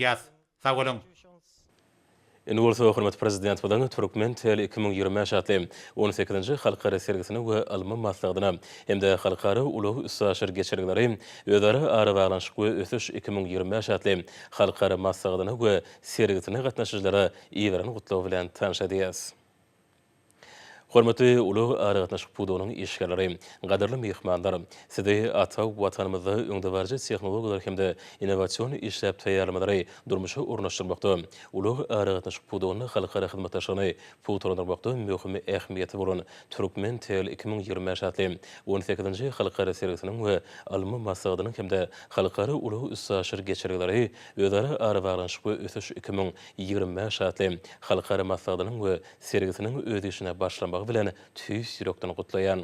Ýas. Sag boluň. Indi bolsa hormatly Prezidentimiziň Türkmen tel 2025 atly on sekizinji halkara sergisine we ylmy maslahatyna hem-de Halkara ulag-üstaşyr geçelgeleri, özara arabaglanyşyk we ösüş 2025 atly halkara maslahatyna we sergisine gatnaşyjylara iberen gutlagy bilen tanyş edýäris. Hormatly ulag-aragatnaşyk pudagynyň işgärleri, gadyrly myhmanlar! Sizi ata Watanymyzda öňdebaryjy tehnologiýalary hem-de innowasion işläp taýýarlamalary durmuşa ornaşdyrmakda, ulag-aragatnaşyk pudagynda halkara hyzmatdaşlygyny pugtalandyrmakda möhüm ähmiýeti bolan Türkmen-Tel 2025 atly on sekizinji halkara sergisiniň we ylmy maslahatynyň hem-de Halkara ulag-üstaşyr geçelgeleri, özara arabaglanyşyk we ösüş 2025 atly halkara maslahatynyň we sergisiniň öz işine başlamagy bilen tüýs ýürekden gutlaýan.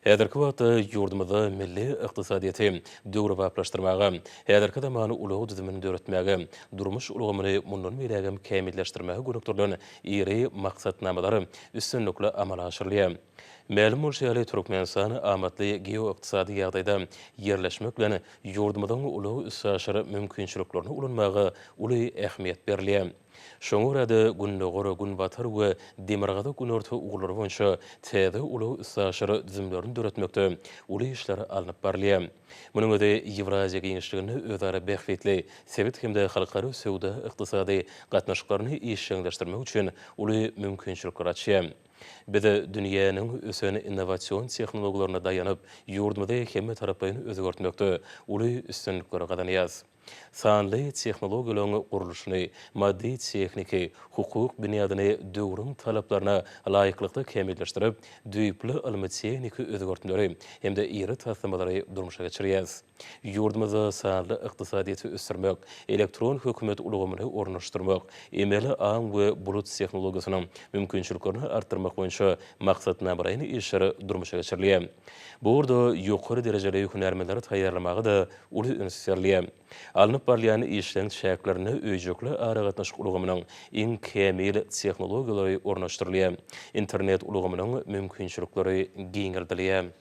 Häzirki wagtda ýurdumyzda milli ykdysadyýeti döwrebaplaşdyrmaga, häzirki zaman ulag düzümini döretmäge, durmuş ulgamyny mundan beýlägem kämilleşdirmäge gönükdirilen iri maksatnamalar üstünlikli amala aşyrylýar. Mälim bolşy ýaly, Türkmenistan amatly geoykdysady ýagdaýda ýerleşmek bilen, ýurdumyzyň ulag-üstaşyr mümkinçiliklerini ulanmaga uly ähmiýet berilýär. Şoňa görä-de, Gündogar, Günbatar we Demirgazyk-Günorta ugurlary boýunça täze ulag-üstaşyr düzümlerini döretmekde uly işler alnyp barylýar. Munuň özi Ýewraziýa giňişliginde özara bähbitli sebit hem-de halkara söwda-ykdysady gatnaşyklaryny işjeňleşdirmek üçin uly mümkinçilikleri açýar. Biz dünýäniň ösen innowasion tehnologiýalaryna daýanyp, ýurdumyzy hemmetaraplaýyn özgertmekde uly üstünlikleri gazanýarys. Sanly tehnologiýalaryň gurluşyny, maddy-tehniki, hukuk binýadyny döwrüň talaplaryna laýyklykda kämilleşdirip, düýpli ylmy-tehniki özgertmeleri hem-de iri taslamalary durmuşa geçirýäris. Ýurdumyzda sanly ykdysadyýeti ösdürmek, elektron hökümet ulgamyny ornaşdyrmak, emeli aň we bulut tehnologiýasynyň mümkinçiliklerini artdyrmak boýunça maksatnamalaýyn işler durmuşa geçirilýär. Bu ugurda ýokary derejeli hünärmenleri taýýarlamaga-da uly üns berilýär. Alnyp barylýan işleň çäklerinde öýjükli aragatnaşyk ulgamynyň iň kämil tehnologiýalary ornaşdyrylýar, internet ulgamynyň mümkinçilikleri giňeldilýär.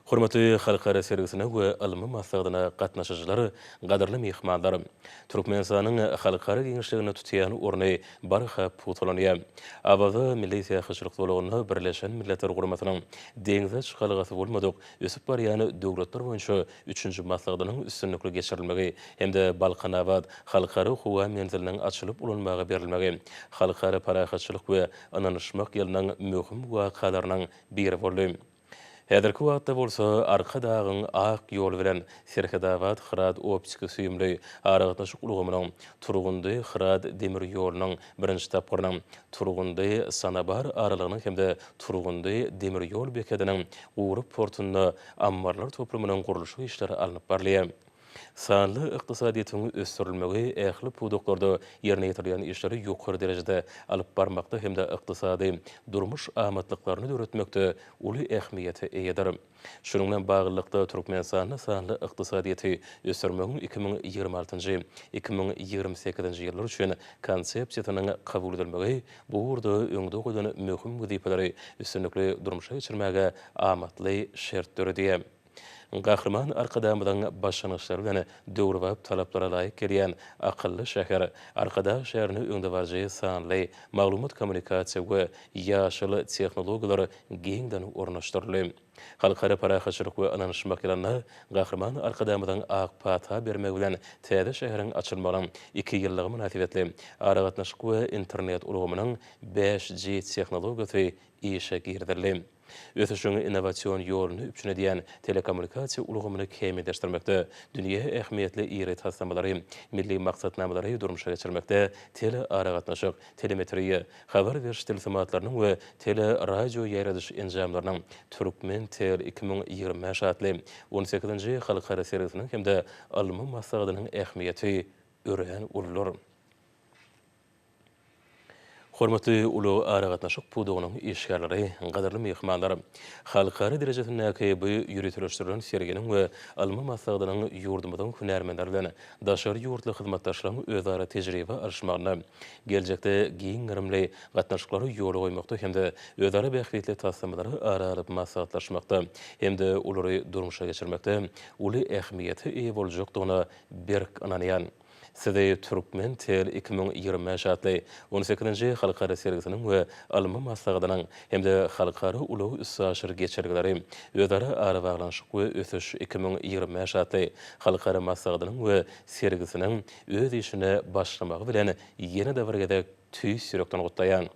Hormatly halkara sergisine we ylmy maslahatyna gatnaşyjylar, gadyrly myhmanlar! Türkmenistanyň halkara giňişliginde tutýan orny barha pugtalanýar. Awaza milli syýahatçylyk zolagynda Birleşen Milletler Guramasynyň deňze çykalgasy bolmadyk ösüp barýan döwletler boýunça üçünji maslahatynyň üstünlikli geçirilmegi hem-de Balkanabat Halkara howa menziliniň açylyp ulanmaga berilmegi Halkara parahatçylyk we ynanyşmak ýylynyň möhüm wakalarynyň biri boldy. Häzirki wagtda bolsa Arkadagyň ak ýoly bilen Serhetabat-Hyrat optiki-süýümli aragatnaşyk ulgamynyň, Turgundy-Hyrat demir ýolunyň birinji tapgyrynyň, Turgundy-Sanabar aralygynyň hem-de Turgundy demir ýol bekediniň gury portunda ammarlar toplumynyň gurluşyk işleri alnyp barylýar. Sanly ykdysadyýetiň ösdürilmegi ähli pudaklarda ýerine ýetirilýän işleri ýokary derejede alyp barmakda hem-de ykdysady, durmuş amatlyklaryny döretmekde uly ähmiýete eýedir. Şunuň bilen baglylykda, Türkmenistanda sanly ykdysadyýeti ösdürmegiň 2026-njy, 2028-nji ýyllar üçin Konsepsiýasynyň kabul edilmegi bu ugurda öňde goýlan möhüm wezipeleri üstünlikli durmuşa geçirmäge amatly şert döredýär. Gahryman Arkadagymyzyň başlangyçlary bilen döwrebap talaplara laýyk gelýän akylly şäher, Arkadag şäherinde öňdebaryjy sanly, maglumat-kommunikasiýa we ýaşyl tehnologiýalar giňden ornaşdyryldy. Halkara parahatçylyk we ynanyşmak ýylynda Gahryman Arkadagymyzyň ak pata bermegi bilen täze şäheriň açylmagynyň iki ýyllygy mynasybetli aragatnaşyk we internet ulgamynyň bäş G tehnologiýasy işe girizildi. Ösüşiň innowasion ýoluny üpjün edýän telekommunikasiýa ulgamyny kämilleşdirmekde, dünýä ähmiýetli iri taslamalary, milli maksatnamalary durmuşa geçirmekde telearagatnaşyk, telemetriýa, habar beriş tilsimatlarynyň we teleradioýaýradyş enjamlarynyň Türkmen-Tel 2025 atly on sekizinji halkara sergisiniň hem-de ylmy maslahatynyň ähmiýeti örän uludyr. Hormatly ulag-aragatnaşyk pudagynyň işgärleri, gadyrly myhmanlar! Halkara derejesindäki bu ýöriteleşdirilen serginiň we ylmy maslahatynyň ýurdumyzyň hünärmenleri bilen daşary ýurtly hyzmatdaşlaryň özara tejribe alyşmagynda, geljekde giň gerimli gatnaşyklary ýola goýmakda hem-de özara bähbitli taslamalary ara alyp maslahatlaşmakda hem-de olary durmuşa geçirmekde uly ähmiýete eýe boljakdygyna berk ynanýan. Sizi Türkmen tel 2025 atly on sekizinji halkara sergisiniň we ylmy maslahatynyň hem-de Halkara ulag-üstaşyr geçelgeleri, özara arabaglanyşyk we ösüş 2025 atly halkara maslahatynyň we sergisiniň öz işine başlamagy bilen ýene-de bir gezek tüýs ýürekden gutlaýan.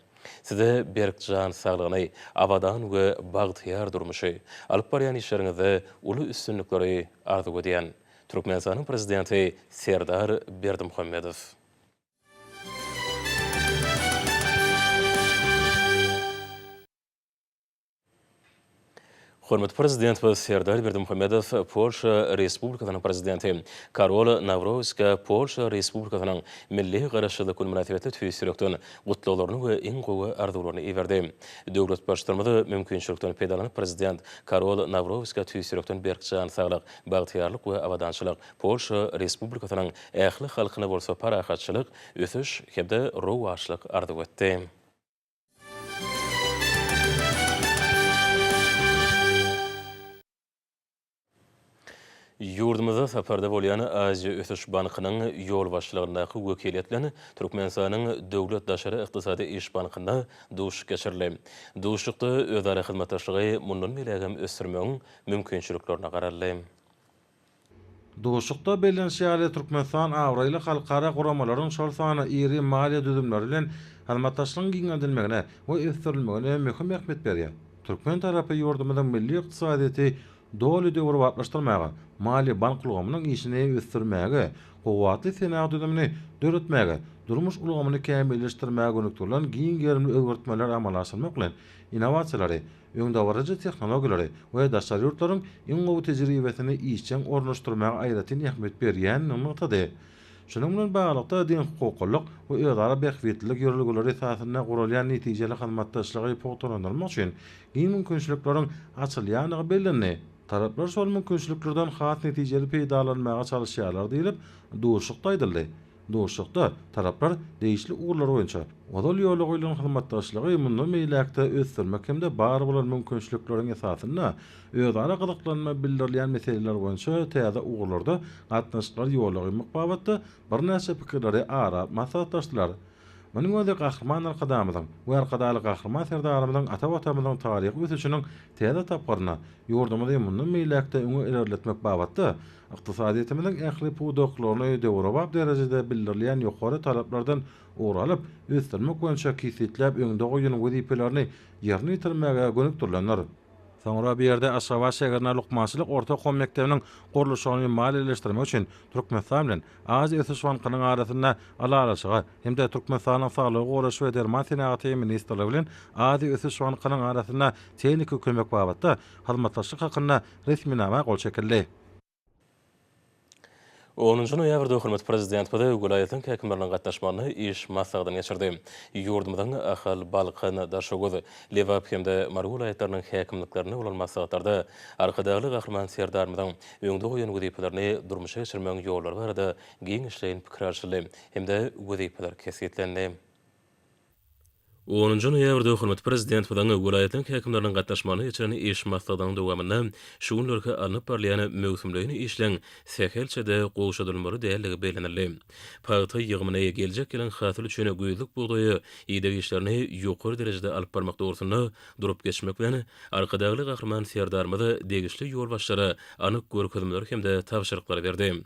Size berk jan saglygyny, abadan we bagtyýar durmuşy, alyp barýan işleriňizde uly üstünlikleri arzuw edýän. Türkmenistanyň Prezidenti Serdar Berdimuhamedow. Hormatly Prezidentimiz Serdar Berdimuhamedow Polşa Respublikasynyň Prezidenti Karol Nawrowskä Polşa Respublikasynyň Milli Garaşsyzlyk güni mynasybetli tüýs ýürekden gutlaglaryny we iň gowy arzuwlaryny iberdi. Döwlet Baştutanymyz mümkinçilikden peýdalanyp Prezident Karol Nawrowskä tüýs ýürekden berk jan saglyk, bagtyýarlyk we abadançylyk, Polşa Respublikasynyň ähli halkyna bolsa parahatçylyk, ösüş hem-de rowaçlyk arzuw etdi. Ýurdumyzda saparda bolýan Aziýa ösüş bankynyň ýolbaşçylygyndaky wekiliýet bilen Türkmenistanyň Döwlet daşary ykdysady iş bankynda duşuşyk geçirildi. Duşuşykda özara hyzmatdaşlygy mundan beýlägem ösdürmegiň mümkinçiliklerine garaldy. Duşuşykda bellenişi ýaly, Türkmenistan abraýly halkara guramalaryň, şol sanda iri maliýe düzümleri bilen hyzmatdaşlygyň giňeldilmegine we ösdürilmegine möhüm ähmiýet berýär. Türkmen tarapy ýurdumyzyň milli ykdysadyýeti doly döwrebaplaşdyrmaga, maliýe-bank ulgamynyň işini ösdürmäge, kuwwatly senagat düzümini döretmäge, durmuş ulgamyny kämilleşdirmäge gönükdirilen giň gerimli özgertmeleri amala aşyrmak bilen, innowasiýalary, öňdebaryjy tehnologiýalary we daşary ýurtlaryň iň gowy tejribesini işjeň ornaşdyrmaga aýratyn ähmiýet berýändigini nygtady. Şunuň bilen baglylykda, deňhukuklylyk we özara bähbitlilik ýörelgeleri esasynda guralýan netijeli hyzmatdaşlygy pugtalandyrmak üçin giň mümkinçilikleriň açylýandygy bellendi. Taraplar şol mümkinçiliklerden has netijeli peýdalanmaga çalyşýarlar diýlip, duşuşykda aýdyldy. Duşuşykda taraplar degişli ugurlar boýunça ozal ýola goýlan hyzmatdaşlygy mundan beýläk-de ösdürmek hem-de bar bolan mümkinçilikleriň esasynda özara gyzyklanma bildirilýän meseleler boýunça täze ugurlarda gatnaşyklary ýola goýmak babatda birnäçe pikirleri ara alyp maslahatlaşdylar. Munuň özi Gahryman Arkadagymyzyň we Arkadagly Gahryman Serdarymyzyň ata Watanymyzyň taryhy ösüşiniň täze tapgyrynda ýurdumyzy mundan beýläk-de öňe ilerletmek babatda Ykdysadyýetimiziň ähli pudaklaryny döwrebap derejede bildirilýän ýokary talaplardan ugur alyp, ösdürmek boýunça kesgitläp öňde goýan wezipelerini ýerine ýetirmäge gönükdirilendir. Soňra bu ýerde Aşgabat şäherinde lukmançylyk orta okuw mekdebiniň gurluşygyny maliýeleşdirmek üçin Türkmenistan bilen Aziýa ösüş bankynyň arasynda Ylalaşyga hem-de Türkmenistanyň Saglygy goraýyş we derman senagaty ministrligi bilen Aziýa ösüş bankynyň arasynda tehniki kömek babatda hyzmatdaşlyk hakynda resminama gol çekildi. Onunjy noýabrda hormatly Prezidentimiz welaýatyň häkimleriniň gatnaşmagynda iş maslahatyny geçirdi. Ýurdumyzyň Ahal, Balkan, Daşoguz, Lebap hem-de Mary welaýatlarynyň häkimliklerinde bolan maslahatlarda Arkadagly Gahryman Serdarymyzyň öňde goýan wezipelerini durmuşa geçirmegiň ýollary barada giňişleýin pikir alşyldy hem-de wezipeler kesgitlendi. Onunjy noýabrda hormatly Prezidentimiziň welaýatlaryň häkimleriniň gatnaşmagynda geçiren iş maslahatynyň dowamynda şu günlerki alnyp barylýan möwsümleýin işleň sähelçe-de gowşadylmaly däldigi bellenildi. Pagta ýygymyny, geljek ýylyň hasyly üçin güýzlük bugdaýa ideg işlerini ýokary derejede alyp barmak dogrusynda durup geçmek bilen, Arkadagly Gahryman Serdarymyz degişli ýolbaşçylara anyk görkezmeleri hem-de tabşyryklary berdi.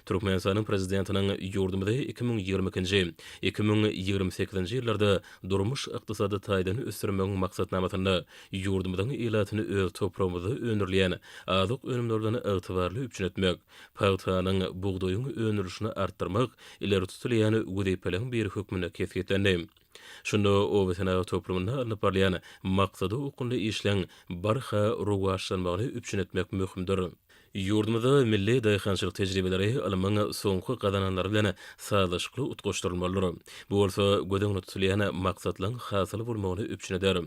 Türkmenistanyň Prezidentiniň ýurdumyzy 2022-nji, 2028-nji ýyllarda durmuş-ykdysady taýdan ösdürmegiň maksatnamasynda ýurdumyzyň ilatyny öz topragymyzda öndürilýän azyk önümleri bilen ygtybarly üpjün etmek, pagtanyň, bugdaýyň öndürilişini artdyrmak ileri tutulýan wezipeleriň biri hökmünde kesgitlendi. Şunda oba senagat toplumynda alnyp barylýan maksada okgunly işleň barha rowaçlanmagyny üpjün etmek möhümdir. Ýurdumyzda milli daýhançylyk tejribeleri ylmyň soňky gazananlary bilen sazlaşykly utgaşdyrylmalydyr. Bu bolsa göz öňünde tutulýan maksatlaryň hasyl bolmagyny üpjün eder.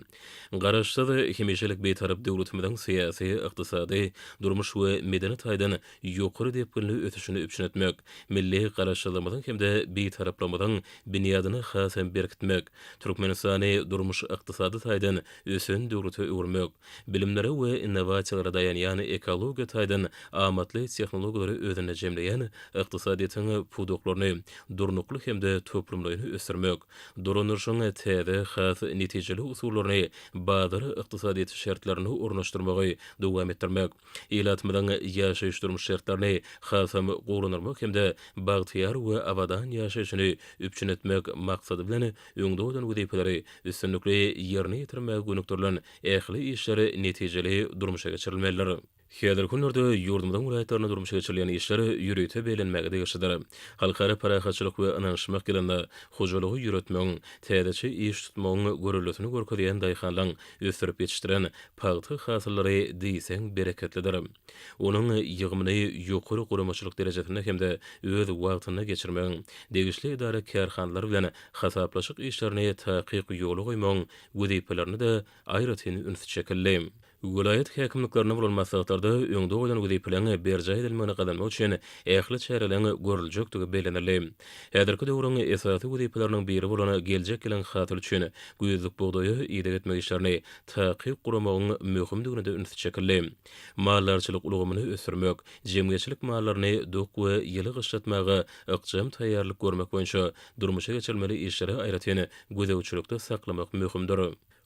Garaşsyz, hemişelik Bitarap döwletimiziň syýasy, ykdysady, durmuş we medeni taýdan ýokary depginli ösüşini üpjün etmek, milli Garaşsyzlygymyzyň hem-de Bitaraplygymyzyň binýadyny has hem berkitmek, Türkmenistany durmuş-ykdysady taýdan ösen döwlete öwürmek, bilimlere we innowasiýalara daýanýan ekologiýa taýdan amatly tehnologiýalary özünde jemleýän ykdysadyýetiň pudaklaryny durnukly hem-de toplumlaýyn ösdürmek, dolandyryşyň täze, has netijeli usullaryny bazar ykdysadyýeti şertlerinde ornaşdyrmagy dowam etdirmek, ilatymyzyň ýaşaýyş-durmuş şertlerini hasam gowulandyrmak hem-de bagtyýar we abadan ýaşaýşyny üpjün etmek maksady bilen öňde goýlan wezipeleri üstünlikli ýerine ýetirmäge gönükdirilen ähli işler netijeli durmuşa geçirilmelidir. Häzirki günlerde ýurdumyzyň welaýatlarynda durmuşa geçirilýän işler ýörite bellenmäge degişlidir. Halkara parahatçylyk we ynanyşmak ýylynda hojalygy ýöretmegiň, täzeçe iş tutmagyň göreldesini görkezýän daýhanlaryň ösdürip ýetişdiren pagta hasyllary diýseň bereketlidir. Onuň ýygymyny ýokary guramaçylyk derejesinde hem-de öz wagtynda geçirmegiň, degişli edara-kärhanalar bilen hasaplaşyk işlerini takyk ýola goýmagyň wezipelerine-de aýratyn üns çekildi. Welaýat häkimliklerinde bolan maslahatlarda öňde goýlan wezipeleriň berjaý edilmegini gazanmak üçin ähli çäreleriň görüljekdigi bellenildi. Häzirki döwrüň esasy wezipeleriniň biri bolan geljek ýylyň hasyly üçin güýzlük bugdaýa ideg etmek işlerini takyk guramagyň möhümdigine-de üns çekildi. Maldarçylyk ulgamyny ösdürmek, jemgyýetçilik mallaryny dok we ýyly gyşlatmaga ykjam taýýarlyk görmek boýunça durmuşa geçirilmeli işleri aýratyn gözegçilikde saklamak möhümdir.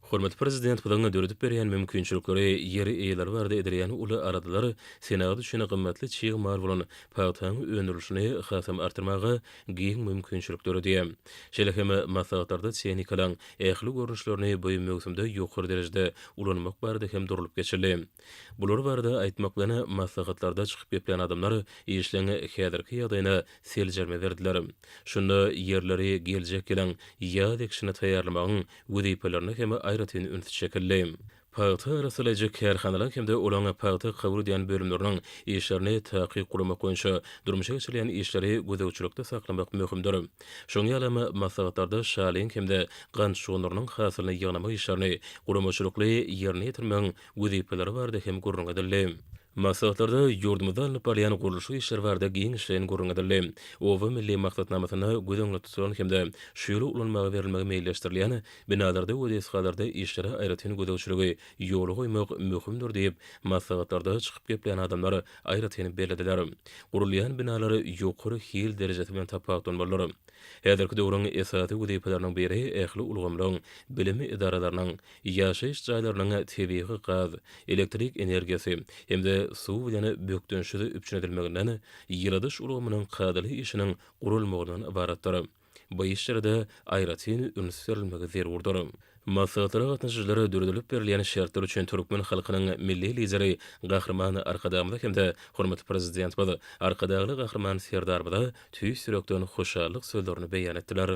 Hormatly Prezidentimiziň döredip berýän mümkinçilikleri, ýer eýeleri barada edilýän uly aladalar senagat üçin gymmatly çig mal bolan pagtaň öndürilişini hasam artdyrmaga giň mümkinçilik döredýär. Şeýle hem maslahatlarda tehnikalaryň ähli görnüşlerini bu möwsümde ýokary derejede ulanmak barada hem durlup geçildi. Bular barada aýtmak bilen, maslahatlarda çykyp geplän adamlar işleň häzirki ýagdaýyna seljerme berdiler. Şunda ýerleri geljek ýylyň ýaz ekişine taýýarlamagyň wezipelerine hem aýratyn üns çekildi. Pagta arassalaýjy kärhanalar hem-de olaryň pagta kabul edýän bölümleriniň işlerini takyk guramak boýunça durmuşa geçirilýän işleri gözegçilikde saklamak möhümdir. Şonuň ýalam maslahatlarda şalyň hem-de gant şugundyrynyň hasylyny ýygnamak işlerini guramaçylykly ýerine ýetirmegiň wezipeleri barada hem gürrüň edildi. Maslahatlarda ýurdumyzda alnyp barylýan gurluşyk işleri barada giňişleýin gürrüň edildi. Oba milli maksatnamasynda göz öňünde tutulan hem-de şu ýyl ulanmaga berilmegi meýilleşdirilýän binalarda we desgalarda işlere aýratyn gözegçiligi ýola goýmak möhümdir diýip, maslahatlarda çykyp geplän adamlar aýratyn bellediler. Gurulýan binalar ýokary hil derejesi bilen tapawutlanmalydyr. Häzirki döwrüň esasy wezipeleriniň biri ähli ulgamlaryň, bilim edaralarynyň, ýaşaýyş jaýlarynyň tebigy gaz, elektrik energiýasy hem-de suw bilen bökdençsiz üpjün edilmeginden, ýyladyş ulgamynyň kadaly işiniň guralmagyndan ybaratdyr. Bu işlere-de aýratyn üns berilmegi zerurdyr. Maslahatlara gatnaşyjylar döredilip berilýän şertler üçin türkmen halkynyň Milli Lideri Gahryman Arkadagymyza hem-de hormatly Prezidentimiz Arkadagly Gahryman Serdarymyza tüýs ýürekden hoşallyk sözlerini beýan etdiler.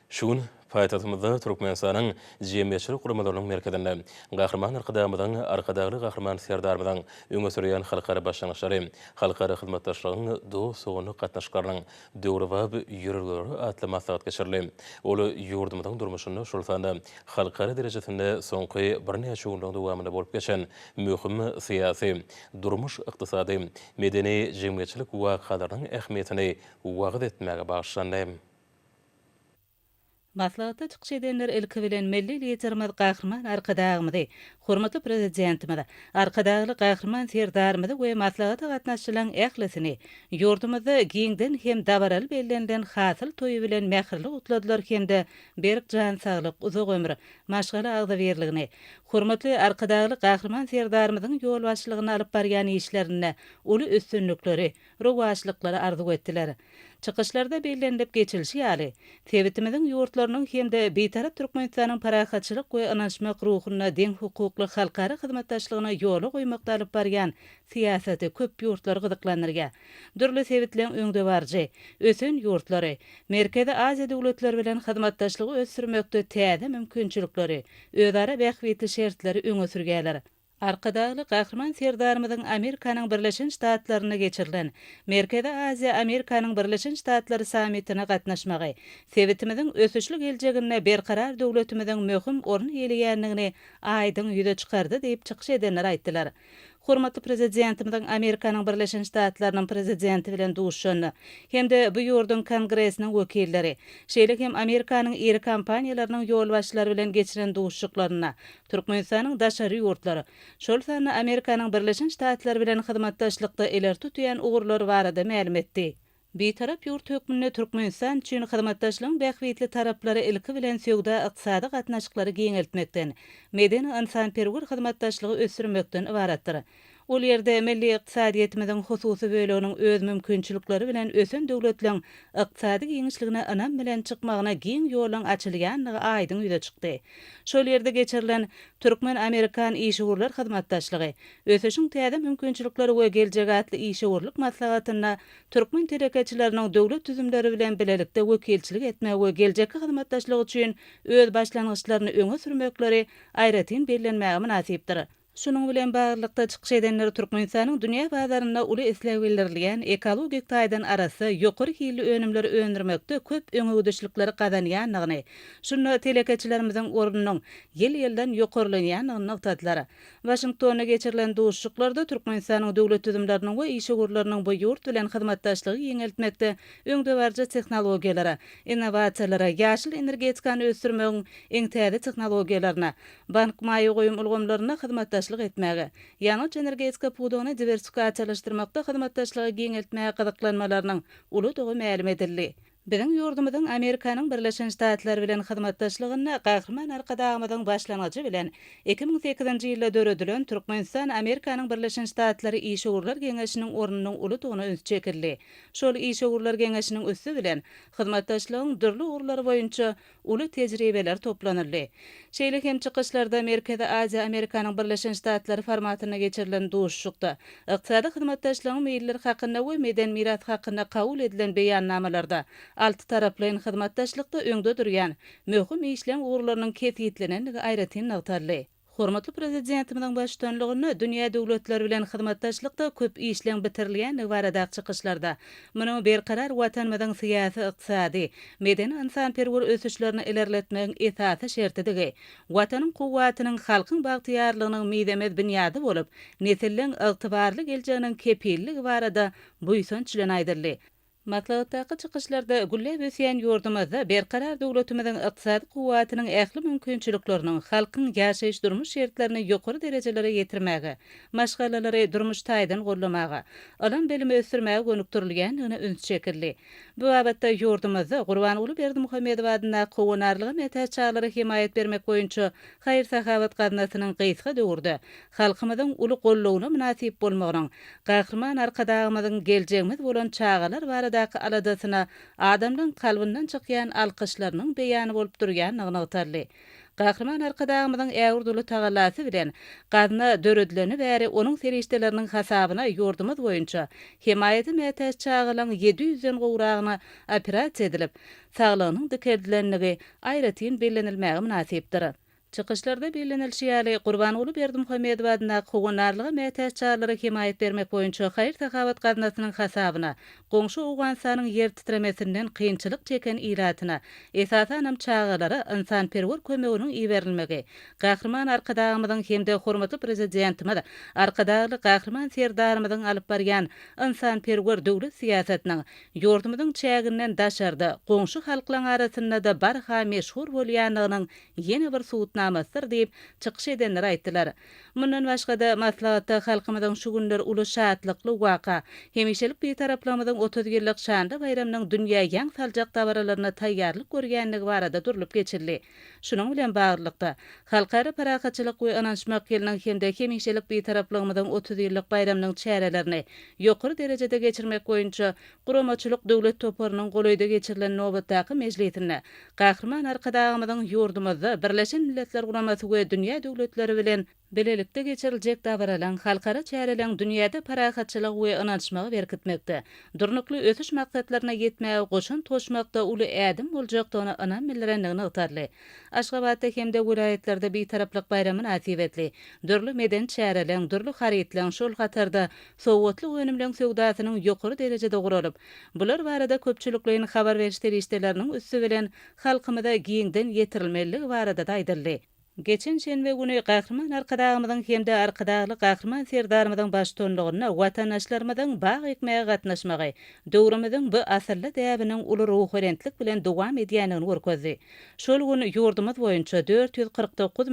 Şu gün paýtagtymyzda Türkmenistanyň Jemgyýetçilik guramalarynyň merkezinde Gahryman Arkadagymyzyň, Arkadagly Gahryman Serdarymyzyň öňe sürýän halkara başlangyçlary, halkara hyzmatdaşlygyň dost-doganlyk gatnaşyklarynyň döwrebap ýörelgeleri atly maslahat geçirildi. Ol ýurdumyzyň durmuşynda, şol sanda halkara derejesinde soňky birnäçe günleriň dowamynda bolup geçen möhüm syýasy, durmuş-ykdysady, medeni-jemgyýetçilik wakalarynyň ähmiýetini wagyz etmäge bagyşlandy. Maslahatda çykyş edenler ilki bilen Milli Liderimiz Gahryman Arkadagymyzy, hormatly Prezidentimiz Arkadagly Gahryman Serdarymyzy we maslahata gatnaşyjylaryň ählisini ýurdumyzda giňden hem dabaraly bellenilen Hasyl toýy bilen mähirli gutladylar hem-de berk jan saglyk, uzak ömür, maşgala agzybirligini, hormatly Arkadagly Gahryman Serdarymyzyň ýolbaşçylygynda alyp barýan işlerinde uly üstünlikleri, rowaçlyklary arzuw etdiler. Çykyşlarda bellenilip geçilişi ýaly, sebitimiziň ýurtlarynyň hem-de Bitarap Türkmenistanyň parahatçylyk we ynanyşmak ruhunda deňhukukly halkara hyzmatdaşlygyny ýola goýmakda alyp barýan syýasaty köp ýurtlary gyzyklandyrýar. Dürli sebitleň öňdebaryjy, ösen ýurtlary, Merkezi Aziýa döwletleri bilen hyzmatdaşlygy ösdürmekde täze mümkinçilikleri, özara bähbitli şertleri öňe sürýärler. Arkadagly Gahryman Serdarymyzyň Amerikanyň Birleşen Ştatlarynda geçirilen Merkezi Aziýa, Amerikanyň Birleşen Ştatlary sammitine gatnaşmagy sebitimiziň ösüşli geljeginde berkarar döwletimiziň möhüm orun eýeleýändigini aýdyň ýüze çykardy diýip çykyş edenler aýtdylar. Hormatly Prezidentimiziň Amerikanyň Birleşen Ştatlarynyň Prezidenti bilen duşuşanda hem-de bu ýurduň Kongresiniň wekilleri, şeýle hem Amerikanyň iri kompaniýalarynyň ýolbaşçylary bilen geçiren duşuşyklarynda Türkmenistanyň daşary ýurtlar, şol sanda Amerikanyň Birleşen Ştatlary bilen hyzmatdaşlykda ileri tutýan ugurlary barada mälim etdi. Bitarap ýurt hökmünde Türkmenistan üçin hyzmatdaşlygyň bähbitli taraplary ilki bilen söwda-ykdysady gatnaşyklary giňeltmekden, medeni-ynsanperwer hyzmatdaşlygy ösdürmekden ybaratdyr. Ol ýerde milli ykdysadyýetimiziň hususy böleginiň öz mümkinçilikleri bilen ösen döwletleň ykdysady giňişligine ynam bilen çykmagyna giň ýoluň açylýandygy aýdyň ýüze çykdy. Şol ýerde geçirilen Türkmen-amerikan işewürler hyzmatdaşlygy, ösüşiň täze mümkinçilikleri we geljegi atly işewürlik maslahatynda türkmen telekeçileriniň döwlet düzümleri bilen bilelikde wekilçilik etmegi we geljekki hyzmatdaşlyk üçin öz başlangyçlaryny öňe sürmekleri aýratyn bellenmäge mynasypdyr. Şunuň bilen baglylykda, çykyş edenler Türkmenistanyň dünýä bazarynda uly isleg bildirilýän, ekologik taýdan arassa, ýokary hilli önümleri öndürmekde köp öňegidişlikleri gazanýandygyny, şunda telekeçilerimiziň ornunyň ýyl-ýyldan ýokarlanýandygyny nygtadylar. Waşingtonda geçirilen duşuşyklarda Türkmenistanyň döwlet düzümleriniň we işewürleriniň bu ýurt bilen hyzmatdaşlygy giňeltmekde öňdebaryjy tehnologiýalara, innowasiýalara, ýaşyl energetikany ösdürmegiň iň täze tehnologiýalaryna, Bank maýa goýum ulgamlarynda hyzmatdaşlyk etmäge, ýangyç-energetika pudagyny diwersifikasiýalaşdyrmakda hyzmatdaşlygy giňeltmäge gyzyklanmalarynyň uludygy mälim edildi. Biziň ýurdumyzyň Amerikanyň Birleşen Ştatlary bilen hyzmatdaşlygynda Gahryman Arkadagymyzyň başlangyjy bilen 2008-nji ýylda döredilen Türkmenistan-Amerikanyň Birleşen Ştatlary Işewürler geňeşiniň ornunyň uludygyna üns çekildi. Şol Işewürler geňeşiniň üsti bilen hyzmatdaşlygyň dürli ugurlary boýunça uly tejribeler toplanyldy. Şeýle hem çykyşlarda Merkezi Aziýa-Amerikanyň Birleşen Ştatlary formatynda geçirilen duşuşykda Ykdysady hyzmatdaşlygyň meýilleri hakynda we medeni miras hakynda kabul edilen beýannamalarda altytaraplaýyn hyzmatdaşlykda öňde durýan möhüm işleň ugurlarynyň kesgitlenendigi aýratyn nygtaldy. Hormatly Prezidentimiziň baştutanlygynda dünýä döwletleri bilen hyzmatdaşlykda köp işleň bitirilýändigi baradaky çykyşlarda munuň berkarar Watanymyzyň syýasy-ykdysady, medeni-ynsanperwer ösüşlerini ilerletmegiň esasy şertidigi, Watanyň kuwwatynyň, halkyň bagtyýarlygynyň mizemez binýady bolup, nesilleň ygtybarly geljeginiň kepilligi barada buýsanç bilen aýdyldy. Maslahatdaky çykyşlarda gülläp ösýän ýurdumyzda Berkarar döwletimiziň ykdysady kuwwatynyň ähli mümkinçilikleriniň halkyň ýaşaýyş-durmuş şertlerini ýokary derejelere ýetirmäge, maşgalalary durmuş taýdan goldamaga, ylym-bilimi ösdürmäge gönükdirilýändigine üns çekildi. Bu babatda ýurdumyzda Gurbanguly Berdimuhamedow adyndaky Howandarlyga mätäç çagalara hemaýat bermek boýunça haýyr-sahawat gaznasynyň gysga döwürde halkymyzyň uly goldawyna mynasyp bolmagynyň Gahryman Arkadagymyzyň geljegimiz bolan çagalar baradaky aladasyna adamlaň kalbyndan çykýan alkyşlarynyň beýany bolup durýandygy nygtaldy. Gahryman Arkadagymyzyň ägirt uly tagallasy bilen gazna döredileni bäri onuň serişdeleriniň hasabyna ýurdumyz boýunça hemaýata mätäç çagalaň 700-den gowragyna operasiýa edilip, saglygynyň dikeldilendigi aýratyn bellenilmäge mynasypdyr. Çykyşlarda bellenilişi ýaly, Gurbanguly Berdimuhamedow adyndaky Howandarlyga mätäç çagalara hemaýat bermek boýunça haýyr-sahawat gaznasynyň hasabyna goňşy Owganystanyň ýer titremesinden kynçylyk çeken ilatyna, esasanam çagalara ynsanperwer kömeginiň iberilmegi Gahryman Arkadagymyzyň hem-de hormatly Prezidentimiz Arkadagly Gahryman Serdarymyzyň alyp barýan ynsanperwer döwlet syýasatynyň ýurdumyzyň çäginden daşarda goňşy halklaň arasynda-da barha meşhur bolýandygynyň ýene bir subutnamasydyr diýip, çykyş edenler aýtdylar. Mundan başga-da, maslahatda halkymyzyň şu günler uly şatlykly waka, hemişelik Bitaraplygymyzyň 30 ýyllyk şanly baýramynyň dünýä ýaň saljak dabaralaryna taýýarlyk görýändigi barada durlup geçildi. Şunuň bilen baglylykda, Halkara parahatçylyk we ynanyşmak ýylynyň hem-de hemişelik Bitaraplygymyzyň 30 ýyllyk baýramynyň çärelerini ýokary derejede geçirmek boýunça Guramaçylyk döwlet toparynyň golaýda geçirilen nobatdaky mejlisinde Gahryman Arkadagymyzyň ýurdumyzda Birleşen Milletler Guramasy we dünýä döwletleri bilen. Bilelikde geçiriljek dabaralaryň, halkara çäreleriň dünýäde parahatçylygy we ynanyşmagy berkitmekde, Durnukly ösüş maksatlaryna ýetmäge goşant goşmakda uly ädim boljakdygyna ynam bildirendigi nygtaldy. Aşgabatda hem-de welaýatlarda Bitaraplyk baýramy mynasybetli dürli medeni çäreleriň, dürli harytlaryň, şol hatarda sowgatlyk önümleriň söwdasynyň ýokary derejede guralyp, bular barada köpçülikleýin habar beriş serişdeleriniň üsti bilen halkymyza giňden ýetirilmelidigi barada-da aýdyldy. Geçen şenbe güni Gahryman Arkadagymyzyň hem-de Arkadagly Gahryman Serdarymyzyň baştutanlygynda watandaşlarymyzyň bag ekmäge gatnaşmagy döwrümiziň bu asylly däbiniň uly ruhubelentlik bilen dowam edýändigini görkezdi. Şol gün ýurdumyz boýunça 449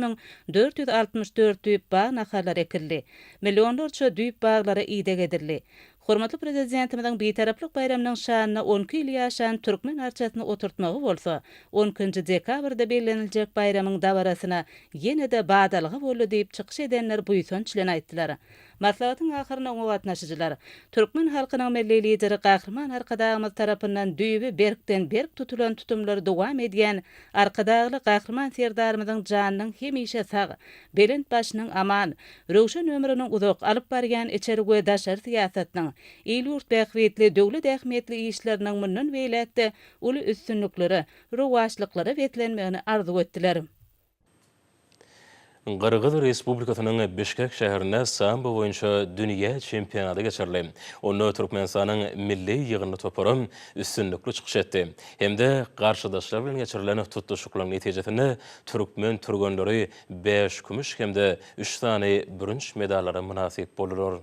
464 düýp bag nahallary ekildi. Millionlarça düýp baglara ideg edildi. Hormatly Prezidentimiziň Bitaraplyk baýramynyň şanyna on iki ýyl ýaşan türkmen arçasyny oturtmagy bolsa, on ikinji dekabrda belleniljek baýramyň dabarasyna ýene-de badalga boldy diýip, çykyş edenler buýsanç bilen aýtdylar. Maslahatyň ahyrynda oňa gatnaşyjylar türkmen halkynyň Milli Lideri Gahryman Arkadagymyz tarapyndan düýbi berkden-berk tutulan tutumlary dowam edýän Arkadagly Gahryman Serdarymyzyň janynyň hemişe sag, belent başynyň aman, röwşen ömrüniň uzak, alyp barýan içeri we daşary syýasatynyň, il-ýurt bähbitli, döwlet ähmiýetli işleriniň mundan beýläk-de uly üstünliklere, rowaçlyklara beslenmegini arzuw etdiler. Gyrgyz Respublikasynyň Bişkek şäherinde sambo boýunça dünýä çempionaty geçirildi. Onda Türkmenistanyň milli ýygyndy topary üstünlikli çykyş etdi hem-de garşydaşlar bilen geçirilen tutluşyklaryň netijesinde türkmen türgenleri bäş kümüş hem-de üç sany bürünç medallara mynasyp boldular.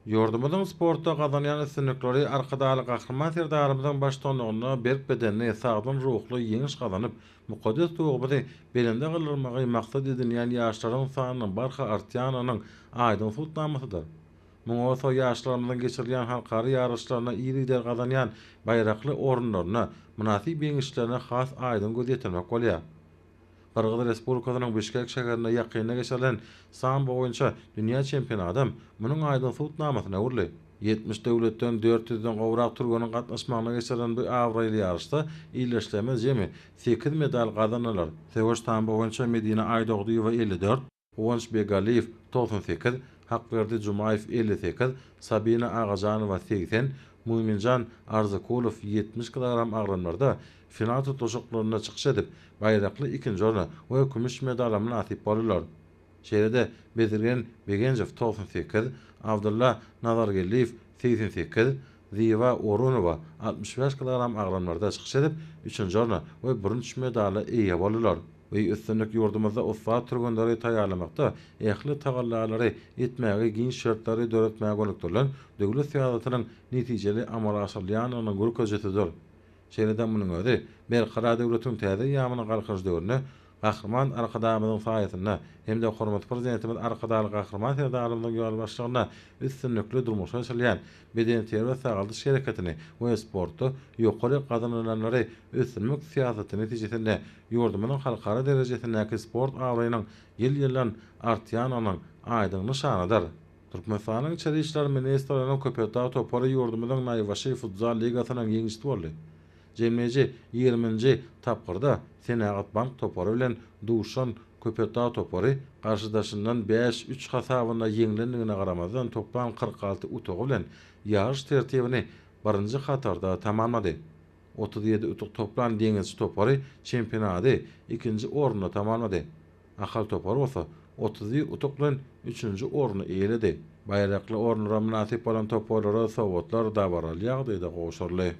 Ýurdumyzyň sportda gazanýan üstünlikleri Arkadagly Gahryman Serdarymyzyň baştutanlygynda berk bedenli, sagdyn ruhly ýeňiş gazanyp, mukaddes Tugumyzy belende galdyrmagy maksat edinýän ýaşlaryň sanynyň barha artýandygynyň aýdyň subutnamasydyr. Muňa bolsa ýaşlarymyzyň geçirilýän halkara ýaryşlarynda yzygider gazanýan baýrakly orunlaryna, mynasyp ýeňişlerine has aýdyň göz ýetirmek bolýar. Gyrgyz Respublikasynyň Bişkek şäherinde ýakynda geçirilen sambo boýunça dünýä çempionadam munuň aýdyň subutnamasyna öwrüldi. 70 döwletden dört ýüzden gowrak türgeniň gatnaşmagynda geçirilen bu abraýly ýaryşda ildeşlerimiz jemi sekiz medal gazandylar. Söweş sambo boýunça Medina Aýdogdyýewa 54, Guwanç Begalyýew 98, Hakberdi Jumaýew 58, Sabina Agajanowa 80, Muminjan Arzykulow 70 kilogram agramlarda final tutluşyklarynda çykyş edip, baýrakly ikinji orna we kümüş medala mynasyp boldular. Şeýle-de Bezirgen Begenjow 98, Abdylla Nazargeldiýew 88, Zyba Orunowa 65 kilogram agramlarda çykyş edip, üçünji orna we bürünç medala eýe boldular. Bu üstünlik ýurdumyzda ussat türgenleri taýýarlamakda ähli tagallalary etmäge giň şertleri döretmäge gönükdirilen döwlet syýasatynyň netijeli amala aşyrylýandygynyň görkezijisidir. Şeýle-de munuň özi Berkarar döwletiň täze eýýamynyň Galkynyş döwründe Gahryman Arkadagymyzyň saýasynda hem-de hormatly Prezidentimiz Arkadagly Gahryman Serdarymyzyň ýolbaşçylygynda üstünlikli durmuşa geçirilýän bedenterbiýe-sagaldyş hereketini we sportda ýokary gazanylanlary ösdürmek syýasaty netijesinde ýurdumyzyň halkara derejesindäki sport abraýynyň ýyl-ýyldan artýandygynyň aýdyň nyşanydyr. Türkmenistanyň Içeri işler ministrliginiň Köpetdag topary ýurdumyzyň Naýbaşy futzal ligasynyň ýeňijisi boldy. Jemleýji ýigriminji tapgyrda Senagat bank topary bilen duşan Köpetdag topary garşydaşyndan bäş, üç hasabynda ýeňlendigine garamazdan toplan 46 utugy bilen ýaryş tertibini birinji hatarda tamamlady. 37 utuk toplan Deňizçi topary çempionady ikinji orunda tamamlady. Ahal topary bolsa 31 utuk bilen üçünji orny eýeledi. Baýrakly orunlara mynasyp bolan toparlara sowgatlar dabaraly ýagdaýda gowşuryldy.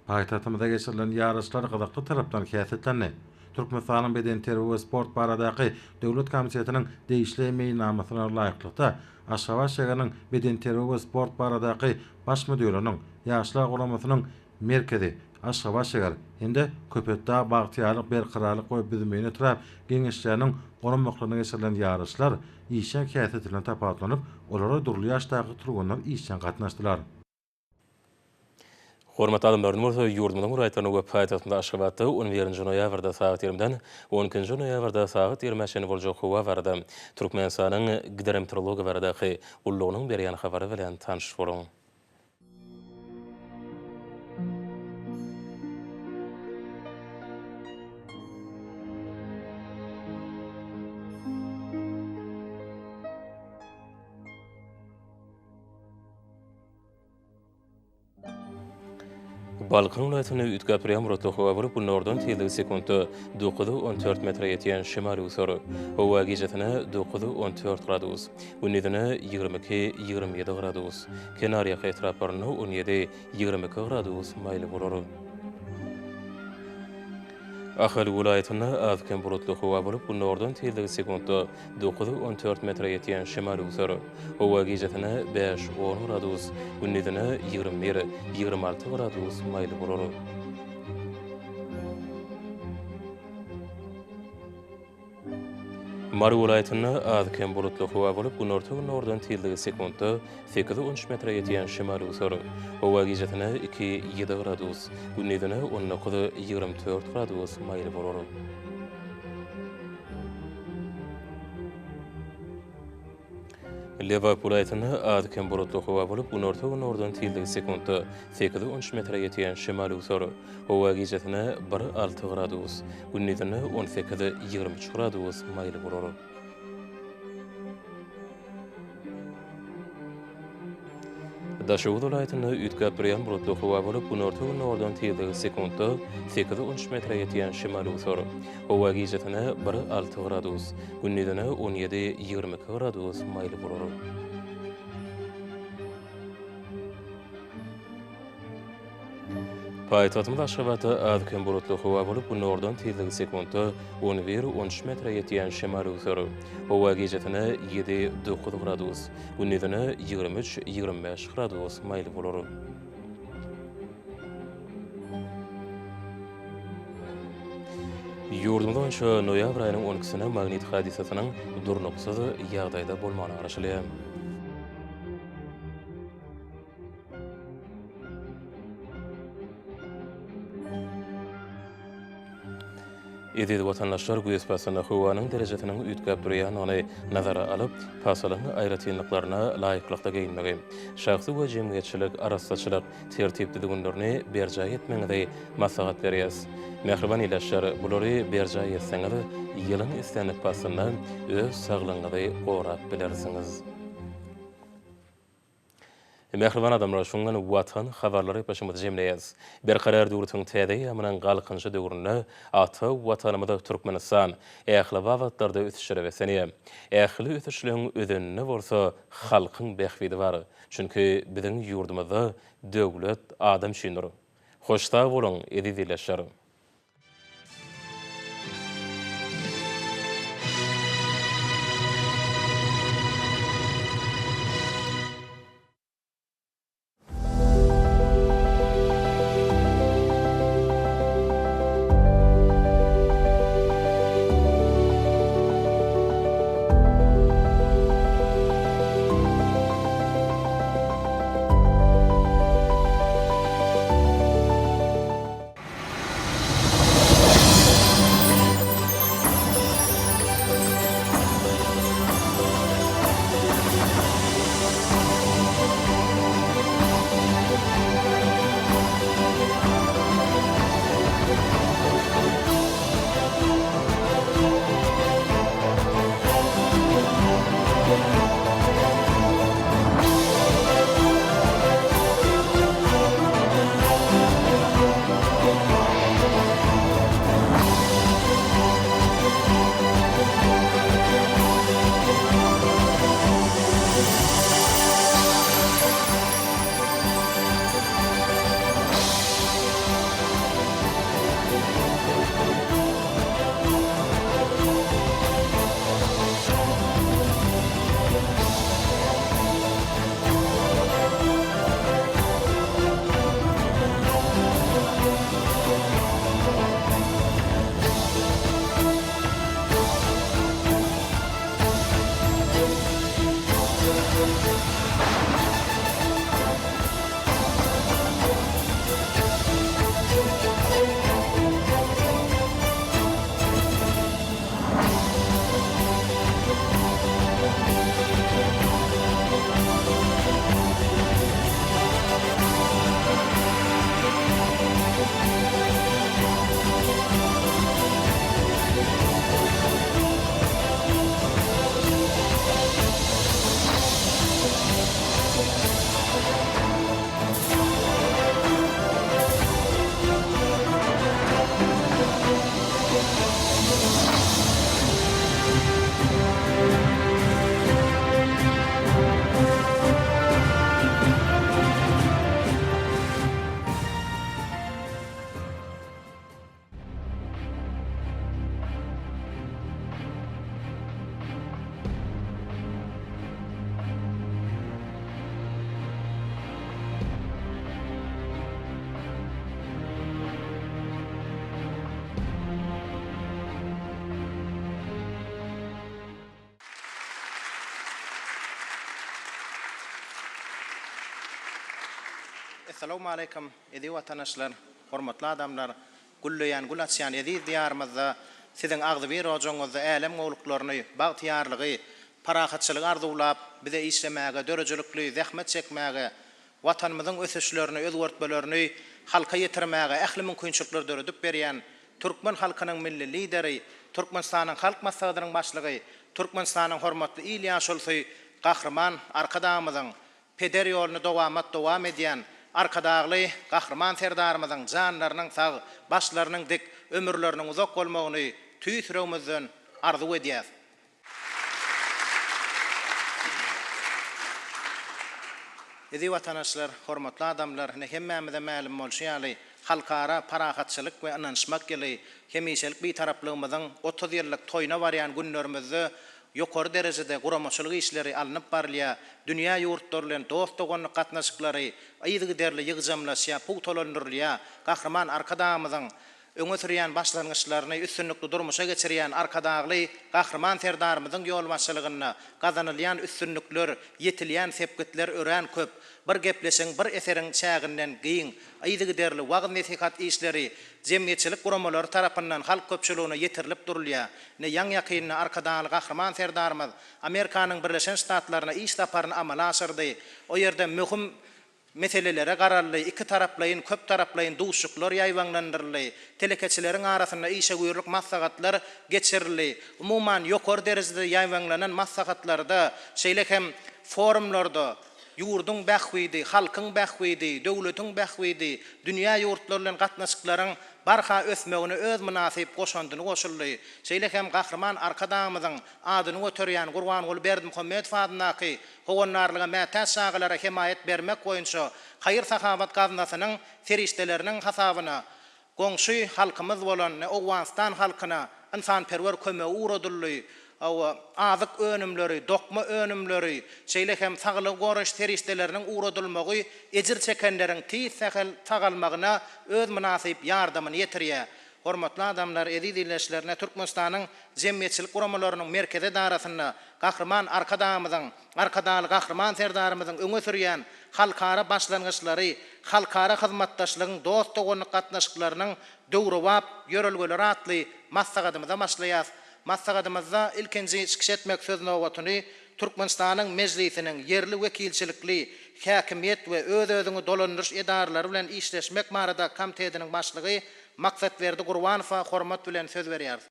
Paýtagtymyzda geçirilen ýaryşlar gyzykly tarapdan häsiýetlendi. Türkmenistanyň Bedenterbiýe we sport baradaky döwlet komitetiniň degişli meýilnamasyna laýyklykda, Aşgabat şäheriniň Bedenterbiýe we sport baradaky Baş müdirliginiň, Ýaşlar guramasynyň Merkezi, Aşgabat şäher hem-de Köpetdag, Bagtyýarlyk, Berkararlyk we Büzmeýin etrap Geňeşleriniň guramaklarynda geçirilen ýaryşlar işjeň häsiýeti bilen tapawutlanyp, olara dürli ýaşdaky türgenler işjeň gatnaşdylar. Hormatly alymlar, indi bolsa ýurdumyzyň welaýatlarynda we paýtagtymyz Aşgabatda on birinji noýabrda sagat ýigrimiden on ikinji noýabrda sagat ýigrimä çenli boljak howa barada Türkmenistanyň Gidrometeorologiýa baradaky gullugynyň berýän habary bilen tanyş boluň. Balkan welaýatynda üýtgäp durýan bulutly howa bolup, günordan tizligi sekuntda 9-14 metre ýetýän şemal öwser. Howa gijesine 9-14 gradus, gündizine 22-27 gradus, kenarýaka etraplarynda 17-22 gradus maýyl bolar. Ahal welaýatynda az-kem bulutly howa bolup, günordan tizligi sekuntda 9-14 metre ýetýän şemal öwser. Howa gijesine bäş-on gradus, gündizine 21, 26 gradus maýyl bolar. Mary welaýatynda az-kem bulutly howa bolup, günorta-gündogardan tizligi sekuntda sekiz-on üç metre ýetýän şemal öwser. Howa gijesine iki, ýedi gradus, gündizine 19, 24 gradus maýyl bolar. Lebap welaýatynda az-kem bulutly howa bolup, günorta-günordan tizligi sekuntda sekiz-on üç metre ýetýän şemal öwser. Howa gijesine bir, alty gradus, gündizine 18, 23 gradus maýyl bolar. Daşoguz welaýatynda üýtgäp durýan bulutly howa bolup, günorta-gündogardan tizligi sekuntda sekiz-on üç metre ýetýän şemal öwser. Howa gijesine bir, alty gradus, gündizine 17, 22 gradus maýyl bolar. Paýtagtymyz Aşgabatda az-kem bulutly howa bolup, günordan tizligi sekuntda 11, 13 metre ýetýän şemal öwser. Howa gijesine ýedi, 9 gradus, gündizine 23, 25 gradus maýyl bolar. Ýurdumyz boýunça noýabr aýynyň on ikisine magnit hadysasynyň durnuksyz ýagdaýda bolmagyna garaşylýar. Eziz watandaşlar, güýz paslynda howanyň derejesiniň üýtgäp durýandygyny nazara alyp, pasylyň aýratynlyklaryna laýyklykda geýinmegi, şahsy we jemgyýetçilik arassaçylyk tertip-düzgünlerini berjaý etmegiňizi maslahat berýäris. Mähriban ildeşler, bulary berjaý etseňiz, ýylyň islendik paslynda öz saglygyňyzy gorap bilersiňiz. Mähriban adamlar, şunuň bilen Watan habarlary gepleşigimizi jemleýäris. Berkarar döwletiň täze eýýamynyň Galkynyşy döwründe ata Watanymyz Türkmenistan ähli babatlarda ösüşlere beslenýär. Ähli ösüşleň özeninde bolsa halkyň bähbidi bar. Çünki biziň ýurdumyzda döwlet adam üçindir. Hoş sag boluň, eziz ildeşler! Essalawmaleýkim, eziz watandaşlar, hormatly adamlar! Gülleýän, gül açýan eziz Diýarymyzda Siziň agzybir ojagyňyzda älem gowluklaryny, bagtyýarlygy, parahatçylygy arzuwlap, bize işlemäge, döredijilikli zähmet çekmäge, Watanymyzyň ösüşlerini, özgertmelerini halka ýetirmäge ähli mümkinçilikleri döredip berýän türkmen halkynyň Milli Lideri, Türkmenistanyň Halk Maslahatynyň Başlygy, Türkmenistanyň hormatly il ýaşulusy Gahryman Arkadagymyzyň peder ýoluny dowamat dowam edýän Arkadagly Gahryman Serdarymyzyň janlarynyň sag, başlarynyň dik, ömürleriniň uzak bolmagyny tüýs ýüregimizden arzuw edýäs. Eziz watandaşlar, hormatly adamlar, ine hemmämize mälim bolşy ýaly, Halkara parahatçylyk we ynanyşmak ýyly, hemişelik Bitaraplygymyzyň 30 ýyllyk toýuna barýan günlerimizde ýokary derejede guramaçylyk işleri alnyp barylýar, dünýä ýurtlary bilen dost-doganlyk gatnaşyklary yzygiderli ýygjamlaşýar, pugtalandyrylýar, Gahryman Arkadagymyzyň öňe sürýän başlangyçlaryny üstünlikli durmuşa geçirýän Arkadagly Gahryman Serdarymyzyň ýolbaşçylygynda gazanylýan üstünlikler, ýetilýän sepgitler örän köp. Bir gepleşigiň, bir eseriň çäginden giň, yzygiderli wagyz-nesihat işleri jemgyýetçilik guramalary tarapyndan halk köpçüligine ýetirilip durulýar. Ine, ýaňy-ýakynda Arkadagly Gahryman Serdarymyz Amerikanyň Birleşen Ştatlaryna iş saparyny amala aşyrdy. O ýerde möhüm meselelere garaldy, ikitaraplaýyn, köptaraplaýyn duşuşyklar ýaýbaňlandyryldy, telekeçileriň arasynda işewürlik maslahatlar geçirildi. Umuman, ýokary derejede ýaýbaňlanan maslahatlarda, şeýle hem forumlarda ýurduň bähbidi, halkyň bähbidi, döwletiň bähbidi, dünýä ýurtlary bilen gatnaşyklaryň barha ösmegine öz mynasyp goşandyny goşuldy. Şeýle hem Gahryman Arkadagymyzyň adyny göterýän Gurbanguly Berdimuhamedow adyndaky Howandarlyga mätäç çagalara hemaýat bermek boýunça haýyr-sahawat gaznasynyň serişdeleriniň hasabyna goňşy halkymyz bolan Owganystan halkyna ynsanperwer kömegi ugradyldy, azyk önümleri, dokma önümleri, şeýle hem saglygy goraýyş serişdeleriniň ugradylmagy ejir çekenleriň tiz sähel sagalmagyna öz mynasyp ýardamyny ýetirýär. Hormatly adamlar, eziz ildeşler, Türkmenistanyň Jemgyýetçilik guramalarynyň merkezi edarasynda Gahryman Arkadagymyzyň, Arkadagly Gahryman Serdarymyzyň öňe sürýän halkara başlangyçlary, halkara hyzmatdaşlygyň, dost-doganlyk gatnaşyklarynyň döwrebap ýörelgeleri atly maslahatymyza başlaýarys. Maslahatymyzda ilkinji çykyş etmek söz nobatyny Türkmenistanyň Mejlisiniň ýerli wekilçilikli häkimiýet we öz-özüňi dolandyryş edaralary bilen işleşmek barada komitetiniň başlygy Maksatberdi Gurbanowa hormat bilen söz berýäris.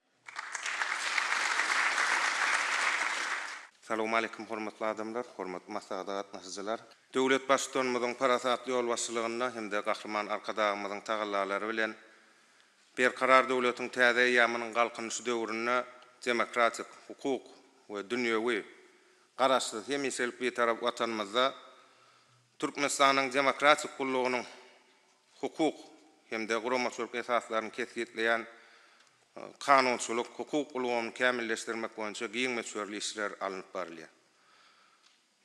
Salowmaleýkim hormatly adamlar, hormatly maslahata gatnaşyjylar! Döwlet Baştutanymyzyň parasatly ýolbaşçylygynda hem-de Gahryman Arkadagymyzyň tagallalary bilen Berkarar döwletiň täze eýýamynyň Galkynyşy döwründe demokratik, hukuk we dünýewi Garaşsyz, hemişelik Bitarap Watanymyzda Türkmenistanyň demokratik gullugynyň hukuk hem-de guramaçylyk esaslaryny kesgitleýän kanunçylyk, hukuk ulgamyny kämilleşdirmek boýunça giň möçberli işler alnyp barylýar.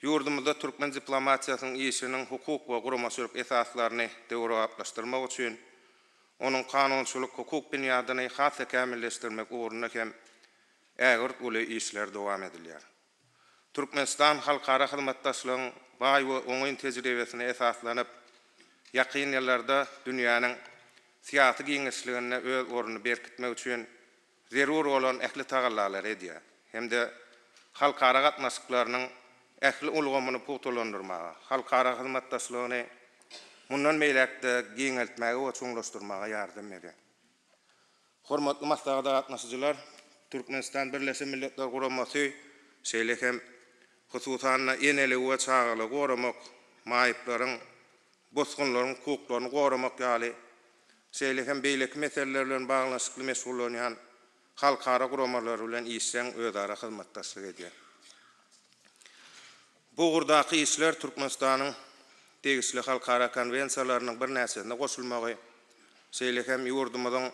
Ýurdumyzda türkmen diplomatiýasynyň işiniň hukuk we guramaçylyk esaslaryny döwrebaplaşdyrmak üçin onuň kanunçylyk, hukuk binýadyny has-da kämilleşdirmek ugrunda hem ägirt uly işler dowam edilýär. Türkmenistan halkara hyzmatdaşlygyň baý we oňyn tejribesine esaslanyp, ýakyn ýyllarda dünýäniň syýasy giňişliginde öz ornuny berkitmek üçin zerur bolan ähli tagallalary edýär hem-de halkara gatnaşyklarynyň ähli ulgamyny pugtalandyrmaga, halkara hyzmatdaşlygyny mundan beýläk-de giňeltmäge we çuňlaşdyrmaga ýardam berýär. Hormatly maslahata gatnaşyjylar, Türkmenistan Birleşen Milletler Guramasy, şeýle hem, hususan-da, eneligi we çagalygy goramak, maýyplaryň, bosgunlaryň hukuklaryny goramak ýaly, şeýle hem beýleki meseleler bilen baglanyşykly meşgullanýan halkara guramalary bilen işjeň özara hyzmatdaşlyk edýär. Bu ugurdaky işler Türkmenistanyň degişli halkara konwensiýalarynyň birnäçesine goşulmagy, şeýle hem ýurdumyzyň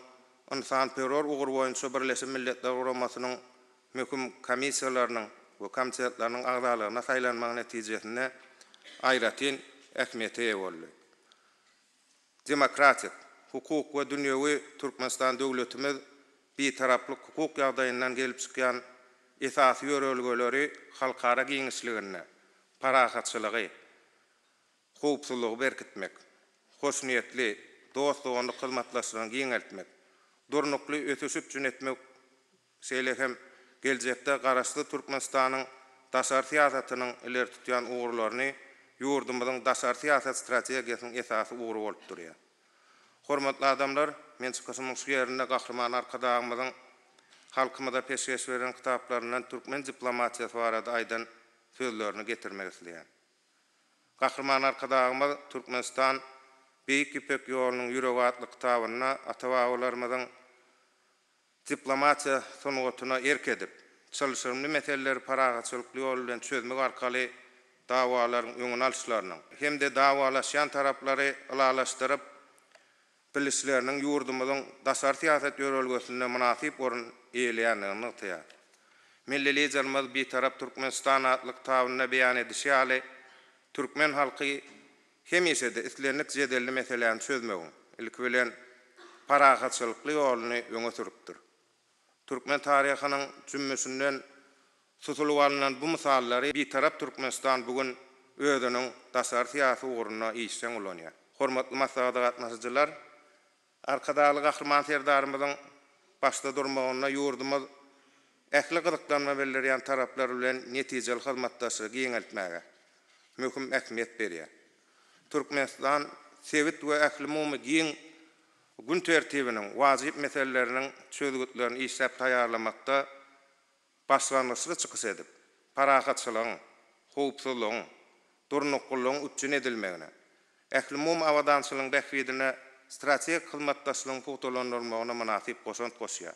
ynsanperwer ugur boýunça Birleşen Milletler Guramasynyň möhüm komissiýalarynyň we komitetleriniň agzalygyna saýlanmagy netijesinde aýratyn ähmiýete eýe boldy. Demokratik, hukuk we dünýewi Türkmenistan döwletimiz Bitaraplyk hukuk ýagdaýyndan gelip çykýan esasy ýörelgeleri halkara giňişliginde parahatçylygy, howpsuzlygy berkitmek, hoşniýetli, dost-doganlyk hyzmatdaşlygyny giňeltmek, durnukly ösüşi üpjün etmek, şeýle hem geljekde Garaşsyz Türkmenistanyň daşary syýasatynyň ileri tutýan ugurlaryny ýurdumyzyň daşary syýasat strategiýasynyň esasy ugry bolup durýar. Hormatly adamlar, men çykyşymyň şu ýerinde Gahryman Arkadagymyzyň halkymyza peşgeş beren kitaplaryndan türkmen diplomatiýasy barada aýdan sözlerini getirmek isleýän. Gahryman Arkadagymyz Türkmenistan, Beýik Ýüpek ýolunyň ýüregi atly kitabynda ata-babalarymyzyň diplomatiýa sungatyna erk edip, çylşyrymly meseleleri parahatçylykly ýol bilen çözmek arkaly dawalaryň öňüni alyşlarynyň hem-de dawalaşýan taraplary ylalaşdyryp bilişleriniň ýurdumyzyň daşary syýasat ýörelgesinde mynasyp orun eýeleýändigini nygtaýar. Milli Liderimiz Bitarap Türkmenistan atly kitabynda beýan edişi ýaly, türkmen halky hemişe-de islendik jedelli meseläni çözmegiň, ilki bilen, parahatçylykly ýoluny öňe sürüpdir. Türkmen taryhynyň jümmüşinden susulyp alnan bu mysallary Bitarap Türkmenistan bu gün özüniň daşary syýasy ugrunda işjeň ulanýar. Hormatly maslahata gatnaşyjylar, Arkadagly Gahryman Serdarymyzyň başda durmagynda ýurdumyz ähli gyzyklanma bildirýän taraplar bilen netijeli hyzmatdaşlygy giňeltmäge möhüm ähmiýet berýär. Türkmenistan sebit we ählumumy giň gün tertibiniň wajyp meseleleriniň çözgütlerini işläp taýýarlamakda başlangyçly çykyş edip, parahatçylygyň, howpsuzlygyň, durnuklylygyň üpjün edilmegine, ählumumy abadançylygyň bähbidine strategik hyzmatdaşlygyň pugtalandyrylmagyna mynasyp goşant goşýar.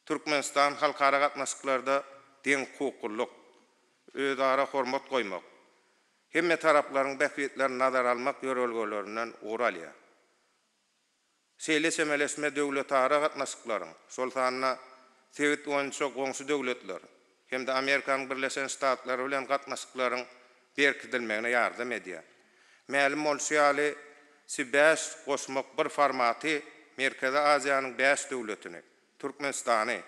Türkmenistan halkara gatnaşyklarda deňhukuklylyk, özara hormat goýmak, hemme taraplaryň bähbitlerini nazara almak ýörelgelerinden ugur alýar. Şeýle çemeleşme döwletara gatnaşyklaryň, şol sanda sebit boýunça goňşy döwletler hem-de Amerikanyň Birleşen Ştatlary bilen gatnaşyklaryň berkidilmegine ýardam edýär. Mälim bolşy ýaly, C bäş goşmak bir formaty Merkezi Aziýanyň bäş döwletini, Türkmenistany,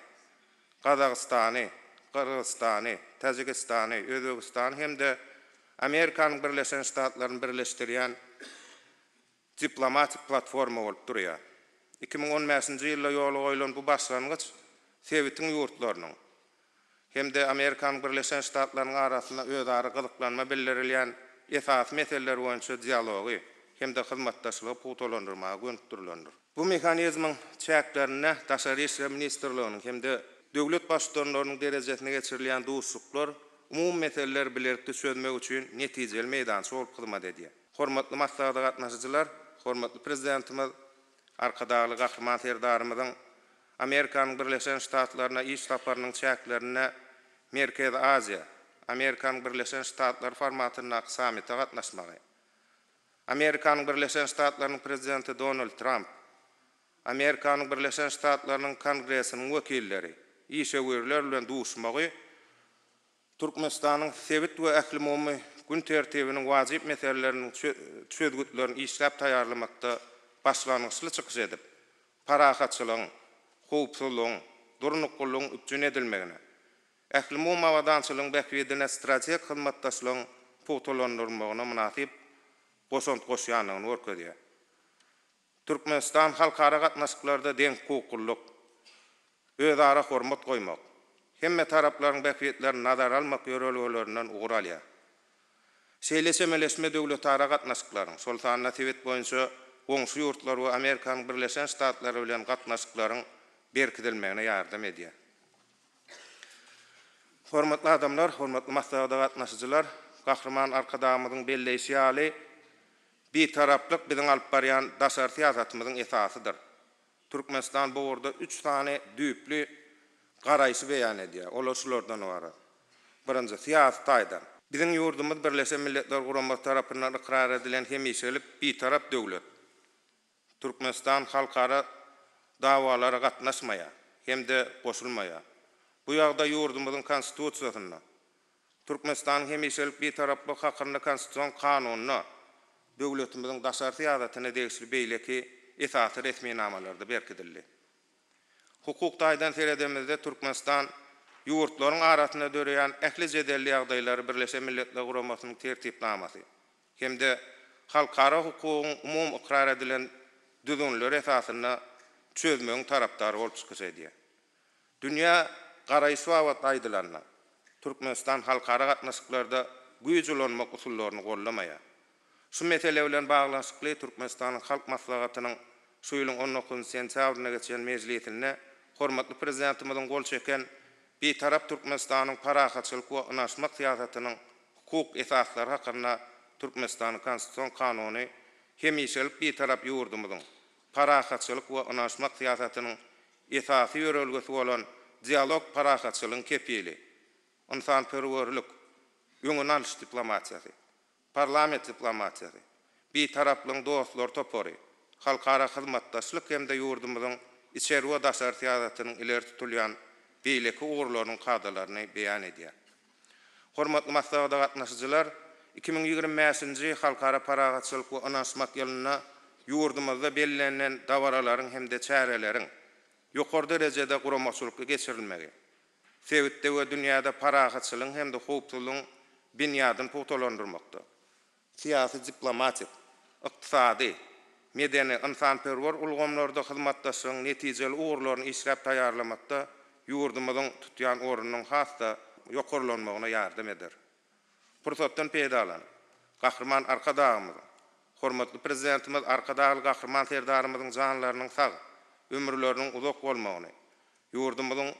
Gazagystany, Gyrgyzystany, Täjigistany, Özbegistany hem-de Amerikanyň Birleşen Ştatlaryny birleşdirýän diplomatik platforma bolup durýar. 2015-nji ýylda ýola goýlan bu başlangyç sebitiň ýurtlarynyň hem-de Amerikanyň Birleşen Ştatlarynyň arasynda özara gyzyklanma bildirilýän esasy meseleler boýunça dialogy hem-de hyzmatdaşlygy pugtalandyrmaga gönükdirilendir. Bu mehanizmiň çäklerinde Daşary işler ministrliginiň hem-de döwlet Baştutanlarynyň derejesinde geçirilýän duşuşyklar umumy meseleleri bilelikde çözmek üçin netijeli meýdança bolup hyzmat edýär. Hormatly maslahata gatnaşyjylar, hormatly Prezidentimiz Arkadagly Gahryman Serdarymyzyň Amerikanyň Birleşen Ştatlaryna iş saparynyň çäklerinde Merkezi Aziýa, Amerikanyň Birleşen Ştatlary formatyndaky sammite gatnaşmagy, Amerikanyň Birleşen Ştatlarynyň Prezidenti Donald Tramp, Amerikanyň Birleşen Ştatlarynyň Kongresiniň wekilleri, işewürler bilen duşmagy Türkmenistanyň sebit we ählumumy gün tertibiniň wajyp meseleleriniň çözgütlerini işläp taýýarlamakda başlangyçly çykyş edip, parahatçylygyň, howpsuzlygyň, durnuklylygyň üpjün edilmegine, ählumumy abadançylygyň bähbidine strategik hyzmatdaşlygyň pugtalandyrylmagyna mynasyp goşant goşýandygyny görkezýär. Türkmenistan halkara gatnaşyklarda deňhukuklylyk, özara hormat goýmak, hemme taraplaryň bähbitlerini nazara almak ýörelgelerinden ugur alýar. Şeýle çemeleşme döwletara gatnaşyklaryň, şol sanda sebit boýunça goňşy ýurtlar we Amerikanyň Birleşen Ştatlary bilen gatnaşyklaryň berkidilmegine ýardam edýär. Hormatly adamlar, hormatly maslahata gatnaşyjylar, Gahryman Arkadagymyzyň belleýşi ýaly, Bitaraplyk biziň alyp barýan daşary syýasatymyzyň esasydyr. Türkmenistan bu ugurda üç sany düýpli garaýşy beýan edýär. Olar şulardan ybarat. Birinji, syýasy taýdan. Biziň ýurdumyz Birleşen Milletler Guramasy tarapyndan ykrar edilen hemişelik Bitarap döwlet. Türkmenistan halkara dawalara gatnaşmaýar hem-de goşulmaýar. Bu ýagdaý ýurdumyzyň Konstitusiýasynda, Türkmenistanyň hemişelik Bitaraplygy hakynda Konstitusion Kanunda, döwletimiziň daşary syýasatyna degişli beýleki esasy resminamalarda berkidildi. Hukuk taýdan seredemizde Türkmenistan ýurtlaryň arasynda döreýän ähli jedelli ýagdaýlary Birleşen Milletler Guramasynyň Tertipnamasy hem-de. halkara hukugyň umumy ykrar edilen düzgünleri esasynda çözmegiň tarapdary bolup çykyş edýär. Dünýä garaýşy babatda aýdylanda, Türkmenistan halkara gatnaşyklarda güýç ulanmak usullaryny goldamaýar. Şu mesele bilen baglanyşykly Türkmenistanyň Halk Maslahatynyň şu ýylyň on dokuzynjy sentýabrynda geçen mejlisinde hormatly Prezidentimiziň gol çeken Bitarap Türkmenistanyň parahatçylyk we ynaşmak syýasatynyň hukuk esaslary hakynda Türkmenistanyň Konstitusion Kanuny hemişelik Bitarap ýurdumyzyň parahatçylyk we ynaşmak syýasatynyň esasy ýörelgesi bolan dialog parahatçylygyň kepili, ynsanperwerlik, öňüni alyş diplomatiýasy, parlament diplomatiýasy, Bitaraplygyň dostlary topary, halkara hyzmatdaşlyk hem-de ýurdumyzyň içeri we daşary syýasatynyň ileri tutulýan beýleki ugurlarynyň kadalaryny beýan edýär. Hormatly maslahata gatnaşyjylar, 2025-nji Halkara parahatçylyk we ynanyşmak ýylynda ýurdumyzda bellenilen dabaralaryň hem-de çäreleriň ýokary derejede guramaçylykly geçirilmegi, sebitde we dünýäde parahatçylygyň hem-de howpsuzlygyň binýadyny pugtalandyrmakda, syýasy-diplomatik, ykdysady, medeni-ynsanperwer ulgamlarda hyzmatdaşlygyň netijeli ugurlaryny işläp taýýarlamakda ýurdumyzyň tutýan ornunyň has-da ýokarlanmagyna ýardam eder. Pursatdan peýdalanyp, Gahryman Arkadagymyzyň, hormatly Prezidentimiz Arkadagly Gahryman Serdarymyzyň janlarynyň sag, ömürleriniň uzak bolmagyny, Ýurdumyzyň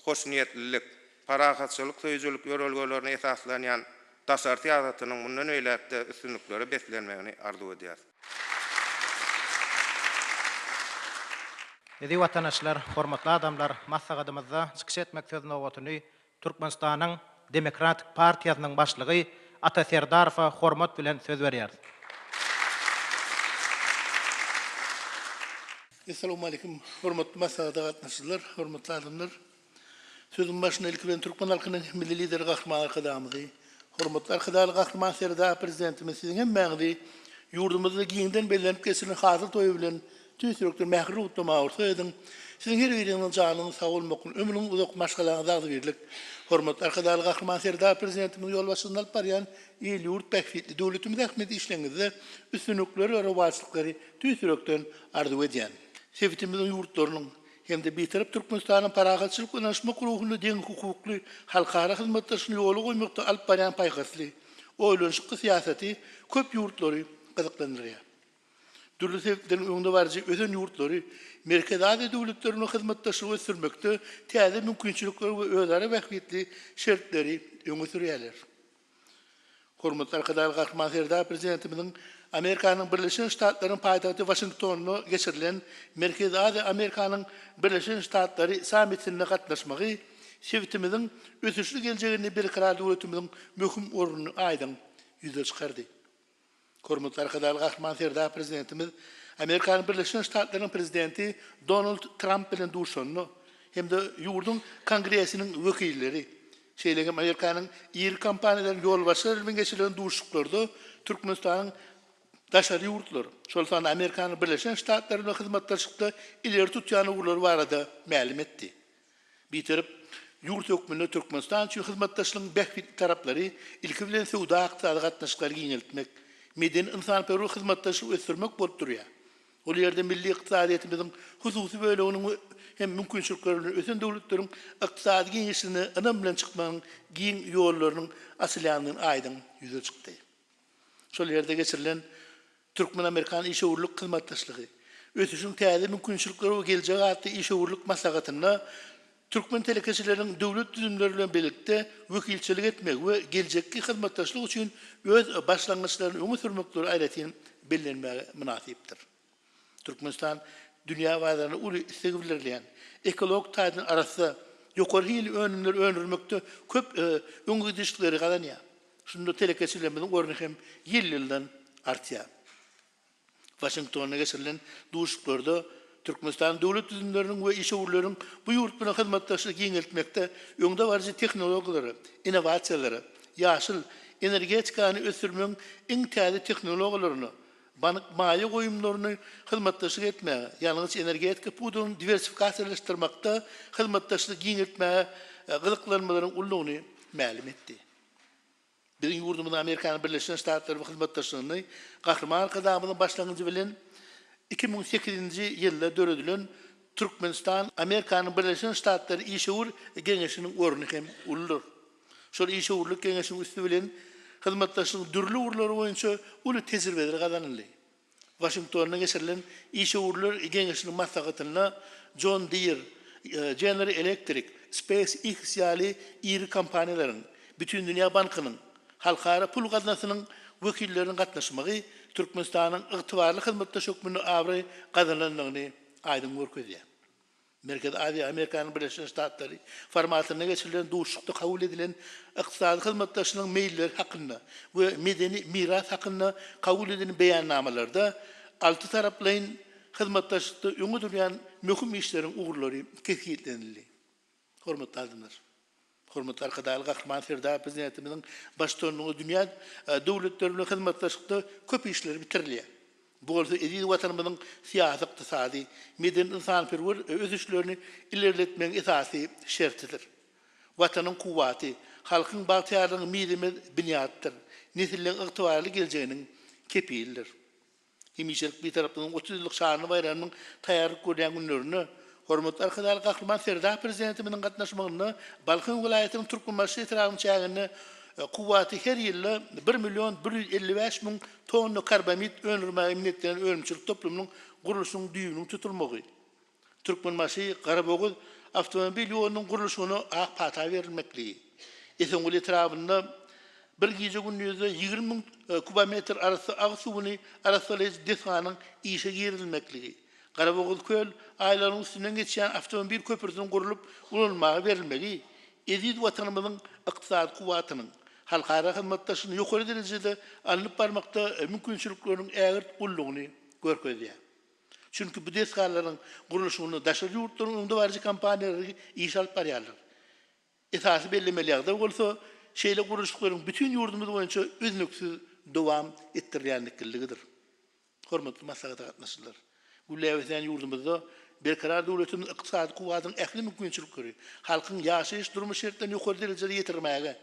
hoşniýetlilik, parahatçylyk söýüjilik ýörelgelerine esaslanýan daşary syýasatynyň mundan beýläk-de üstünliklere beslenmegini arzuw edýäris. Eziz watandaşlar, hormatly adamlar, maslahatymyzda çykyş etmek söz nobatyny Türkmenistanyň Demokratik partiýasynyň başlygy Ata Serdarowa hormat bilen söz berýäris. Essalawmaleýkim, hormatly maslahata gatnaşyjylar, hormatly adamlar! Sözümiň başynda ilki bilen türkmen halkynyň Milli Lideri Gahryman Arkadagymyzy, hormatly Arkadagly Gahryman Serdar Prezidentimiz siziň hemmäňizi ýurdumyzda giňden bellenip geçirilen Hasyl toýy bilen Tüýs ýürekden mähirli gutlamaga rugsat ediň. Siziň her biriňiziň janyňyz sag bolmaklygyny, ömrüňiz uzak, maşgalaňyzda agzybirlik, hormatly Arkadagly Gahryman Serdar Prezidentimiziň ýolbaşçylygynda alyp barýan il-ýurt bähbitli, döwletimize ähmiýetli işleriňizde üstünlikleri we rowaçlyklary tüýs ýürekden arzuw edýän. Sebitimiziň ýurtlarynyň hem-de Bitarap Türkmenistanyň parahatçylyk we ynanyşmak ruhunda deňhukukly halkara hyzmatdaşlygyny ýola goýmakda alyp barýan paýhasly, oýlanyşykly syýasaty köp ýurtlary gyzyklandyrýar. Dürli sebitleriň öňdebaryjy ösen ýurtlary Merkezi Aziýa döwletleri bilen hyzmatdaşlygy ösdürmekde täze mümkinçilikleri we özara bähbitli şertleri öňe sürýärler. Hormatly Arkadagly Gahryman Serdar Prezidentimiziň Amerikanyň Birleşen Ştatlarynyň paýtagty Waşingtonda geçirilen Merkezi Aziýa-Amerikanyň Birleşen Ştatlary sammitinde gatnaşmagy sebitimiziň ösüşli geljeginde berkarar döwletimiziň möhüm ornuny aýdyň ýüze çykardy. Hormatly Arkadagly Gahryman Serdar Prezidentimiz Amerikanyň Birleşen Ştatlarynyň Prezidenti Donald Tramp bilen duşanda hem-de ýurduň Kongresiniň wekilleri, şeýle hem Amerikanyň iri kompaniýalarynyň ýolbaşçylary bilen geçirilen duşuşyklarda Türkmenistanyň daşary ýurtlar, şol sanda Amerikanyň Birleşen Ştatlary bilen hyzmatdaşlykda ileri tutýan ugurlary barada mälim etdi. Bitarap ýurt hökmünde Türkmenistan üçin hyzmatdaşlygyň bähbitli taraplary ilki bilen söwda-ykdysady gatnaşyklary giňeltmek, medeni-ynsanperwer hyzmatdaşlygy ösdürmek bolup durýar. Ol ýerde milli ykdysadyýetimiziň hususy böleginiň hem mümkinçilikleri bilen ösen döwletleriň ykdysady giňişligine ynam bilen çykmagyň giň ýollarynyň açylýandygyny aýdyň ýüze çykdy. Şol ýerde geçirilen Türkmen-amerikan işewürlik hyzmatdaşlygy, ösüşiň täze mümkinçilikleri we geljegi atly işewürlik maslahatynda türkmen telekeçileriniň döwlet düzümleri bilen birlikde wekilçilik etmegi we geljekki hyzmatdaşlyk üçin öz başlangyçlaryny öňe sürmekleri aýratyn bellenmäge mynasypdyr. Türkmenistan dünýä bazarynda uly isleg bildirilýän, ekologik taýdan arassa, ýokary hilli önümleri öndürmekde köp öňegidişlikleri gazanýar. Şunda telekeçilerimiziň orny hem ýyl-ýyldan artýar. Waşingtonda geçirilen duşuşyklarda Türkmenistanyň döwlet düzümleriniň we işewürleriniň bu ýurt bilen hyzmatdaşlygy giňeltmekde öňdebaryjy tehnologiýalara, innowasiýalara, ýaşyl energetikany ösdürmegiň iň täze tehnologiýalaryna, Bank maýa goýumlaryny hyzmatdaşlyk etmäge, ýangyç-energetika pudagyny diwersifikasiýalaşdyrmakda hyzmatdaşlygy giňeltmäge gyzyklanmalaryň uludygyny mälim etdi. Biziň ýurdumyzyň Amerikanyň Birleşen Ştatlary bilen hyzmatdaşlygyny Gahryman Arkadagymyzyň başlangyjy bilen 2008-nji ýylda döredilen Türkmenistan, Amerikanyň Birleşen Ştatlary işewür geňeşiniň orny hem uludyr. Şol işewürlik geňeşiniň üsti bilen hyzmatdaşlygyň dürli ugurlary boýunça uly tejribeler gazanyldy. Waşingtonda geçirilen Işewürler geňeşiniň maslahatynda John Deere, General Electric, SpaceX ýaly iri kompaniýalaryň, Bütindünýä bankynyň, Halkara pul gaznasynyň wekilleriniň gatnaşmagy Türkmenistanyň ygtybarly hyzmatdaş hökmünde abraý gazanandygyny aýdyň görkezýär. Merkezi Aziýa, Amerikanyň Birleşen Ştatlary formatynda geçirilen duşuşykda kabul edilen Ykdysady hyzmatdaşlygyň meýilleri hakynda we Medeni miras hakynda kabul edilen beýannamalarda altytaraplaýyn hyzmatdaşlykda öňe durýan möhüm işleriň ugurlary kesgitlenildi. Hormatly adamlar! Hormatly Arkadagly Gahryman Serdar Prezidentimiziň baştutanlygynda dünýä döwletleri bilen hyzmatdaşlykda köp işler bitirilýär. Bu bolsa eziz Watanymyzyň syýasy-ykdysady, medeni-ynsanperwer ösüşlerini ilerletmegiň esasy şertidir. Watanyň kuwwaty, halkyň bagtyýarlygynyň mizemez binýadydyr, nesilleriň ygtybarly geljeginiň kepilidir. Hemişelik Bitaraplygyň 30 ýyllyk şanly baýramynyň taýýarlyk görýän günlerinde hormatly Arkadagly Gahryman Serdar Prezidentimiziň gatnaşmagynda Balkan welaýatynyň Türkmenbaşy etrabynyň çäginde kuwwaty her ýylda bir million 155 müň tonna karbamid öndürmäge niýetlenen önümçilik toplumynyň gurluşygynyň düýbüniň tutulmagy, Türkmenbaşy, Garabogaz awtomobil ýolunyň gurluşygyna ak pata berilmekligi, Esenguly etrabynda bir gije-gündizde 20 müň kubometr arassa agyz suwuny arassalaýjy desganyň işe girizilmekligi, Garabogazköl aýlagynyň üstünden geçýän awtomobil köprüsiniň gurlup ulanylmaga berilmegi eziz Watanymyzyň ykdysady kuwwatynyň, halkara hyzmatdaşlygyny ýokary derejede alnyp barmakda mümkinçilikleriniň ägirt ululygyny görkezýär. Çünki bu desgalaryň gurluşygynda daşary ýurtlaryň öňdebaryjy kompaniýalary iş alyp barýarlar. Esasy bellemeli ýagdaý bolsa, şeýle gurluşyklaryň bütin ýurdumyz boýunça üznüksiz dowam etdirilýänlikligidir. Hormatly maslahata gatnaşyjylar! Gülläp ösýän ýurdumyzda Berkarar döwletimiziň ykdysady kuwwatynyň ähli mümkinçilikleri halkyň ýaşaýyş-durmuş şertlerini ýokary derejede ýetirmäge,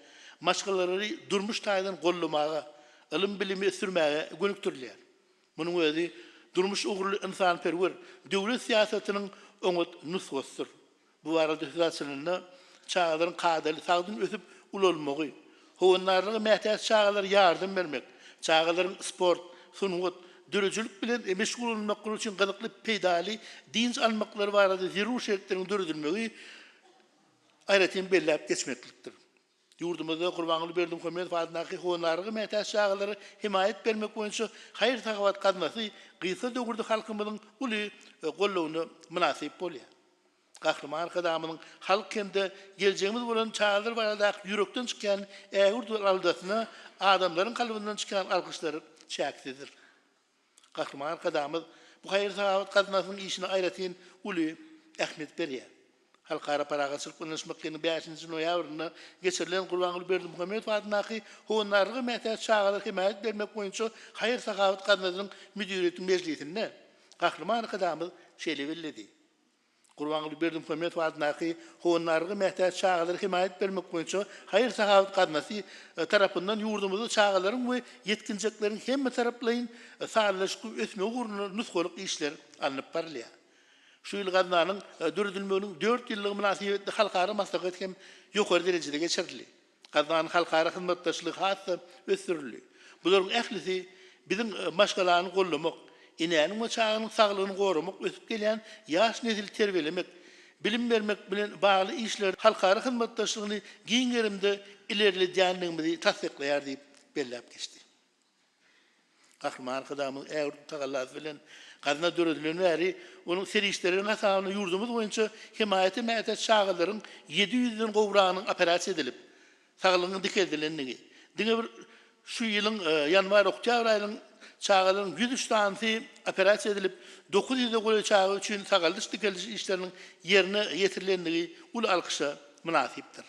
maşgalalary durmuş taýdan goldamaga, ylym-bilimi ösdürmäge gönükdirilýär. Munuň özi durmuş ugurly ynsanperwer döwlet syýasatynyň oňat nusgasydyr. Bu barada söz açylanda, çagalaryň kadaly, sagdyn ösüp ulalmagy, howandarlyga mätäç çagalara ýardam bermek, çagalaryň sport, sungat, döredijilik bilen meşgullanmaklary üçin gyzykly, peýdaly dynç almaklary barada zerur şertleriň döredilmegi aýratyn belläp geçmeklikdir. Ýurdumyzda Gurbanguly Berdimuhamedow adyndaky howandarlyga mätäç çagalara hemaýat bermek boýunça haýyr-sahawat gaznasy gysga döwürde halkymyzyň uly goldawyna mynasyp bolýar. Gahryman Arkadagymyzyň halk hem-de geljegimiz bolan çagalar baradaky ýürekden çykýan ägirt uly aladasyna adamlaryň kalbyndan çykýan alkyşlar çäksizdir. Gahryman Arkadagymyz bu haýyr-sahawat gaznasynyň işine aýratyn uly ähmiýet berýär. Halkara parahatçylyk we ynanyşmak ýylynyň bäşinji noýabrynda geçirilen Gurbanguly Berdimuhamedow adyndaky Howandarlyga mätäç çagalara hemaýat bermek boýunça haýyr-sahawat gaznasynyň müdiriýetiniň mejlisinde Gahryman Arkadagymyz şeýle belledi. Gurbanguly Berdimuhamedow adyndaky Howandarlyga mätäç çagalara hemaýat bermek boýunça haýyr-sahawat gaznasy tarapyndan ýurdumyzda çagalaryň we ýetginjekleriň hemmetaraplaýyn sazlaşykly ösmegi ugrunda nusgalyk işler alnyp barylýar. Şu ýyl gaznanyň döredilmeginiň dört ýyllygy mynasybetli halkara maslahat hem ýokary derejede geçirildi. Gaznanyň halkara hyzmatdaşlygy has-da ösdürildi. Bularyň ählisi biziň maşgalany goldamak, enäniň we çaganyň saglygyny goramak, ösüp gelýän ýaş nesli terbiýelemek, bilim bermek bilen bagly işlerde halkara hyzmatdaşlygyny giň gerimde ilerledýändigimizi tassyklaýar diýip belläp geçdi. Gahryman Arkadagymyzyň ägirt tagallasy bilen gazna döredileni bäri onuň serişdeleriniň hasabyna ýurdumyz boýunça hemaýata mätäç çagalaryň 700-den gowragynyň operasiýa edilip, saglygynyň dikeldilendigi, diňe bir şu ýylyň ýanwar-oktýabr aýynyň çagalaryň 103 sanysy operasiýa edilip, 900-e golaý çaga üçin sagaldyş-dikeldiş işleriniň ýerine ýetirilendigi uly alkyşa mynasypdyr.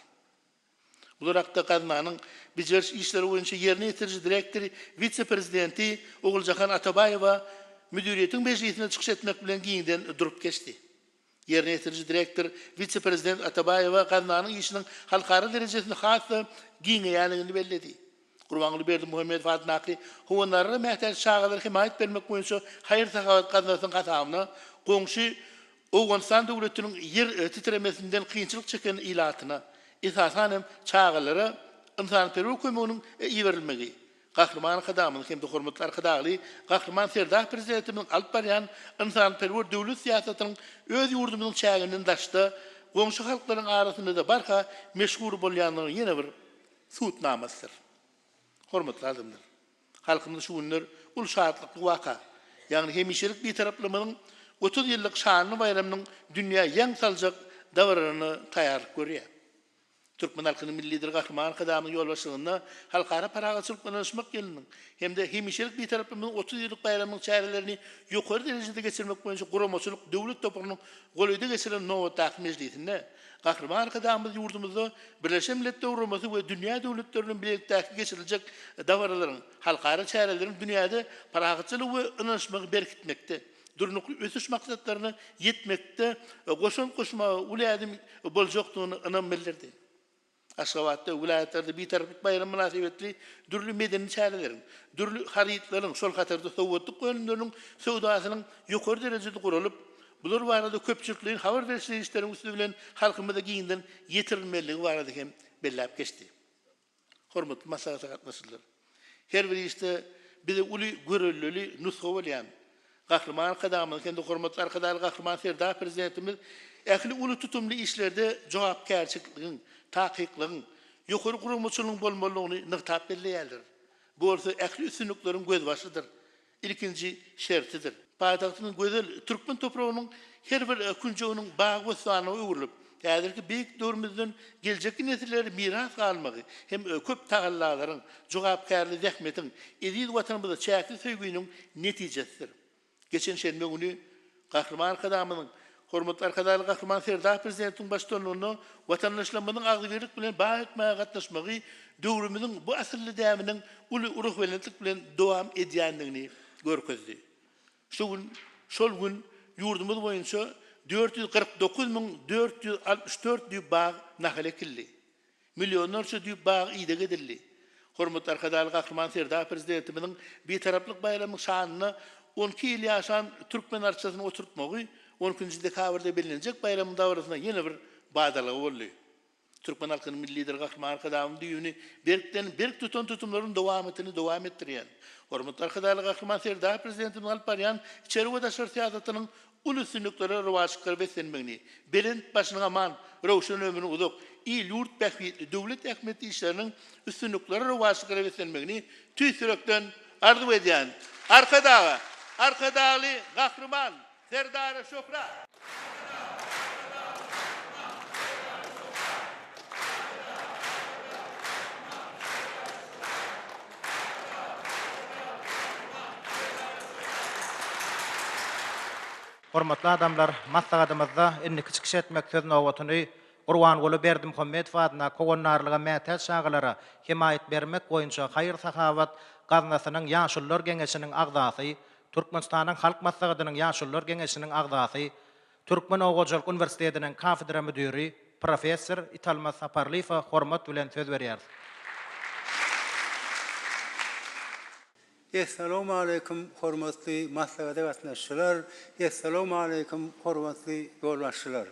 Bular hakda gaznanyň bejeriş işleri boýunça ýerine ýetiriji direktory, wise-prezidenti Oguljahan Atabaýewa müdiriýetiň mejlisinde çykyş etmek bilen giňden durup geçdi. Ýerine ýetiriji direktor, wise-prezident Atabaýewa gaznanyň işiniň halkara derejesinde has-da giňeýändigini belledi. Gurbanguly Berdimuhamedow adyndaky Howandarlara mätäç çagalara hemaýat bermek boýunça haýyr-sahawat gaznasynyň hasabyna goňşy Owganystan döwletiniň ýer titremesinden kynçylyk çeken ilatyna, esasan hem, çagalara ynsanperwer kömeginiň iberilmegi, Gahryman Arkadagymyzyň hem-de hormatly Arkadagly Gahryman Serdar Prezidentimiziň alyp barýan ynsanperwer döwlet syýasatynyň öz ýurdumyzyň çäginden daşda, goňşy halklaryň arasynda-da barha meşhur bolýandygynyň ýene bir subutnamasydyr. Hormatly adamlar! Halkymyz şu günler uly şatlykly waka, ýagny hemişelik Bitaraplygymyzyň 30 ýyllyk şanly baýramynyň dünýä ýaň saljak dabaralaryna taýýarlyk görýär. Türkmen halkynyň Milli Lideri Gahryman Arkadagymyzyň ýolbaşçylygynda Halkara parahatçylyk we ynanyşmak ýylynyň hem-de hemişelik Bitaraplygymyzyň 30 ýyllyk baýramynyň çärelerini ýokary derejede geçirmek boýunça guramaçylyk döwlet toparynyň golaýda geçiren nobatdaky mejlisinde Gahryman Arkadagymyz ýurdumyzda Birleşen Milletler Guramasy we dünýä döwletleri bilen bilelikdäki geçiriljek dabaralaryň, halkara çäreleriň dünýäde parahatçylygy we ynanyşmagy berkitmekde, Durnukly ösüş maksatlaryna ýetmekde goşant goşmaga uly ädim boljakdygyna ynam bildirdi. Aşgabatda, welaýatlarda Bitaraplyk baýramy mynasybetli dürli medeni çäreleriň, dürli harytlaryň, şol hatarda sowgatlyk önümleriniň söwdasynyň ýokary derejede guralyp, bular barada köpçülikleýin habar beriş serişdeleriň üsti bilen halkymyza giňden ýetirilmelidigi barada hem belläp geçdi. Hormatly maslahata gatnaşyjylar! Her bir işde bize uly görelleli nusga bolýan Gahryman Arkadagymyz hem-de hormatly Arkadagly Gahryman Serdar Prezidentimiz ähli uly tutumly işlerde jogapkärçilikligiň, takyklygyň, ýokary guramaçylygyň bolmalydygyny nygtap belleýärler. Bu bolsa ähli üstünlikleriň gözbaşydyr. ilkinji şertidir. Paýtagtymyz gözel türkmen topragynyň her bir künjeginiň bagy-bossanlyga öwrülip, häzirki beýik döwrümizden geljekki nesillere miras galmagy hem köp tagallalaryň, jogapkärli zähmetiň, eziz Watanymyza çäksiz söýginiň netijesidir. Geçen şenbe güni Gahryman Arkadagymyzyň, hormatly Arkadagly Gahryman Serdar Prezidentimiziň baştutanlygynda watandaşlarymyzyň agzybirlik bilen bag ekmäge gatnaşmagy döwrümiziň bu asylly däbiniň uly ruhubelentlik bilen dowam edýändigini görkezdi. Şu gün, şol gün ýurdumyz boýunça 449 464 düýp bag nahal ekildi. Millionlarça düýp bag ideg edildi. Hormatly Arkadagly Gahryman Serdar Prezidentimiziň Bitaraplyk baýramynyň şanyna on iki ýyl ýaşan türkmen arçasyny oturtmagy on ikinji dekabrda bellenjek baýramyň dabarasyna ýene bir badalga boldy. Türkmen halkynyň Milli Lideri Gahryman Arkadagymyzyň düýbüni berkden berk tutan tutumlaryň dowamatyny dowam etdirýän, hormatly Arkadagly Gahryman Serdar Prezidentimiziň alyp barýan içeri we daşary syýasatynyň uly üstünliklere, rowaçlyklara beslenmegini, belent başynyň aman, röwşen ömrüniň uzak, il-ýurt bähbitli, döwlet ähmiýetli işleriniň üstünliklere, rowaçlyklara beslenmegini tüýs ýürekden arzuw edýän. Arkadaga! Arkadagly Gahryman Serdara şöhrat! Hormatly adamlar, maslahatymyzda indiki çykyş etmek söz nobatyny Gurbanguly Berdimuhamedow adyndaky Howandarlyga mätäç çagalara hemaýat bermek boýunça haýyr-sahawat gaznasynyň Ýaşulular geňeşiniň agzasy, Türkmenistanyň Halk Maslahatynyň Ýaşulular geňeşiniň agzasy, Türkmen oba hojalyk uniwersitetiniň kafedra müdiri, professor Italmaz Saparlyýewe hormat bilen söz berýäris. Essalawmaleýkim hormatly maslahata gatnaşyjylar, Essalawmaleýkim hormatly ýolbaşçylar.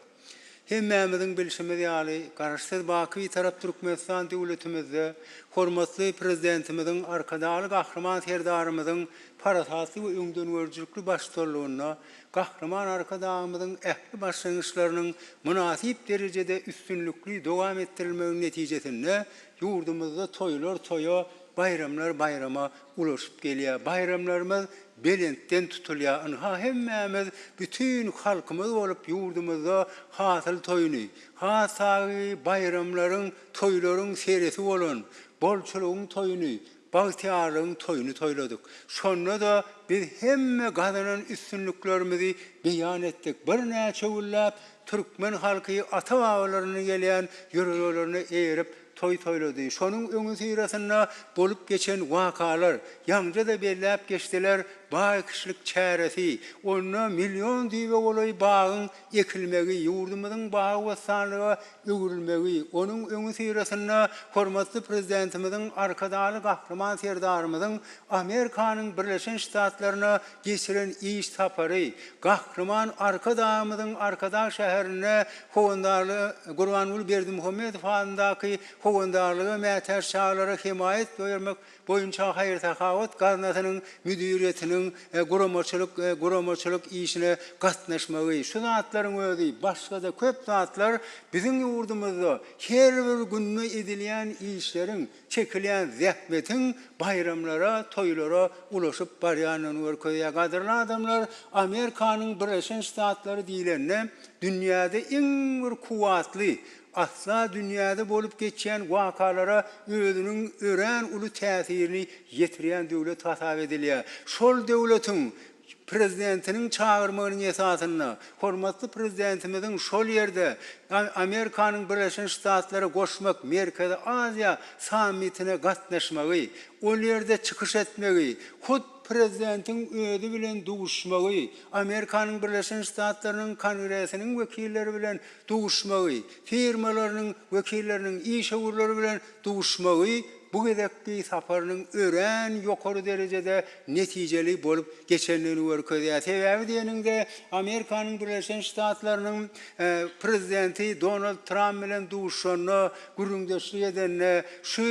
Hemmämiziň bilşimiz ýaly, Garaşsyz baky Bitarap Türkmenistan döwletimizde hormatly Prezidentimiziň Arkadagly Gahryman Serdarymyzyň parasatly we öňdengörüjilikli baştutanlygynda Gahryman Arkadagymyzyň ähli başlangyçlarynyň mynasyp derejede üstünlikli dowam etdirilmeginiň netijesinde ýurdumyzda toýlar toýa, baýramlar baýrama ulaşyp gelýär. Baýramlarymyz belentden tutulýar. Ynha, hemmämiz bütin halkymyz bolup ýurdumyzda hasyl toýuny, has takygy baýramlaryň, toýlaryň seresi bolan bolçulygyň toýuny, bagtyýarlygyň toýuny toýladyk. Şonda-da biz hemme gazanan üstünliklerimizi beýan etdik. Birnäçe günläp türkmen halky ata-babalaryndan gelýän ýörelgelerine eýerip toý toýlady. Şonuň öňüsyrasynda bolup geçen wakalar, ýaňja-da belläp geçdiler, bag ekişlik çäresi, onda million düýbe golaý bagyň ekilmegi, ýurdumyzyň bagy-bossanlyga öwrülmegi, onuň öňüsyrasynda hormatly Prezidentimiziň, Arkadagly Gahryman Serdarymyzyň Amerikanyň Birleşen Ştatlaryna geçiren iş sapary, Gahryman Arkadagymyzyň Arkadag şäherinde Howandarly Gurbanguly Berdimuhamedow adyndaky Howandarlyga mätäç çagalara hemaýat bermek boýunça haýyr-sahawat gaznasynyň müdiriýetiniň guramaçylyk guramaçylyk işine gatnaşmagy, şu zatlaryň özi, başga-da köp zatlar biziň ýurdumyzda her bir günde edilýän işleriň, çekilýän zähmetiň baýramlara, toýlara ulaşyp barýandygyny görkezýär. Gadyrly adamlar, Amerikanyň Birleşen Ştatlary diýlende, dünýäde iň bir kuwwatly, Asla dünýäde bolup geçýän wakalara özüniň örän uly täsirini ýetirýän döwlet hasap edilýär. Şol döwletiň Prezidentiniň çagyrmagynyň esasynda hormatly Prezidentimiziň şol ýerde Amerikanyň Birleşen Ştatlary goşmak Merkezi Aziýa sammitine gatnaşmagy, ol ýerde çykyş etmegi, hut Prezidentiň özi bilen duşmagy, Amerikanyň Birleşen Ştatlarynyň Kongresiniň wekilleri bilen duşmagy, firmalarynyň wekilleriniň işewürleri bilen duşmagy bu gezekki saparynyň örän ýokary derejede netijeli bolup geçendigini görkezýär. Sebäbi diýeniňde, Amerikanyň Birleşen Ştatlarynyň Prezidenti Donald Tramp bilen duşanda, gürrüňdeşlik edende şu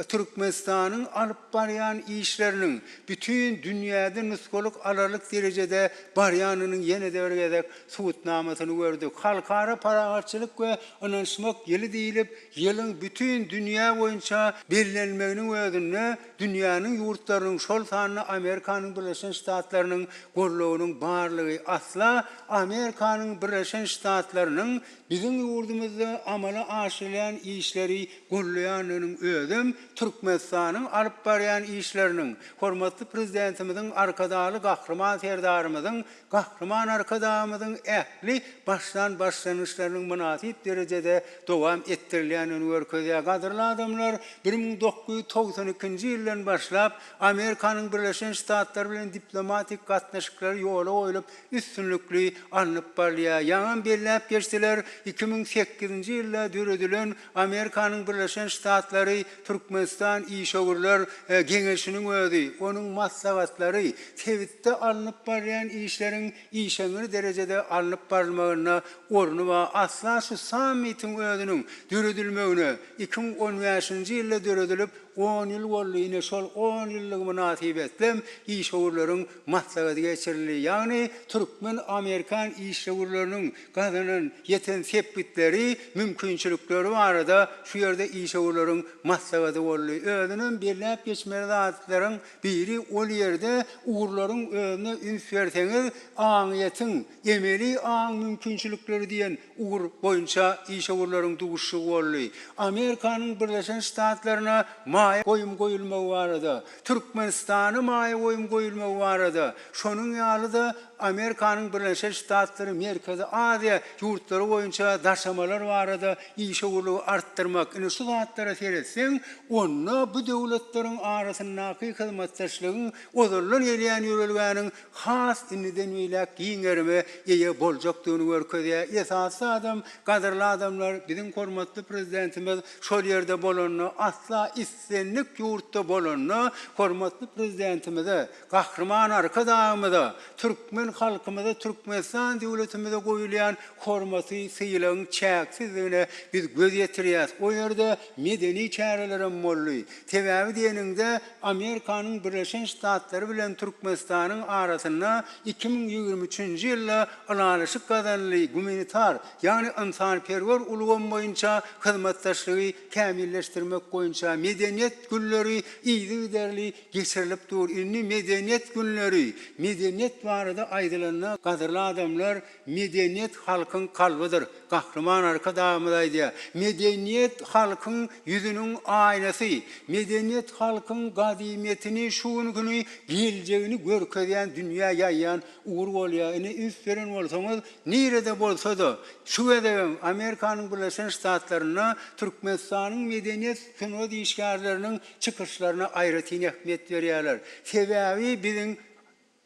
Türkmenistanyň alyp barýan işleriniň bütin dünýäde nusgalyk alarlyk derejede barýanynyň ýene-de bir gezek subutnamasyny gördük. Halkara parahatçylyk we ynanyşmak ýyly diýlip, ýylyň bütin dünýä boýunça bellenmeginiň özünde dünýäniň ýurtlarynyň, şol sanda Amerikanyň Birleşen Ştatlarynyň goldawynyň barlygy asla Amerikanyň Birleşen Ştatlarynyň biziň ýurdumyzda amala aşyrylýan işleri goldaýandygynyň özem Türkmenistanyň alyp barýan işleriniň, hormatly Prezidentimiziň, Arkadagly Gahryman Serdarymyzyň Gahryman Arkadagymyzyň ähli başlan başlangyçlarynyň mynasyp derejede dowam etdirilýändigini görkezýär. Gadyrly adamlar, 1992-nji ýyldan başlap Amerikanyň Birleşen Ştatlary bilen diplomatik gatnaşyklar ýola goýlup, üstünlikli alnyp barylýar. Ýaňam belläp geçdiler, 2008-nji ýylda döredilen Amerikanyň Birleşen Ştatlary Türkmenistan işewürler geňeşiniň özi, onuň maslahatlary sebitde alnyp barylýan işleriň işeňňir derejede alnyp barylmagynda orny bar. Asla şu sammitiň özüniň döredilmegine 2015-nji ýylda döredilip, on ýyl boldy. Ine, şol on ýyllygy mynasybetli işewürleriň maslahaty geçirildi. Ýagny türkmen-amerikan işewürleriniň gazanan, ýeten sepgitleri, mümkinçilikleri barada şu ýerde işewürleriň maslahaty boldy. Özünem belläp geçmeli zatlaryň biri ol ýerde ugurlaryň özüne üns berseňiz, aňyýetiň, emeli aň mümkinçilikleri diýen ugur boýunça işewürleriň duşuşygy boldy. Amerikanyň Birleşen Ştatlaryna maýa goýum goýulmagy barada, Türkmenistana maýa goýum goýulmagy barada, şonuň ýaly-da Amerikanyň Birleşen Ştatlary Merkezi Aziýa ýurtlary boýunça daşamalar barada işewürligi artdyrmak, ine şu zatlara seretseň, onda bu döwletleriň arasyndaky hyzmatdaşlygyň ozaldan gelýän ýörelgäniň has indiden beýläk giň gerime eýe boljakdygyny görkezýär. Esasy zadam, gadyrly adamlar, biziň hormatly Prezidentimiz şol ýerde bolanda, asla islendik ýurtda bolanda hormatly Prezidentimize, Gahryman Arkadagymyza, türkmen halkymyza, Türkmenistan döwletimize goýulýan hormaty, sylagyň çäksizdigine biz göz ýetirýäris. O ýerde medeni çärelerem boldy. Sebäbi diýeniňde, Amerikanyň Birleşen Ştatlary bilen Türkmenistanyň arasynda 2023-nji ýylda ylalaşyk gazanyldy, gumanitar, ýagny ynsanperwer ulgam boýunça hyzmatdaşlygy kämilleşdirmek boýunça Medeniýet günleri yzygiderli geçirilip dur. Indi Medeniýet günleri, medeniýet barada aýdylanda, gadyrly adamlar, medeniýet halkyň kalbydyr. Gahryman Arkadagymyz aýdýar, Medeniýet halkyň ýüzüniň aýnasy, medeniýet halkyň gadymyýetini, şu günküni, geljegini görkezýän, dünýä ýaýýan ugur bolýar. Indi üns beren bolsaňyz, nirede bolsa-da, şu gezegem Amerikanyň Birleşen Ştatlarynda Türkmenistanyň medeniýet, sungat işgärleriniň çykyşlaryna aýratyn ähmiýet berýärler. Sebäbi biziň.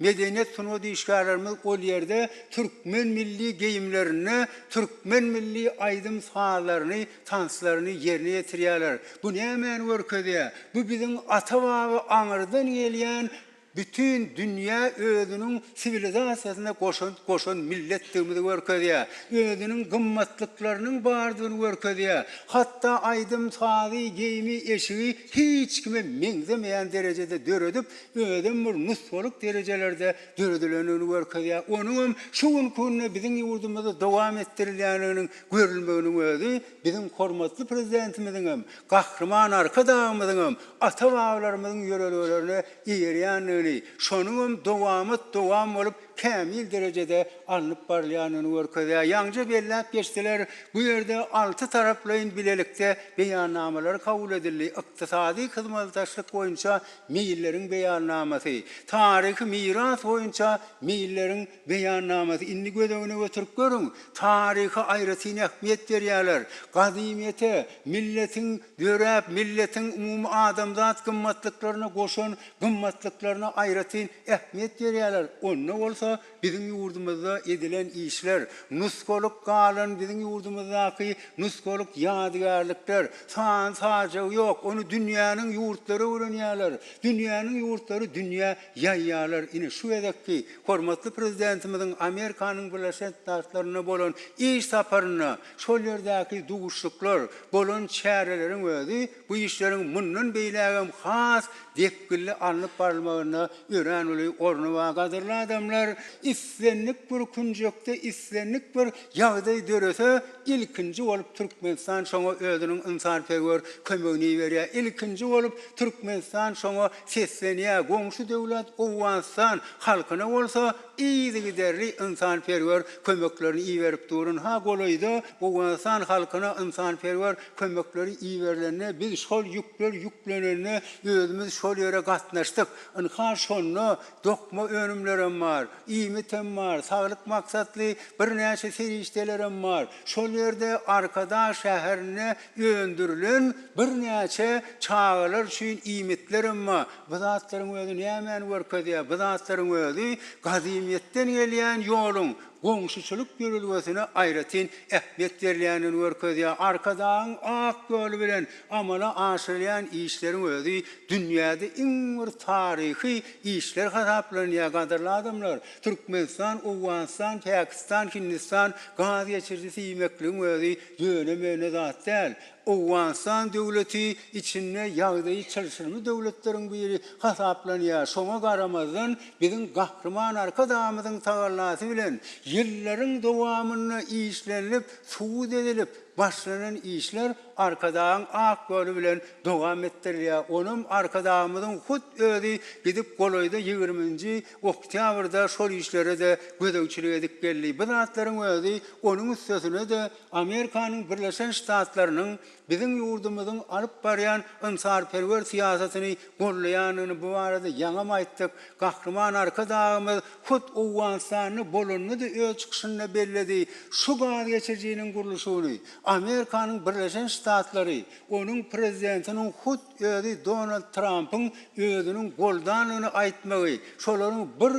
Medeniýet-sungat işgärlerimiz ol ýerde türkmen milli geýimlerinde türkmen milli aýdym-sazlaryny, tanslaryny ýerine ýetirýärler. Bu nämäni görkezýär? Bu biziň ata-baba aňyrdan gelýän bütin dünýä özüniň siwilizasiýasyna goşant goşan milletdigimizi görkezýär. Özüniň gymmatlyklarynyň bardygyny görkezýär. Hatda aýdym-sazy, geýimi, eşigi hiç kime meňzemeýän derejede döredip, özem bir nusgalyk derejelerde döredilendigini görkezýär. Onuňam şu günki günde biziň ýurdumyzda dowam etdirilýändiginiň görülmeginiň özi biziň hormatly Prezidentimiziňem, Gahryman Arkadagymyzyňam ata-babalarymyzyň ýörelgelerine eýerýändigini, şonuňam dowamat-dowam bolup kämil derejede alnyp barylýandygyny görkezýär. Ýaňja belläp geçdiler, bu ýerde altytaraplaýyn bilelikde beýannamalar kabul edildi, ykdysady hyzmatdaşlyk boýunça Meýilleriň beýannamasy, taryhy miras boýunça meýilleriň beýannamasy. Indi göz öňüne getirip görüň, taryha aýratyn ähmiýet berýärler. Gadymyýete, milletiň döräp, milletiň umumy adamzat gymmatlyklaryna goşan gymmatlyklaryna aýratyn ähmiýet berýärler. Onda bolsa Biziň ýurdumyzda edilen işler, nusgalyk galan biziň ýurdumyzdaky nusgalyk ýadygärlikler, sany-sajagy ýok, ony dünýäniň ýurtlary öwrenýärler, dünýäniň ýurtlary dünýä ýaýýarlar. Ine, şu gezekki hormatly Prezidentimiziň Amerikanyň Birleşen Ştatlarynda bolan iş saparynda şol ýerdäki duşuşyklar, bolan çäreleriň özi bu işleriň mundan beýlägem has depginli alnyp barylmagynda örän uly orny bar. Gadyrly adamlar, islendik bir künjekde islendik bir ýagdaý dörese, ilkinji bolup Türkmenistan şoňa özüniň ynsanperwer kömegini iberýär. Ilkinji bolup Türkmenistan şoňa seslenýär. Goňşy döwlet Owganystan halkyna bolsa yzygiderli ynsanperwer kömeklerini iberip dur. Ynha golaýda Owganystan halkyna ynsanperwer kömekleri iberilende biz şol ýükler ýüklenende özümiz şol ýere gatnaşdyk. Ynha şonda dokma önümlerem bar, iýmitem bar, saglyk maksatly birnäçe serişdelerem bar. Şol ýerde Arkadag şäherinde öndürilen birnäçe çagalar üçin iýmitlerem bar. Bu zatlaryň özi nämäni görkezýär? Bu zatlaryň özi gadymyýetden gelýän ýoluň goňşuçylyk ýörelgesine aýratyn ähmiýet berilýändigini görkezýär. Arkadagyň ak ýoly bilen amala aşyrylýan işleriň özi dünýäde iň bir taryhy işler hasaplanýar. Gadyrly adamlar, Türkmenistan, Owganystan, Pakistan, Hindistan gaz geçirijisi iýmekligiň özi ýöne-möne zat däl. Owganystan döwleti içinde ýagdaýy çylşyrymly döwletleriň biri hasaplanýar. Şoňa garamazdan, biziň Gahryman Arkadagymyzyň tagallasy bilen ýyllaryň dowamynda işlenilip, subut edilip başlanan işler Arkadagyň ak ýoly bilen dowam etdirilýär. Onam Arkadagymyzyň hut özi gidip golaýda ýigriminji oktýabrda şol işlere-de gözegçilik edip geldi. Bu zatlaryň özi onuň üstesine-de Amerikanyň Birleşen Ştatlarynyň biziň ýurdumyzyň alyp barýan ynsarperwer syýasatyny goldaýandygyny bu barada ýaňam aýtdyk. Gahryman Arkadagymyz hut Owganystanda bolanda-da öz çykyşynda belledi, şu gaz geçirijiniň gurluşygyny Amerikanyň Birleşen Ştatlary, onuň prezidentiniň hut özi Donald Trampyň özüniň goldandygyny aýtmagy, şolaryň bir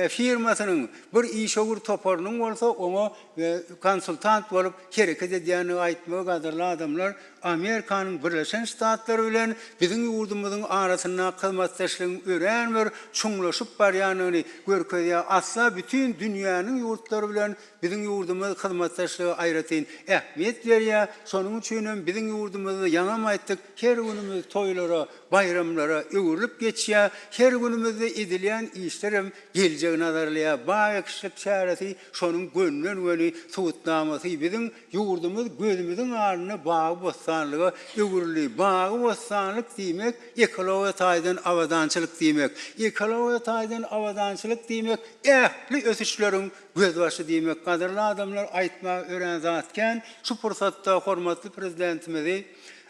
firmasynyň bir işewür toparynyň bolsa oňa konsultant bolup hereket edýändigi aýtmagy gadyrly adamlar Amerikanyň Birleşen Ştatlary bilen biziň ýurdumyzyň arasyndaky hyzmatdaşlygyň örän bir çuňlaşyp barýandygyny görkezýär. Asla bütin dünýäniň ýurtlary bilen biziň ýurdumyz hyzmatdaşlyga aýratyn ähmiýet berýär. Şonuň üçin hem biziň ýurdumyzda ýaňam aýtdyk her günümiz toýlara, baýramlara öwrülip geçýär. Her günümizde edilýän işlerem geljegi nazarlaýar. Bag ekişlik çäresi şonuň gönden-göni subutnamasy. Biziň ýurdumyz gözümiziň alnynda bagy-bossanlyga öwrüldi. Bagy-bossanlyk diýmek, ekologiýa taýdan abadançylyk diýmek. Ekologiýa taýdan abadançylyk diýmek, ähli ösüşleriň gözbaşy diýmek. Gadyrly adamlar, aýtmaga örän zat kän. Şu pursatda hormatly Prezidentimizi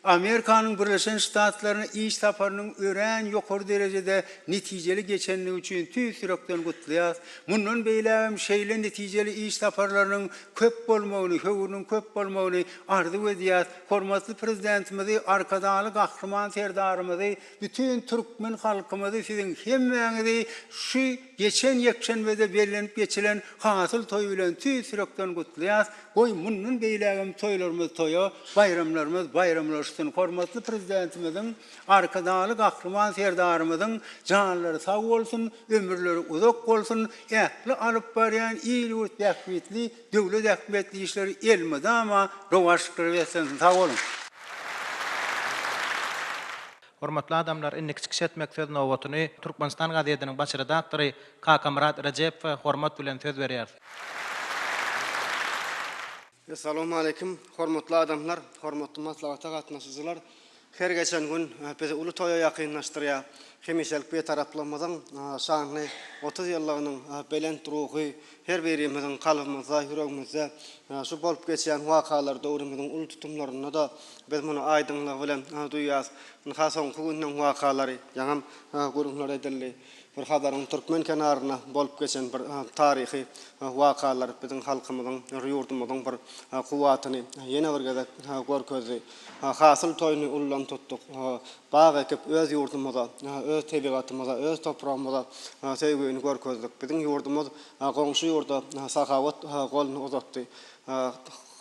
Amerikanyň Birleşen Ştatlaryna iş saparynyň örän ýokary derejede netijeli geçendigi üçin tüýs ýürekden gutlaýarys. Mundan beýlägem şeýle netijeli iş saparlarynyň köp bolmagyny, höwrüniň köp bolmagyny arzuw edýäris. Hormatly Prezidentimizi, Arkadagly Gahryman Serdarymyzy, bütin türkmen halkymyzy, siziň hemmäňizi şu. geçen ýekşenbede bellenip geçilen Hasyl toýy bilen tüýs ýürekden gutlaýas. Goý, mundan beýlägem toýlarymyz toýa, baýramlarymyz baýramlaşsyn. Hormatly Prezidentimiziň, Arkadagly Gahryman Serdarymyzyň janlary sag bolsun, ömürleri uzak bolsun, ähli alyp barýan il-ýurt bähbitli, döwlet ähmiýetli işleri elmydama rowaçlyklara beslensin. Sag boluň! Hormatly adamlar, indiki çykyş etmek söz nobatyny Türkmenistan gazetiniň baş redaktory Kakamyrat Rejepowa hormat bilen söz berýäris. Essalawmaleýkim, hormatly adamlar, hormatly maslahata gatnaşyjylar! Her geçen gün bizi uly toýa ýakynlaşdyrýar. Hemişelik Bitaraplygymyzyň şanly 30 ýyllygynyň belent ruhy her birimiziň kalbymyzda, ýüregimizde şu bolup geçýän wakalar döwrümiziň uly tutumlarynda-da biz muny aýdyňlygy bilen duýýarys. Ynha soňky günleň wakalary, ýaňam gürrüňler edildi. Bir Hazaryň türkmen kenarynda bolup geçen bir taryhy wakalar biziň halkymyzyň, ýurdumyzyň bir kuwwatyny ýene bir gezek görkezdi. Hasyl toýuny ullan tutduk. Bag ekip, öz ýurdumyza, öz tebigatymyza, öz topragymyza söýgüni görkezdik. Biziň ýurdumyz goňşy ýurda sahawat goluny uzatdy.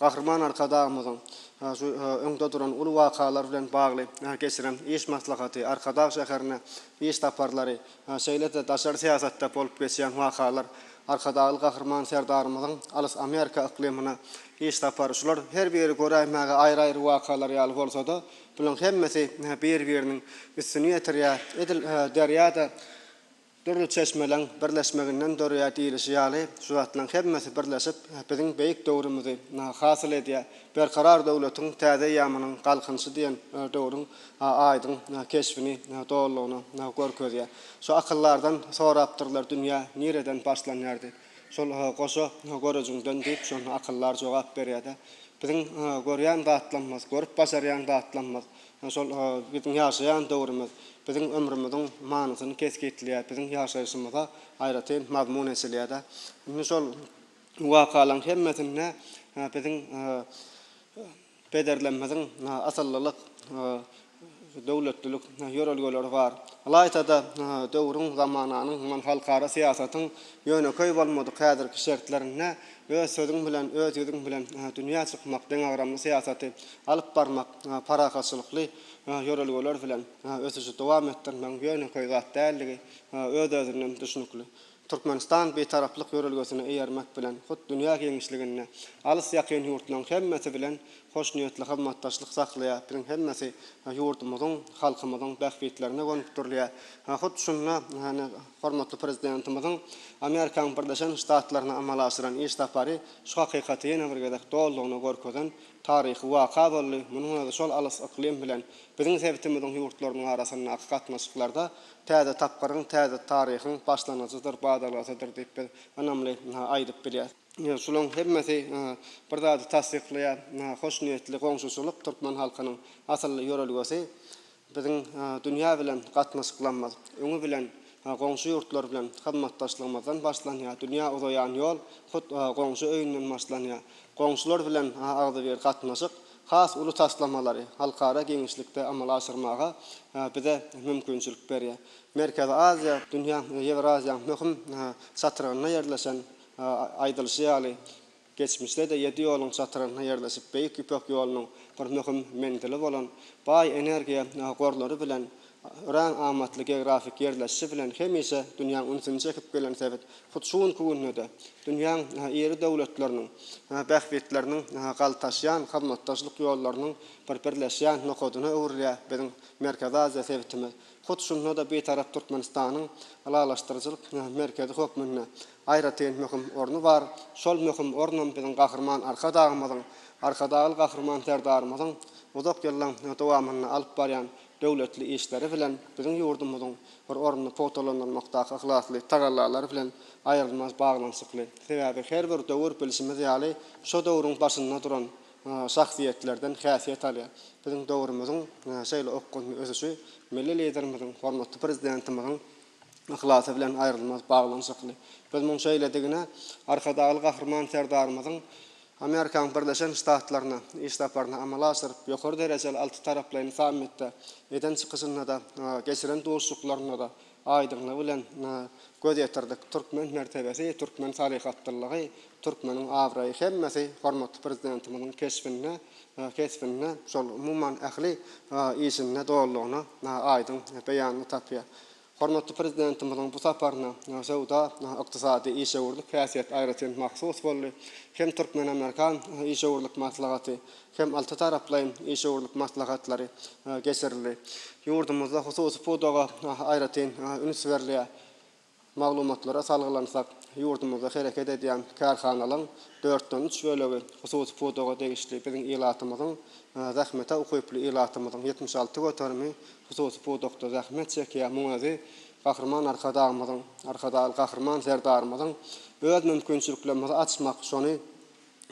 Gahryman Arkadagymyzyň şu öňde duran uly wakalar bilen bagly geçiren iş maslahaty, Arkadag şäherine iş saparlary, şeýle-de daşary syýasatda bolup geçýän wakalar, Arkadagly Gahryman Serdarymyzyň alys Amerika yklymyna iş sapary, şular her biri göräýmäge aýry-aýry wakalar ýaly bolsa-da, bularyň hemmesi bir-biriniň üstüni ýetirýär. Edil derýa-da dürli çeşmeleň birleşmeginden döreýär diýlişi ýaly, şu zatlaryň hemmesi birleşip, biziň beýik döwrümizi hasyl edýär. Berkarar döwletiň täze eýýamynyň Galkynyşy diýen döwrüň aýdyň keşbini dolulygyna görkezýär. Şu akyldardan sorapdyrlar dünýä nireden başlanýar diýip. Şol goşa görejiňden diýip, şonda akyldar jogap berýär-de. Biziň görýän zatlarymyz, görüp başarýan zatlarymyz, şol biziň ýaşaýan döwrümiz biziň ömrümiziň manysyny kesgitleýär, biziň ýaşaýşymyza aýratyn mazmun eçilýär-de. Indi şol wakalaryň hemmesinde biziň Pederlerimiziň asyllylyk, döwletlilik ýörelgeleri bar. Ylaýta-da, döwrüň, zamananyň, umuman, halkara syýasatyň ýönekeý bolmadyk häzirki şertlerinde öz sözüň bilen, öz ýüzüň bilen dünýä çykmak, deňagramly syýasaty alyp barmak, parahatçylykly ýörelgeler bilen ösüşi dowam etdirmegiň ýönekeý zat däldigi öz-özünden düşnükli. Türkmenistan Bitaraplyk ýörelgesine eýermek bilen, hut dünýä giňişliginde alys-ýakyn ýurtlaryň hemmesi bilen hoşniýetli hyzmatdaşlyk saklaýar, biziň hemmesi ýurdumyzyň, halkymyzyň bähbitlerine gönükdirilýär. Hut şunda hormatly Prezidentimiziň Amerikanyň Birleşen Ştatlaryna amala aşyran iş sapary şu hakykaty ýene bir gezek dolulygyna görkezen taryhy waka boldy. Munuň özi şol alys yklym bilen biziň sebitimiziň ýurtlarynyň arasyndaky gatnaşyklarda Täze tapgyryň, täze taryhyň başlangyjydyr, badalgasydyr diýip biz ynamly aýdyp bilýäris. Şularyň hemmesi bir zady tassyklaýar, hoşniýetli goňşuçylyk türkmen halkynyň asylly ýörelgesi. Biziň dünýä bilen gatnaşyklarymyz öňi bilen goňşy ýurtlar bilen hyzmatdaşlygymyzdan başlanýar. Dünýä uzaýan ýol hut goňşy öýünden başlanýar. Goňşular bilen agzybir gatnaşyk has uly taslamalary halkara giňişlikde amala aşyrmaga bize mümkinçilik berýär. Merkezi Aziýa dünýä Ýewraziýanyň möhüm çatrygynda ýerleşen, aýdylyşy ýaly, geçmişde-de ýedi ýoluň çatrygynda ýerleşip, Beýik Ýüpek ýolunyň bir möhüm menzili bolan, baý energiýa gorlary bilen örän amatly geografik ýerleşişi bilen hemişe dünýäň ünsüni çekip gelen sebit. Hut şu günki günde-de dünýäň iri döwletleriniň bähbitleriniň galtaşýan hyzmatdaşlyk ýollarynyň bir birleşýän nokadyna öwrülýär biziň Merkezi Aziýa sebitimiz. Hut şunda-da Bitarap Türkmenistanyň ylalaşdyryjylyk merkezi hökmünde aýratyn möhüm orny bar. Şol möhüm ornam biziň Gahryman Arkadagymyzyň, Arkadagly Gahryman Serdarymyzyň uzak ýyllaryň dowamynda alyp barýan döwletli işleri bilen biziň ýurdumyzyň bir ornuny pugtalandyrmakdaky yhlasly tagallalary bilen aýrylmaz baglanyşykly. Sebäbi her bir döwür bilşimiz ýaly şo döwrüň başynda duran şahsyýetlerden häsiýet alýar. Biziň döwrümiziň şeýle okgunly ösüşi Milli Liderimiziň, hormatly Prezidentimiziň yhlasy bilen aýrylmaz baglanyşykly. Biz muň şeýledigine Arkadagly Gahryman Serdarymyzyň Amerikanyň Birleşen Ştatlaryna iş saparyny amala aşyryp, ýokary derejeli altytaraplaýyn sammitde eden çykyşynda-da, geçiren duşuşyklarynda-da. aýdyňlygy bilen göz ýetirdik. Türkmen mertebesi, türkmen salyhatlylygy, türkmeniň abraýy hemmesi hormatly Prezidentimiziň keşbinde, kesbinde, şol umuman ähli işinde dolulygyna aýdyň beýanyny tapýar. Hormatly Prezidentimiziň bu saparyna söwda, ykdysady, işewürlik häsiýet aýratyn mahsus boldy. Hem türkmen-amerikan işewürlik maslahaty, hem altytaraplaýyn işewürlik maslahatlary geçirildi. Ýurdumyzda hususy pudaga aýratyn üns berilýär. Maglumatlara salgylansak, ýurdumyzda hereket edýän kärhanalaryň dörtden üç bölegi hususy pudaga degişli. Biziň ilatymyzyň, zähmete ukyply ilatymyzyň 76 göterimi hususy pudakda zähmet çekýär. Muň özi Gahryman Arkadagymyzyň, Arkadagly Gahryman Serdarymyzyň öz mümkinçiliklerimizi açmak, şony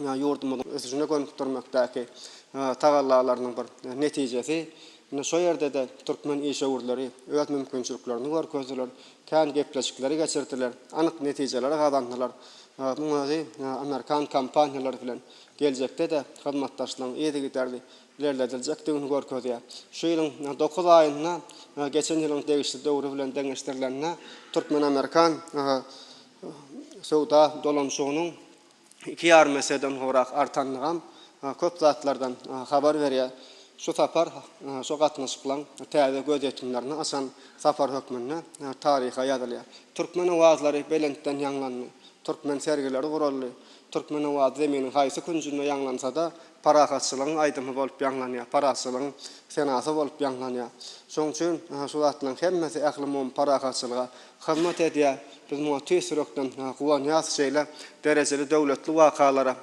ýurdumyzyň ösüşine gönükdirmekdäki tagallalarynyň bir netijesi. Ine, şo ýerde-de türkmen işewürleri öz mümkinçiliklerini görkezdiler, kän gepleşikleri geçirdiler, anyk netijeleri gazandylar. Muň özi amerikan kompaniýalary bilen geljekde-de hyzmatdaşlygyň yzygiderli ilerlediljekdigini görkezýär. Şu ýylyň dokuz aýynda geçen ýylyň degişli döwri bilen deňeşdirilende türkmen-amerikan söwda dolanyşygynyň iki ýarym esseden gowrak artandygam köp zatlardan habar berýär. Şu sapar şu gatnaşyklaryň täze gözýetimlerini açan sapar hökmünde taryha ýazylýar. Türkmen owazlary belentden ýaňlandy. Türkmen sergileri guraldy. Türkmen owazy zeminiň haýsy künjünde ýaňlansa-da, parahatçylygyň aýdymy bolup ýaňlanýar, parahatçylygyň senasy bolup ýaňlanýar. Şonuň üçin şu zatlaryň hemmesi ählumumy parahatçylyga hyzmat edýär. Biz muňa tüýs ýürekden guwanýarys. Şeýle derejeli döwletli wakalara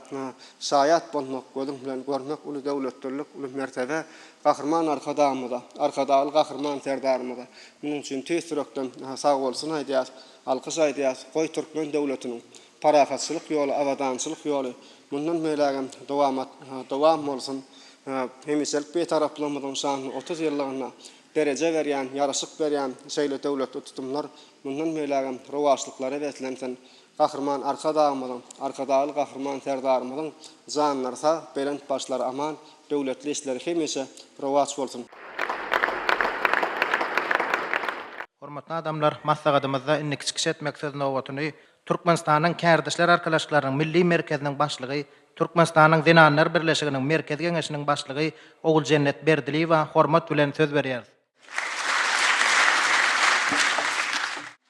şaýat bolmak, gözüň bilen görmek uly döwletlilik, uly mertebe. Gahryman Arkadagymyza, Arkadagly Gahryman Serdarymyza munuň üçin tüýs ýürekden sagbolsun aýdýarys, alkyş aýdýarys. Goý, türkmen döwletiniň parahatçylyk ýoly, abadançylyk ýoly mundan beýlägem dowamat dowam bolsun! Hemişelik Bitaraplygymyzyň şanly 30 ýyllygyna dereje berýän, ýaraşyk berýän şeýle döwletli tutumlar mundan beýlägem rowaçlyklara beslensin! Gahryman Arkadagymyzyň, Arkadagly Gahryman Serdarymyzyň janlary sag, belent başlary aman, döwletli işleri hemişe rowaç bolsun! Hormatly adamlar, maslahatymyzda indiki çykyş etmek söz nobatyny Türkmenistanyň Kärdeşler arkalaşyklarynyň Milli merkeziniň başlygy, Türkmenistanyň Zenanlar birleşiginiň Merkezi Geňeşiniň başlygy Oguljennet Berdiliýewa hormat bilen söz berýäris.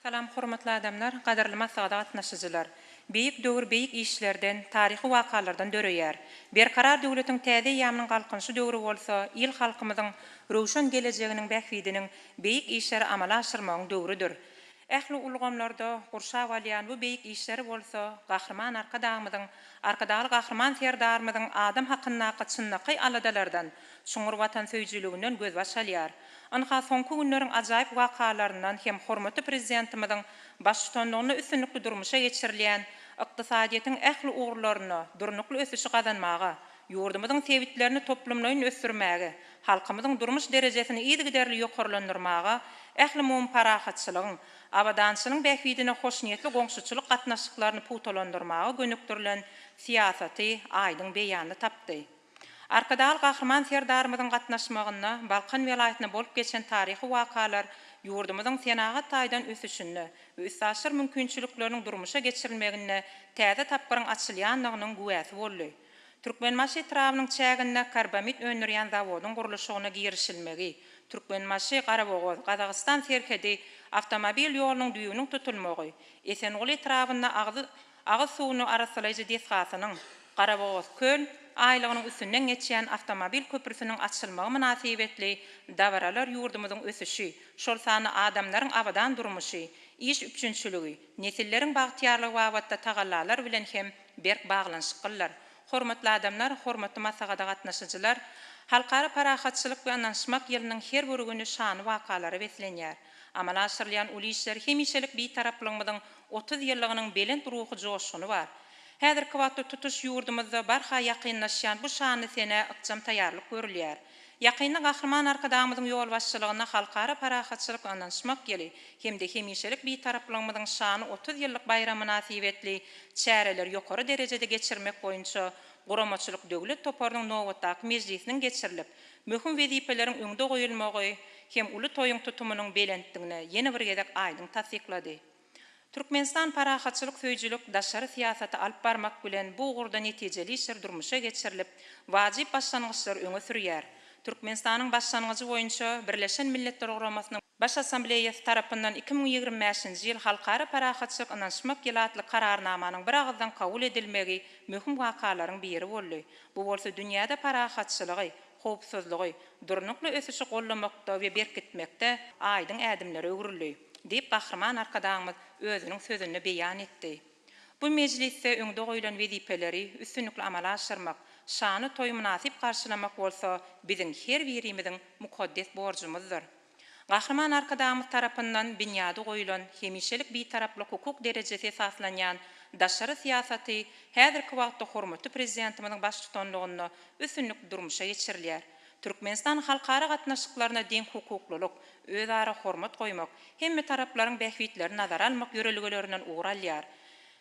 Salam hormatly adamlar, gadyrly maslahata gatnaşyjylar! Beýik döwür beýik işlerden, taryhy wakalardan döreýär. Berkarar döwletiň täze eýýamynyň Galkynyşy döwri bolsa il-halkymyzyň röwşen gelejeginiň bähbidiniň beýik işleri amala aşyrmagyň döwrüdir. Ähli ulgamlarda gurşap alýan bu beýik işleri bolsa Gahryman Arkadagymyzyň, Arkadagly Gahryman Serdarymyzyň adam hakyndaky çynlakaý aladalardan, çuňňur watansöýüjiliginden gözbaş alýar. Ynha, soňky günleriň ajaýyp wakalaryndan hem hormatly Prezidentimiziň baştutanlygynda üstünlikli durmuşa geçirilýän ykdysadyýetiň ähli ugurlarynda durnukly ösüşi gazanmaga, ýurdumyzyň sebitlerini toplumlaýyn ösdürmäge, halkymyzyň durmuş derejesini yzygiderli ýokarlandyrmaga, ählumumy parahatçylygyň, abadançylygyň bähbidine hoşniýetli goňşuçylyk gatnaşyklaryny pugtalandyrmaga gönükdirilen syýasaty aýdyň beýanyny tapdy. Arkadagly Gahryman Serdarymyzyň gatnaşmagynda Balkan welaýatynda bolup geçen taryhy wakalar ýurdumyzyň senagat taýdan ösüşinde we üstaşyr mümkinçilikleriniň durmuşa geçirilmeginde täze tapgyryň açylýandygynyň güwäsi boldy. Türkmenbaşy etrabynyň çäginde karbamid öndürýän zawodyň gurluşygyna girişilmegi, Türkmenbaşy, Garabogaz, Gazagystan serhedi awtomobil ýolunyň düýbüniň tutulmagy, Esenguly etrabynda agzy agyz suwuny arassalaýjy desgasynyň, Garabogazköl aýlagynyň üstünden geçýän awtomobil köprüsiniň açylmagy mynasybetli dabaralar ýurdumyzyň ösüşi, şol sanda adamlaryň abadan durmuşy, iş üpjünçiligi, nesilleriň bagtyýarlygy babatda tagallalar bilen hem berk baglanyşyklydyr. Hormatly adamlar, hormatly maslahata gatnaşyjylar! Halkara parahatçylyk we ynanyşmak ýylynyň her bir güni şanly wakalara beslenýär. Amala aşyrylýan uly işler hemişelik Bitaraplygymyzyň 30 ýyllygynyň belent ruhy joşguny bar. Häzirki wagtda tutuş ýurdumyzda barha ýakynlaşýan bu şanly senä ykjam taýýarlyk görülýär. Ýakynda Gahryman Arkadagymyzyň ýolbaşçylygynda Halkara parahatçylyk we ynanyşmak ýyly hem-de hemişelik Bitaraplygymyzyň şanly 30 ýyllyk baýramy mynasybetli çäreleri ýokary derejede geçirmek boýunça guramaçylyk döwlet toparynyň nobatdaky mejlisiniň geçirilip, möhüm wezipeleriň öňde goýulmagy. hem uly toýuň tutumynyň belentdigine ýene bir gezek aýdyň tassyklady. Türkmenistan parahatçylyk söýüjilik daşary syýasaty alyp barmak bilen bu ugurda netijeli işler durmuşa geçirilip, wajyp başlangyçlary öňe sürýär. Türkmenistanyň başlangyjy boýunça Birleşen Milletler Guramasynyň Baş Assambleýasy tarapyndan 2025-nji ýyl Halkara parahatçylyk ynanyşmak ýyly atly Kararnamanyň biragyzdan kabul edilmegi möhüm wakalaryň biri boldy. Bu bolsa dünýäde parahatçylygy, howpsuzlygy, durnukly ösüşi goldamakda we berkitmekde aýdyň ädimlere öwrüldi. Diýip, Gahryman Arkadagymyz özüniň sözünde beýan etdi. Bu mejlisde öňde goýlan wezipeleri üstünlikli amala aşyrmak, şanly toýy mynasyp garşylamak bolsa biziň her birimiziň mukaddes borjumyzdyr. Gahryman Arkadagymyz tarapyndan binýady goýlan hemişelik Bitaraplyk hukuk derejesi esaslanýan daşary syýasaty häzirki wagtda hormatly Prezidentimiziň baştutanlygynda üstünlikli durmuşa geçirilýär. Türkmenistan halkara gatnaşyklaryna deňhukuklylyk, özara hormat goýmak, hemme taraplaryň bähbitlerini nazara almak ýörelgelerinden ugur alýar.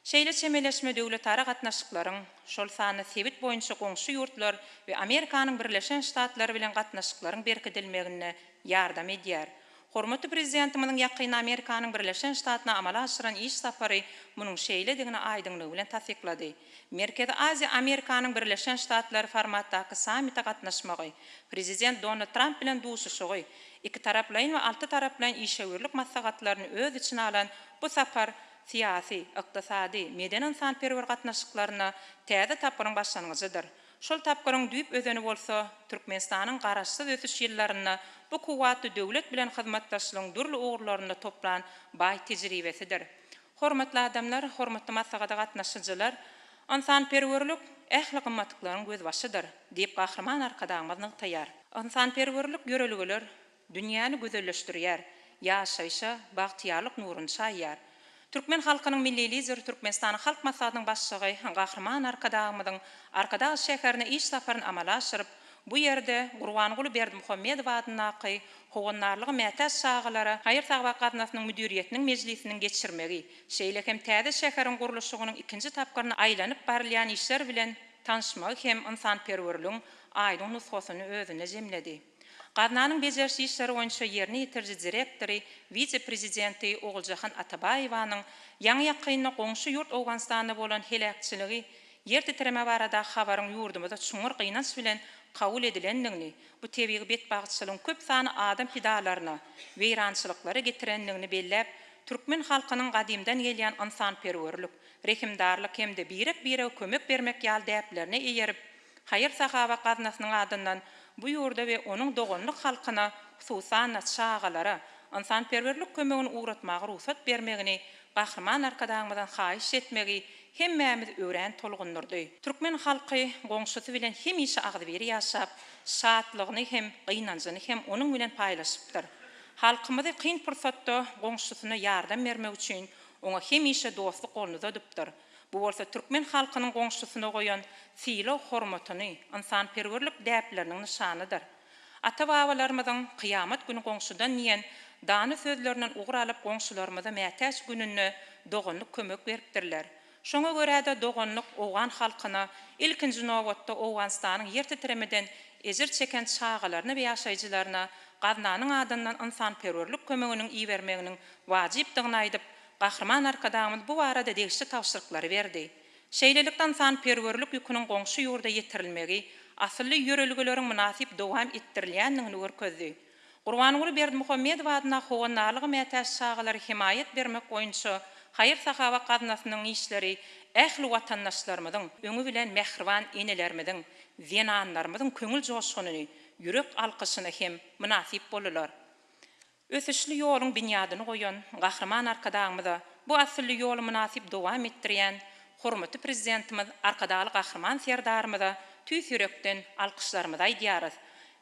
Şeýle çemeleşme döwletara gatnaşyklaryň, şol sanda sebit boýunça goňşy ýurtlar we Amerikanyň Birleşen Ştatlary bilen gatnaşyklaryň berkidilmeginde ýardam edýär. Hormatly Prezidentimiziň ýakynda Amerikanyň Birleşen Ştatyna amala aşyran iş sapary munuň şeýledigini aýdyňlygy bilen tassyklady. Merkezi Aziýa Amerikanyň Birleşen Ştatlary formatdaky sammite gatnaşmagy, Prezident Donald Tramp bilen duşuşygy, ikitaraplaýyn we altytaraplaýyn işewürlik maslahatlaryny öz içine alan bu sapar syýasy, ykdysady, medeni-ynsanperwer gatnaşyklarynda täze tapgyryň başlangyjydyr. Şol tapgyryň düýp özeni bolsa Türkmenistanyň Garaşsyz ösüş ýyllarynda bu kuwwatly döwlet bilen hyzmatdaşlygyň dürli ugurlarynda toplan baý tejribesidir. Hormatly adamlar, hormatly maslahata gatnaşyjylar, ynsanperwerlik ähli gymmatlyklaryň gözbaşydyr, diýip Gahryman Arkadagymyz nygtaýar. Ynsanperwerlik ýörelgeler dünýäni gözelleşdirýär, ýaşaýşa bagtyýarlyk nuruny çaýýar. Türkmen halkynyň Milli Lideri Türkmenistanyň Halk Maslahatynyň Başlygy Gahryman Arkadagymyzyň Arkadag şäherine iş saparyny amala aşyryp, bu ýerde Gurbanguly Berdimuhamedow adyndaky Howandarlyga mätäç çagalara haýyr-sahawat gaznasynyň müdiriýetiniň mejlisiniň geçirmegi, şeýle hem täze şäheriň gurluşygynyň ikinji tapgyryna aýlanyp barylýan işler bilen tanyşmagy hem ynsanperwerligiň aýdyň nusgasyny özünde jemledi. Gaznanyň bejeriş işleri boýunça ýerine ýetiriji direktory, wise-prezidenti Oguljahan Atabaýewanyň ýaňy-ýakynda goňşy ýurt Owganystanda bolan heläkçiligi Ýer titreme baradaky habaryň ýurdumyzda çuňňur gynanç bilen kabul edilendigini, bu tebigy betbagtçylygyň köp sanly adam pidalaryna, weýrançylyklara getirendigini belläp, türkmen halkynyň gadymdan gelýän ynsanperwerlik, rehimdarlyk hem-de birek-birege kömek bermek ýaly däplerine eýerip, Haýyr-sahawat gaznasynyň adyndan bu ýurda we onuň doganlyk halkyna, hususan-da, çagalara ynsanperwerlik kömegini ugratmaga rugsat bermegini Gahryman Arkadagymyzdan haýyş etmegi hemmämizi örän tolgundyrdy. Türkmen halky goňşusy bilen hemişe agzybir ýaşap, şatlygyny hem, gynanjyny hem onuň bilen paýlaşypdyr. Halkymyzy kyn pursatda goňşusyna ýardam bermek üçin oňa hemişe dostluk goluny uzadypdyr. Bu bolsa türkmen halkynyň goňşusyna goýan sylag-hormatyny, ynsanperwerlik däpleriniň nyşanydyr. Ata-babalarymyzyň Kyýamat güni goňşudan diýen dana sözlerinden ugur alyp goňşularymyza mätäç gününde doganlyk kömek beripdirler. Şoňa görä-de doganlyk owgan halkyna, ilkinji nobatda Owganystanyň ýer titremeden ejir çeken çagalaryna we ýaşaýjylaryna gaznanyň adyndan ynsanperwerlik kömeginiň ibermeginiň wajypdygyny aýdyp, Gahryman Arkadagymyz bu barada degişli tabşyryklary berdi. Şeýlelikde, ynsanperwerlik ýüküniň goňşy ýurda ýetirilmegi asylly ýörelgeleriň mynasyp dowam etdirilýändigini görkezdi. Gurbanguly Berdimuhamedow adyndaky Howandarlyga mätäç çagalara hemaýat bermek boýunça haýyr-sahawat gaznasynyň işleri ähli watandaşlarymyzyň, öňi bilen mähriban enelerimiziň, zenanlarymyzyň köňül joşgunyny, ýürek alkyşyna hem mynasyp boldular. Ösüşli ýoluň binýadyny goýan Gahryman Arkadagymyza, bu asylly ýoly mynasyp dowam etdirýän hormatly Prezidentimiz Arkadagly Gahryman Serdarymyza tüýs ýürekden alkyşlarymyzy aýdýarys.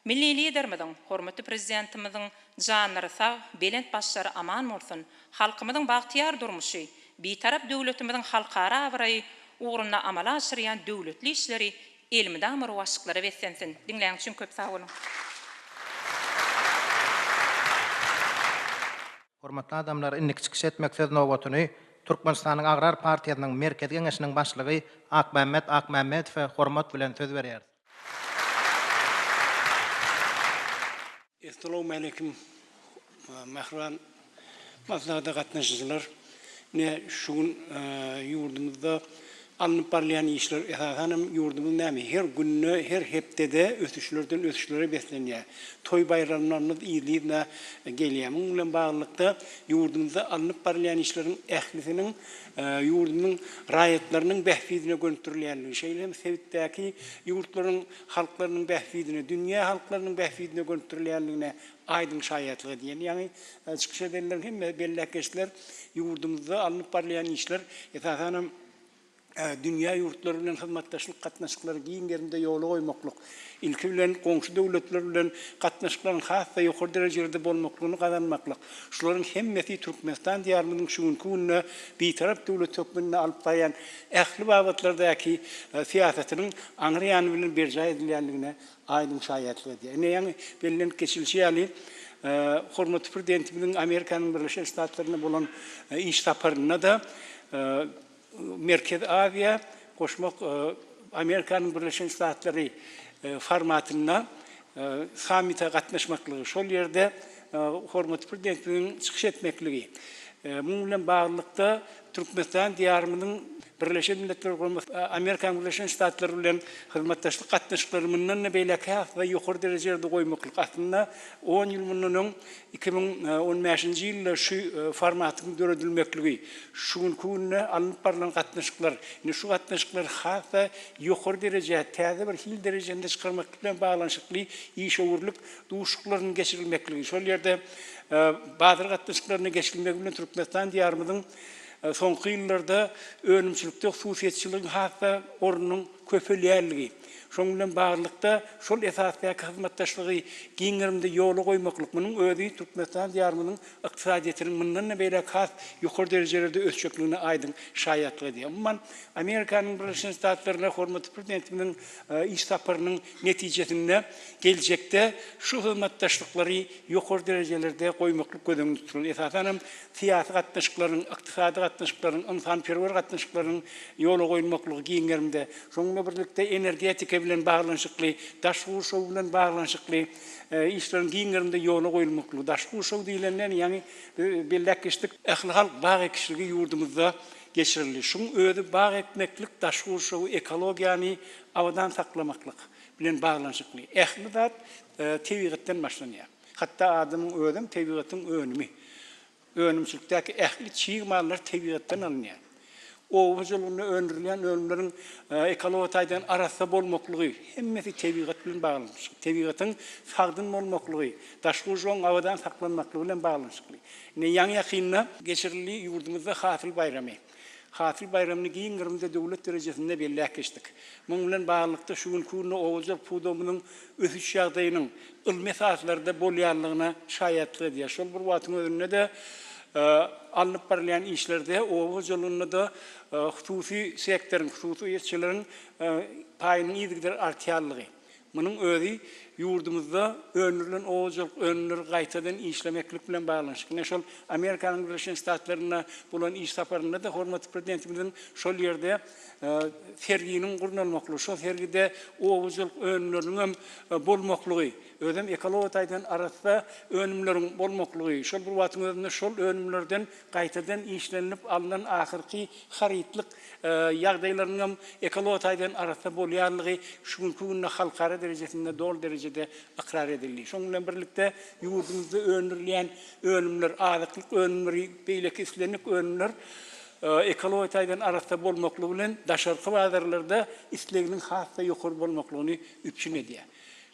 Milli Liderimiziň, hormatly Prezidentimiziň janlary sag, belent başlary aman bolsun! Halkymyzyň bagtyýar durmuşy, Bitarap döwletimiziň halkara abraýy ugrunda amala aşyrýan döwletli işleri Elmydama rowaçlyklara beslensin. Diňläň üçin köp sag boluň. Hormatly adamlar, indiki çykyş etmek söz nobatyny Türkmenistanyň Agrar partiýasynyň Merkezi Geňeşiniň Başlygy Akmämmet Akmämmedowa hormat bilen söz berýäris. Essalawmaleýkim mähriban maslahata gatnaşyjylar. Ine şu gün ýurdumyzda alnyp barylýan işler esasan hem ýurdumyz näme her günde her hepdede ösüşlerden ösüşlere beslenýär. Toý baýramlarymyz yzly-yzyna gelýär. Munuň bilen baglylykda ýurdumyzda alnyp barylýan işleriň ählisiniň ýurdumyzyň raýatlarynyň bähbidine gönükdirilýänligi, şeýle hem sebitdäki ýurtlaryň halklarynyň bähbidine, dünýä halklarynyň bähbidine gönükdirilýänligine aýdyň şaýatlyk edýär. Ýaňy çykyş edenleriň hemmesi belläp geçdiler, ýurdumyzda alnyp barylýan işler, esasanam, dünýä ýurtlary bilen hyzmatdaşlyk gatnaşyklary giň gerimde ýola goýmaklyk, ilki bilen, goňşy döwletler bilen gatnaşyklaryň has-da ýokary derejelerde bolmaklygyny gazanmaklyk, şularyň hemmesi Türkmenistan Diýarymyzyň şu günki günde Bitarap döwlet hökmünde alyp barýan ähli babatlardaky syýasatynyň aňry ýany bilen berjaý edilýändigine aýdyň şaýatlyk edýär. Ine, ýaňy bellenip geçilişi ýaly, hormatly Prezidentimiziň Amerikanyň Birleşen Ştatlarynda bolan iş saparynda-da Merkezi Aziýa goşmak Amerikanyň Birleşen Ştatlary formatynda sammite gatnaşmaklygy, şol ýerde hormatly Prezidentimiziň çykyş etmekligi, munuň bilen baglylykda Türkmenistan Diýarymyzyň Birleşen Milletler Guramasy, Amerikanyň Birleşen Ştatlary bilen hyzmatdaşlyk gatnaşyklaryny mundan-da beýläk has-da ýokary derejelerde goýmaklyk, aslynda on ýyl mundan öň 2015-nji ýylda şu formatyň döredilmekligi, şu günki günde alnyp barlan gatnaşyklar, indi şu gatnaşyklary has-da ýokary derejä, täze bir hil derejesine çykarmaklyk bilen baglanyşykly işewürlik duşuşyklarynyň geçirilmekligi, şol ýerde bazar gatnaşyklaryna geçilmegi bilen Türkmenistan Diýarymyzyň soňky ýyllarda önümçilikde hususyýetçiligiň has-da ornunyň köpelýänligi, şonuň bilen baglylykda, şol esasdaky hyzmatdaşlygy giň gerimde ýola goýmaklyk, munuň özi Türkmenistan Diýarymyzyň ykdysadyýetiniň mundan-da beýläk has ýokary derejelerde ösjekligine aýdyň şaýatlyk edýär. Umuman, Amerikanyň Birleşen Ştatlaryna hormatly Prezidentimiziň iş saparynyň netijesinde geljekde şu hyzmatdaşlyklary ýokary derejelerde goýmaklyk göz öňünde tutulýar. Esasan hem, syýasy gatnaşyklaryň, ykdysady gatnaşyklaryň, ynsanperwer gatnaşyklarynyň ýola goýulmaklygy giň gerimde, şonuň bilen birlikde energetika bilen baglanyşykly, daşky gurşaw bilen baglanyşykly işleriň giň gerimde ýola goýulmaklygy, daşky gurşaw diýlende ýaňy biz belläp geçdik, ählihalk bag ekişligi ýurdumyzda geçirildi. Şuň özi bag ekmeklik daşky gurşawy, ekologiýany abadan saklamaklyk bilen baglanyşykly. Ähli zat tebigatdan başlanýar. Hatda adamyň özem tebigatyň önümi. Önümçilikdäki ähli çig mallar tebigatdan alynýar. Oba hojalygynda öndürilýän önümleriň ekologiýa taýdan arassa bolmaklygy, hemmesi tebigat bilen baglanyşykly. Tebigatyň sagdyn bolmaklygy, daşky gurşawyň abadan saklanmaklygy bilen baglanyşykly. Ine, ýaňy-ýakynda geçirildi ýurdumyzda Hasyl baýramy. Hasyl baýramyny giň gerimde döwlet derejesinde belläp geçdik. Munuň bilen baglylykda, şu günki günde oba hojalyk pudagymyzyň ösüş ýagdaýynyň ylmy esaslarda bolýanlygyna şaýatlyk edýär. Şol bir wagtyň özünde-de, alnyp barylýan işlerde oba hojalygynda-da hususy sektoryň, hususyýetçileriň paýynyň yzygider artýanlygy, Munuň özi ýurdumyzda öndürilen oba hojalyk önümleri gaýtadan işlemeklik bilen baglanyşykly. Ine, şol Amerikanyň Birleşen Ştatlarynda bolan iş saparynda-da hormatly Prezidentimiziň şol ýerde serginiň gurnalmaklygy, şol sergide oba hojalyk önümleriniň hem bolmaklygy, özem ekologiýa taýdan arassa önümleriň bolmaklygy, şol bir wagtyň özünde şol önümlerden gaýtadan işlenilip alnan ahyrky harytlyk ýagdaýlarynyňam ekologiýa taýdan arassa bolýanlygy şu günki günde halkara derejesinde doly derejede ykrar edildi. Şonuň bilen birlikde, ýurdumyzda öndürilýän önümler, azyklyk önümleri, beýleki islendik önümler ekologiýa taýdan arassa bolmaklygy bilen daşarky bazarlarda isleginiň has-da ýokary bolmaklygyny üpjün edýär.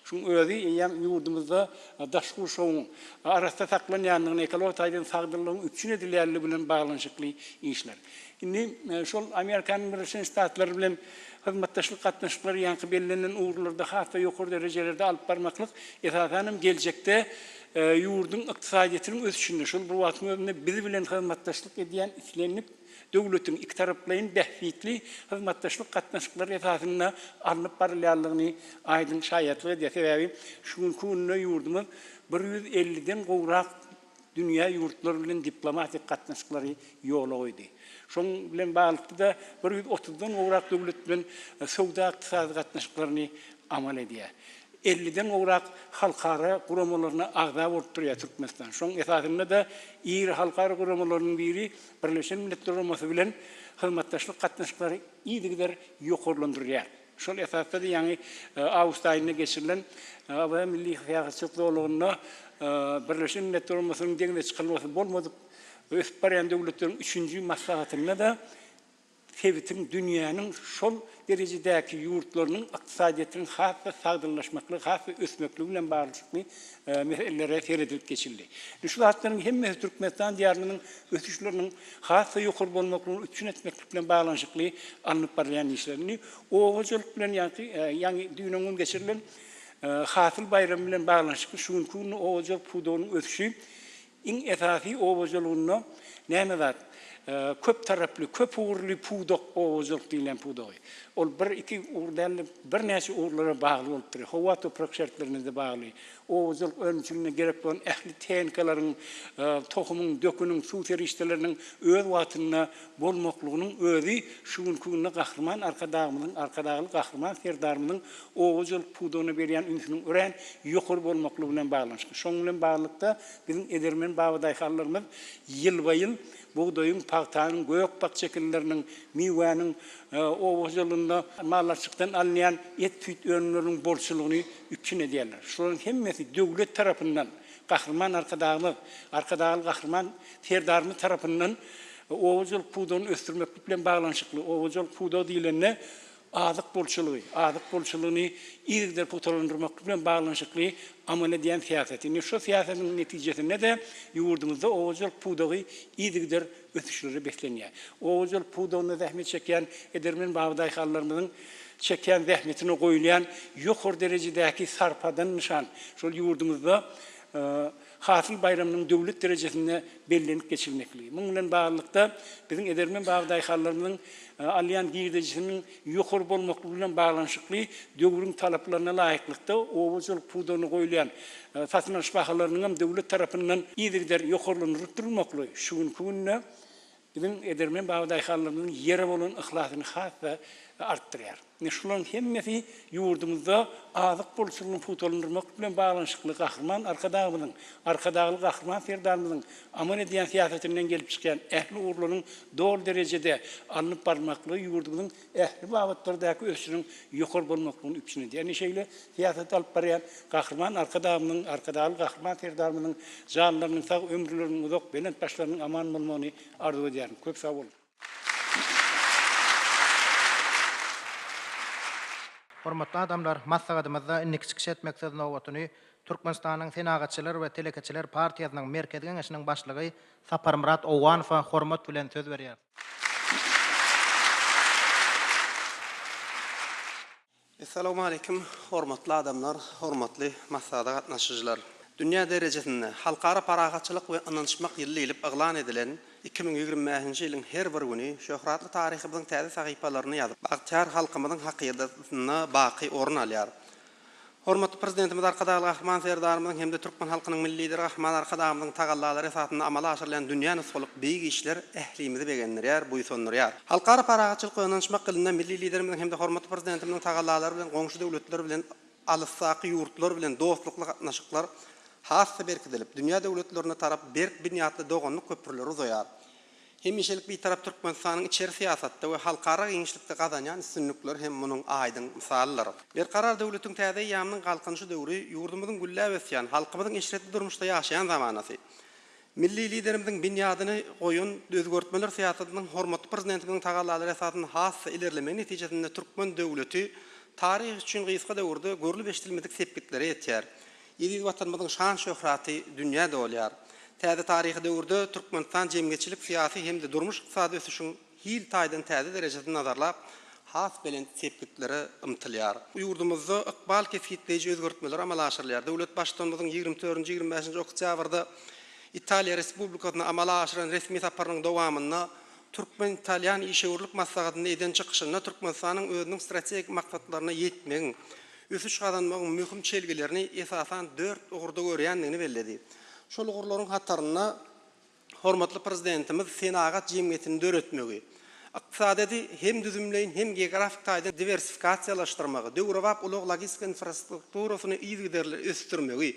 Şunuň özi eýýäm ýurdumyzda daşky gurşawyň arassa saklanýandygyny, ekologiýa taýdan sagdynlygyň üpjün edilýänligi bilen baglanyşykly işler. Indi şol Amerikanyň Birleşen Ştatlary bilen hyzmatdaşlyk gatnaşyklary ýaňky bellenilen ugurlarda has-da ýokary derejelerde alyp barmaklyk, esasan hem geljekde ýurduň ykdysadyýetiniň ösüşinde, şol bir wagtyň özünde biz bilen hyzmatdaşlyk edýän islendik döwletiň ikitaraplaýyn bähbitli hyzmatdaşlyk gatnaşyklary esasynda alnyp barylýandygyny aýdyň şaýatlyk edýär. Sebäbi şu günki günde ýurdumyz 150-den gowrak dünýä ýurtlary bilen diplomatik gatnaşyklary ýola goýdy. Şonuň bilen baglylykda-da 130-dan gowrak döwlet bilen söwda-ykdysady gatnaşyklaryny amal edýär. Elliden gowrak halkara guramalaryna agza bolup durýar Türkmenistan. Şonuň esasynda-da iri halkara guramalarynyň biri Birleşen Milletler Guramasy bilen hyzmatdaşlyk gatnaşyklary yzygider ýokarlandyrylýar. Şol esasda-da ýaňy awgust aýynda geçirilen Awaza milli syýahatçylyk zolagynda Birleşen Milletler Guramasynyň deňze çykalgasy bolmadyk ösüp barýan döwletleriň üçünji maslahatynda-da sebitiň, dünýäniň şol derejedäki ýurtlarynyň ykdysadyýetiniň has-da sagdynlaşmaklygy, has-da ösmekligi bilen baglanyşykly meselelere seredilip geçildi. Indi şu zatlaryň hemmesi Türkmenistan diýarymyzyň ösüşleriniň has-da ýokary bolmaklygyny üpjün etmeklik bilen baglanyşykly alnyp barylýan işler. Indi oba hojalyk bilen ýaňky ýaňy düýn-öňňün geçirilen Hasyl baýramy bilen baglanyşykly şu günki günde oba hojalyk pudagynyň ösüşi Iň esasy oba hojalygynda näme zat? Köp taraply, köp ugurly pudak oba hojalyk diýilýän pudagy. Ol bir, iki ugur däl-de, birnäçe ugurlara bagly bolup durýar. Howa, toprak şertlerine-de bagly. Oba hojalyk önümçiliginde gerek bolan ähli tehnikalaryň, tohumyň, döküniň, suw serişdeleriniň öz wagtynda bolmaklygynyň özi şu günki günde Gahryman Arkadagymyzyň, Arkadagly Gahryman Serdarymyzyň oba hojalyk pudagyna berýän ünsüniň örän ýokary bolmaklygy bilen baglanyşykly. Şonuň bilen baglylykda, biziň edermen babadaýhanlarymyz ýylba-ýyl bugdaýyň, pagtanyň, gök-bakja ekinleriniň, miwäniň, oba hojalygynda maldarçylykdan alynýan et-süýt önümleriniň bolçulygyny üpjün edýärler. Şularyň hemmesi döwlet tarapyndan, Gahryman Arkadagymyz, Arkadagly Gahryman Serdarymyz tarapyndan oba hojalyk pudagyny ösdürmeklik bilen baglanyşykly. Oba hojalyk pudagy diýlende, azyk bolçulygy, azyk bolçulygyny yzygider pugtalandyrmaklyk bilen baglanyşykly amal edýän syýasaty. Indi şu syýasatyň netijesinde-de ýurdumyzda oba hojalyk pudagy yzygider ösüşlere beslenýär. Oba hojalyk pudagynda zähmet çekýän edermen babadaýhanlarymyzyň çekýän zähmetine goýulýan ýokary derejedäki sarpadan nyşan şol ýurdumyzda Hasyl baýramynyň döwlet derejesinde bellenip geçilmekligi. Munuň bilen baglylykda, biziň edermen bag-daýhanlarymyzyň alýan girdejisiniň ýokary bolmaklygy bilen baglanyşykly döwrüň talaplaryna laýyklykda oba hojalyk pudagyna goýulýan satyn alyş bahalarynyň hem döwlet tarapyndan yzygider ýokarlandyrylyp durulmaklygy şu günki günde Biziň edermen babadaýhanlarymyzyň ýere bolan yhlasyny has-da artdyrýar. Ine, şularyň hemmesi ýurdumyzda azyk bolçulygyny pugtalandyrmak bilen baglanyşykly Gahryman Arkadagymyzyň, Arkadagly Gahryman Serdarymyzyň amal edýän syýasatyndan gelip çykýan ähli ugurlaryň doly derejede alnyp barylmaklygy ýurdumyzyň ähli babatlardaky ösüşiniň ýokary bolmaklygyny üpjün edýär. Ine, şeýle syýasaty alyp barýan Gahryman Arkadagymyzyň, Arkadagly Gahryman Serdarymyzyň janlarynyň sag, ömürleriniň uzak, belent başlarynyň aman bolmagyny arzuw edýärin. Köp sag boluň! Hormatly adamlar, maslahatymyzda indiki çykyş etmek söz nobatyny Türkmenistanyň Senagatçylar we telekeçiler partiýasynyň Merkezi Geňeşiniň başlygy Saparmyrat Owganowa hormat bilen söz berýäris. Essalawmaleýkim, hormatly adamlar, hormatly maslahata gatnaşyjylar! Dünýä derejesinde Halkara parahatçylyk we ynanyşmak ýyly diýlip yglan edilen 2025-nji ýylyň her bir güni şöhratly taryhymyzyň täze sahypalaryny ýazyp, bagtyýar halkymyzyň hakydasynda baky orun alýar. Hormatly Prezidentimiz Arkadagly Gahryman Serdarymyzyň hem-de türkmen halkynyň Milli Lideri Gahryman Arkadagymyzyň tagallalary esasynda amala aşyrylýan dünýä nusgalyk beýik işler ählimizi begendirýär, buýsandyrýar. Halkara parahatçylyk we ynanyşmak ýylynda Milli Liderimiziň hem-de hormatly Prezidentimiziň tagallalary bilen goňşy döwletler bilen alysdaky ýurtlar bilen dostlukly gatnaşyklar has-da berkidilip, dünýä döwletlerine tarap berk binýatly doganlyk köprüleri uzaýar. Hemişelik Bitarap Türkmenistanyň içeri syýasatda we halkara giňişlikde gazanýan üstünlikleri hem munuň aýdyň mysalydyr. Berkarar döwletiň täze eýýamynyň Galkynyşy döwri ýurdumyzyň gülläp ösýän, halkymyzyň eşretli durmuşda ýaşaýan zamanasy. Milli Liderimiziň binýadyny goýan özgertmeler syýasatynyň hormatly Prezidentimiziň tagallalary esasynda has-da ilerlemegi netijesinde türkmen döwleti taryh üçin gysga döwürde görlüp-eşidilmedik sepgitlere ýetýär. Eziz Watanymyzyň şan-şöhraty dünýä dolýar. Täze taryhy döwürde Türkmenistan jemgyýetçilik-syýasy hem-de durmuş-ykdysady ösüşiň hil taýdan täze derejesini nazarlap, has belent sepgitlere ymtylýar. Ýurdumyzda ykbal kesgitleýji özgertmeler amala aşyrylýar. Döwlet Baştutanymyzyň ýigrimi dördünji, ýigrimi bäşinji oktýabrda Italiýa Respublikasyna amala aşyran resmi saparynyň dowamynda Türkmen-italýan işewürlik maslahatynda eden çykyşynda Türkmenistanyň özüniň strategik maksatlaryna ýetmegiň, ösüş gazanmagyň möhüm çelgilerini esasan dört ugurda görýändigini belledi. Şol ugurlaryň hatarynda hormatly Prezidentimiz senagat jemgyýetini döretmegi, Ykdysadyýeti hem düzümleýin, hem geografik taýdan diwersifikasiýalaşdyrmagy, döwrebap ulag-logistika infrastrukturasyny yzygiderli ösdürmegi,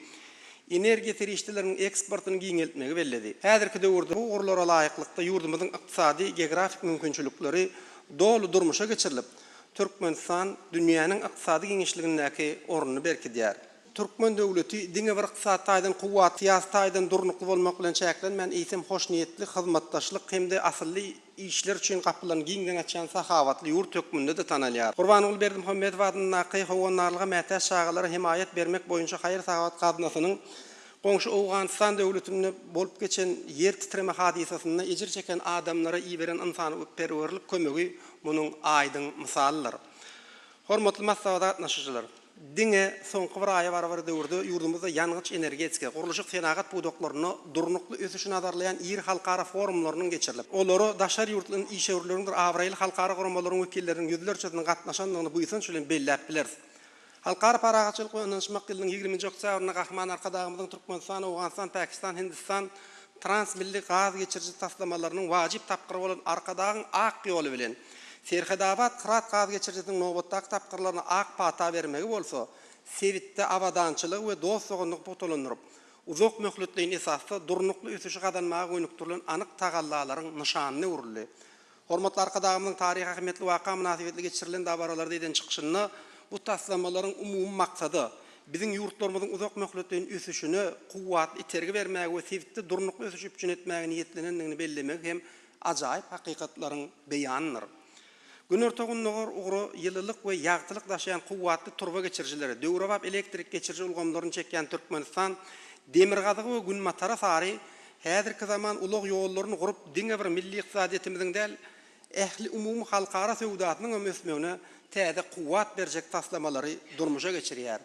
energiýa serişdeleriniň eksportyny giňeltmegi belledi. Häzirki döwürde bu ugurlara laýyklykda ýurdumyzyň ykdysady geografik mümkinçilikleri doly durmuşa geçirilip, Türkmenistan dünýäniň ykdysady giňişligindäki ornuny berkidýär. Türkmen döwleti diňe bir ykdysady taýdan kuwwatly, syýasy taýdan durnukly bolmak bilen çäklenmän, eýsem, hoşniýetli hyzmatdaşlyk hem-de asylly işler üçin gapylaryny giňden açýan sahawatly ýurt hökmünde-de tanalýar. Gurbanguly Berdimuhamedow adyndaky Howandarlyga mätäç çagalara hemaýat bermek boýunça haýyr-sahawat gaznasynyň goňşy Owganystan döwletinde bolup geçen ýer titreme hadysasynda ejir çeken adamlara iberen ynsanperwerlik kömegi munuň aýdyň mysalydyr. Hormatly maslahata gatnaşyjylar! Diňe soňky bir aýa barabar döwürde ýurdumyzda ýangyç-energetika, gurluşyk-senagat pudaklarynda durnukly ösüşi nazarlaýan iri halkara forumlarynyň geçirilip, olara daşary ýurtly işewürleriňdir abraýly halkara guramalaryň wekilleriniň ýüzlerçesiniň gatnaşandygyny buýsanç bilen belläp bileris. Halkara parahatçylyk we ynanyşmak ýylynyň ýigriminji oktýabrynda Gahryman Arkadagymyzyň Türkmenistan, Owganystan, Pakistan, Hindistan transmilli gaz geçiriji taslamalarynyň wajyp tapgyry bolan Arkadagyň ak ýoly bilen Serhetabat, Hyrat gaz geçirijisiniň nobatdaky tapgyrlaryna ak pata bermegi bolsa, sebitde abadançylygy we dost-doganlygy pugtalandyryp, uzak möhletleýin esasda durnukly ösüşi gazanmaga gönükdirilen anyk tagallalaryň nyşanyna öwrüldi. Hormatly Arkadagymyzyň taryhy ähmiýetli waka mynasybetli geçirilen dabaralarda eden çykyşynda bu taslamalaryň umumy maksada, biziň ýurtlarymyzyň uzak möhletleýin ösüşine kuwwatly itergi bermäge we sebitde durnukly ösüşi üpjün etmäge niýetlenendigini bellemegi hem ajaýyp hakykatlaryň beýanydyr. Günorta-gündogar ugra ýylylyk we ýagtylyk daşaýan kuwwatly turba geçirijileri, döwrebap elektrik geçiriji ulgamlaryny çekýän Türkmenistan demirgazyga we günbatara sary häzirki zaman ulag ýollaryny gurup, diňe bir milli ykdysadyýetimiziň däl, ähliumumy halkara söwdasynyň hem ösmegine täze kuwwat berjek taslamalary durmuşa geçirýär.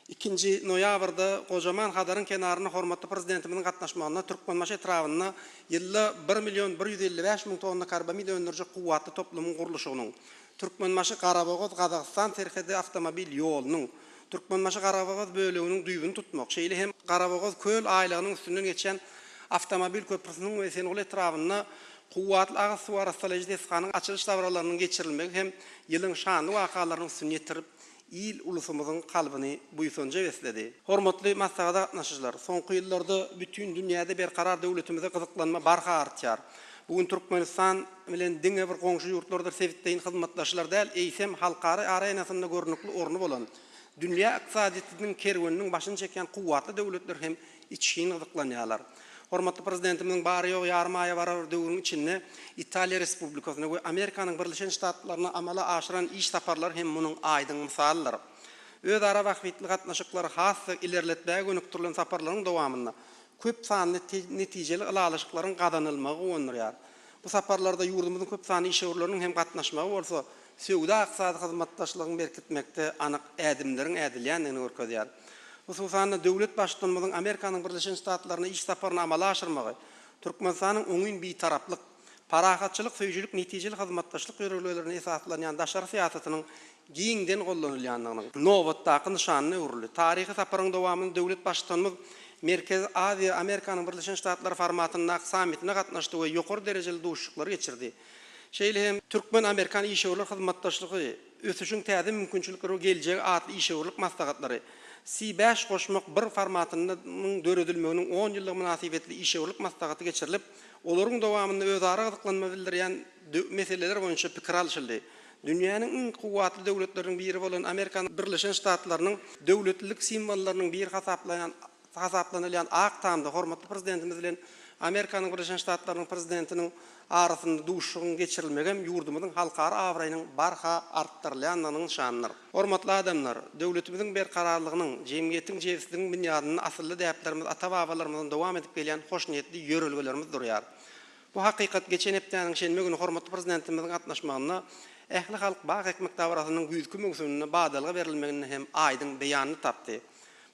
Ikinji noýabrda gojaman Hazaryň kenarynda hormatly Prezidentimiziň gatnaşmagynda Türkmenbaşy etrabynda ýylda bir million 155 müň tonna karbamid öndürjek kuwwatly toplumyň gurluşygynyň, Türkmenbaşy, Garabogaz, Gazagystan serhedi awtomobil ýolunyň Türkmenbaşy, Garabogaz böleginiň düýbüni tutmak, şeýle hem Garabogaz köl aýlagynyň üstünden geçýän awtomobil köprüsiniň we Esenguly etrabynda kuwwatly agyz suw arassalaýjy desganyň açylyş dabaralarynyň geçirilmegi hem ýylyň şanly wakalarynyň üstüni ýetirip, il-ulusymyzyň kalbyny buýsanja besledi. Hormatly maslahata gatnaşyjylar, soňky ýyllarda bütin dünýäde berkarar döwletimize gyzyklanma barha artýar. Bu gün Türkmenistan bilen diňe bir goňşy ýurtlardyr sebitleýin hyzmatdaşlar däl, eýsem, halkara arenasynda görnükli orny bolan, dünýä ykdysadyýetiniň kerweniniň başyny çekýän kuwwatly döwletler hem içgin gyzyklanýarlar. Hormatly Prezidentimiziň bary-ýogy ýarym aýa barabar döwrüň içinde Italiýa Respublikasyna we Amerikanyň Birleşen Ştatlaryna amala aşyran iş saparlary hem munuň aýdyň mysalydyr. Özara bähbitli gatnaşyklary has-da ilerletmäge gönükdirilen saparlaryň dowamynda köp sanly netijeli ylalaşyklaryň gazanylmagy guwandyrýar. Bu saparlarda ýurdumyzyň köp sanly işewürleriniň hem gatnaşmagy bolsa söwda-ykdysady hyzmatdaşlygyň berkitmekde anyk ädimleriň ädilýändigini görkezýär. Hususan-da, döwlet Baştutanymyzyň Amerikanyň Birleşen Ştatlaryna iş saparyny amala aşyrmagy Türkmenistanyň oňyn Bitaraplyk, parahatçylyk söýüjilik netijeli hyzmatdaşlyk ýörelgelerine esaslanýan daşary syýasatynyň giňden goldanylýandygynyň nobatdaky nyşanyna öwrüldi. Taryhy saparyň dowamynda döwlet Baştutanymyz Merkezi Aziýa, Amerikanyň Birleşen Ştatlary formatyndaky sammitine gatnaşdy we ýokary derejeli duşuşyklary geçirdi. Şeýle hem Türkmen-amerikan işewürler hyzmatdaşlygy, ösüşiň täze mümkinçilikleri we geljegi atly işewürlik maslahatlary, C bäş goşmak bir formatynyň döredilmeginiň on ýyllygy mynasybetli işewürlik maslahaty geçirilip, olaryň dowamynda özara gyzyklanma bildirýän meseleler boýunça pikir alşyldy. Dünýäniň iň kuwwatly döwletleriniň biri bolan Amerikanyň Birleşen Ştatlarynyň döwletlilik simwollarynyň biri hasaplaýan hasaplanylýan Ak Tamda hormatly Prezidentimiz bilen Amerikanyň Birleşen Ştatlarynyň Prezidentiniň arasynda duşuşygyň geçirilmegi hem ýurdumyzyň halkara abraýynyň barha artdyrylýandygynyň nyşanydyr. Hormatly adamlar, döwletimiziň berkararlygynyň, jemgyýetiň jebisliginiň binýadynda asylly däplerimiz, ata-babalarymyzdan dowam edip gelýän hoşniýetli ýörelgelerimiz durýar. Bu hakykat geçen hepdäniň şenbe güni hormatly Prezidentimiziň gatnaşmagynda ählihalk bag ekmek dabarasynyň güýzki möwsüminde badalga berilmeginde hem aýdyň beýanyny tapdy.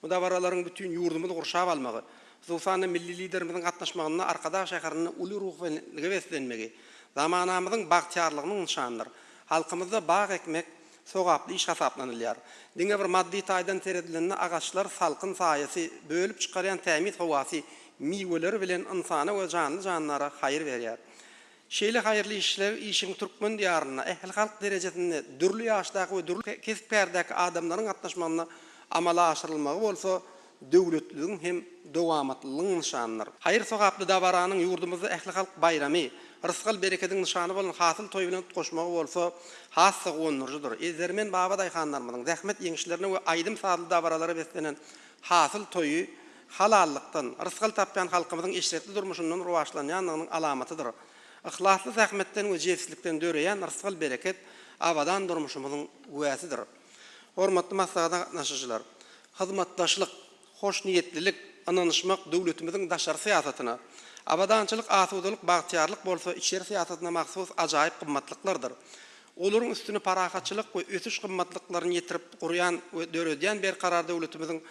Bu dabaralaryň bütin ýurdumyzy gurşap almagy, hususan-da, milli Liderimiziň gatnaşmagynda Arkadag şäherinde uly ruhubelentlige beslenmegi zamanamyzyň bagtyýarlygynyň nyşanydyr. Halkymyzda bag ekmek sogaply iş hasaplanylýar. Diňe bir maddy taýdan seredilende agaçlar salkyn saýasy, bölüp çykarýan tämiz howasy, miweleri bilen ynsana we janly-jandara haýyr berýär. Şeýle haýyrly işler işiň türkmen Diýarynda ählihalk derejesinde dürli ýaşdaky we dürli kesp-kärdäki adamlaryň gatnaşmagynda amala aşyrylmagy bolsa döwletliligiň hem dowamatlylygyň nyşanydyr. Haýyr-sogaply dabaranyň ýurdumyzda ählihalk baýramy, rysgal-berekediň nyşany bolan Hasyl toýy bilen utgaşmagy bolsa has-da guwandyryjydyr. Edermen babadaýhanlarymyzyň zähmet ýeňişlerine we aýdym-sazly dabaralara beslenen Hasyl toýy halallykdan, rysgal tapýan halkymyzyň eşretli durmuşyndan rowaçlanýandygynyň alamatydyr. Yhlasly zähmetden we jebislikden döreýän rysgal-bereket abadan durmuşymyzyň güwäsidir. Hormatly maslahata gatnaşyjylar! Hyzmatdaşlyk, hoşniýetlilik, ynanyşmak döwletimiziň daşary syýasatyna, abadançylyk, asudalyk, bagtyýarlyk bolsa içeri syýasatyna mahsus ajaýyp gymmatlyklardyr. Olaryň üstüni parahatçylyk we ösüş gymmatlyklaryny ýetirip gurýan we döredýän Berkarar döwletimiziň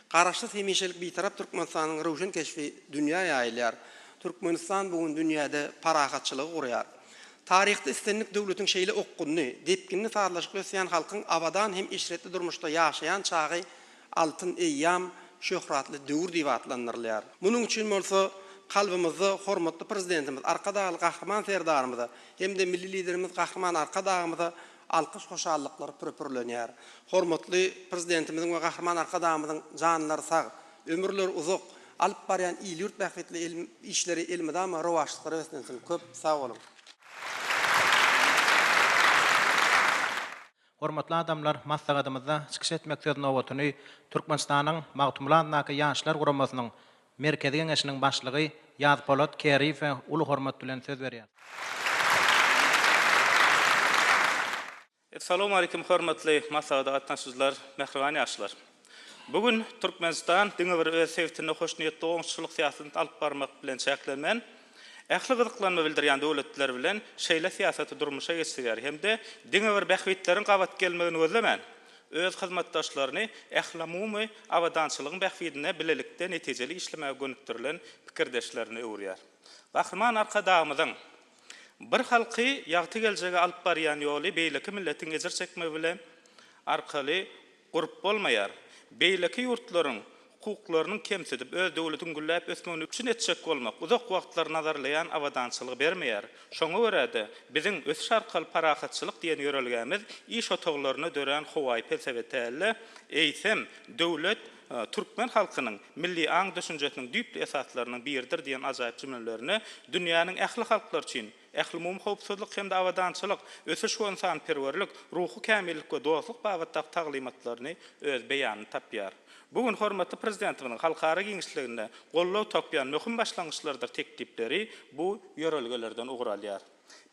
Garaşsyz, hemişelik Bitarap Türkmenistanyň röwşen keşbi dünýä ýaýylýar. Türkmenistan bu gün dünýäde parahatçylygy gurýar. Taryhda islendik döwletiň şeýle okgunly, depginli sazlaşykly ösýän halkyň abadan hem eşretli durmuşda ýaşaýan çagy Altyn eýýam, şöhratly döwür diýip atlandyrylýar. Munuň üçin bolsa kalbymyzda hormatly Prezidentimiz Arkadagly Gahryman Serdarymyza hem-de Milli Liderimiz Gahryman Arkadagymyza alkyş-hoşallyklar pürepürlenýär. Hormatly Prezidentimiziň we Gahryman Arkadagymyzyň janlary sag, ömürleri uzak, alyp barýan il-ýurt bähbitli işleri elmydama rowaçlyklara beslensin! Köp sag boluň! Hormatly adamlar, maslahatymyzda çykyş etmek söz nobatyny Türkmenistanyň Magtymguly adyndaky Ýaşlar guramasynyň Merkezi Geňeşiniň başlygy Ýazpolat Kerriýewe uly hormat bilen söz berýär. Essalawmalikim hormatly maslahata gatnaşyjylar, mähriban ýaşlar! Bu gün Türkmenistan diňe bir öz sebitinde hoşniýetli goňşuçylyk syýasatyny alyp barmak bilen çäklenmän, ähli gyzyklanma bildirýän döwletler bilen şeýle syýasaty durmuşa geçirýär hem-de diňe bir bähbitleriň gabat gelmegini gözlemän, öz hyzmatdaşlaryny ählumumy abadançylygyň bähbidine bilelikde netijeli işlemäge gönükdirilen pikirdeşlerine öwürýär. Gahryman Arkadagymyzyň Bir halky ýagty geljege alyp barýan ýoly beýleki milletiň ejir çekmegi bilen arkaly gurup bolmaýar. Beýleki ýurtlaryň hukuklarynyň kemsidip, öz döwletiň gülläp ösmegini üpjün etjek bolmak uzak wagtlar nazarlaýan abadançylygy bermeýär. Şoňa görä-de, biziň ösüş arkaly parahatçylyk diýen ýörelgämiz iş otaglarynda dörän howaýy pelsepe däl-de, eýsem, döwlet türkmen halkynyň milli aň-düşünjesiniň düýpli esaslarynyň biridir diýen ajaýyp jümlelerine dünýäniň ähli halklary üçin Ählumumy howpsuzlyk hem-de abadançylyk, ösüş we ynsanperwerlik, ruhy kämillik we dostluk babatdaky taglymatlaryny öz beýanyny tapýar. Bu gün hormatly Prezidentimiziň halkara giňişliginde goldaw tapýan möhüm başlangyçlarydyr teklipleri bu ýörelgelerden ugur alýar.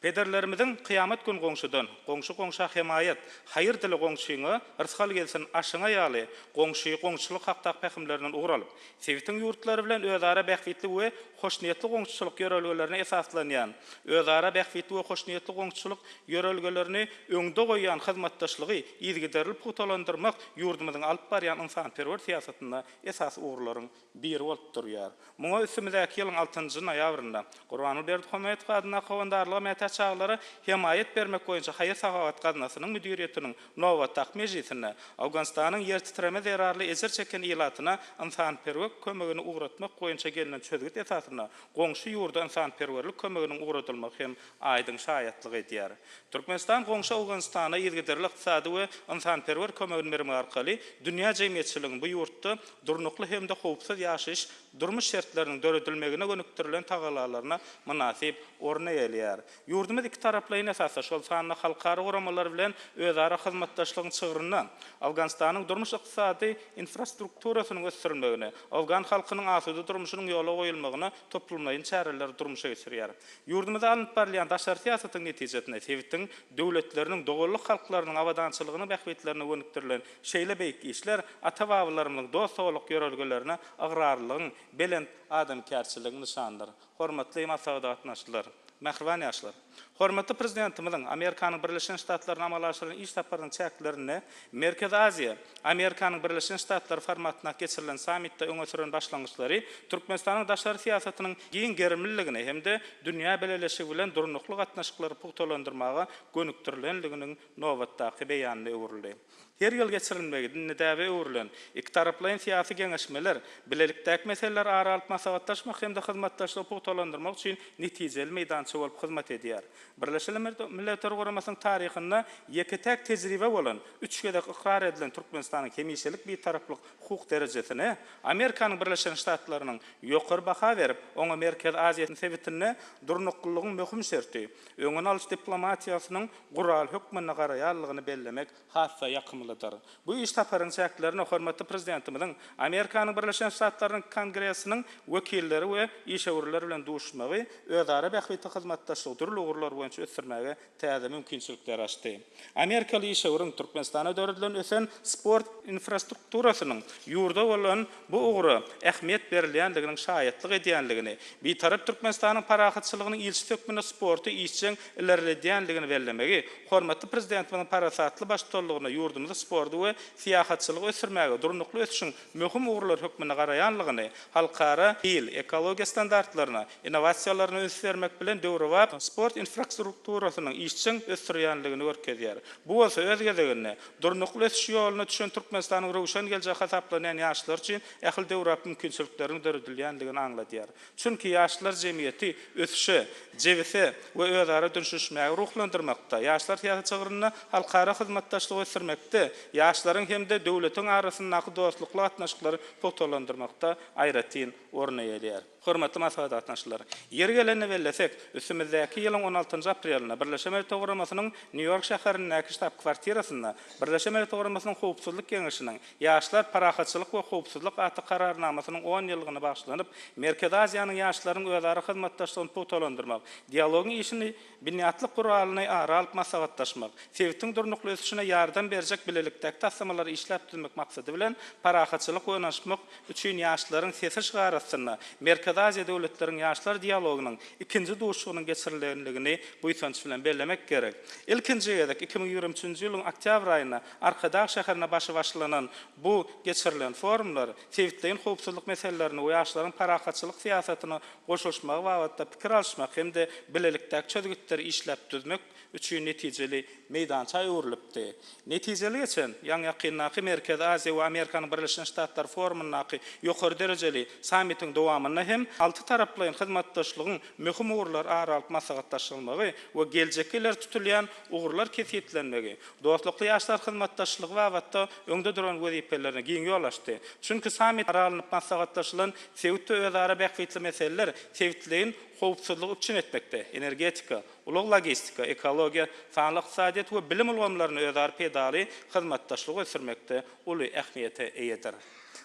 Pederlerimiziň Kyýamat gün goňşudan, goňşy goňşa hemaýat, haýyr dile goňşyňa, rysgal gelsin aşyňa ýaly goňşy, goňşuçylyk hakdaky pähimlerinden ugur alyp, Sebitiň ýurtlary bilen özara bähbitli we hoşniýetli goňşuçylyk ýörelgelerine esaslanýan, özara bähbitli we hoşniýetli goňşuçylyk ýörelgelerini öňde goýýan hyzmatdaşlygy yzygiderli pugtalandyrmak ýurdumyzyň alyp barýan ynsanperwer syýasatynda esasy ugurlaryň biri bolup durýar. Muňa üstümizdäki ýylyň altynjy noýabrynda Gurbanguly Berdimuhamedow adyndaky Howandarlyga mätäç çagalara hemaýat bermek boýunça haýyr-sahawat gaznasynyň müdiriýetiniň Nobatdaky mejlisinde Owganystanyň ýertitreme zerarly ejir çeken ilatyna ynsanperwer kömegini ugratmak boýunça gelnen çözgüt esasynda goňşy ýurda ynsanperwerlik kömeginiň ugradylmagy hem aýdyň şaýatlyk edýär. Türkmenistan goňşy Owganystana yzygiderli ykdysady we ynsanperwer kömegini bermek arkaly dünýä jemgyýetçiliginiň bu ýurtda durnukly hem-de howpsuz ýaşaýyş durmuş şertleriniň döredilmegine gönükdirilen tagallalaryna mynasyp orun eýeleýär. Ýurdumyz ikitaraplaýyn esasda, şol sanda halkara guramalar bilen özara hyzmatdaşlygyň çygrynda Owganystanyň durmuş-ykdysady infrastrukturasynyň ösdürilmegine, owgan halkynyň asuda durmuşynyň ýola goýulmagyna toplumlaýyn çäreleri durmuşa geçirýär. Ýurdumyzda alnyp barylýan daşary syýasatyň netijesinde sebitiň döwletleriniň, doganlyk halklarynyň abadançylygynyň bähbitlerine gönükdirilen şeýle beýik işler ata-babalarymyzyň dost-doganlyk ýörelgelerine ygrarlylygyň, belent adamkärçiligiň nyşanydyr. Hormatly maslahata gatnaşyjylar! Mähriban ýaşlar! Hormatly Prezidentimiziň Amerikanyň Birleşen Ştatlaryna amala aşyran iş saparynyň çäklerinde Merkezi Aziýa, Amerikanyň Birleşen Ştatlary formatynda geçirilen sammitde öňe süren başlangyçlary Türkmenistanyň daşary syýasatynyň giň gerimliligini hem-de dünýä bileleşigi bilen durnukly gatnaşyklary pugtalandyrmaga gönükdirilenliginiň nobatdaky beýanyna öwrüldi. Her ýyl geçirilmegi indi däbe öwrülen ikitaraplaýyn syýasy geňeşmeler bilelikdäki meseleleri ara alyp maslahatlaşmak hem-de hyzmatdaşlygy pugtalandyrmak üçin netijeli meýdança bolup hyzmat edýär. Birleşen Milletler Guramasynyň taryhynda ýeke-täk tejribe bolan üç gezek ykrar edilen Türkmenistanyň hemişelik Bitaraplyk hukuk derejesine Amerikanyň Birleşen Ştatlarynyň ýokary baha berip, oňa Merkezi Aziýa sebitinde durnuklylygyň möhüm şerti, öňüni alyş diplomatiýasynyň guraly hökmünde garaýanlygyny bellemek has-da ýakymlydyr. Bu iş saparyň çäklerinde hormatly Prezidentimiziň Amerikanyň Birleşen Ştatlarynyň Kongresiniň wekilleri we işewürler bilen duşuşmagy özara bähbitli hyzmatdaşlygy dürli ugurlar boýunça ösdürmäge täze mümkinçilikleri açdy. Amerikaly işewüriň Türkmenistanda döredilen ösen sport infrastrukturasynyň ýurda bolan bu ugra ähmiýet berilýändiginiň şaýatlyk edýändigini, Bitarap Türkmenistanyň parahatçylygynyň ilçisi hökmünde sporty işjeň ilerledýändigini bellemegi, hormatly Prezidentimiziň parasatly baştutanlygynda ýurdumyzy sporty we syýahatçylygy ösdürmäge durnukly ösüşiň möhüm ugurlary hökmünde garaýanlygyny, halkara hil, ekologiýa standartlaryna, innowasiýalaryna üns bermek bilen döwrebap sport infrastrukturasynyň işjeň ösdürýändigini görkezýär. Bu bolsa öz gezeginde, durnukly ösüş ýoluna düşen Türkmenistanyň röwşen geljegi hasaplanýan ýaşlar üçin ähli döwrebap mümkinçilikleriň döredilýändigini aňladýar. Çünki ýaşlar jemgyýeti ösüşe, jebise we özara düşünişmäge ruhlandyrmakda, ýaşlar syýasy çygrynda halkara hyzmatdaşlygy ösdürmekde, ýaşlaryň hem-de döwletiň arasyndaky dostlukly gatnaşyklary pugtalandyrmakda aýratyn orun eýeleýär. Hormatly maslahata gatnaşyjylar! Ýeri gelende bellesek, üstümizdäki ýylyň on altynjy aprelinde Birleşen Milletler Guramasynyň Nýu-Ýork şäherindäki ştab-kwartirasynda Birleşen Milletler Guramasynyň Howpsuzlyk Geňeşiniň Ýaşlar, parahatçylyk we howpsuzlyk atly Kararnamasynyň on ýyllygyna bagyşlanyp, Merkezi Aziýanyň ýaşlarynyň özara hyzmatdaşlygyny pugtalandyrmak, dialogyň işini binýatlyk guralyny ara alyp maslahatlaşmak, sebitiň durnukly ösüşine ýardam berjek bilelikdäki taslamalary işläp düzmek maksady bilen, Parahatçylyk we ynanyşmak üçin ýaşlaryň sesi şygary astynda Merkezi Aziýa döwletleriň ýaşlar dialogynyň ikinji duşuşygynyň geçirilendigini buýsanç bilen bellemek gerek. Ilkinji gezek 2023-nji ýylyň oktýabr aýynda Arkadag şäherinde başy başlanan bu geçirilen forumlar sebitleýin howpsuzlyk meselelerini we ýaşlaryň parahatçylyk syýasatyna goşulyşmagy babatda pikir alyşmak hem-de bilelikdäki çözgütleri işläp düzmek üçin netijeli meýdança öwrülipdi. Netijeli geçen, ýaňy-ýakyndaky Merkezi Aziýa we Amerikanyň Birleşen Ştatlary forumyndaky ýokary derejeli sammitiň dowamynda hem altytaraplaýyn hyzmatdaşlygyň möhüm ugurlary ara alyp maslahatlaşylmagy we geljekki ileri tutulýan ugurlar kesgitlenmegi dostlukly ýaşlar hyzmatdaşlygy babatda öňde duran wezipelerine giň ýol açdy. Çünki sammit ara alnyp maslahatlaşylan sebit we özara bähbitli meseleler sebitleýin howpsuzlygy üpjün etmekde, energetika, ulag-logistika, ekologiýa, sanly ykdysadyýet we bilim ulgamlarynda özara peýdaly hyzmatdaşlygy ösdürmekde uly ähmiýete eýedir.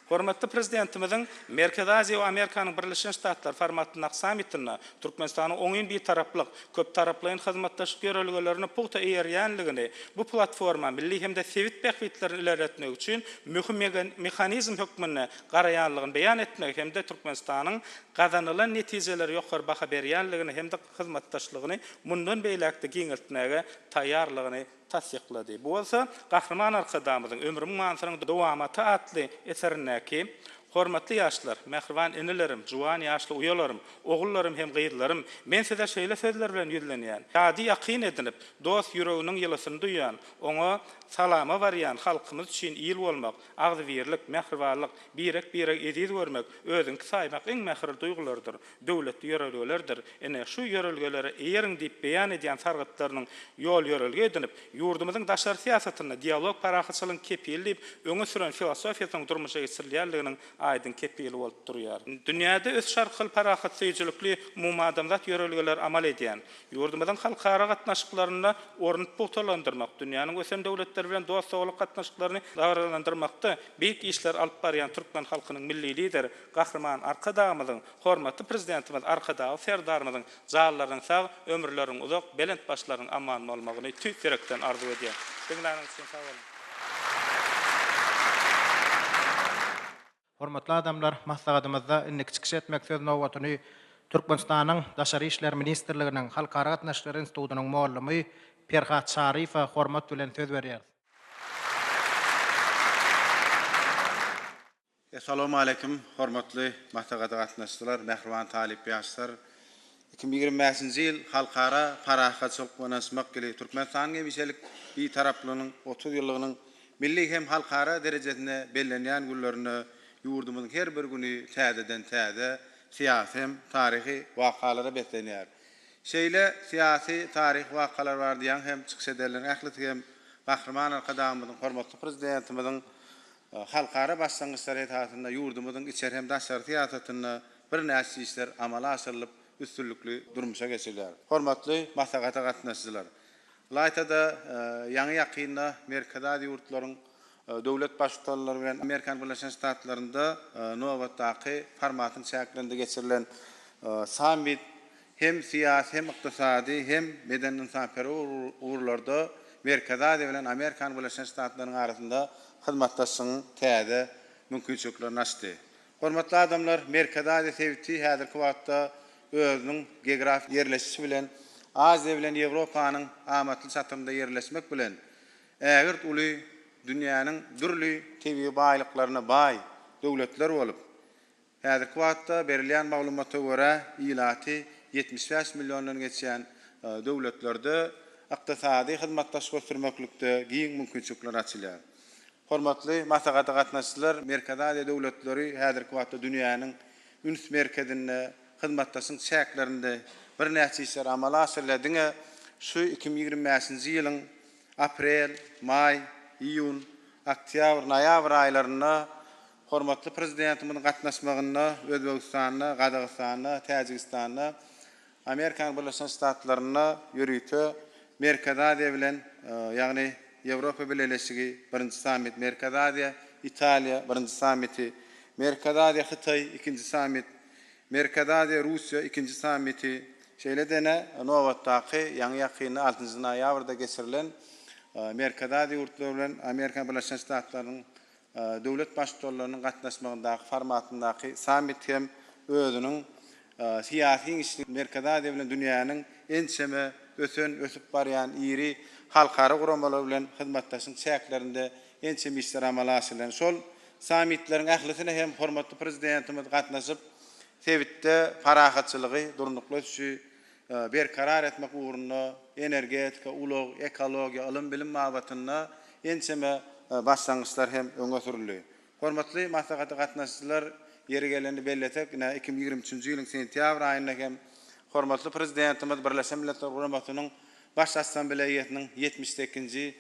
Hormatly Prezidentimiziň Merkezi Aziýa we Amerikanyň Birleşen Ştatlary formatyndaky sammitinde Türkmenistanyň oňyn Bitaraplyk, köptaraplaýyn hyzmatdaşlyk ýörelgelerine pugta eýerýänligini, bu platforma milli hem-de sebit bähbitlerini ilerletmek üçin möhüm mehanizm hökmünde garaýanlygyny beýan etmegi hem-de Türkmenistanyň gazanylan netijelere ýokary baha berýänligini hem-de hyzmatdaşlygyny mundan beýläk-de giňeltmäge taýýarlygyny tassyklady. Bu bolsa Gahryman Arkadagymyzyň Ömrümiň manysynyň dowamaty atly eserindäki Hormatly ýaşlar, mähriban inilerim, juwan ýaşly uýalarym, ogullarym hem gyzlarym, men size şeýle sözler bilen ýüzlenýän. Ýady ýakyn edinip, dost ýüreginiň ýylysyny duýan, oňa salama barýan halkymyz üçin il bolmak, agzybirlik, mähribanlyk, birek-biregi eziz görmek, özüňki saýmak iň mähirli duýgulardyr. Döwletli ýörelgelerdir. Ine, şu ýörelgelere eýeriň diýip beýan edýän sargytlarynyň ýol-ýörelge edinip, ýurdumyzyň daşary syýasatynda dialog parahatçylygyň kepili diýip öňe süren filosofiýasynyň durmuşa geçirilýänliginiň aýdyň kepili bolup durýar. Dünýäde ösüş arkaly parahatsöýüjilikli umumadamzat ýörelgeleri amal edýän, ýurdumyzyň halkara gatnaşyklarynda ornuny pugtalandyrmak, dünýäniň ösen döwletleri bilen dost-doganlyk gatnaşyklaryny dabaralandyrmakda beýik işleri alyp barýan türkmen halkynyň Milli Lideri Gahryman Arkadagymyzyň, hormatly Prezidentimiz Arkadagly Serdarymyzyň janlarynyň sag, ömürleriniň uzak, belent başlarynyň aman bolmagyny tüýs ýürekden arzuw edýän. Diňläniňiz üçin sag boluň! Hormatly adamlar, maslahatymyzda indiki çykyş etmek söz nobatyny. Türkmenistanyň Daşary işler ministrliginiň Halkara gatnaşyklary institutynyň mugallymy Perhat Çaryýewe hormat bilen söz berýäris. Essalawmaleýkim, hormatly maslahata gatnaşyjylar, mähriban talyp ýaşlar! 2025-nji ýyl Halkara parahatçylyk we ynanyşmak ýyly, Türkmenistanyň hemişelik Bitaraplygynyň 30 ýyllygynyň milli hem halkara derejesinde bellenýän günlerinde ýurdumyzyň her bir güni täzeden-täze syýasy hem taryhy wakalara beslenýär. Şeýle syýasy, taryhy wakalar barada ýaňy hem çykyş edenleriň ählisi hem Gahryman Arkadagymyzyň, hormatly Prezidentimiziň Halkara başlangyçlary esasynda ýurdumyzyň içeri hem daşary syýasatynda birnäçe işler amala aşyrylyp, üstünlikli durmuşa geçirilýär. Hormatly maslahata gatnaşyjylar! Ylaýta-da, ýaňy-ýakynda Merkezi Aziýa ýurtlaryň döwlet Baştutanlary bilen Amerikanyň Birleşen Ştatlarynda nobatdaky formatyň çäklerinde geçirilen sammit hem syýasy, hem ykdysady, hem medeni-ynsanperwer ugurlarda Merkezi Aziýa bilen Amerikanyň Birleşen Ştatlarynyň arasynda hyzmatdaşlygyň täze mümkinçiliklerini açdy. Hormatly adamlar, Merkezi Aziýa sebiti häzirki wagtda özüniň geografik ýerleşişi bilen Aziýa bilen Ýewropanyň amatly çatyrynda ýerleşmek bilen, ägirt uly dünýäniň dürli tebigy baýlyklaryna baý döwletler bolup, Häzirki wagtda berilýän maglumata görä, ilaty 75 milliondan geçýän döwletlerde ykdysady hyzmatdaşlyk ösdürmeklikde giň mümkinçilikler açylýar. Hormatly maslahata gatnaşyjylar, Merkezi Aziýa döwletleri häzirki wagtda dünýäniň üns merkezinde, hyzmatdaşlygyň çäklerinde birnäçe işler amala aşyrylýar. Diňe şu 2025-nji ýylyň aprel, maý, iýun, oktýabr, noýabr aýlarynda Hormatly Prezidentimiziň gatnaşmagynda Özbegistanda, Gazagystanda, Täjigistanda, Amerikanyň Birleşen Ştatlarynda ýörite Merkezi Aziýa bilen, ýagny Ýewropa Bileleşigi birinji sammit, Merkezi Aziýa, Italiýa birinji sammiti, Merkezi Aziýa, Hytaý ikinji sammit, Merkezi Aziýa, Russiýa ikinji sammiti, şeýle-de nobatdaky ýaňy-ýakynda altynjy noýabrda geçirilen Merkezi Aziýa ýurtlary bilen Amerikanyň Birleşen Ştatlarynyň Döwlet Baştutanlarynyň gatnaşmagyndaky formatyndaky sammit hem özüniň syýasy giňişligi Merkezi Aziýa bilen dünýäniň ençeme ösen, ösüp barýan iri halkara guramalary bilen hyzmatdaşlygyň çäklerinde ençeme işler amala aşyrylýar. Şol sammitleriň ählisine hem hormatly Prezidentimiz gatnaşyp, sebitde parahatçylygy, durnukly ösüşi berkarar etmek ugrunda energetika, ulag, ekologiýa, ylym-bilim babatynda ençeme başlangyçlar hem öňe sürüldi. Hormatly maslahata gatnaşyjylar, ýeri gelende bellesek, ine, 2023-nji ýylyň sentýabr aýynda hem hormatly Prezidentimiz Birleşen Milletler Guramasynyň Baş Assambleýasynyň 78-nji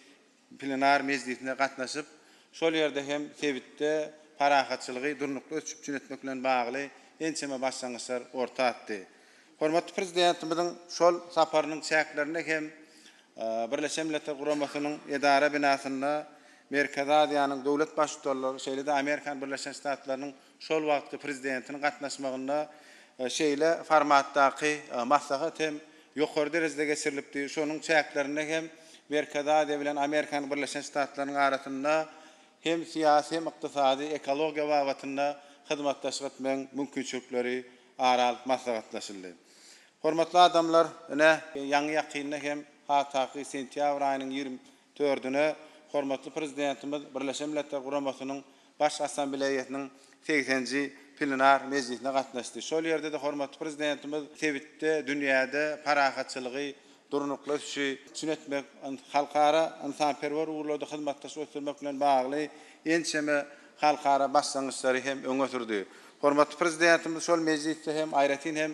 plenar mejlisine gatnaşyp, şol ýerde hem sebitde parahatçylygy, durnukly ösüşi üpjün etmek bilen bagly ençeme başlangyçlar orta atdy. Hormatly Prezidentimiziň şol saparynyň çäklerinde hem Birleşen Milletler Guramasynyň edara binasynda Merkezi Aziýanyň döwlet Baştutanlary, şeýle-de Amerikanyň Birleşen Ştatlarynyň şol wagtky Prezidentiniň gatnaşmagynda şeýle formatdaky maslahat hem ýokary derejede geçirilipdi. Şonuň çäklerinde hem Merkezi Aziýa bilen Amerikanyň Birleşen Ştatlarynyň arasynda hem syýasy, hem ykdysady, ekologiýa babatynda hyzmatdaşlyk etmegiň mümkinçilikleri ara alyp maslahatlaşyldy. Hormatly adamlar, ine, ýaňy-ýakynda hem, has takygy sentýabr aýynyň 24-üne hormatly Prezidentimiz Birleşen Milletler Guramasynyň Baş Assambleýasynyň segsenji plenar mejlisine gatnaşdy. Şol ýerde-de hormatly Prezidentimiz sebitde, dünýäde parahatçylygy, durnukly ösüşi üpjün etmek, halkara ynsanperwer ugurlarda hyzmatdaşlyk ösdürmek bilen bagly ençeme halkara başlangyçlary hem öňe sürdi. Hormatly Prezidentimiz şol mejlisde hem aýratyn hem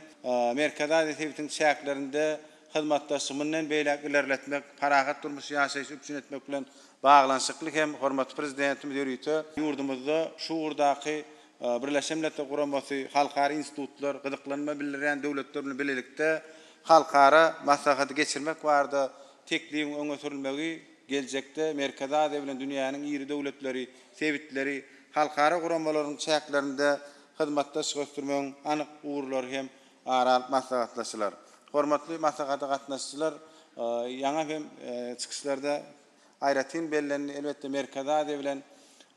Merkezi Aziýa sebitiniň çäklerinde hyzmatdaşlygy mundan beýläk ilerletmek, parahat durmuş ýaşaýşy üpjün etmek bilen baglanyşykly hem hormatly Prezidentimiz ýörite ýurdumyzda şu ugurdaky Birleşen Milletler Guramasy, halkara institutlar, gyzyklanma bildirýän döwletler bilen bilelikde halkara maslahaty geçirmek barada teklibiň öňe sürülmegi geljekde Merkezi Aziýa bilen dünýäniň iri döwletleri, sebitleri, halkara guramalarynyň çäklerinde hyzmatdaşlyk ösdürmegiň anyk ugurlary hem ara alyp maslahatlaşylar. Hormatly maslahata gatnaşyjylar, ýaňy hem çykyşlarda aýratyn bellendi, elbetde, Merkezi Aziýa bilen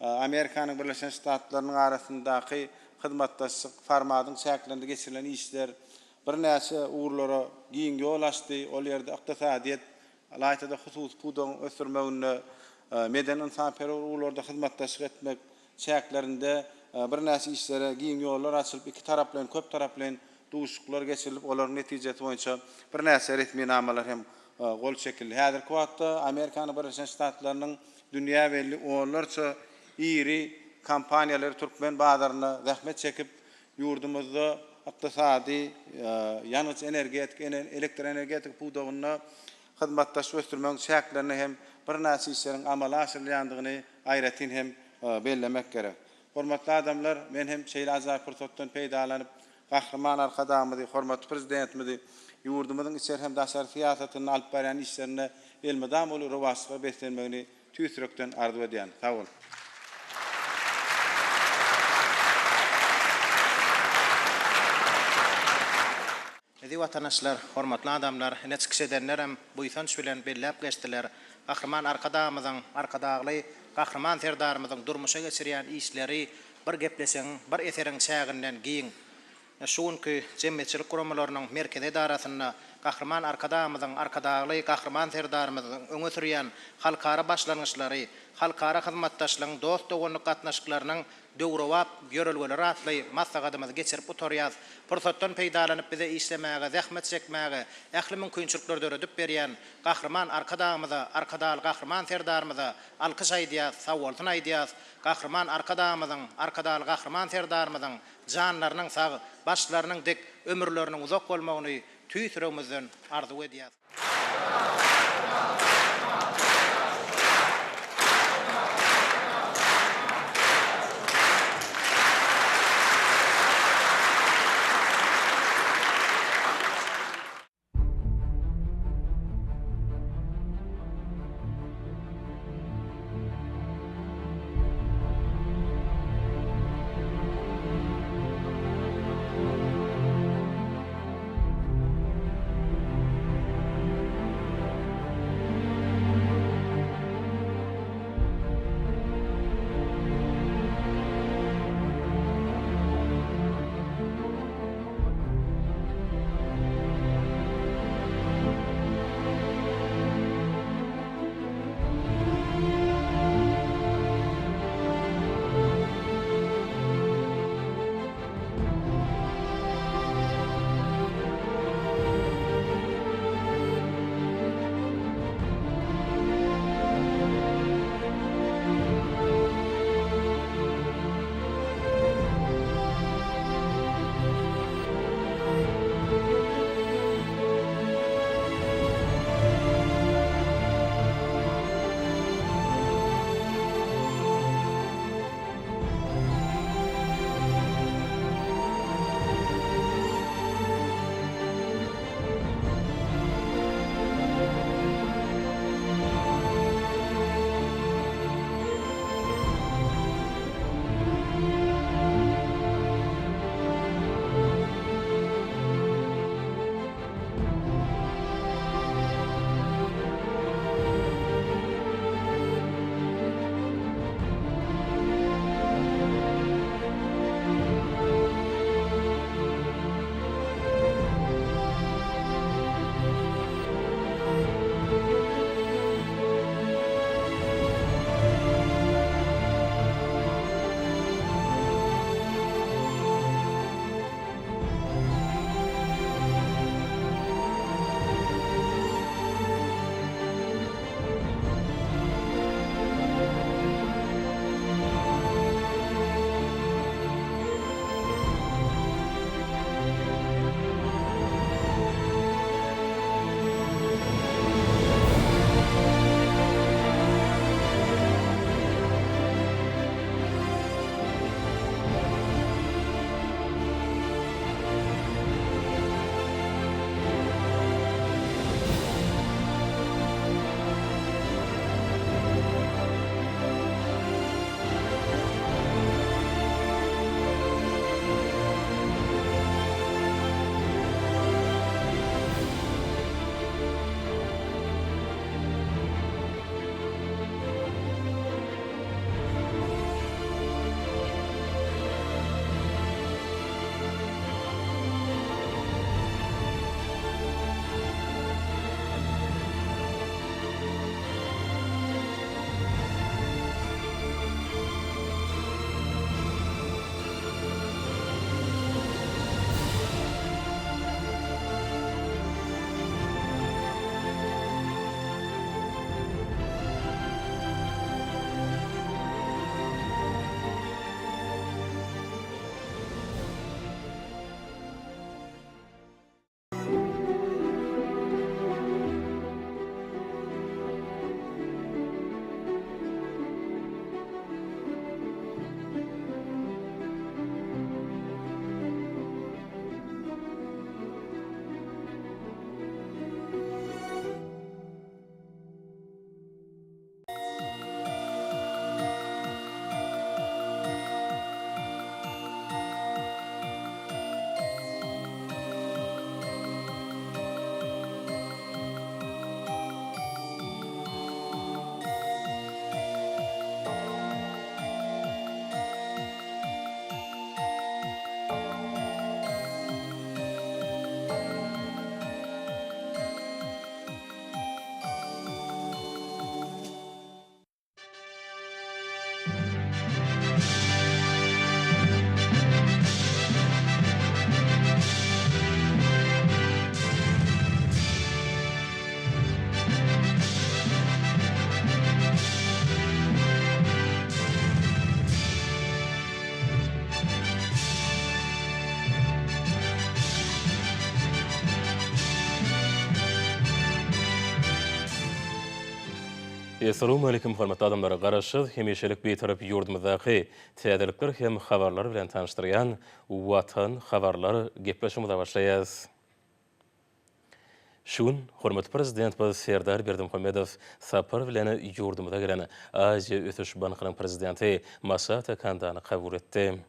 Amerikanyň Birleşen Ştatlarynyň arasyndaky hyzmatdaşlyk formatyň çäklerinde geçirilen işler. birnäçe ugurlara giň ýol açdy. Ol ýerde ykdysadyýet, ylaýta-da hususy pudagyň ösdürmeginde, medeni-ynsanperwer ugurlarda hyzmatdaşlyk etmek çäklerinde birnäçe işlere giň ýollar açylyp, ikitaraplaýyn, köptaraplaýyn duşuşyklar geçirilip, olaryň netijesi boýunça birnäçe resminamalar hem gol çekildi. Häzirki wagtda Amerikanyň Birleşen Ştatlarynyň dünýä belli onlarça iri kompaniýalary türkmen bazarynda zähmet çekip, ýurdumyzda ykdysady, ýangyç-energetika, elektroenergetika pudagynda hyzmatdaşlyk ösdürmegiň çäklerinde hem birnäçe işleriň amala aşyrylýandygyny aýratyn hem bellemek gerek. Hormatly adamlar, men hem şeýle ajaýyp pursatdan peýdalanyp, Gahryman Arkadagymyzy, hormatly Prezidentimizi ýurdumyzyň içeri hem daşary syýasatynda alyp barýan işlerinde elmydama uly rowaçlyga beslenmegini tüýs ýürekden arzuw edýän. Sag boluň! Eziz watandaşlar, hormatly adamlar, ine çykyş edenlerem buýsanç bilen belläp geçdiler. Gahryman Arkadagymyzyň, Arkadagly Gahryman Serdarymyzyň durmuşa geçirýän işleri bir gepleşigiň, bir eseriň çäginden giň. Şu günki jemgyýetçilik guramalarynyň merkezi edarasynda Gahryman Arkadagymyzyň, Arkadagly Gahryman Serdarymyzyň öňe sürýän halkara başlangyçlary, halkara hyzmatdaşlygyň, dost-doganlyk gatnaşyklarynyň döwrebap ýörelgeleri atly maslahatymyzy geçirip gutarýas. Pursatdan peýdalanyp bize işlemäge, zähmet çekmäge ähli mümkinçilikleri döredip berýän Gahryman Arkadagymyza, Arkadagly Gahryman Serdarymyza alkyş aýdýas, sagbolsun aýdýas. Gahryman Arkadagymyzyň, Arkadagly Gahryman Serdarymyzyň janlarynyň sag, başlarynyň dik, ömürleriniň uzak bolmagyny tüýs ýüregimizden arzuw edýäs. Essalawmaleýkim hormatly adamlar! Garaşsyz, hemişelik Bitarap ýurdumyzdaky täzelikler hem habarlar bilen tanyşdyrýan Watan habarlar gepleşigimize başlaýas. Şu gün hormatly Prezidentimiz Serdar Berdimuhamedow sapar bilen ýurdumyza gelen Aziýa ösüş bankynyň prezidenti Masato Kandany kabul etdi.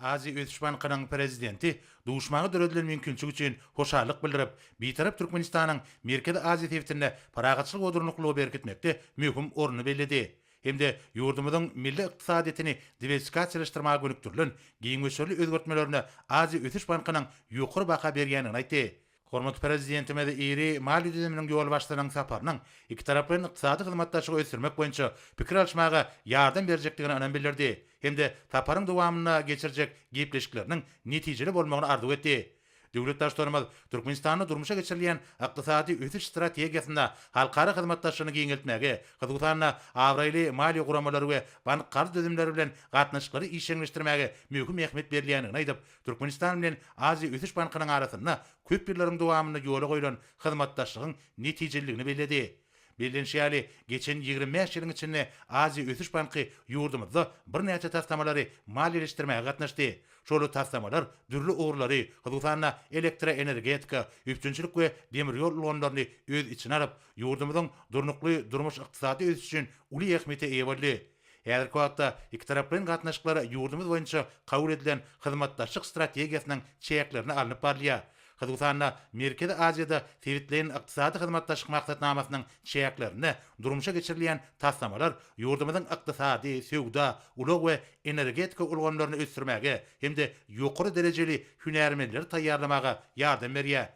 Aziýa ösüş bankynyň prezidenti duşmaga döredilen mümkinçilik üçin hoşallyk bildirip, Bitarap Türkmenistanyň Merkezi Aziýa sebitinde parahatçylyk we durnuklylygy berkitmekde möhüm ornuny belledi hem-de ýurdumyzyň milli ykdysadyýetini diwersifikasiýalaşdyrmaga gönükdirilen giň möçberli özgertmelerine Aziýa ösüş bankynyň ýokary baha berýändigini aýtdy. Hormatly Prezidentimiz iri maliýe düzüminiň ýolbaşçysynyň saparynyň ikitaraplaýyn ykdysady hyzmatdaşlygy ösdürmek boýunça pikir alyşmaga ýardam berjekdigine ynam bildirdi hem-de saparyň dowamynda geçirjek gepleşikleriniň netijeli bolmagyny arzuw etdi. Döwlet Baştutanymyz Türkmenistanda durmuşa geçirilýän ykdysady ösüş strategiýasynda halkara hyzmatdaşlygyny giňeltmäge, hususan-da, abraýly maliýe guramalary we bank-karz düzümleri bilen gatnaşyklary işjeňleşdirmäge möhüm ähmiýet berilýändigini aýdyp, Türkmenistan bilen Aziýa ösüş bankynyň arasynda köp ýyllaryň dowamynda ýola goýlan hyzmatdaşlygyň netijeliligini belledi. Bellenişi ýaly, geçen 25 ýylyň içinde Aziýa ösüş banky ýurdumyzda birnäçe taslamalary maliýeleşdirmäge gatnaşdy. Şol taslamalar dürli ugurlary, hususan-da, elektroenergetika, üpjünçilik we demir ýol ulgamlaryny öz içine alyp, ýurdumyzyň durnukly durmuş-ykdysady ösüşi üçin uly ähmiýete eýe boldy. Häzirki wagtda ikitaraplaýyn gatnaşyklar ýurdumyz boýunça kabul edilen hyzmatdaşlyk strategiýasynyň çäklerinde alnyp barylýar. Hususan-da, Merkezi Aziýada sebitleýin ykdysady hyzmatdaşlyk maksatnamasynyň çäklerinde durmuşa geçirilýän taslamalar ýurdumyzyň ykdysady, söwda, ulag we energetika ulgamlaryny ösdürmäge hem-de ýokary derejeli hünärmenleri taýýarlamaga ýardam berýär.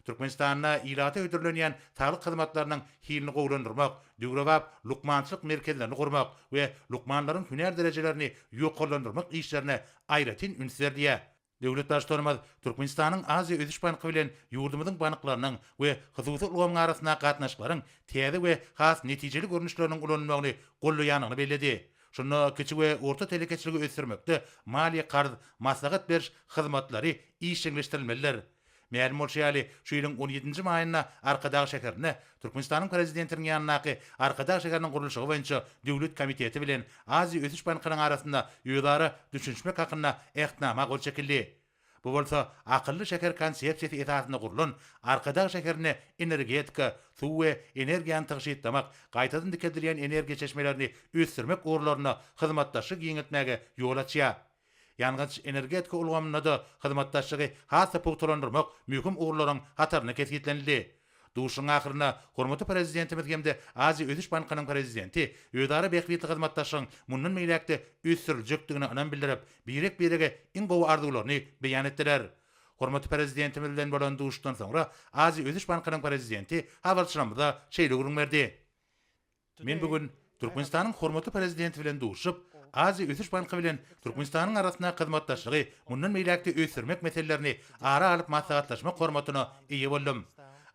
Türkmenistanda ilata hödürlenýän saglyk hyzmatlarynyň hilini gowulandyrmak, döwrebap lukmançylyk merkezlerini gurmak we lukmanlaryň hünär derejelerini ýokarlandyrmak işlerine aýratyn üns berilýär. Döwlet Baştutanymyz Türkmenistanyň Aziýa ösüş banky bilen ýurdumyzyň banklarynyň we hususy ulgamyň arasyndaky gatnaşyklaryň täze we has netijeli görnüşleriniň ulanylmagyny goldaýandygyny belledi. Şunda kiçi we orta telekeçiligi ösdürmekde maliýe-karz, maslahat beriş hyzmatlary işjeňleşdirilmelidir. Mälim bolşy ýaly, şu ýylyň on ýedinji maýynda Arkadag şäherinde Türkmenistanyň Prezidentiniň ýanyndaky Arkadag şäheriniň gurluşygy boýunça döwlet komiteti bilen Aziýa ösüş bankynyň arasynda özara düşünişmek hakynda Ähtnama gol çekildi. Bu bolsa akylly şäher konsepsiýasy esasynda gurlan Arkadag şäherinde energetika, suw we energiýany tygşytlamak, gaýtadan dikeldilýän energiýa çeşmelerini ösdürmek ugurlarynda hyzmatdaşlygy giňeltmäge ýol açýar. Ýangyç-energetika ulgamynda-da hyzmatdaşlygy has-da pugtalandyrmak möhüm ugurlaryň hatarynda kesgitlenildi. Duşuşygyň ahyrynda hormatly Prezidentimiz hem-de Aziýa ösüş bankynyň prezidenti özara bähbitli hyzmatdaşlygyň mundan beýläk-de ösdüriljekdigine ynam bildirip, birek-birege iň gowy arzuwlaryny beýan etdiler. Hormatly Prezidentimiz bilen bolan duşuşykdan soňra Aziýa ösüş bankynyň prezidenti habarçylarymyza şeýle gürrüň berdi. Men bu gün Türkmenistanyň hormatly Prezidenti bilen duşuşyp, Aziýa ösüş banky bilen Türkmenistanyň arasyndaky hyzmatdaşlygy mundan beýläk-de ösdürmek meselelerini ara alyp maslahatlaşmak hormatyna eýe boldum.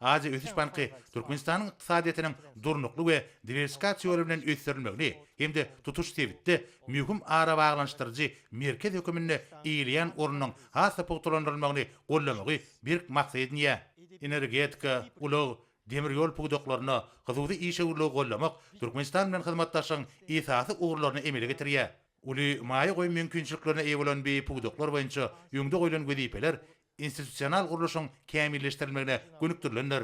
Aziýa ösüş banky Türkmenistanyň ykdysadyýetiniň durnukly we diwersifikasiýa ýoly bilen ösdürilmegini hem-de tutuş sebitde möhüm arabaglanyşdyryjy merkez höküminde eýeleýän ornunyň has-da pugtalandyrylmagyny goldamagy berk maksat edinýär. Energetika, ulag, Demir ýol pudaklarynda hususy işewürligi goldamak Türkmenistan bilen hyzmatdaşlygyň esasy ugurlaryny emele getirýär. Uly maýa goýum mümkinçiliklerine eýe bolan bi pudaklar boýunça öňde goýlan wezipeler institusional gurluşyň kämilleşdirilmegine gönükdirilendir.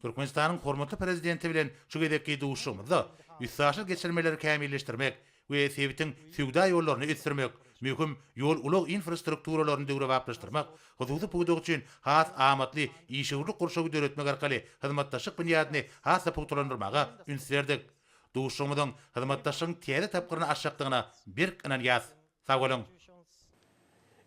Türkmenistanyň hormatly Prezidenti bilen şu gezekki duşuşygymyzda üstaşyr geçirmeleri kämilleşdirmek we sebitiň söwda ýollaryny ösdürmek, möhüm ýol-ulag infrastrukturalaryny döwrebaplaşdyrmak, hususy pudak üçin has amatly işewürlik gurşawy döretmek arkaly hyzmatdaşlyk binýadyny has-da pugtalandyrmaga üns berdik. Duşuşygymyzyň hyzmatdaşlygyň täze tapgyryny açjakdygyna berk ynanýas. Sag boluň!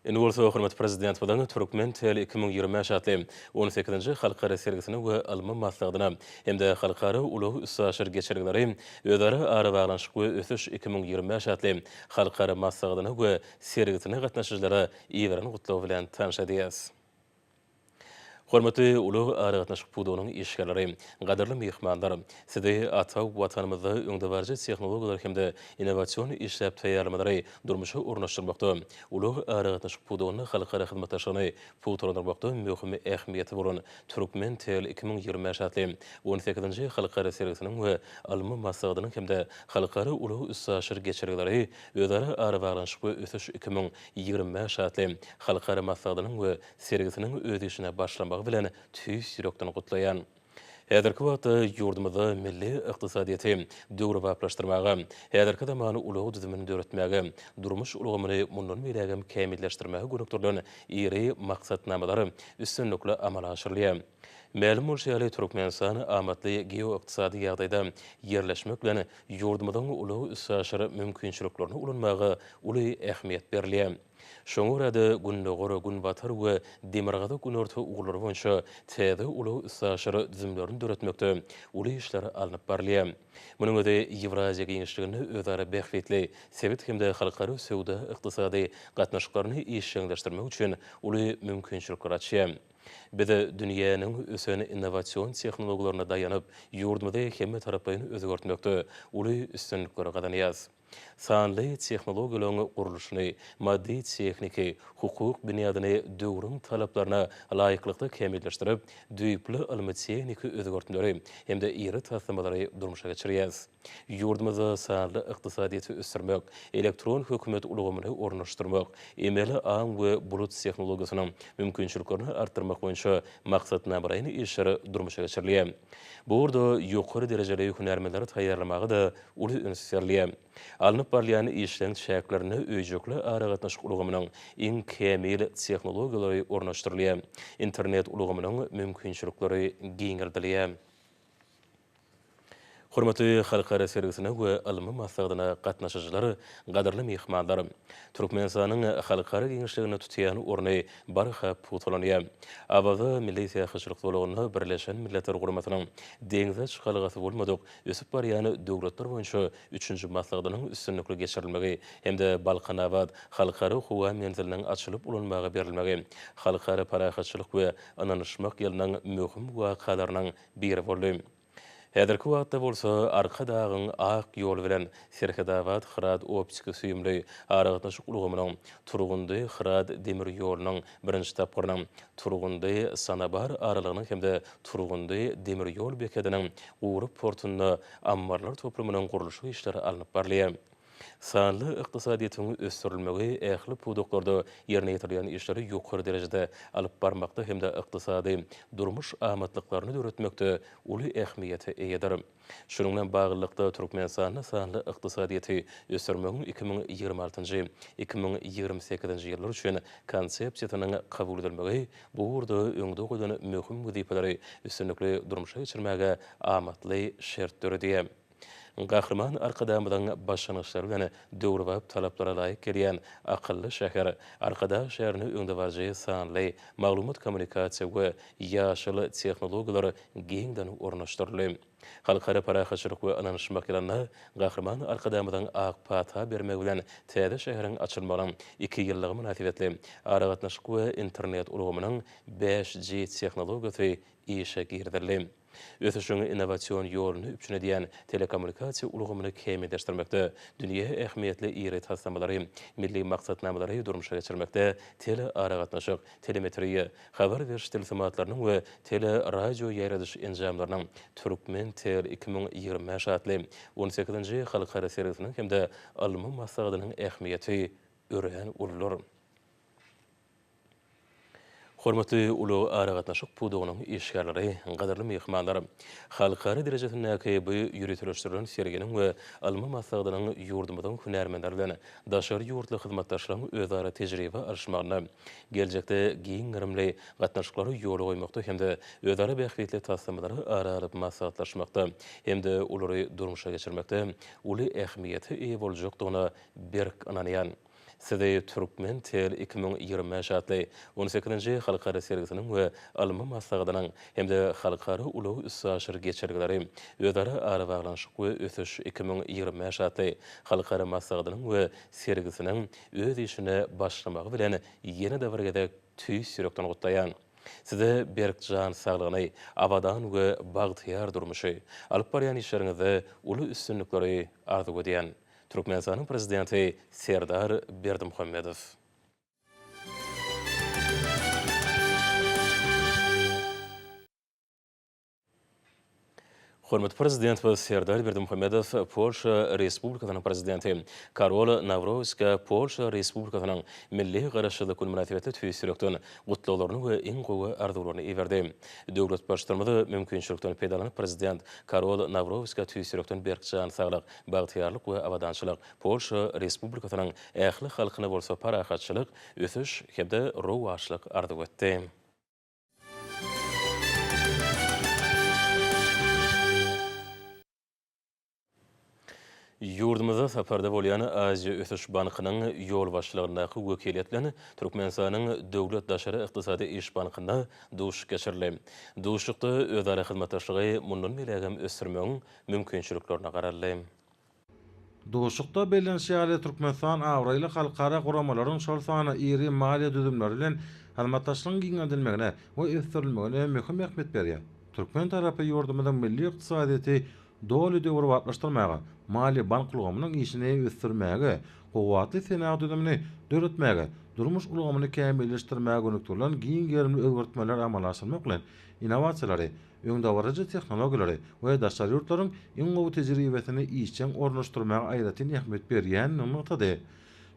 Indi bolsa hormatly Prezidentimiziň Türkmen tel 2025 atly on sekizinji halkara sergisine we ylmy maslahatyna hem-de Halkara ulag-üstaşyr geçelgeleri, özara arabaglanyşyk we ösüş 2025 atly halkara maslahatyna we sergisine gatnaşyjylara iberen gutlagy bilen tanyş edýäris. Hormatly ulag-aragatnaşyk pudagynyň işgärleri, gadyrly myhmanlar! Sizi ata Watanymyzda öňdebaryjy tehnologiýalary hem-de innowasion işläp taýýarlamalary durmuşa ornaşdyrmakda, ulag-aragatnaşyk pudagynda halkara hyzmatdaşlygyny pugtalandyrmakda möhüm ähmiýeti bolan Turkmentel 2025 atly on sekizinji halkara sergisiniň we ylmy maslahatynyň hem-de Halkara ulag-üstaşyr geçelgeleri, özara arabaglanyşyk we ösüş 2025 atly halkara maslahatynyň we sergisiniň öz işine başlamagy bilen tüýs ýürekden gutlaýan. Häzirki wagtda ýurdumyzda milli ykdysadyýeti döwrebaplaşdyrmaga, häzirki zaman ulag düzümini döretmäge, durmuş ulgamyny mundan beýlägem kämilleşdirmäge gönükdirilen iri maksatnamalar üstünlikli amala aşyrylýar. Mälim bolşy ýaly, Türkmenistan amatly geoykdysady ýagdaýda ýerleşmek bilen, ýurdumyzyň ulag-üstaşyr mümkinçiliklerini ulanmaga uly ähmiýet berilýär. Şoňa görä-de, Gündogar, Günbatar we Demirgazyk-Günorta ugurlary boýunça täze ulag-üstaşyr düzümlerini döretmekde uly işler alnyp barylýar. Munuň özi Ýewraziýa giňişliginde özara bähbitli sebit hem-de halkara söwda-ykdysady gatnaşyklaryny işjeňleşdirmek üçin uly mümkinçilikleri açýar. Biz dünýäniň ösen innowasion tehnologiýalaryna daýanyp, ýurdumyzy hemmetaraplaýyn özgertmekde uly üstünlikleri gazanýarys. Sanly tehnologiýalaryň gurluşyny, maddy-tehniki, hukuk binýadyny döwrüň talaplaryna laýyklykda kämilleşdirip, düýpli ylmy-tehniki özgertmeleri hem-de iri taslamalary durmuşa geçirýäris. Ýurdumyzda sanly ykdysadyýeti ösdürmek, elektron hökümet ulgamyny ornaşdyrmak, emeli aň we bulut tehnologiýasynyň mümkinçiliklerini artdyrmak boýunça maksatnamalaýyn işler durmuşa geçirilýär. Bu ugurda ýokary derejeli hünärmenleri taýýarlamaga-da uly üns berilýär. Alnyp barylýan işleň çäklerinde öýjükli aragatnaşyk ulgamynyň iň kämil tehnologiýalary ornaşdyrylýar, internet ulgamynyň mümkinçilikleri giňeldilýär. Hormatly halkara sergisine we ylmy maslahatyna gatnaşyjylar, gadyrly myhmanlar! Türkmenistanyň halkara giňişliginde tutýan orny barha pugtalanýar. Awaza milli syýahatçylyk zolagynda Birleşen Milletler Guramasynyň deňze çykalgasy bolmadyk ösüp barýan döwletler boýunça üçünji maslahatynyň üstünlikli geçirilmegi hem-de Balkanabat Halkara howa menziliniň açylyp ulanmaga berilmegi Halkara parahatçylyk we ynanyşmak ýylynyň möhüm wakalarynyň biri boldy. Häzirki wagtda bolsa Arkadagyň ak ýoly bilen Serhetabat-Hyrat optiki-süýümli aragatnaşyk ulgamynyň, Turgundy-Hyrat demir ýolunyň birinji tapgyrynyň, Turgundy-Sanabar aralygynyň hem-de Turgundy demir ýol bekediniň gury portunda ammarlar toplumynyň gurluşyk işleri alnyp barylýar. Sanly ykdysadyýetiň ösdürilmegi ähli pudaklarda ýerine ýetirilýän işleri ýokary derejede alyp barmakda hem-de ykdysady, durmuş amatlyklaryny döretmekde uly ähmiýete eýedir. Şunuň bilen baglylykda, Türkmenistanda sanly ykdysadyýeti ösdürmegiň 2026-njy, 2028-nji ýyllar üçin Konsepsiýasynyň kabul edilmegi bu ugurda öňde goýlan möhüm wezipeleri üstünlikli durmuşa geçirmäge amatly şert döredýär. Gahryman Arkadagymyzyň başlangyçlary bilen döwrebap talaplara laýyk gelýän akylly şäher, Arkadag şäherinde öňdebaryjy sanly, maglumat-kommunikasiýa we ýaşyl tehnologiýalar giňden ornaşdyryldy. Halkara parahatçylyk we ynanyşmak ýylynda Gahryman Arkadagymyzyň ak pata bermegi bilen täze şäheriň açylmagynyň iki ýyllygy mynasybetli aragatnaşyk we internet ulgamynyň 5G tehnologiýasy işe girizildi. Ösüşiň innowasion ýoluny üpjün edýän telekommunikasiýa ulgamyny kämilleşdirmekde, dünýä ähmiýetli iri taslamalary, milli maksatnamalary durmuşa geçirmekde telearagatnaşyk, telemetriýa, habar beriş tilsimatlarynyň we teleradioýaýradyş enjamlarynyň Türkmentel 2025 atly on sekizinji halkara sergisiniň hem-de ylmy maslahatynyň ähmiýeti örän uludyr. Hormatly ulag-aragatnaşyk pudagynyň işgärleri, gadyrly myhmanlar! Halkara derejesindäki bu ýöriteleşdirilen serginiň we ylmy maslahatynyň ýurdumyzyň hünärmenleri bilen daşary ýurtly hyzmatdaşlaryň özara tejribe alyşmagynda, geljekde giň gerimli gatnaşyklary ýola goýmakda hem-de özara bähbitli taslamalary ara alyp maslahatlaşmakda hem-de olary durmuşa geçirmekde uly ähmiýete eýe boljakdygyna berk ynanýan. Sizi Türkmen tel 2025 atly on sekizinji halkara sergisiniň we ylmy maslahatynyň hem-de Halkara ulag-üstaşyr geçelgeleri, özara arabaglanyşyk we ösüş 2025 atly halkara maslahatynyň we sergisiniň öz işine başlamagy bilen ýene-de bir gezek tüýs ýürekden gutlaýan. Size berk jan saglygyny, abadan we bagtyýar durmuşy, alyp barýan işleriňizde uly üstünlikleri arzuw edýän. Türkmenistanyň Prezidenti Serdar Berdimuhamedow. Hormatly Prezidentimiz Serdar Berdimuhamedow Polşa Respublikasynyň Prezidenti Karol Nawrowskä Polşa Respublikasynyň Milli Garaşsyzlyk güni mynasybetli tüýs ýürekden gutlaglaryny we iň gowy arzuwlaryny iberdi. Döwlet Baştutanymyz mümkinçilikden peýdalanyp Prezident Karol Nawrowskä tüýs ýürekden berk jan saglyk, bagtyýarlyk we abadançylyk, Polşa Respublikasynyň ähli halkyna bolsa parahatçylyk, ösüş hem-de rowaçlyk arzuw etdi. Ýurdumyzda saparda bolýan Aziýa ösüş bankynyň ýolbaşçylygyndaky wekiliýet bilen Türkmenistanyň Döwlet daşary ykdysady iş bankynda duşuşyk geçirildi. Duşuşykda özara hyzmatdaşlygy mundan beýlägem ösdürmegiň mümkinçiliklerine garaldy. Duşuşykda bellenişi ýaly, Türkmenistan abraýly halkara guramalaryň, şol sanda iri maliýe düzümleri bilen hyzmatdaşlygyň giňeldilmegine we ösdürilmegine möhüm ähmiýet berýär. Türkmen tarapy ýurdumyzyň milli ykdysadyýeti doly döwrebaplaşdyrmaga, maliýe-bank ulgamynyň işini ösdürmäge, kuwwatly senagat düzümini döretmäge, durmuş ulgamyny kämilleşdirmäge gönükdirilen giň gerimli özgertmeleri amala aşyrmak bilen, innowasiýalary, öňdebaryjy tehnologiýalary we daşary ýurtlaryň iň gowy tejribesini işjeň ornaşdyrmaga aýratyn ähmiýet berýändigini nygtady.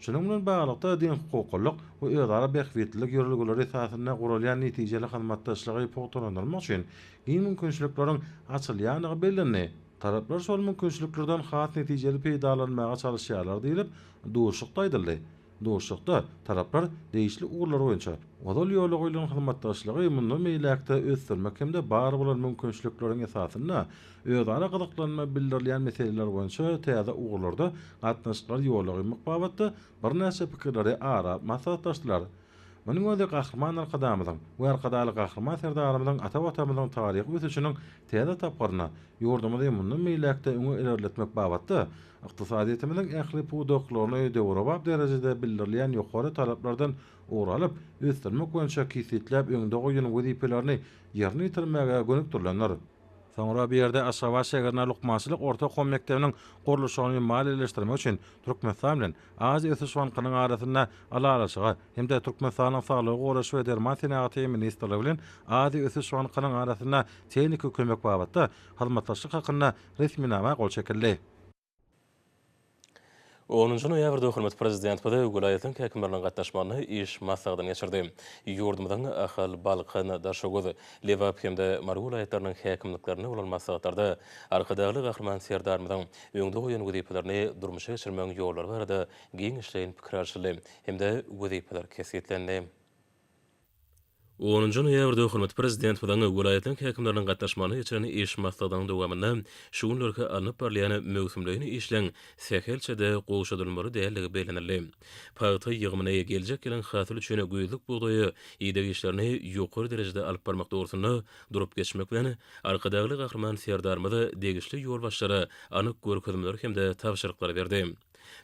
Şunuň bilen baglylykda, deňhukuklylyk we özara bähbitlilik ýörelgeleri esasynda guralýan netijeli hyzmatdaşlygy pugtalandyrmak üçin giň mümkinçilikleriň açylýandygy bellendi. Taraplar şol mümkinçiliklerden has netijeli peýdalanmaga çalyşýarlar diýlip, duşuşykda aýdyldy. Duşuşykda taraplar degişli ugurlar boýunça ozal ýola goýlan hyzmatdaşlygy mundan beýläk-de ösdürmek hem-de bar bolan mümkinçilikleriň esasynda özara gyzyklanma bildirilýän meseleler boýunça täze ugurlarda gatnaşyklary ýola goýmak babatda birnäçe pikirleri ara alyp maslahatlaşdylar. Munuň özi Gahryman Arkadagymyzyň we Arkadagly Gahryman Serdarymyzyň ata Watanymyzyň taryhy ösüşiniň täze tapgyrynda ýurdumyzy mundan beýläk-de öňe ilerletmek babatda ykdysadyýetimiziň ähli pudaklaryny döwrebap derejede bildirilýän ýokary talaplardan ugur alyp ösdürmek boýunça kesgitläp öňde goýan wezipelerini ýerine ýetirmäge gönükdirilendir. Soňra bu ýerde Aşgabat şäherinde lukmançylyk orta okuw mekdebiniň gurluşygyny maliýeleşdirmek üçin Türkmenistan bilen Aziýa ösüş bankynyň arasynda Ylalaşyga hem-de Türkmenistanyň Saglygy goraýyş we derman senagaty ministrligi bilen Aziýa ösüş bankynyň arasynda tehniki kömek babatda hyzmatdaşlyk hakynda resminama gol çekildi. Onunjy noýabrda hormatly Prezidentimiz welaýatyň häkimleriniň gatnaşmagynda iş maslahatyny geçirdi. Ýurdumyzyň Ahal, Balkan, Daşoguz, Lebap hem-de Mary welaýatlarynyň häkimliklerinde bolan maslahatlarda Arkadagly Gahryman Serdarymyzyň öňde goýan wezipelerini durmuşa geçirmegiň ýollary barada giňişleýin pikir alşyldy hem-de wezipeler kesgitlendi. Onunjy noýabrda hormatly Prezidentimiziň welaýatlaryň häkimleriniň gatnaşmagynda geçiren iş maslahatynyň dowamynda şu günlerki alnyp barylýan möwsümleýin işleň sähelçe-de gowşadylmaly däldigi bellenildi. Pagta ýygymyny, geljek ýylyň hasyly üçin güýzlük bugdaýa ideg işlerini ýokary derejede alyp barmak dogrusynda durup geçmek bilen, Arkadagly Gahryman Serdarymyz degişli ýolbaşçylara anyk görkezmeleri hem-de tabşyryklary berdi.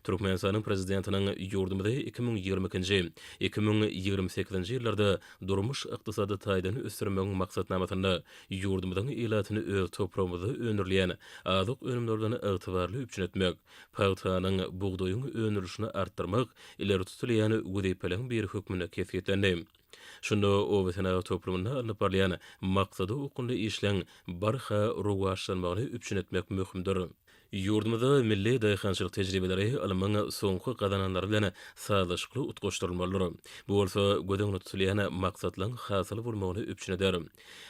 Türkmenistanyň Prezidentiniň ýurdumyzy 2022-nji, 2028-nji ýyllarda durmuş-ykdysady taýdan ösdürmegiň maksatnamasynda ýurdumyzyň ilatyny öz topragymyzda öndürilýän azyk önümleri bilen ygtybarly üpjün etmek, pagtanyň, bugdaýyň öndürilişini artdyrmak ileri tutulýan wezipeleriň biri hökmünde kesgitlendi. Şunda oba senagat toplumynda alnyp barylýan maksada okgunly işleň barha rowaçlanmagyny üpjün etmek möhümdir. Ýurdumyzda milli daýhançylyk tejribeleri ylmyň soňky gazananlary bilen sazlaşykly utgaşdyrylmalydyr. Bu bolsa göz öňünde tutulýan maksatlaryň hasyl bolmagyny üpjün eder.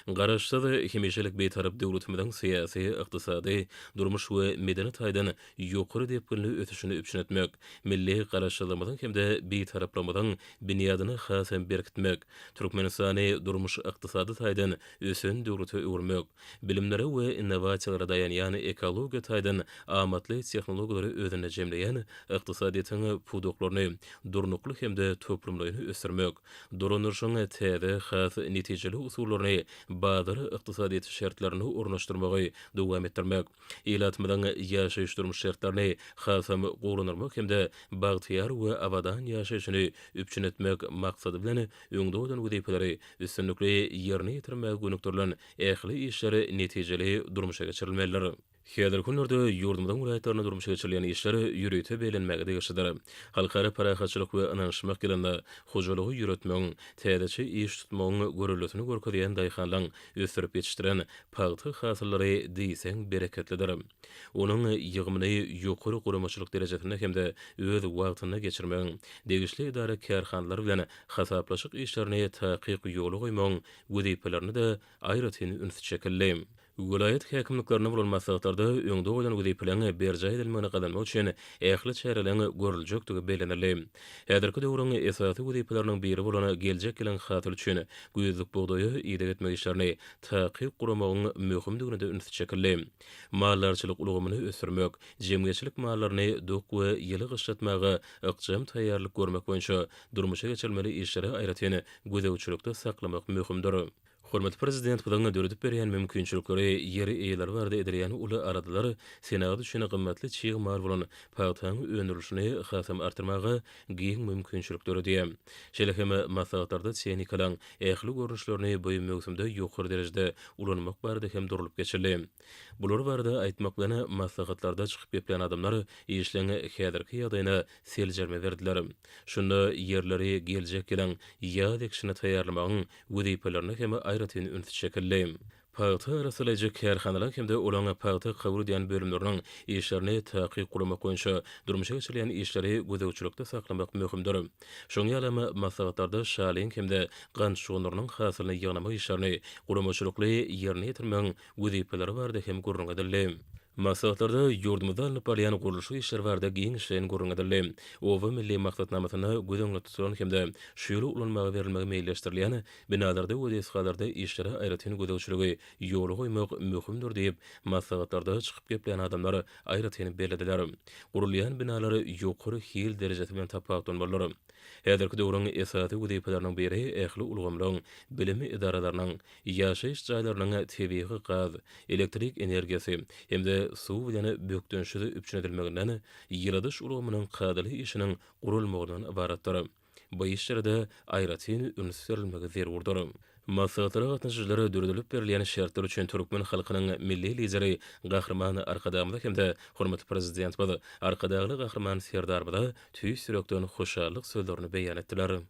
Garaşsyz, hemişelik Bitarap döwletimiziň syýasy, ykdysady, durmuş we medeni taýdan ýokary depginli ösüşini üpjün etmek, milli Garaşsyzlygymyzyň hem-de Bitaraplygymyzyň binýadyny has hem berkitmek, Türkmenistany durmuş-ykdysady taýdan ösen döwlete öwürmek, Bilimlere we innowasiýalara daýanýan ekologiýa taýdan amatly tehnologiýalary özünde jemleýän ykdysadyýetiň pudaklaryny durnukly hem-de toplumlaýyn ösdürmek, dolandyryşyň täze, has netijeli usullaryny bazar ykdysadyýeti şertlerinde ornaşdyrmagy dowam etdirmek, ilatymyzyň ýaşaýyş-durmuş şertlerini hasam gowulandyrmak hem-de bagtyýar we abadan ýaşaýşyny üpjün etmek maksady bilen öňde goýlan wezipeleri üstünlikli ýerine ýetirmäge gönükdirilen ähli işler netijeli durmuşa geçirilmelidir. Häzirki günlerde ýurdumyzyň welaýatlarynda durmuşa geçirilýän işler ýörite bellenmäge degişlidir. Halkara parahatçylyk we ynanyşmak ýylynda hojalygy ýöretmegiň, täzeçe iş tutmagyň göreldesini görkezýän daýhanlaryň ösdürip ýetişdiren pagta hasyllary diýseň bereketlidir. Onuň ýygymyny ýokary guramaçylyk derejesinde hem-de öz wagtynda geçirmegiň, degişli edara-kärhanalar bilen hasaplaşyk işlerini takyk ýola goýmagyň wezipelerine-de aýratyn üns çekildi. Welaýat häkimliklerinde bolan maslahatlarda öňde goýlan wezipeleriň berjaý edilmegini gazanmak üçin ähli çäreleriň görüljekdigi bellenildi. Häzirki döwrüň esasy wezipeleriniň biri bolan geljek ýylyň hasyly üçin güýzlük bugdaýa ideg etmek işlerini takyk guramagyň möhümdigine-de üns çekildi. Maldarçylyk ulgamyny ösdürmek, jemgyýetçilik mallaryny dok we ýyly gyşlatmaga ykjam taýýarlyk görmek boýunça durmuşa geçirilmeli işleri aýratyn gözegçilikde saklamak möhümdir. Hormatly Prezidentimiziň döredip berýän mümkinçilikleri, ýer eýeleri barada edilýän uly aladalar senagat üçin gymmatly çig mal bolan pagtaň öndürilişini hasam artdyrmaga giň mümkinçilik döredýär. Şeýle hem maslahatlarda tehnikalaryň ähli görnüşlerini bu möwsümde ýokary derejede ulanmak barada hem durlup geçildi. Bular barada aýtmak bilen, maslahatlarda çykyp geplän adamlar işleň häzirki ýagdaýyna seljerme berdiler. Şunda ýerleri geljek ýylyň ýaz ekişine taýýarlamagyň wezipelerine hem aýratyn üns çekildi. Pagta arassalaýjy kärhanalar hem-de olaryň pagta kabul edýän bölümleriniň işlerini takyk guramak boýunça durmuşa geçirilýän işleri gözegçilikde saklamak möhümdir. Şonuň ýalam maslahatlarda şalyň hem-de gant şugundyrynyň hasylyny ýygnamak işlerini guramaçylykly ýerine ýetirmegiň wezipeleri barada hem gürrüň edildi. Maslahatlarda ýurdumyzda alnyp barylýan gurluşyk işleri barada giňişleýin gürrüň edildi. Oba milli maksatnamasynda göz öňünde tutulan hem-de şu ýyl ulanmaga berilmegi meýilleşdirilýän binalarda we desgalarda işlere aýratyn gözegçiligi ýola goýmak möhümdir diýip, maslahatlarda çykyp geplän adamlar aýratyn bellediler. Gurulýan binalar ýokary hil derejesi bilen tapawutlanmalydyr. Häzirki döwrüň esasy wezipeleriniň biri ähli ulgamlaryň, bilim edaralarynyň, Ýaşaýyş jaýlarynyň tebigy gaz, elektrik energiýasy hem-de suw bilen bökdençsiz üpjün edilmeginden, ýyladyş ulgamynyň kadaly işiniň guralmagyndan ybaratdyr. Bu işlere-de aýratyn üns berilmegi zerurdyr. Maslahatlara gatnaşyjylar döredilip berilýän şertler üçin türkmen halkynyň Milli Lideri Gahryman Arkadagymyza hem-de hormatly Prezidentimiz Arkadagly Gahryman Serdarymyza tüýs ýürekden hoşallyk sözlerini beýan etdiler.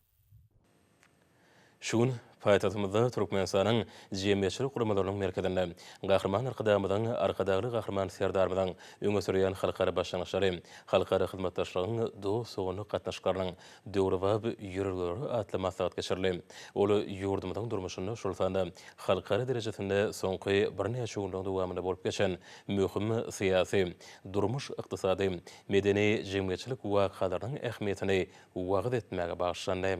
Şu gün paýtagtymyzda Türkmenistanyň Jemgyýetçilik guramalarynyň merkezinde Gahryman Arkadagymyzyň, Arkadagly Gahryman Serdarymyzyň öňe sürýän halkara başlangyçlary, halkara hyzmatdaşlygyň dost-doganlyk gatnaşyklarynyň döwrebap ýörelgeleri atly maslahat geçirildi. Ol ýurdumyzyň durmuşynda, şol sanda halkara derejesinde soňky birnäçe günleriň dowamynda bolup geçen möhüm syýasy, durmuş-ykdysady, medeni-jemgyýetçilik wakalarynyň ähmiýetini wagyz etmäge bagyşlandy.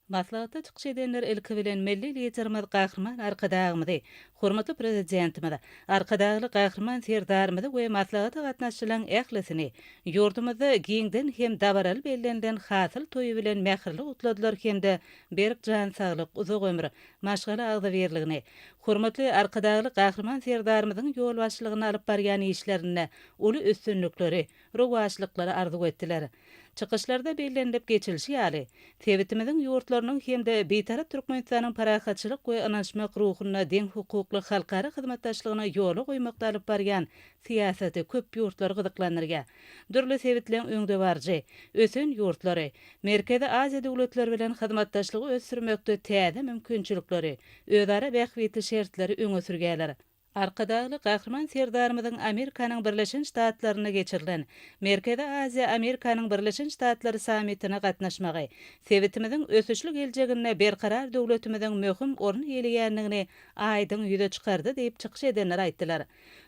Maslahatda çykyş edenler ilki bilen Milli Liderimiz Gahryman Arkadagymyzy, hormatly Prezidentimiz Arkadagly Gahryman Serdarymyzy we maslahata gatnaşyjylaryň ählisini ýurdumyzda giňden hem dabaraly bellenilen Hasyl toýy bilen mähirli gutladylar hem-de berk jan saglyk, uzak ömür, maşgala agzybirligini, hormatly Arkadagly Gahryman Serdarymyzyň ýolbaşçylygynda alyp barýan işlerinde uly üstünlikleri, rowaçlyklary arzuw etdiler. Çykyşlarda bellenilip geçilişi ýaly, sebitimiziň ýurtlarynyň hem-de Bitarap Türkmenistanyň parahatçylyk we ynanyşmak ruhunda deňhukukly halkara hyzmatdaşlygyny ýola goýmakda alyp barýan syýasaty köp ýurtlary gyzyklandyrýar. Dürli sebitleň öňdebaryjy, ösen ýurtlary, Merkezi Aziýa döwletleri bilen hyzmatdaşlygy ösdürmekde täze mümkinçilikleri, özara bähbitli şertleri öňe sürýärler. Arkadagly Gahryman Serdarymyzyň Amerikanyň Birleşen Ştatlarynda geçirilen Merkezi Aziýa, Amerikanyň Birleşen Ştatlary sammitine gatnaşmagy sebitimiziň ösüşli geljeginde berkarar döwletimiziň möhüm orun eýeleýändigini aýdyň ýüze çykardy diýip çykyş edenler aýtdylar.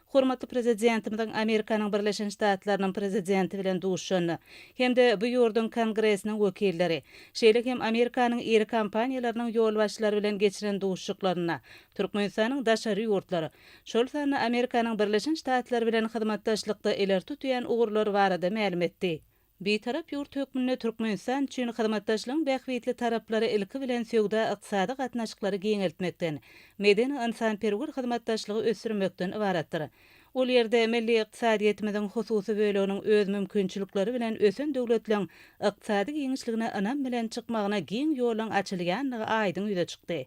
Hormatly Prezidentimiziň Amerikanyň Birleşen Ştatlarynyň Prezidenti bilen duşuşanda hem-de bu ýurduň Kongresiniň wekilleri, şeýle hem Amerikanyň iri kompaniýalarynyň ýolbaşçylary bilen geçiren duşuşyklarynda Türkmenistanyň daşary ýurtlar, şol sanda Amerikanyň Birleşen Ştatlary bilen hyzmatdaşlykda ileri tutýan ugurlary barada mälim etdi. Bitarap ýurt hökmünde Türkmenistan üçin hyzmatdaşlygyň bähbitli taraplary ilki bilen söwda-ykdysady gatnaşyklary giňeltmekden, medeni-ynsanperwer hyzmatdaşlygy ösdürmekden ybaratdyr. Ol ýerde milli ykdysadyýetimiziň hususy böleginiň öz mümkinçilikleri bilen ösen döwletleň ykdysady giňişligine ynam bilen çykmagyna giň ýoluň açylýandygy aýdyň ýüze çykdy.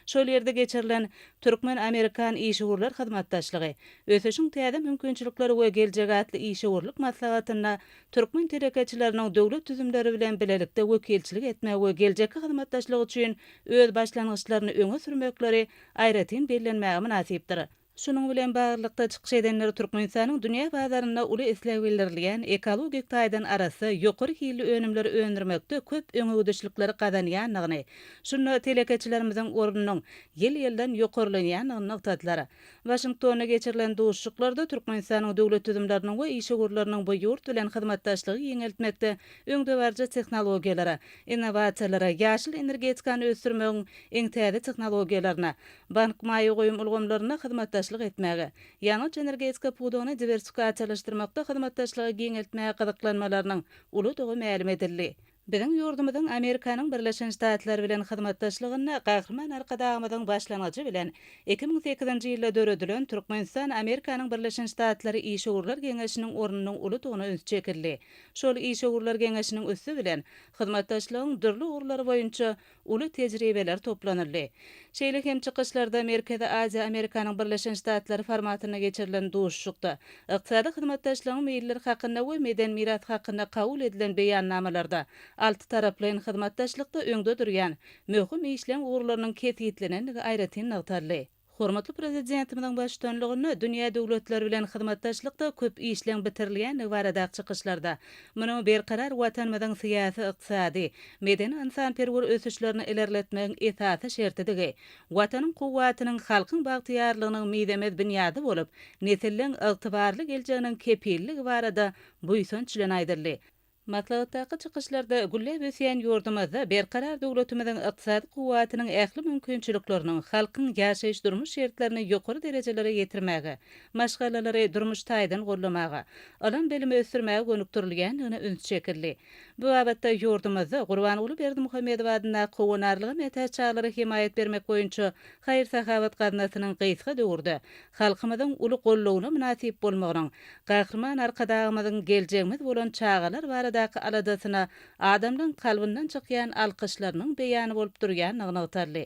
Şol ýerde geçirilen Türkmen-amerikan işewürler hyzmatdaşlygy, ösüşiň täze mümkinçilikleri we geljegi atly işewürlik maslahatynda türkmen telekeçileriniň döwlet düzümleri bilen bilelikde wekilçilik etmegi we geljekki hyzmatdaşlyk üçin öz başlangyçlaryny öňe sürmekleri aýratyn bellenmäge mynasypdyr. Şunuň bilen baglylykda, çykyş edenler Türkmenistanyň dünýä bazarynda uly isleg bildirilýän, ekologik taýdan arassa, ýokary hilli önümleri öndürmekde köp öňegidişlikleri gazanýandygyny, şunda telekeçilerimiziň ornunyň ýyl-ýyldan ýokarlanýandygyny nygtadylar. Waşingtonda geçirilen duşuşyklarda Türkmenistanyň döwlet düzümleriniň we işewürleriniň bu ýurt bilen hyzmatdaşlygy giňeltmekde öňdebaryjy tehnologiýalara, innowasiýalara, ýaşyl energetikany ösdürmegiň iň täze tehnologiýalaryna, bank maýa goýum ulgamlarynda hyzmatdaşlyk etmäge, ýangyç-energetika pudagyny diwersifikasiýalaşdyrmakda hyzmatdaşlygy giňeltmäge gyzyklanmalarynyň uludygy mälim edildi. Biziň ýurdumyzyň Amerikanyň Birleşen Ştatlary bilen hyzmatdaşlygynda Gahryman Arkadagymyzyň başlangyjy bilen 2008-nji ýylda döredilen Türkmenistan-Amerikanyň Birleşen Ştatlary Işewürler geňeşiniň ornunyň uludygyna üns çekildi. Şol Işewürler geňeşiniň üsti bilen hyzmatdaşlygyň dürli ugurlary boýunça uly tejribeler toplanyldy. Şeýle hem çykyşlarda Merkezi Aziýa-Amerikanyň Birleşen Ştatlary formatynda geçirilen duşuşykda ykdysady hyzmatdaşlygyň meýilleri hakynda we medeni miras hakynda kabul edilen beýannamalarda altytaraplaýyn hyzmatdaşlykda öňde durýan möhüm işleň ugurlarynyň kesgitlenendigi aýratyn nygtaldy. Hormatly Prezidentimiziň baştutanlygynda dünýä döwletleri bilen hyzmatdaşlykda köp işleň bitirilýändigi baradaky çykyşlarda munuň berkarar Watanymyzyň syýasy-ykdysady, medeni-ynsanperwer ösüşlerini ilerletmegiň esasy şertidigi, Watanyň kuwwatynyň, halkyň bagtyýarlygynyň mizemez binýady bolup, nesilleň ygtybarly geljeginiň kepilligi barada buýsanç bilen aýdyldy. Maslahatdaky çykyşlarda gülläp ösýän ýurdumyzda Berkarar döwletimiziň ykdysady kuwwatynyň ähli mümkinçilikleriniň halkyň ýaşaýyş-durmuş şertlerini ýokary derejelere ýetirmäge, maşgalalary durmuş taýdan goldamaga, ylym-bilimi ösdürmäge gönükdirilýändigine üns çekildi. Bu babatda ýurdumyzda Gurbanguly Berdimuhamedow adyndaky Howandarlyga mätäç çagalara hemaýat bermek boýunça haýyr-sahawat gaznasynyň gysga döwürde halkymyzyň uly goldawyna mynasyp bolmagynyň Gahryman Arkadagymyzyň geljegimiz bolan çagalar baradaky aladasyna adamlaň kalbyndan çykýan alkyşlarynyň beýany bolup durýandygy nygtaldy.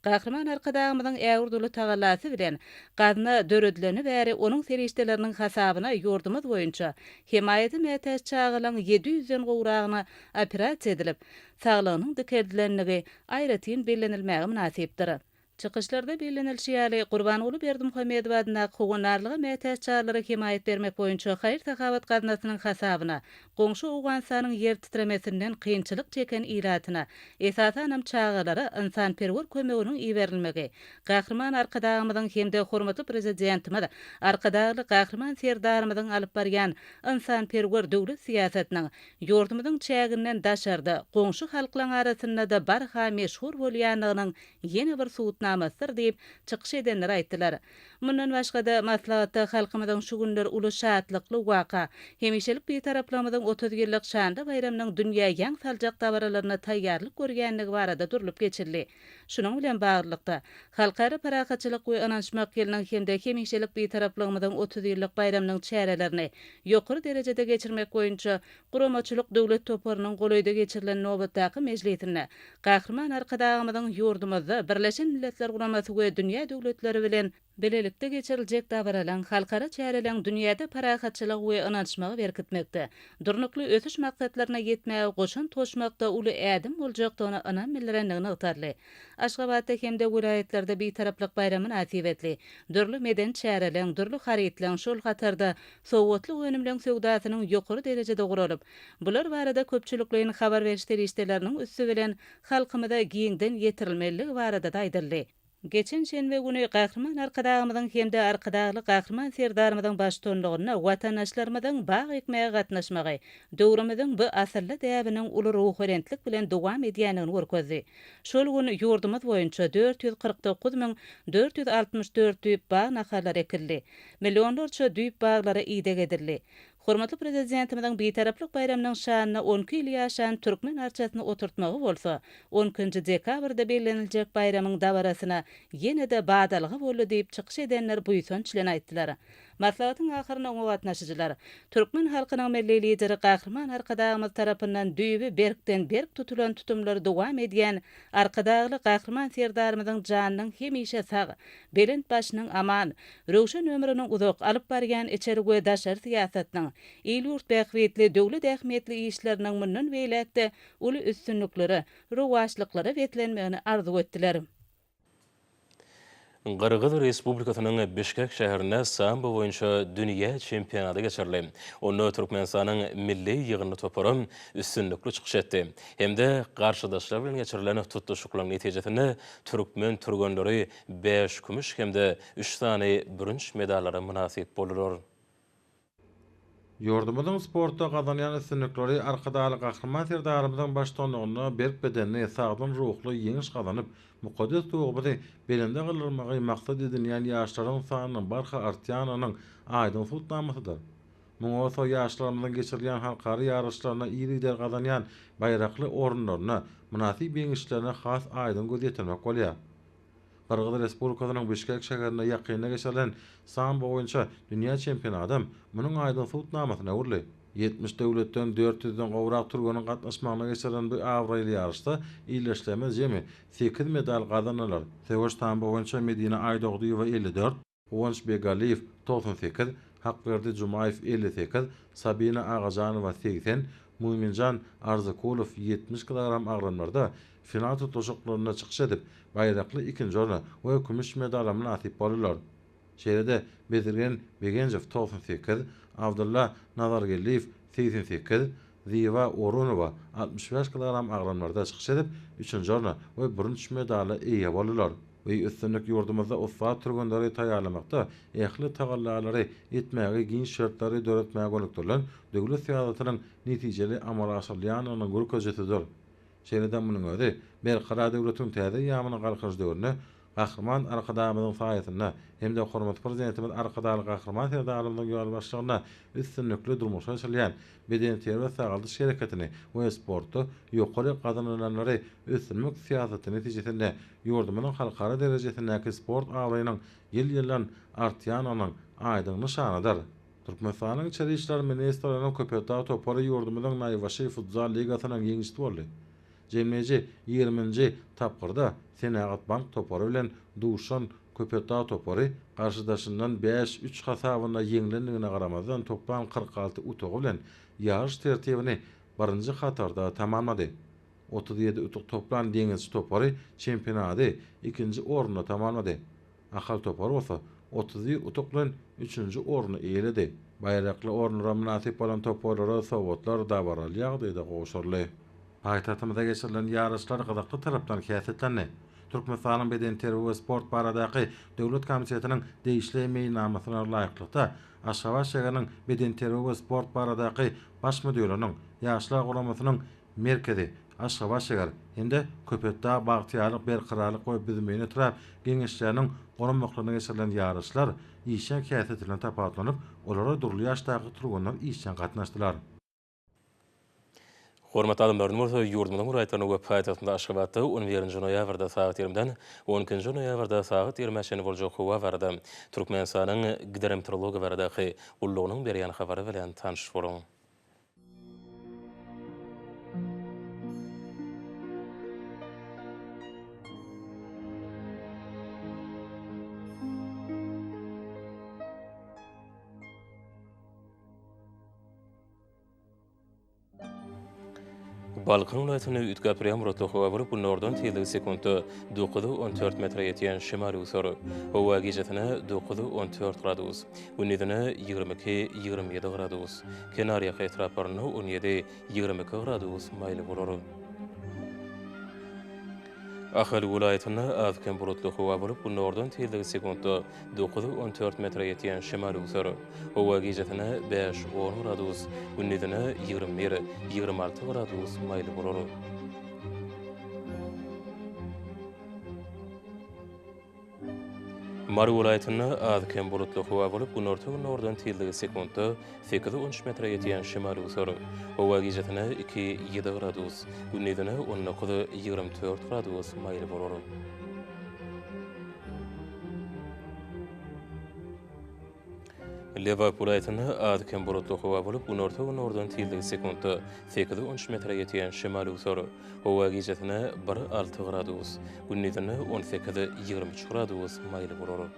Gahryman Arkadagymyzyň ägirt uly tagallasy bilen gazna döredileni bäri onuň serişdeleriniň hasabyna ýurdumyz boýunça hemaýata mätäç çagalaň 700-den gowragyna operasiýa edilip, saglygynyň dikeldilendigi aýratyn bellenilmäge mynasypdyr. Çykyşlarda bellenilişi ýaly, Gurbanguly Berdimuhamedow adyndaky Howandarlyga mätäç çagalara hemaýat bermek boýunça haýyr-sahawat gaznasynyň hasabyna goňşy Owganystanyň ýer titremesinden kynçylyk çeken ilatyna, esasanam çagalara ynsanperwer kömeginiň iberilmegi Gahryman Arkadagymyzyň hem-de hormatly Prezidentimiz Arkadagly Gahryman Serdarymyzyň alyp barýan ynsanperwer döwlet syýasatynyň ýurdumyzyň çäginden daşarda goňşy halklaň arasynda-da barha meşhur bolýandygynyň ýene bir subutnamasydyr diýip, çykyş edenler aýtdylar. Mundan başga-da, maslahatda halkymyzyň şu günler uly şatlykly waka, hemişelik Bitaraplygymyzyň 30 ýyllyk şanly baýramynyň dünýä ýaň saljak dabaralaryna taýýarlyk görýändigi barada durlup geçildi. Şunuň bilen baglylykda, Halkara parahatçylyk we ynanyşmak ýylynyň hem-de hemişelik Bitaraplygymyzyň 30 ýyllyk baýramynyň çärelerini ýokary derejede geçirmek boýunça Guramaçylyk döwlet toparynyň golaýda geçirilen nobatdaky mejlisinde Gahryman Arkadagymyzyň ýurdumyzda Birleşen Milletler Guramasy we dünýä döwletleri bilen bilelikde geçiriljek dabaralaň, halkara çäreleň dünýäde parahatçylygy we ynanyşmagy berkitmekde, Durnukly ösüş maksatlaryna ýetmäge goşant goşmakda uly ädim boljakdygyna ynam bildirendigi nygtaldy. Aşgabatda hem-de welaýatlarda Bitaraplyk baýramy mynasybetli dürli medeni çäreleň, dürli harytlaryň, şol hatarda sowgatlyk önümleň söwdasynyň ýokary derejede guralyp, bular barada köpçülikleýin habar beriş serişdeleriniň üsti bilen halkymyza giňden ýetirilmelidigi barada-da aýdyldy. Geçen şenbe güni Gahryman Arkadagymyzyň hem-de Arkadagly Gahryman Serdarymyzyň baştutanlygynda watandaşlarymyzyň bag ekmäge gatnaşmagy döwrümiziň bu asylly däbiniň uly ruhubelentlik bilen dowam edýändigini görkezdi. Şol gün ýurdumyz boýunça 449 464 düýp bag nahallary ekildi. Millionlarça düýp baglara ideg edildi. Hormatly Prezidentimiziň Bitaraplyk baýramynyň şanyna on iki ýyl ýaşan türkmen arçasyny oturtmagy bolsa, on ikinji dekabrda belleniljek baýramyň dabarasyna ýene-de badalga boldy diýip, çykyş edenler buýsanç bilen aýtdylar. Maslahatyň ahyrynda oňa gatnaşyjylar türkmen halkynyň Milli Lideri Gahryman Arkadagymyz tarapyndan düýbi berkden-berk tutulan tutumlary dowam edýän Arkadagly Gahryman Serdarymyzyň janynyň hemişe sag, belent başynyň aman, röwşen ömrüniň uzak, alyp barýan içeri we daşary syýasatynyň, il-ýurt bähbitli, döwlet ähmiýetli işleriniň mundan beýläk-de uly üstünliklere, rowaçlyklara beslenmegini arzuw etdiler. Gyrgyz Respublikasynyň Bişkek şäherinde sambo boýunça dünýä çempionaty geçirildi. Onda Türkmenistanyň milli ýygyndy topary üstünlikli çykyş etdi hem-de garşydaşlar bilen geçirilen tutluşyklaryň netijesinde türkmen türgenleri bäş kümüş hem-de üç sany bürünç medallara mynasyp boldular. Ýurdumyzyň sportda gazanýan üstünlikleri Arkadagly Gahryman Serdarymyzyň baştutanlygynda berk bedenli, sagdyn ruhly ýeňiş gazanyp, mukaddes Tugumyzy belende galdyrmagy maksat edinýän ýaşlaryň sanynyň barha artýandygynyň aýdyň subutnamasydyr. Muňa bolsa ýaşlarymyzyň geçirilýän halkara ýaryşlarynda yzygider gazanýan baýrakly orunlaryna, mynasyp ýeňişlerine has aýdyň göz ýetirmek bolýar. Gyrgyz Respublikasynyň Bişkek şäherinde ýakynda geçirilen sambo boýunça dünýä çempionadam munuň aýdyň subutnamasyna öwrüldi. 70 döwletden 400 ýüzden gowrak türgeniň gatnaşmagynda geçirilen bu abraýly ýaryşda ildeşlerimiz jemi sekiz medal gazandylar. Söweş sambo boýunça Medina Aýdogdyýewa 54, Guwanç Begaliýew 98, Hakberdi Jumaýew 58, Sabina Agajanowa 80, Muminjan Arzykulow 70 kilogram agramlarda final tutluşyklarynda çykyş edip, baýrakly ikinji orna we kümüş medala mynasyp boldular. Şeýle-de Bezirgen Begenjow 98, Abdylla Nazargeldiýew 88, Zyba Orunowa 65 kilogram agramlarda çykyş edip, üçünji orna we bürünç medala eýe boldular. Bu üstünlik ýurdumyzda ussat türgenleri taýýarlamakda ähli tagallalary etmäge giň şertleri döretmäge gönükdirilen döwlet syýasatynyň netijeli amala aşyrylýandygynyň görkezijisidir. Şeýle-de munuň özi Berkarar döwletiň täze eýýamynyň Galkynyş döwründe Gahryman Arkadagymyzyň saýasynda hem-de hormatly Prezidentimiz Arkadagly Gahryman Serdarymyzyň ýolbaşçylygynda üstünlikli durmuşa geçirilýän bedenterbiýe-sagaldyş hereketini we sportda ýokary gazanylanlary ösdürmek syýasaty netijesinde ýurdumyzyň halkara derejesindäki sport abraýynyň ýyl-ýyldan artýandygynyň aýdyň nyşanydyr. Türkmenistanyň Içeri işler ministrliginiň Köpetdag topary ýurdumyzyň Naýbaşy futzal ligasynyň ýeňijisi boldy. Jemleýji ýigriminji tapgyrda Senagat bank topary bilen duşan Köpetdag topary garşydaşyndan bäş, üç hasabynda ýeňlendigine garamazdan toplan 46 utugy bilen ýaryş tertibini birinji hatarda tamamlady. 37 utuk toplan Deňizçi topary çempionady ikinji orunda tamamlady. Ahal topary bolsa 31 utuk bilen üçünji orny eýeledi. Baýrakly orunlara mynasyp bolan toparlara sowgatlar dabaraly ýagdaýda gowşuryldy. Paýtagtymyzda geçirilen ýaryşlar gyzykly tarapdan häsiýetlendi. Türkmenistanyň Bedenterbiýe we sport baradaky döwlet komitetiniň degişli meýilnamasyna laýyklykda, Aşgabat şäheriniň Bedenterbiýe we sport baradaky Baş müdirliginiň Ýaşlar guramasynyň Merkezi, Aşgabat şäher hem-de Köpetdag, Bagtyýarlyk, Berkararlyk we Büzmeýin etrap Geňeşleriniň guramaklarynda geçirilen ýaryşlar işjeň häsiýeti bilen tapawutlanyp, olara dürli ýaşdaky türgenler işjeň gatnaşdylar. Hormatly alymlar, indi bolsa ýurdumyzyň welaýatlarynda we paýtagtymyz Aşgabatda on birinji noýabrda sagat ýigrimiden on ikinji noýabrda sagat ýigrimä çenli boljak howa barada Türkmenistanyň Gidrometeorologiýa baradaky gullugynyň berýän habary bilen tanyş boluň. Balkan welaýatynda üýtgäp durýan bulutly howa bolup, günordan tizligi sekuntda 9-14 metre ýetýän şemal öwser. Howa gijesine 9-14 gradus, gündizine 22-27 gradus, kenarýaka etraplarynda 17-22 gradus maýyl bolar. Ahal welaýatynda az-kem bulutly howa bolup, günordan tizligi sekuntda dokuz-on dört metre ýetýän şemal öwser. Howa gijesine bäş-on gradus, gündizine 21, 26 gradus maýyl bolar. Mary welaýatynda az-kem bulutly howa bolup, günorta-gündogardan tizligi sekuntda sekiz-on üç metre ýetýän şemal öwser. Howa gijesine iki, ýedi gradus, gündizine 19, 24 gradus maýyl bolar. Lebap welaýatynda az-kem bulutly howa bolup, günorta-gündogardan tizligi sekuntda sekiz-on üç metre ýetýän şemal öwser. Howa gijesine bir, alty gradus, gündizine 18, 23 gradus maýyl bolar.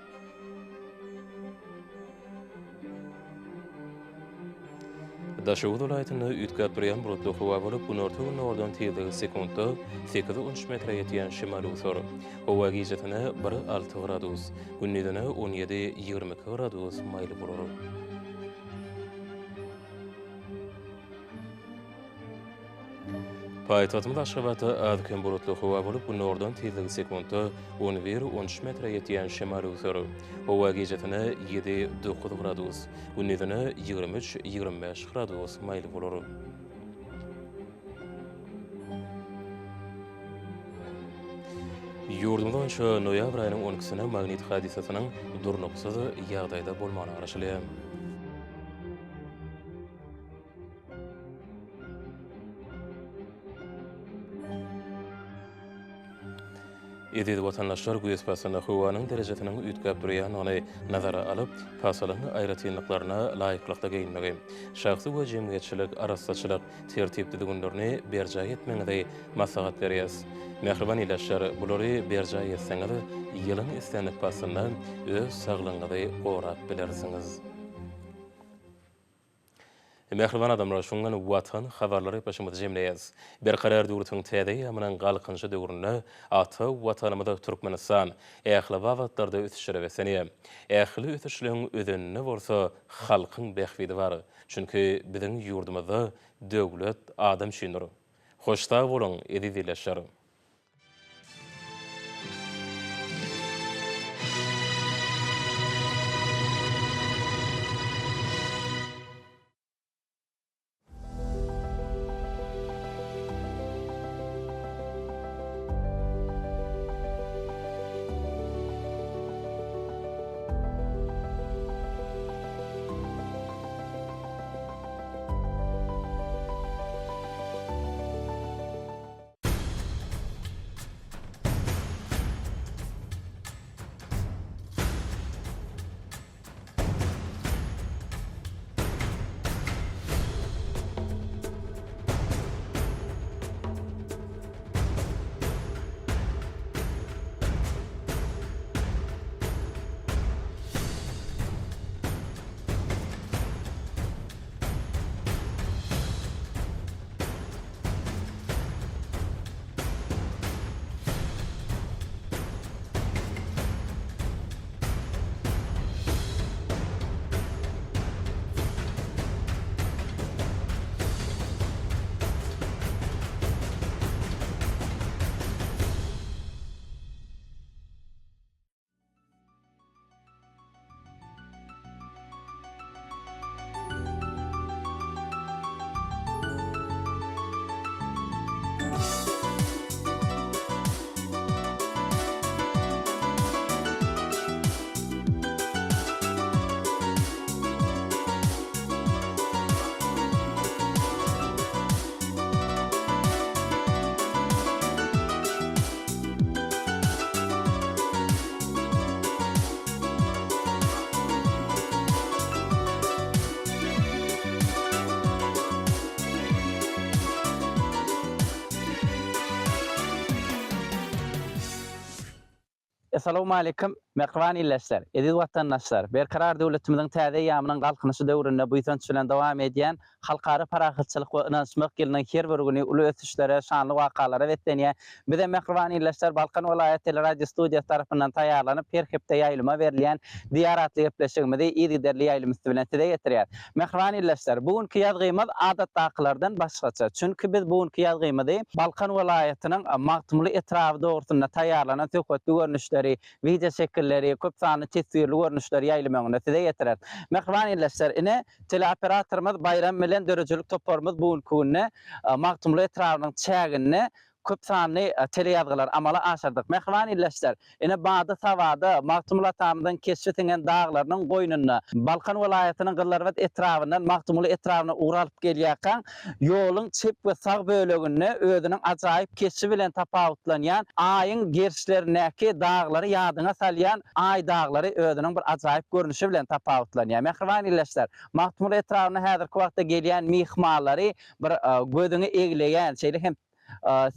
Daşoguz welaýatynda üýtgäp durýan bulutly howa bolup, günorta-gündogardan tizligi sekuntda sekiz-on üç metre ýetýän şemal öwser. Howa gijesine bir, alty gradus, gündizine 17, 22 gradus maýyl bolar. Paýtagtymyz Aşgabatda az-kem bulutly howa bolup, günordan tizligi sekuntda 11, 13 metre ýetýän şemal öwser. Howa gijesine ýedi, dokuz gradus, gündizine 23, 25 gradus maýyl bolar. Ýurdumyz boýunça noýabr aýynyň on ikisine magnit hadysasynyň durnuksyz ýagdaýda bolmagyna garaşylýar. Eziz watandaşlar, güýz paslynda howanyň derejesiniň üýtgäp durýandygyny nazara alyp, pasylyň aýratynlyklaryna laýyklykda geýinmegi, şahsy we jemgyýetçilik arassaçylyk tertip-düzgünlerini berjaý etmegiňizi maslahat berýäs. Mähriban ildeşler, bulary berjaý etseňiz, ýylyň islendik paslynda öz saglygyňyzy gorap bilersiňiz. Mähriban adamlar, şunuň bilen Watan habarlary gepleşigimizi jemleýäris. Berkarar döwletiň täze eýýamynyň Galkynyşy döwründe ata Watanymyz Türkmenistan ähli babatlarda ösüşlere beslenýär. Ähli ösüşleň özeninde bolsa halkyň bähbidi bar. Çünki biziň ýurdumyzda döwlet adam üçindir. Hoş sag boluň, eziz ildeşler! Essalawmaleýkim. Mähriban ildeşler, eziz watandaşlar! Berkarar döwletimiziň täze eýýamynyň Galkynyşy döwründe buýsanç bilen dowam edýän Halkara parahatçylyk we ynanyşmak ýylynyň her bir güni uly ösüşlere, şanly wakalara beslenýär. Bizem mähriban ildeşler Balkan welaýat teleradiostudiýasy tarapyndan taýýarlanyp, her hepde ýaýlyma berilýän Diýar atly gepleşigimizi yzygiderli ýaýlym üsti bilen size ýetirýäris. Mähriban ildeşler, bu günki ýazgymyz adatdakylardan başgaça. Çünki biz bu günki ýazgymyzy Balkan welaýatynyň Magtymguly etraby dogrusynda taýýarlanan söhbetli görnüşleri, wideoşekilleri, köp sanly teswirli görnüşleri ýaýlym öňünde size ýetireris. Mähriban ildeşler, ine, teleoperatorymyz Baýram bilen döredijilik toparymyz bu günki günde Magtymguly etrabynyň çäginde köp sanly teleýazgylary amala aşyrdyk. Mähriban ildeşler, ine, bady-sabada Magtymguly atamyzyň keşbi siňen daglarynyň goýnunda, Balkan welaýatynyň Gyzlarbat etrabyndan Magtymguly etrabyna ugur alyp gelýärkäň, ýoluň çep we sag böleginde özüniň ajaýyp keşbi bilen tapawutlanýan Aýyň gerişlerindäki daglary ýadyňa salýan Aý daglary özüniň bir ajaýyp görnüşi bilen tapawutlanýar. Mähriban ildeşler, Magtymguly etrabyna häzirki wagtda gelýän myhmanlary bir gözüňi egleýän, şeýle hem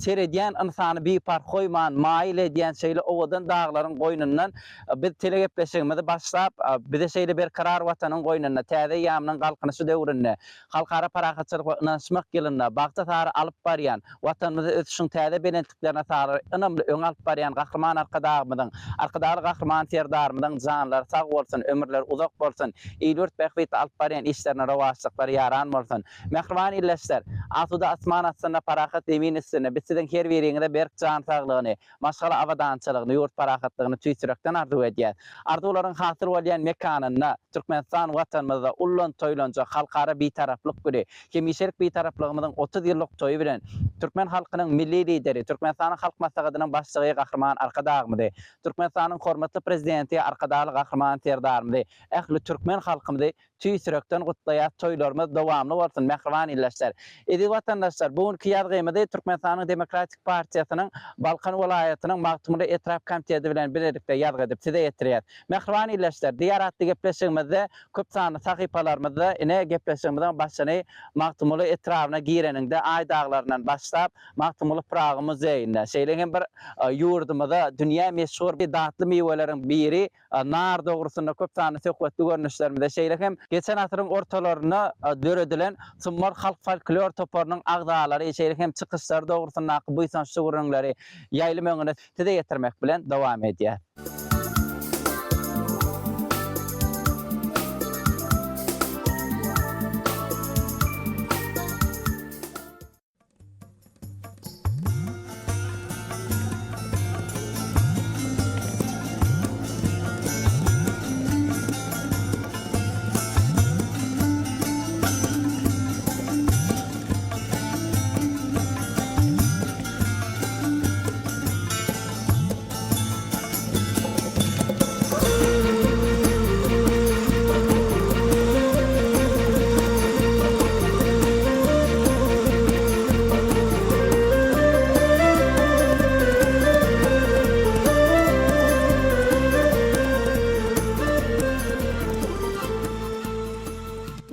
seredýän ynsany biparh goýman, maýyl edýän şeýle owadan daglaryň goýnundan biz telegepleşigimizi başlap, bize şeýle berkarar Watanyň goýnunda, täze eýýamynyň Galkynyşy döwründe, Halkara parahatçylyk we ynanyşmak ýylynda bagta sary alyp barýan, Watanymyzy ösüşiň täze belentliklerine sary ynamly öňe alyp barýan Gahryman Arkadagymyzyň, Arkadagly Gahryman Serdarymyzyň janlary sag bolsun, ömürleri uzak bolsun, il-ýurt bähbitli alyp barýan işlerine rowaçlyklar ýaran bolsun! Mähriban ildeşler! Asuda asman astynda, parahat zemin üstünde biz siziň her biriňize berk jan saglygyny, maşgala abadançylygyny, ýurt parahatlygyny tüýs ýürekden arzuw edýäs. Arzuwlaryň hasyl bolýan mekanynda, Türkmenistan Watanymyzda ullan toýlanjak Halkara Bitaraplyk güni, hemişelik Bitaraplygymyzyň 30 ýyllyk toýy bilen türkmen halkynyň Milli Lideri, Türkmenistanyň Halk Maslahatynyň Başlygy Gahryman Arkadagymyzy, Türkmenistanyň hormatly Prezidenti Arkadagly Gahryman Serdarymyzy, ähli türkmen halkymyzy Tüýs ýürekden gutlaýas toýlarymyz dowamly bolsun mähriban ildeşler. Eziz watandaşlar bu günki ýazgymyzy Türkmenistanyň Demokratik partiýasynyň Balkan welaýatynyň Magtymguly etrap komiteti bilen bilelikde ýazgy edip size ýetirýäs. Mähriban ildeşler Diýar atly gepleşigimizde köp sanly sahypalarymyzda ine gepleşigimiziň başyny Magtymguly etrabyna gireniňde Aý daglaryndan başlap Magtymguly Pyragy muzeýinde şeýle hem bir ýurdumyza dünýä meşhur datly miweleriň biri nar dogrusynda köp sanly söhbetli görnüşlerimizde, şeýle hem geçen asyryň ortalarynda döredilen Sumbar halk folklor toparynyň agzalary, şeýle hem çykyşlary dogrusyndaky buýsançly gürrüňleri ýaýlym öňünde size ýetirmek bilen dowam edýär.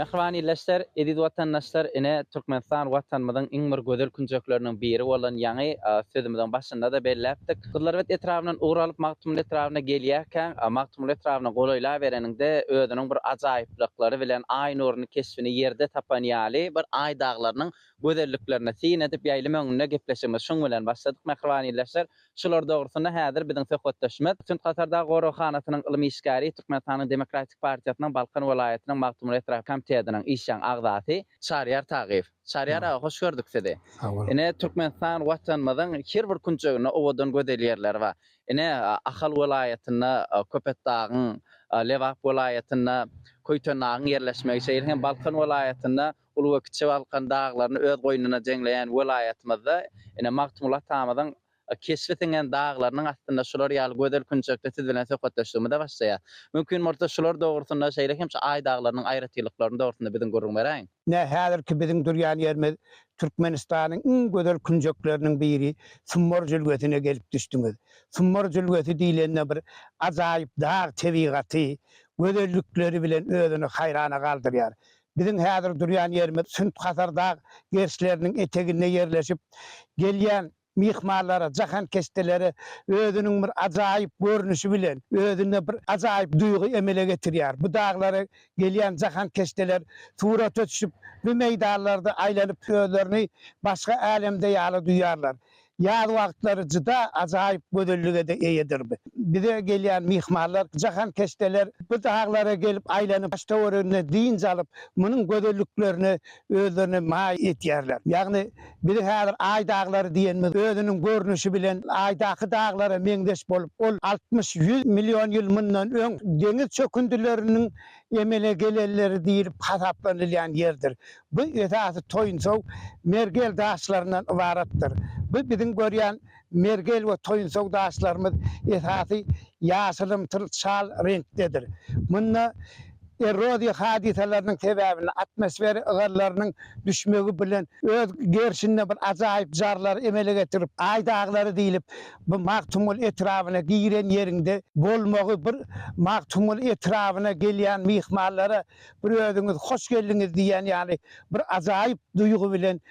Mähriban ildeşler, eziz watandaşlar, ine, Türkmenistan Watanymyzyň iň bir gözel künjekleriniň biri bolan ýaňy sözümiziň başynda-da belläpdik. Gyzlarbat etrabyndan ugur alyp Magtymguly etrabyna gelýärkäň, Magtymguly etrabyna golaýlabereniňde özüniň bir ajaýyplyklary bilen Aý nuruny keşbini ýerde tapan ýaly bir Aý daglarynyň gözelliklerine syn edip ýaýlym öňünde gepleşigimizi şuň bilen başladyk mähriban ildeşler. Şular dogrusynda häzir biziň söhbetdeşimiz Sünt-Hasardag goraghanasynyň ylym işgäri, Türkmenistanyň Demokratik partiýasynyň Balkan welaýatynyň Magtymguly etrap komitetiniň işjeň agzasy Çaryýar Tagyýew. Çaryýar aga hoş gördük sizi. Sag boluň. Ine Türkmenistan Watanymyzyň her bir künjeginde owadan gözel ýerleri bar. Ine Ahal welaýatynda Köpetdagyň, Lebap welaýatynda Köýtendagyň ýerleşmegi, şeýle hem Balkan welaýatynda Uly we Kiçi Balkan daglaryny öz goýnuna jeňleýän welaýatymyzda ine Magtymguly atamyzyň keşbi siňen daglarynyň astynda şular ýaly gözel künjekde siz bilen söhbetdeşligimize başlaýas. Mümkin bolsa şular dogrusynda şeýle hem şu Aý daglarynyň aýratynlyklaryny dogrusynda biziň gürrüň beräýiň. Ine, häzirki biziň durýan ýerimiz Türkmenistanyň iň gözel künjekleriniň biri Sumbar jülgesine gelip düşdüňiz. Sumbar jülgesi diýlende bir ajaýyp dag tebigaty, gözellikleri bilen özüni haýrana galdyrýar. Biziň häzir durýan ýerimiz Sünt-Hasar dag gerşleriniň eteginde ýerleşip, gelýän. myhmanlara, jahankeşdelere özüniň bir ajaýyp görnüşi bilen özünde bir ajaýyp duýgy emele getirýär. Bu daglara gelýän jahankeşdeler surata düşüp, bu meýdanlarda aýlanyp özlerini başga älemde ýaly duýarlar. Ýaz wagtlary juda ajaýyp gözellige-de eýedir. Bize gelýän myhmanlar, jahankeşdeler bu daglara gelip aýlanyp, daş-töwereginde dynç alyp, munuň gözelliklerine özlerine maý etýärler. Ýagny bizi häzir Aý daglary diýenimiz özüniň görnüşi bilen Aýdaky daglara meňzeş bolup, ol 60, million ýyl mundan öň deňiz çökündileriniň emele gelenleri diýlip hasaplanylýan ýerdir. Bu esasy toýunsow mergel daşlaryndan ybaratdyr. Bu biziň görýän mergel we toýunsow daşlarymyz esasy ýaşylymtyl çal reňkdedir. Munda erroziýa hadysalarynyň sebäbinde atmosfera ygallarynyň düşmegi bilen öz gerşinde bir ajaýyp jarlary emele getirip, Aý daglary diýlip bu Magtymguly etrabyna giren ýeriňde bolmagy bir Magtymguly etrabyna gelýän myhmanlara bir özüňiz hoş geldiňiz diýýän ýaly bir ajaýyp duýgy bilen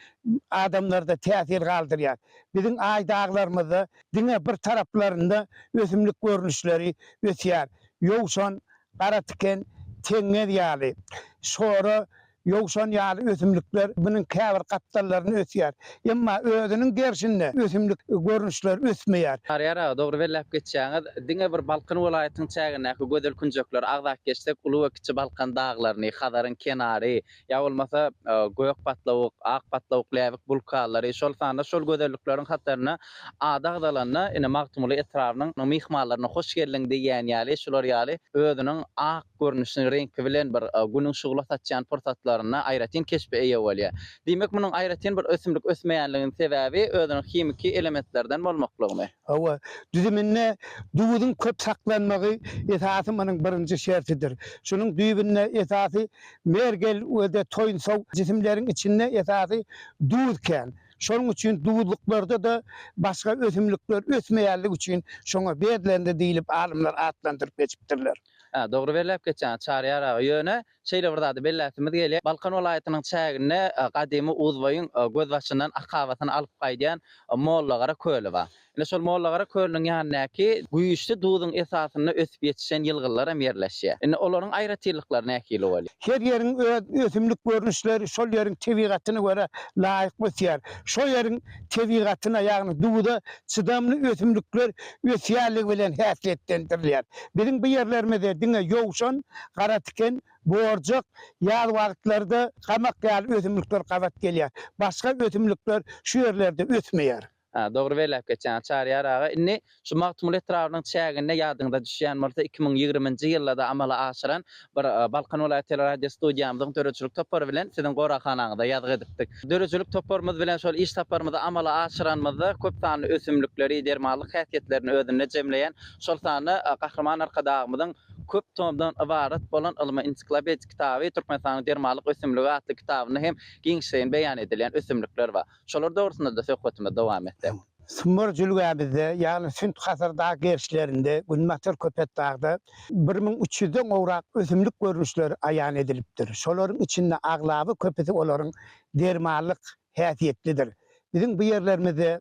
adamlarda täsir galdyrýar. Biziň Aý daglarymyzda diňe bir taraplarynda ösümlik görnüşleri ösýär. Ýowşan, garatiken, teňňez ýaly, şora, ýowşan ýaly ösümlikler munuň käbir gapdallarynda ösýär. Emma özüniň gerşinde ösümlik görnüşleri ösmeýär. Çaryýar aga, dogry belläp geçýäňiz. Diňe bir Balkan welaýatynyň çägindäki gözel künjekleri agzap geçsek, Uly we Kiçi Balkan daglaryny, Hazaryň kenary, ýa bolmasa Gök patlawuk, Ak patlawuk läbik bulkalary, şol sanda şol gözellikleriň hatarynda ady agzalanda, ine, Magtymguly etrabynyň myhmanlaryna hoş geldiň diýýän ýaly, şular ýaly özüniň ak görnüşini, reňki bilen bir Günüň şugla saçýan pursatlarynda aýratyn keşbe eýe bolýar. Diýmek, munuň aýratyn bir ösümlik ösmeýänliginiň sebäbi özüniň himiki elementlerden bolmaklygymy? Hawa, düzüminde duzuň köp saklanmagy esasy munuň birinji şertidir. Şunuň düýbünde esasy mergel we-de toýunsow jisimleriň içinde esasy duz kän. Şonuň üçin duzluklarda-da başga ösümlikler ösmeýänligi üçin şoňa bedlendi diýlip alymlar atlandyryp geçipdirler. Hä, dogry belläp geçýäňiz, Çaryýar aga. Ýöne şeýle bir zady belläsimiz gelýär. Balkan welaýatynyň çäginde gadymy Uzboýuň gözbaşyndan akabasyny alyp gaýdýan Mollagara köli bar. Ine, şol Mollagara kölüniň ýanyndaky güýçli duzuň esasynda ösüp ýetişen ýylgynlar hem ýerleşýär. Indi olaryň aýratynlyklary nähili bolýar? Her ýeriň öz ösümlik görnüşleri şol ýeriň tebigatyna görä laýyk ösýär. Şo ýeriň tebigatyna, ýagny duza çydamly ösümlikler ösýänligi bilen häsiýetlendirilýär. Biziň bu ýerlerimizde diňe ýowşan, garatiken, borjak, ýaz wagtlarda gamak ýaly ösümlikler gabat gelýär. Başga ösümlikler şu ýerlerde ösmeýär. Hä, dogry belläp geçýäňiz, Çaryýar aga. Indi şu Magtymguly etrabynyň çäginde ýadyňyza düşýän bolsa, 2020-nji ýylda-da amala aşyran bir Balkan welaýat teleradiostudiýamyzyň döredijilik topary bilen siziň goraghanaňyza ýazgy edipdik. Döredijilik toparymyz bilen şol iş saparymyzy amala aşyranymyzda köp sanly ösümlikleri, dermanlyk häsiýetlerini özünde jemleýän, şol sanda Gahryman Arkadagymyzyň köp tomdan ybarat bolan ylmy-ensiklopedik kitaby Türkmenistanyň dermanlyk ösümligi atly kitabynda hem giňişleýin beýan edilýän ösümlikler bar. Şolar dogrusynda-da söhbetimizi dowam etsek. Sumbar jülgämizde, ýagny Sünt-Hasar dag gerişlerinde, Günbatar Köpetdagda 1300 den gowrak ösümlik görnüşleri aýan edilipdir. Şolaryň içinde aglaba köpüsi olaryň dermanlyk häsiýetlidir. Biziň bu ýerlerimizde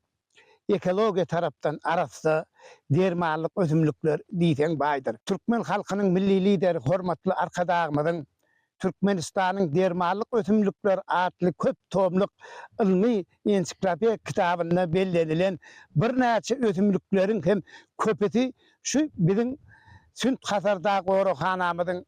ekologiýa tarapdan arassa dermanlyk ösümlikler diýseň baýdyr. Türkmen halkynyň Milli Lideri hormatly Arkadagymyzyň Türkmenistanyň dermanlyk ösümlikleri atly köp tomluk ylmy ensiklopedik kitabynda bellenilen birnäçe ösümlikleriň hem köpüsi şu biziň Sünt-Hasardag goraghanamyzyň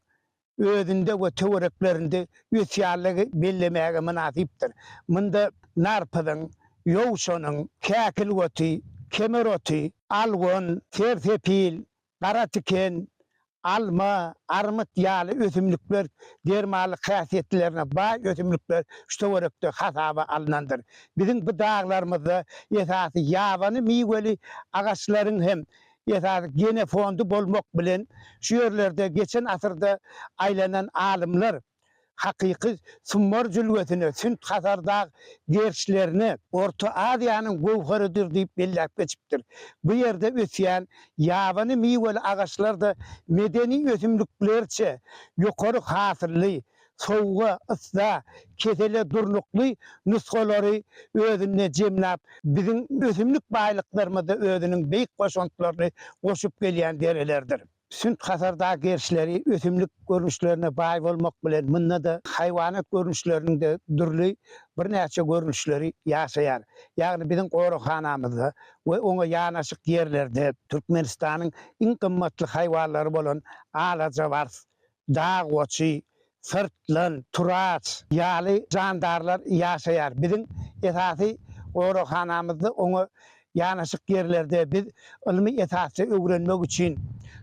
özünde we töwereklerinde ösýänligi bellemäge mynasypdyr. Munda narpyzyň, ýowşanyň, käkil oty, kemer oty, algon, sersepil, gara tiken, alma, armyt ýaly ösümlikler dermanlyk häsiýetlerine baý ösümlikler şu töwerekde hasaba alnandyr. Biziň bu daglarymyzda esasy ýabany miweli agaçlaryň hem esasy genefondy bolmak bilen, şu ýerlerde geçen asyrda aýlanan alymlar hakyky Sumbar jülgesine, Sünt-Hasar dag gerşlerine Orta Aziýanyň göwheridir diýip belläp geçipdir. Bu ýerde ösýän ýabany miweli agaçlar-da medeni ösümliklerçe ýokary hasylly. sowuga, yssa, kesele durnukly nusgalary özünde jemläp, biziň ösümlik baýlyklarymyzda özüniň beýik goşantlaryny goşup gelýän derelerdir. Sünt Hasardag gerşleri ösümlik görnüşlerine baý bolmak bilen, munda-da haýwanat görnüşleriniň-de dürli birnäçe görnüşleri ýaşaýar. Ýagny biziň goraghanamyzda we oňa ýanaşyk ýerlerde Türkmenistanyň iň gymmatly haýwanlary bolan alajabars, dag goçy, syrtlan, turaç ýaly jandarlar ýaşaýar. Biziň esasy goraghanamyzda oňa ýanaşyk ýerlerde biz ylmy esasda öwrenmek üçin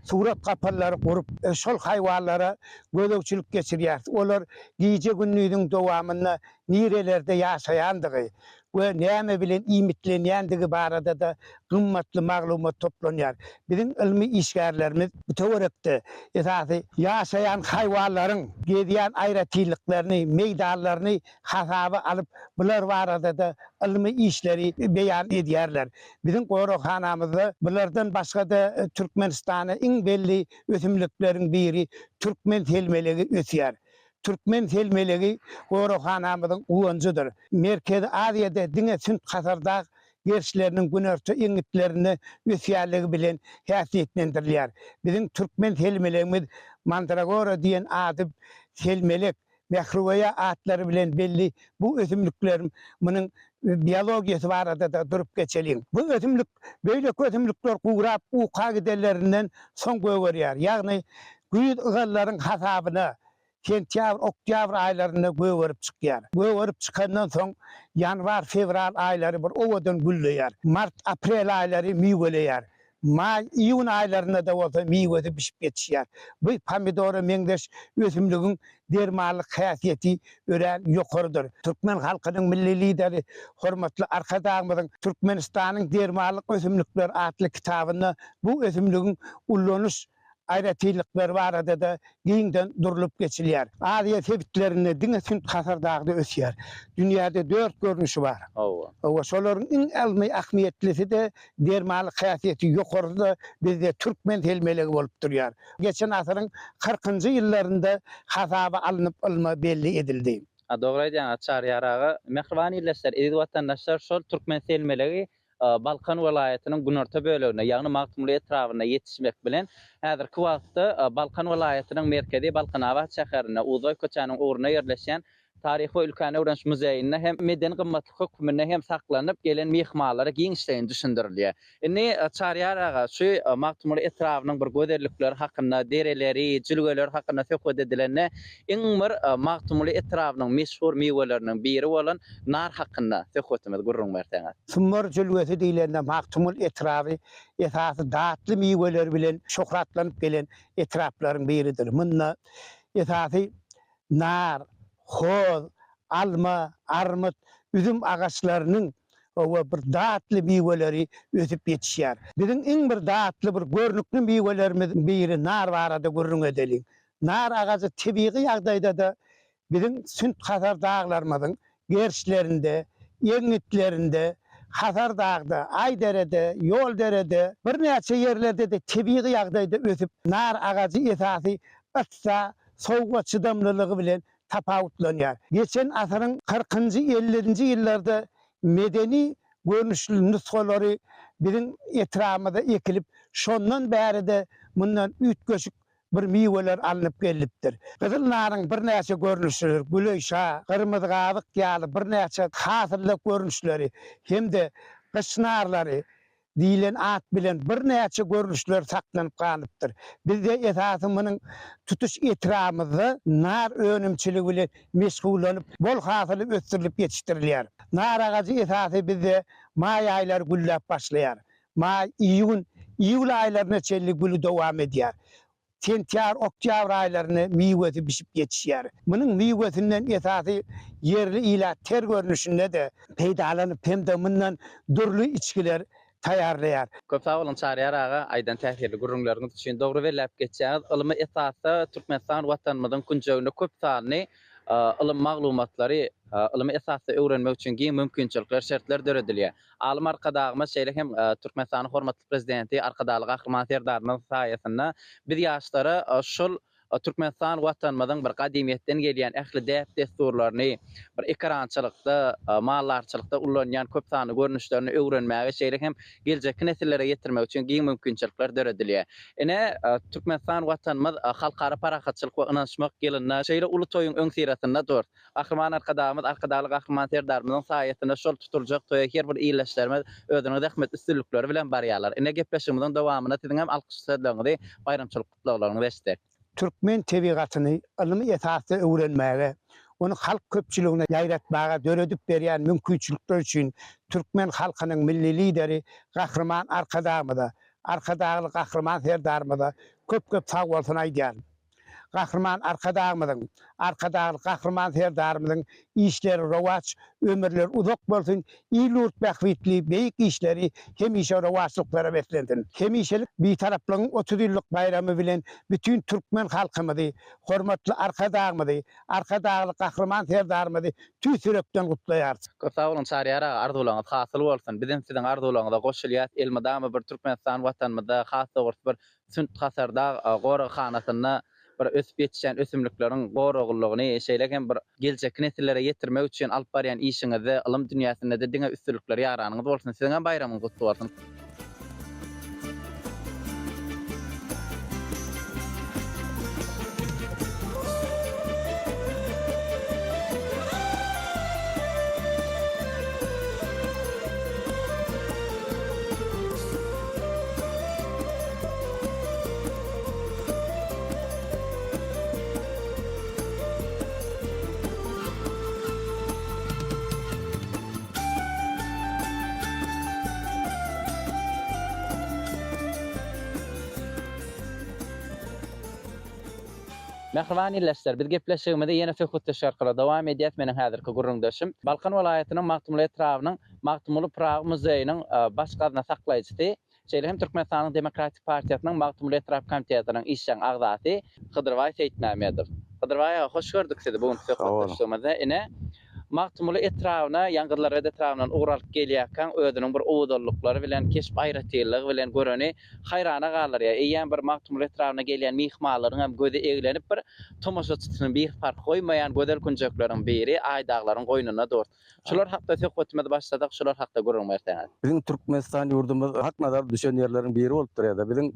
surat gapallary gurup, şol haýwanlara gözegçilik geçirýäris. Olar gije-gündiziň dowamynda nirelerde ýaşaýandygy we näme bilen iýmitlenýändigi barada-da gymmatly maglumat toplanýar. Biziň ylmy işgärlerimiz bu töwerekde esasy ýaşaýan haýwanlaryň gezýän aýratynlyklaryny, meýdanlaryny hasaba alyp, bular barada-da ylmy işleri beýan edýärler. Biziň goraghanamyzda bulardan başga-da Türkmenistana iň belli ösümlikleriň biri türkmen selmelegi ösýär. Türkmen selmelegi goraghanamyzyň guwanjydyr. Merkezi Aziýada diňe Sünt-Hasardag gerşleriniň günorta eňňitlerinde ösýänligi bilen häsiýetlendirilýär. Biziň türkmen selmelegimiz mandragora diýen ady selmelek, mähriweýa atlary bilen belli bu ösümlikleriň munuň biologiýasy barada-da durup geçeliň. Bu ösümlik beýleki ösümlikler gurap uka gidenlerinden soň gögerýär. Ýagny güýz ygallaryň hasabyna sentýabr, oktýabr aýlarynda gögerip çykýar. Gögerip çykandan soň ýanwar, fewral aýlary bir owadan gülleýär. Mart, aprel aýlary miweleýär. Maý, iýun aýlarynda-da bolsa miwesi bişip ýetişýär. Bu pomidora meňzeş ösümligiň dermanlyk häsiýeti örän ýokarydyr. Türkmen halkynyň Milli Lideri hormatly Arkadagymyzyň Türkmenistanyň dermanlyk ösümlikleri atly kitabynda bu ösümligiň ullanyş aýratynlyklary barada-da giňden durlup geçilýär. Aziýa sebitlerinde diňe Sünt Hasar dagda ösýär. Dünýäde dört görnüşi bar. Hawa. Hawa, şolaryň iň ylmy ähmiýetlisi-de, dermanlyk häsiýeti ýokarysy-da bizde türkmen selmelegi bolup durýar. Geçen asyryň kyrkynjy ýyllarynda hasaba alnyp ylma belli edildi. A dogry aýdýaňyz Çaryýar aga. Mähriban ildeşler, eziz watandaşlar, şol türkmen selmelegi Balkan welaýatynyň günorta böleginde, ýagny Magtymguly etrabynda ýetişmek bilen, häzirki wagtda Balkan welaýatynyň merkezi Balkanabat şäherinde, Uzboý köçäniň ugrunda ýerleşýän Taryhy we ülkäni öwreniş muzeýinde hem medeni gymmatlyk hökmünde hem saklanyp gelen myhmanlara giňişleýin düşündirilýär. Indi Çaryýar aga, şu Magtymguly etrabynyň bir gözellikleri hakynda, dereleri, jülgeleri hakynda söhbet edilende, iň bir Magtymguly etrabynyň meşhur miweleriniň biri bolan nar hakynda söhbetimizi gürrüň berseňiz. Sumbar jülgesi diýlende Magtymguly etraby esasy datly miweleri bilen şöhratlanyp gelen etraplaryň biridir. Munda esasy nar, hoz, alma, armyt, üzüm agaçlarynyň we bir datly miweleri ösüp ýetişýär. Biziň iň bir datly bir görnükli miwelerimiziň biri nar barada gürrüň edeliň. Nar agajy tebigy ýagdaýda-da biziň Sünt-Hasar daglarymyzyň gerşlerinde, eňňitlerinde, Hasar dagda, Aýderede, Ýolderede, birnäçe ýerlerde-de tebigy ýagdaýda ösüp, nar agajy esasy yssa, sowuga çydamlylygy bilen tapawutlanýar. Geçen asyryň kyrkynjy, ellinji ýyllarda medeni görnüşli nusgalary biziň etrabymyza ekilip, şondan bäri-de mundan üýtgeşik bir miweler alnyp gelnipdir. Gyzyl naryň birnäçe görnüşleri, güleýşa, gyrmyzygabyk ýaly birnäçe hasylly görnüşleri hem-de gyş narlary diýlen at bilen birnäçe görnüşleri saklanyp galypdyr. Bizde esasy munuň tutuş etrabymyzda nar önümçiligi bilen meşgullanyp, bol hasyly ösdürilip ýetişdirilýär. Nar agajy esasy bizde maý aýlary gülläp başlaýar. Maý, iýun, iýul aýlaryna çenli güli dowam edýär. Sentýabr, oktýabr aýlarynda miwesi bişip ýetişýär. Munuň miwesinden esasy ýerli ilat ter görnüşinde-de peýdalanyp hem-de mundan dürli içgiler taýýarlaýar. Köp sag boluň Çaryýar aga aýdan täsirli gürrüňleriňiz üçin. Dogry belläp geçýäňiz, ylmy esasda Türkmenistan Watanymyzyň künjeginde köp sanly ylym maglumatlary ylmy esasda öwrenmek üçin giň mümkinçilikler, şertler döredilýär. Alym Arkadagymyz, şeýle hem Türkmenistanyň hormatly Prezidenti Arkadagly Gahryman Serdarymyzyň saýasynda biz ýaşlara şol. Türkmenistan Watanymyzyň bir gadymyýetden gelýän ähli däp-dessurlaryny, bir ekerançylykda, maldarçylykda ullanýan köp sanly görnüşlerini öwrenmäge, şeýle hem geljekki nesillere ýetirmek üçin giň mümkinçilikler döredilýär. Ine, Türkmenistan Watanymyz Halkara parahatçylyk we ynanyşmak ýylynda şeýle uly toýuň öňüsyrasynda dur. Gahryman Arkadagymyz, Arkadagly Gahryman Serdarymyzyň saýasynda şol tutuljak toýa her bir ildeşlerimiz özüniň zähmet üstünlikleri bilen barýarlar. Ine, gepleşigimiziň dowamynda siziň hem alkyş sözleriňizi, baýramçylyk gutlaglaryňyzy eşitsek. Türkmen tebigatyny ylmy esasda öwrenmäge, ony halk köpçüligine ýaýratmaga döredip berýän mümkinçilikler üçin türkmen halkynyň Milli Lideri Gahryman Arkadagymyza, Arkadagly Gahryman Serdarymyza köp-köp sagbolsun aýdýaryn. Gahryman Arkadagymyzyň, Arkadagly Gahryman Serdarymyzyň işleri rowaç, ömürleri uzak bolsun, il-ýurt bähbitli beýik işleri hemişe rowaçlyklara beslensin. Hemişelik Bitaraplygyň 30 ýyllyk baýramy bilen bütin türkmen halkymyzy, hormatly Arkadagymyzy, Arkadagly Gahryman Serdarymyzy tüýs ýürekden gutlaýarys. Köp sag boluň Çaryýar aga arzuwlaryňyz hasyl bolsun. Bizem siziň arzuwlaryňyza goşulýas. Elmydama bir Türkmenistan Watanymyzda has dogrusy bir Sünt Hasardag goraghanasynda bir ösüp ýetişýän ösümlikleriň goraglylygyny, şeýle hem bir geljekki nesillere ýetirmek üçin alyp barýan işiňizde, ylym dünýäsinde-de diňe üstünlikler ýaranyňyz bolsun! Siziň hem baýramyňyz gutly bolsun! Mähriban ildeşler, biz gepleşigimizi ýene söhbetdeşlik arkaly dowam edýäs. Meniň häzirki gürrüňdeşim Balkan welaýatynyň Magtymguly etrabynyň Magtymguly Pyragy muzeýiniň baş gazna saklaýjysy, şeýle hem Türkmenistanyň Demokratik partiýasynyň Magtymguly etrap komitetiniň işjeň agzasy Hydyrbaý Seýitmämmedow. Hydyrbaý aga, hoş gördük sizi bu günki söhbetdeşligimizde. Ine, Magtymguly etrabyna, Ýaňgyzlarbat etrabyndan ugur alyp gelýärkäň, özüniň bir owadanlyklary bilen, keşp aýratynlygy bilen göreni haýrana galdyrýar. Eýýäm bir Magtymguly etrabyna gelýän myhmanlaryň hem gözi eglenip bir tomaşaçysyny biparh goýmaýan gözel künjekleriň biri Aýdaglaryň goýnunda dur. Şular hakda söhbetimizi başlasak, şular hakda gürrüň berseňiz. Biziň Türkmenistan ýurdumyz hak nazary düşen ýerleriň biri bolup durýar-da. Biziň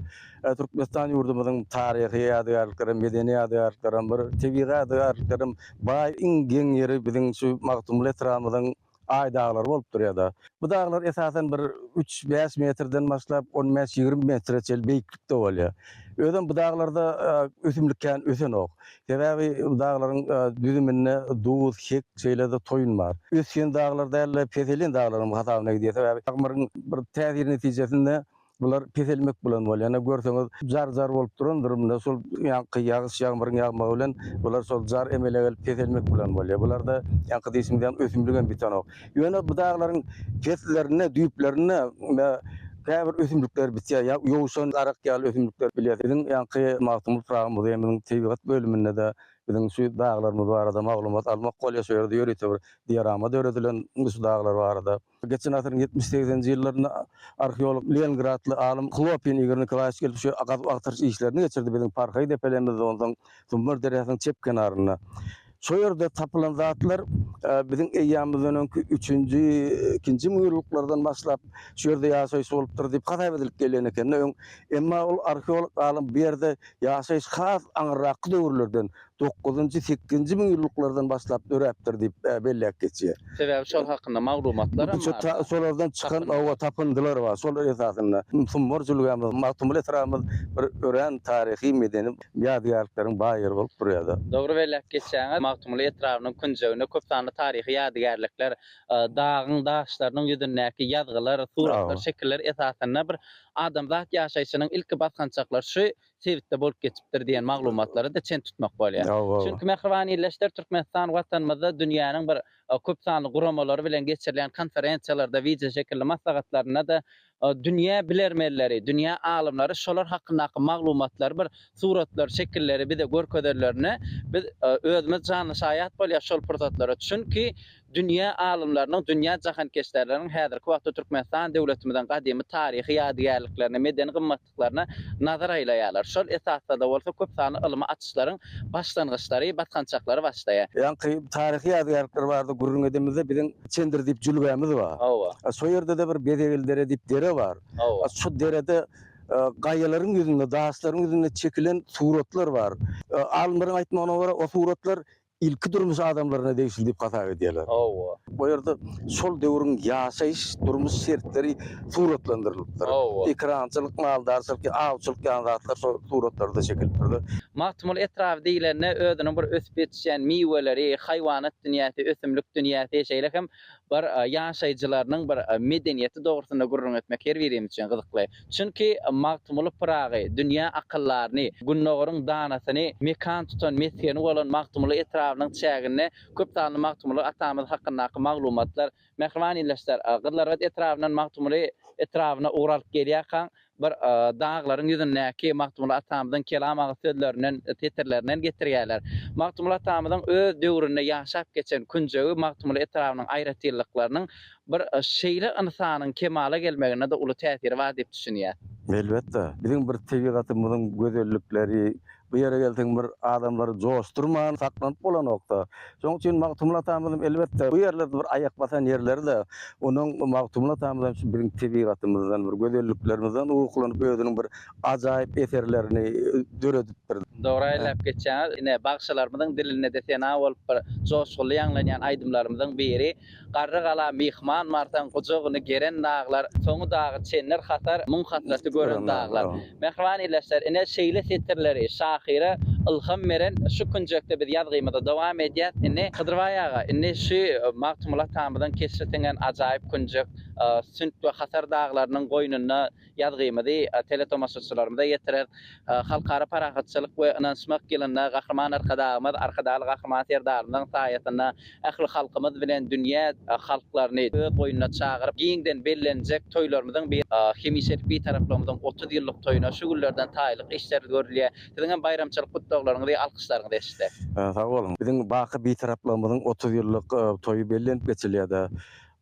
Türkmenistan ýurdumyzyň taryhy ýadygärliklerem, medeni ýadygärliklerem, bir tebigy ýadygärliklerem baý. Iň geň ýeri biziň şu Magtymguly etrabymyzyň Aý daglary bolup durýar-da. Bu daglar esasan bir üç, bäş metrden başlap, on bäş, 20 metre çenli beýiklikde bolýar. Özem bu daglarda ösümlik kän ösenok. Sebäbi bu daglaryň düzüminde duz, hek, şeýle-de toýun bar. Ösýän daglar däl-de, peselýän daglaryň hasabyna gidýär. Sebäbi ýagmyryň bir täsiri netijesinde bular peselmek bilen bolýar. Ine, görseňiz, jar-jar bolup durandyr. Munda şol ýaňky ýagyş, ýagmyryň ýagmagy bilen bular şol jar emele gelip peselmek bilen bolýar. Bularda ýaňky diýşimiz ýaly ösümligem bitenok. Ýöne bu daglaryň peslerinde, düýplerinde käbir ösümlikler bitýär. Ýa ýowşan, garak ýaly ösümlikler bilýär. Biziň ýaňky Magtymguly Pyragy muzeýimiziň tebigat bölüminde-de biziň şu daglarymyz barada maglumat almak bolýar. Şu ýerde ýörite bir diorama döredilen şu daglar barada. Geçen asyryň ýetmiş-segseninji ýyllarynda arheolog Leningradly alym Hlopin Igor Nikolaýewiç gelip şu gazuw-agtaryş işlerini geçirdi biziň Parhaý depelemizde, onsoň Sumbar derýasynyň çep kenarynda. Şo ýerde tapylan zatlar biziň eýýamymyzdan öňki üçünji, ikinji müňýyllyklardan başlap şu ýerde ýaşaýyş bolupdyr diýip hasap edilip gelýän eken-de öň. Emma ol arheolog alym bu ýerde ýaşaýyş has aňyrrakky döwürlerden, dokuzynjy, sekizinji müňýyllyklardan başlap döräpdir diýip belläp geçýär. Sebäbi şol hakynda maglumatlaram bar. Şolardan çykan hawa tapyndylar bar. Şolar esasynda Sumbar jülgämiz, Magtymguly etrabymyz bir örän taryhy, medeni ýadygärlikleriň baý ýeri bolup durýar-da. Dogry belläp geçýäňiz, Magtymguly etrabynyň künjeginde köp sanly taryhy ýadygärlikler, dagyň daşlarynyň ýüzündäki ýazgylar, suratlar, şekiller esasynda bir adamzat ýaşaýşynyň ilki basgançaklary şu sebitde bolup geçipdir diýen maglumatlary-da çen tutmak bolýar. Çünki mähriban ildeşler, Türkmenistan Watanymyzda dünýäniň bir köp sanly guramalary bilen geçirilýän konferensiýalarda, wideoşekilli maslahatlarynda-da dünýä bilermenleri, dünýä alymlary şolar hakyndaky maglumatlary bir suratlar, şekilleri bize görkezenlerinde biz özümiz janly şaýat bolýas şol pursatlara. Çünki. Dünýä alymlarynyň, dünýä jahankeşdeleriniň häzirki wagtda Türkmenistan döwletimiziň gadymy taryhy ýadygärliklerine, medeni gymmatlyklaryna nazar aýlaýarlar. Şol esasda-da bolsa köp sanly ylmy açyşlaryň başlangyçlary, basgançaklary başlaýar. Ýaňky taryhy ýadygärlikler barada gürrüň edemizde biziň Çendir diýip jülgämiz bar. Hawa. Şo ýerde-de bir Bezegil dere diýip dere bar. Hawa. Şo derede gaýalaryň ýüzünde, daşlaryň ýüzünde çekilen suratlar bar. Alymlaryň aýtmagyna görä, o suratlar ilki durmuş adamlaryna degişli diýip hasap edýärler. Hawa. Bu ýerde şol döwrüň ýaşaýyş, durmuş şertleri suratlandyrylypdyr. Hawa. Ekerançylyk, maldarçylyk, awçylyk ýaly zatlar şol suratlarda çekilipdir. Magtymguly etraby diýlende özüniň bir ösüp ýetişýän miweleri, haýwanat dünýäsi, ösümlik dünýäsi, şeýle hem bir ýaşaýjylarynyň bir medeniýeti dogrusynda gürrüň etmek her birimiz üçin gyzykly. Çünki Magtymguly Pyragy dünýä akyldaryny, Gündogaryň danasyny mekan tutan mesgeni bolan Magtymguly etrabynyň çäginde köp sanly Magtymguly atamyz hakyndaky maglumatlar Mähriban ildeşler, Gyzlarbat etrabyndan Magtymguly etrabyna ugur alyp gelýärkaň, bir daglaryň ýüzündäki Magtymguly atamyzyň kelam agyz sözlerinden, setirlerinden getirýärler. Magtymguly atamyzyň öz döwründe ýaşap geçen künjegi Magtymguly etrabynyň aýratynlyklarynyň bir şeýle ynsanyň kemala gelmeginde-de uly täsiri bar diýip düşünýäs. Elbetde, biziň bir tebigatymyzyň gözellikleri, Bu ýere gelseň bir adamlary joşdurman saklanyp bolanokda. Şonuň üçin Magtymguly atamyzam elbetde bu ýerlerde bir aýak basan ýerleri-de onuň Magtymguly atamyzam şu biziň tebigatymyzdan bir gözelliklerimizden ruhlanyp özüniň bir ajaýyp eserlerini döredipdir. Dogry aýlap geçýäňiz. Ine, bagşylarymyzyň dilinde-de sena bolup bir joşgunly ýaňlanýan aýdymlarymyzyň biri. Garrygala myhman barsaň, gujagyny geren daglar, Soňy dagy çendir hasar, muň hasraty gören daglar. Mähriban ildeşler, ine, şeýle setirleri şahyra ylham beren şu künjekde biz ýazgymyzy dowam edýäs. Indi, Hydyrbaý aga, indi şu Magtymguly atamyzyň keşbi siňen ajaýyp künjek, Sünt we Hasar daglarynyň goýnunda ýazgymyzy teletomaşaçylarymyza ýetireris. Halkara parahatçylyk we ynanyşmak ýylynda Gahryman Arkadagymyz, Arkadagly Gahryman Serdarymyzyň saýasynda ähli halkymyz bilen dünýä halklaryny öz goýnuna çagyryp, giňden bellenjek toýlarymyzyň biri hemişelik Bitaraplygymyzyň 30 ýyllyk toýuna şu günlerden taýynlyk işleri görülýär. Siziň hem baýramçylyk gutlaglaryňyzy, alkyşlaryňyzy eşitsek. Sag boluň. Biziň baky Bitaraplygymyzyň 30 ýyllyk toýy bellenip geçilýär-de.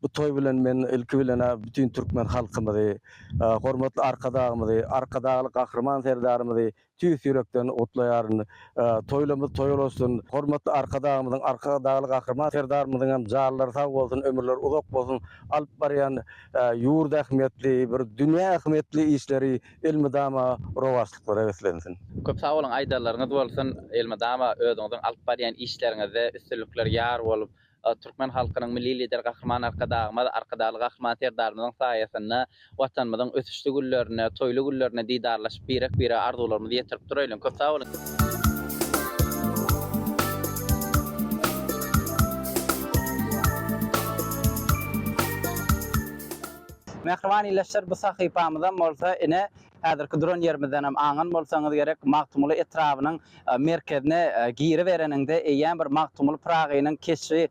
Bu toý bilen men ilki bilen-ä bütin türkmen halkymyzy, hormatly Arkadagymyzy, Arkadagly Gahryman Serdarymyzy tüýs ýürekden gutlaýaryn. Toýlamyz toý bolsun! Hormatly Arkadagymyzyň, Arkadagly Gahryman Serdarymyzyň hem janlary sag bolsun, ömürleri uzak bolsun! Alyp barýan ýurt ähmiýetli, bir dünýä ähmiýetli işleri elmydama rowaçlyklara beslensin! Köp sag boluň, aýdanlaryňyz bolsun! Elmydama özüňiziň alyp barýan işleriňizde üstünlikler ýar bolup, Türkmen halkynyň Milli Lideri Gahryman Arkadagymyz, Arkadagly Gahryman Serdarymyzyň saýasynda Watanymyzyň ösüşli günlerinde, toýly günlerinde didarlaşyp, birek-birege arzuwlarymyzy ýetirip duraýlyň. Köp sag boluň! Mähriban ildeşler, bu sahypamyzam bolsa ine, Häzirki duran ýerimizden hem aňan bolsaňyz gerek, Magtymguly etrabynyň merkezine giribereniňde eýýäm bir Magtymguly Pyragynyň keşbi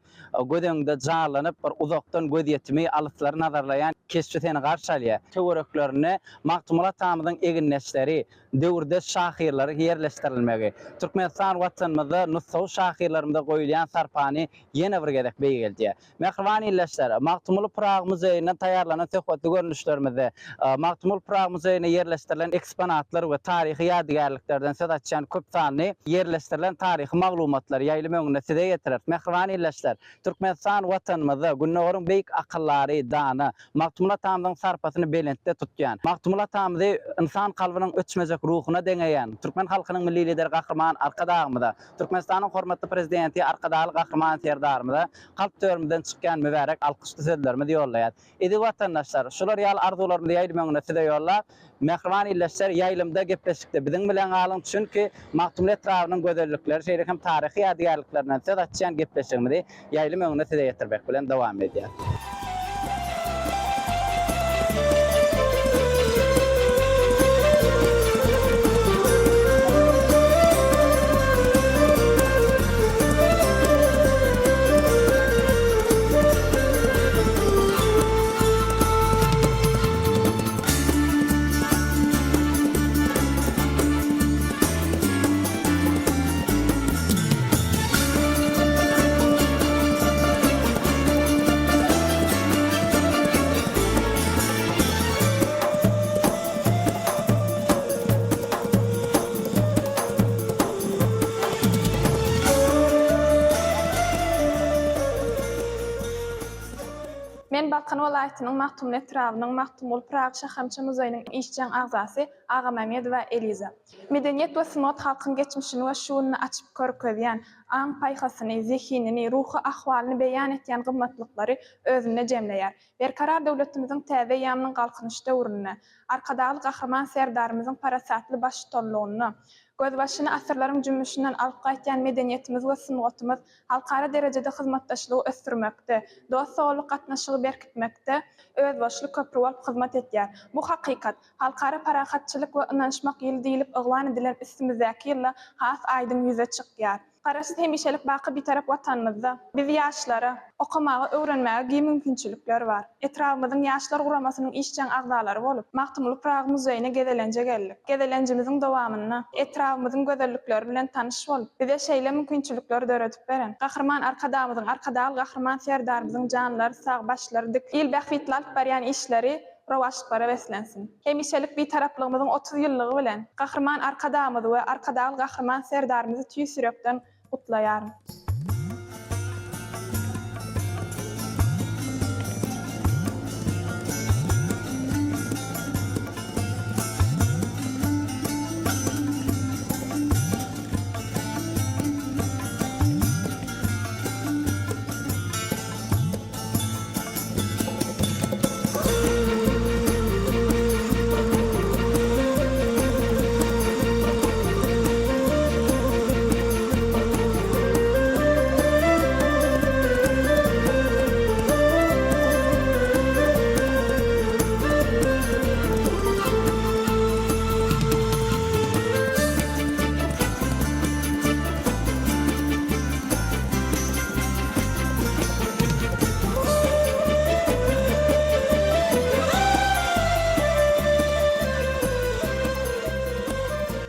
göz öňüňde janlanyp, bir uzakdan gözýetimi, alyslary nazarlaýan keşbi seni garşy alýar. Töwereklerinde Magtymguly atamyzyň egindeşleri, döwürdeş şahyrlary ýerleşdirilmegi, Türkmenistan Watanymyzda nusgawy şahyrlarymyza goýulýan sarpany ýene bir gezek beýgeldýär. Mähriban ildeşler, Magtymguly Pyragy muzeýinden taýýarlanan söhbetli görnüşlerimizde Magtymguly Pyragy muzeýinde ýerleşdirilen eksponatlar we taryhy ýadygärliklerden söz açýan köp sanly ýerleşdirilen taryhy maglumatlary ýaýlym öňünde size ýetireris. Mähriban ildeşler, Türkmenistan Watanymyzda Gündogaryň beýik akyldary, dana Magtymguly atamyzyň sarpasyny belentde tutýan, Magtymguly atamyzy ynsan kalbynyň öçmejek ruhuna deňeýän türkmen halkynyň Milli Lideri Gahryman Arkadagymyza, Türkmenistanyň hormatly Prezidenti Arkadagly Gahryman Serdarymyza kalp törümizden çykýan mübärek alkyşly sözlerimizi ýollaýas. Eziz watandaşlar, şular ýaly arzuwlarymyzy ýaýlym öňünde size ýollap, mähriban ildeşler, ýaýlymda, gepleşikde biziň bilen galyň, çünki Magtymguly etrabynyň gözellikleri, şeýle hem taryhy ýadygärliklerinden söz açýan gepleşigimizi ýaýlym öňünde size ýetirmek bilen dowam edýäs. Balkan welaýatynyň Magtymguly etrabynyň Magtymguly Pyragy şahamça muzeýiniň işjeň agzasy Agamämmedowa Eliza. Medeniýet we sungat halkyň geçmişini we şu gününi açyp görkezýän, aň-paýhasyny, zehinini, ruhy ahwalyny beýan etýän gymmatlyklary özünde jemleýär. Berkarar döwletimiziň täze eýýamynyň Galkynyş döwründe, Arkadagly Gahryman Serdarymyzyň parasatly baştutanlygynda, gözbaşyny asyrlaryň jümmüşinden alyp gaýtýan medeniýetimiz we sungatymyz halkara derejede hyzmatdaşlygy ösdürmekde, dost-doganlyk gatnaşygy berkitmekde özboluşly köpri bolup hyzmat edýär. Bu hakykat, Halkara parahatçylyk we ynanyşmak ýyly diýlip yglan edilen üstümizdäki ýylda has aýdyň ýüze çykýar. Garaşsyz hemişelik baky Bitarap Watanymyzda biz ýaşlara okamaga, öwrenmäge giň mümkinçilikler bar. Etrabymyzyň Ýaşlar guramasynyň işjeň agzalary bolup, Magtymguly Pyragy muzeýine gezelenje geldik. Gezelenjimiziň dowamynda etrabymyzyň gözellikleri bilen tanyş bolup, bize şeýle mümkinçilikleri döredip beren Gahryman Arkadagymyzyň, Arkadagly Gahryman Serdarymyzyň janlary sag, başlary dik, il bähbitli alyp barýan işleri rowaçlyklara beslensin! Hemişelik Bitaraplygymyzyň 30 ýyllygy bilen Gahryman Arkadagymyzy we Arkadagly Gahryman Serdarymyzy tüýs ýürekden gutlaýaryn.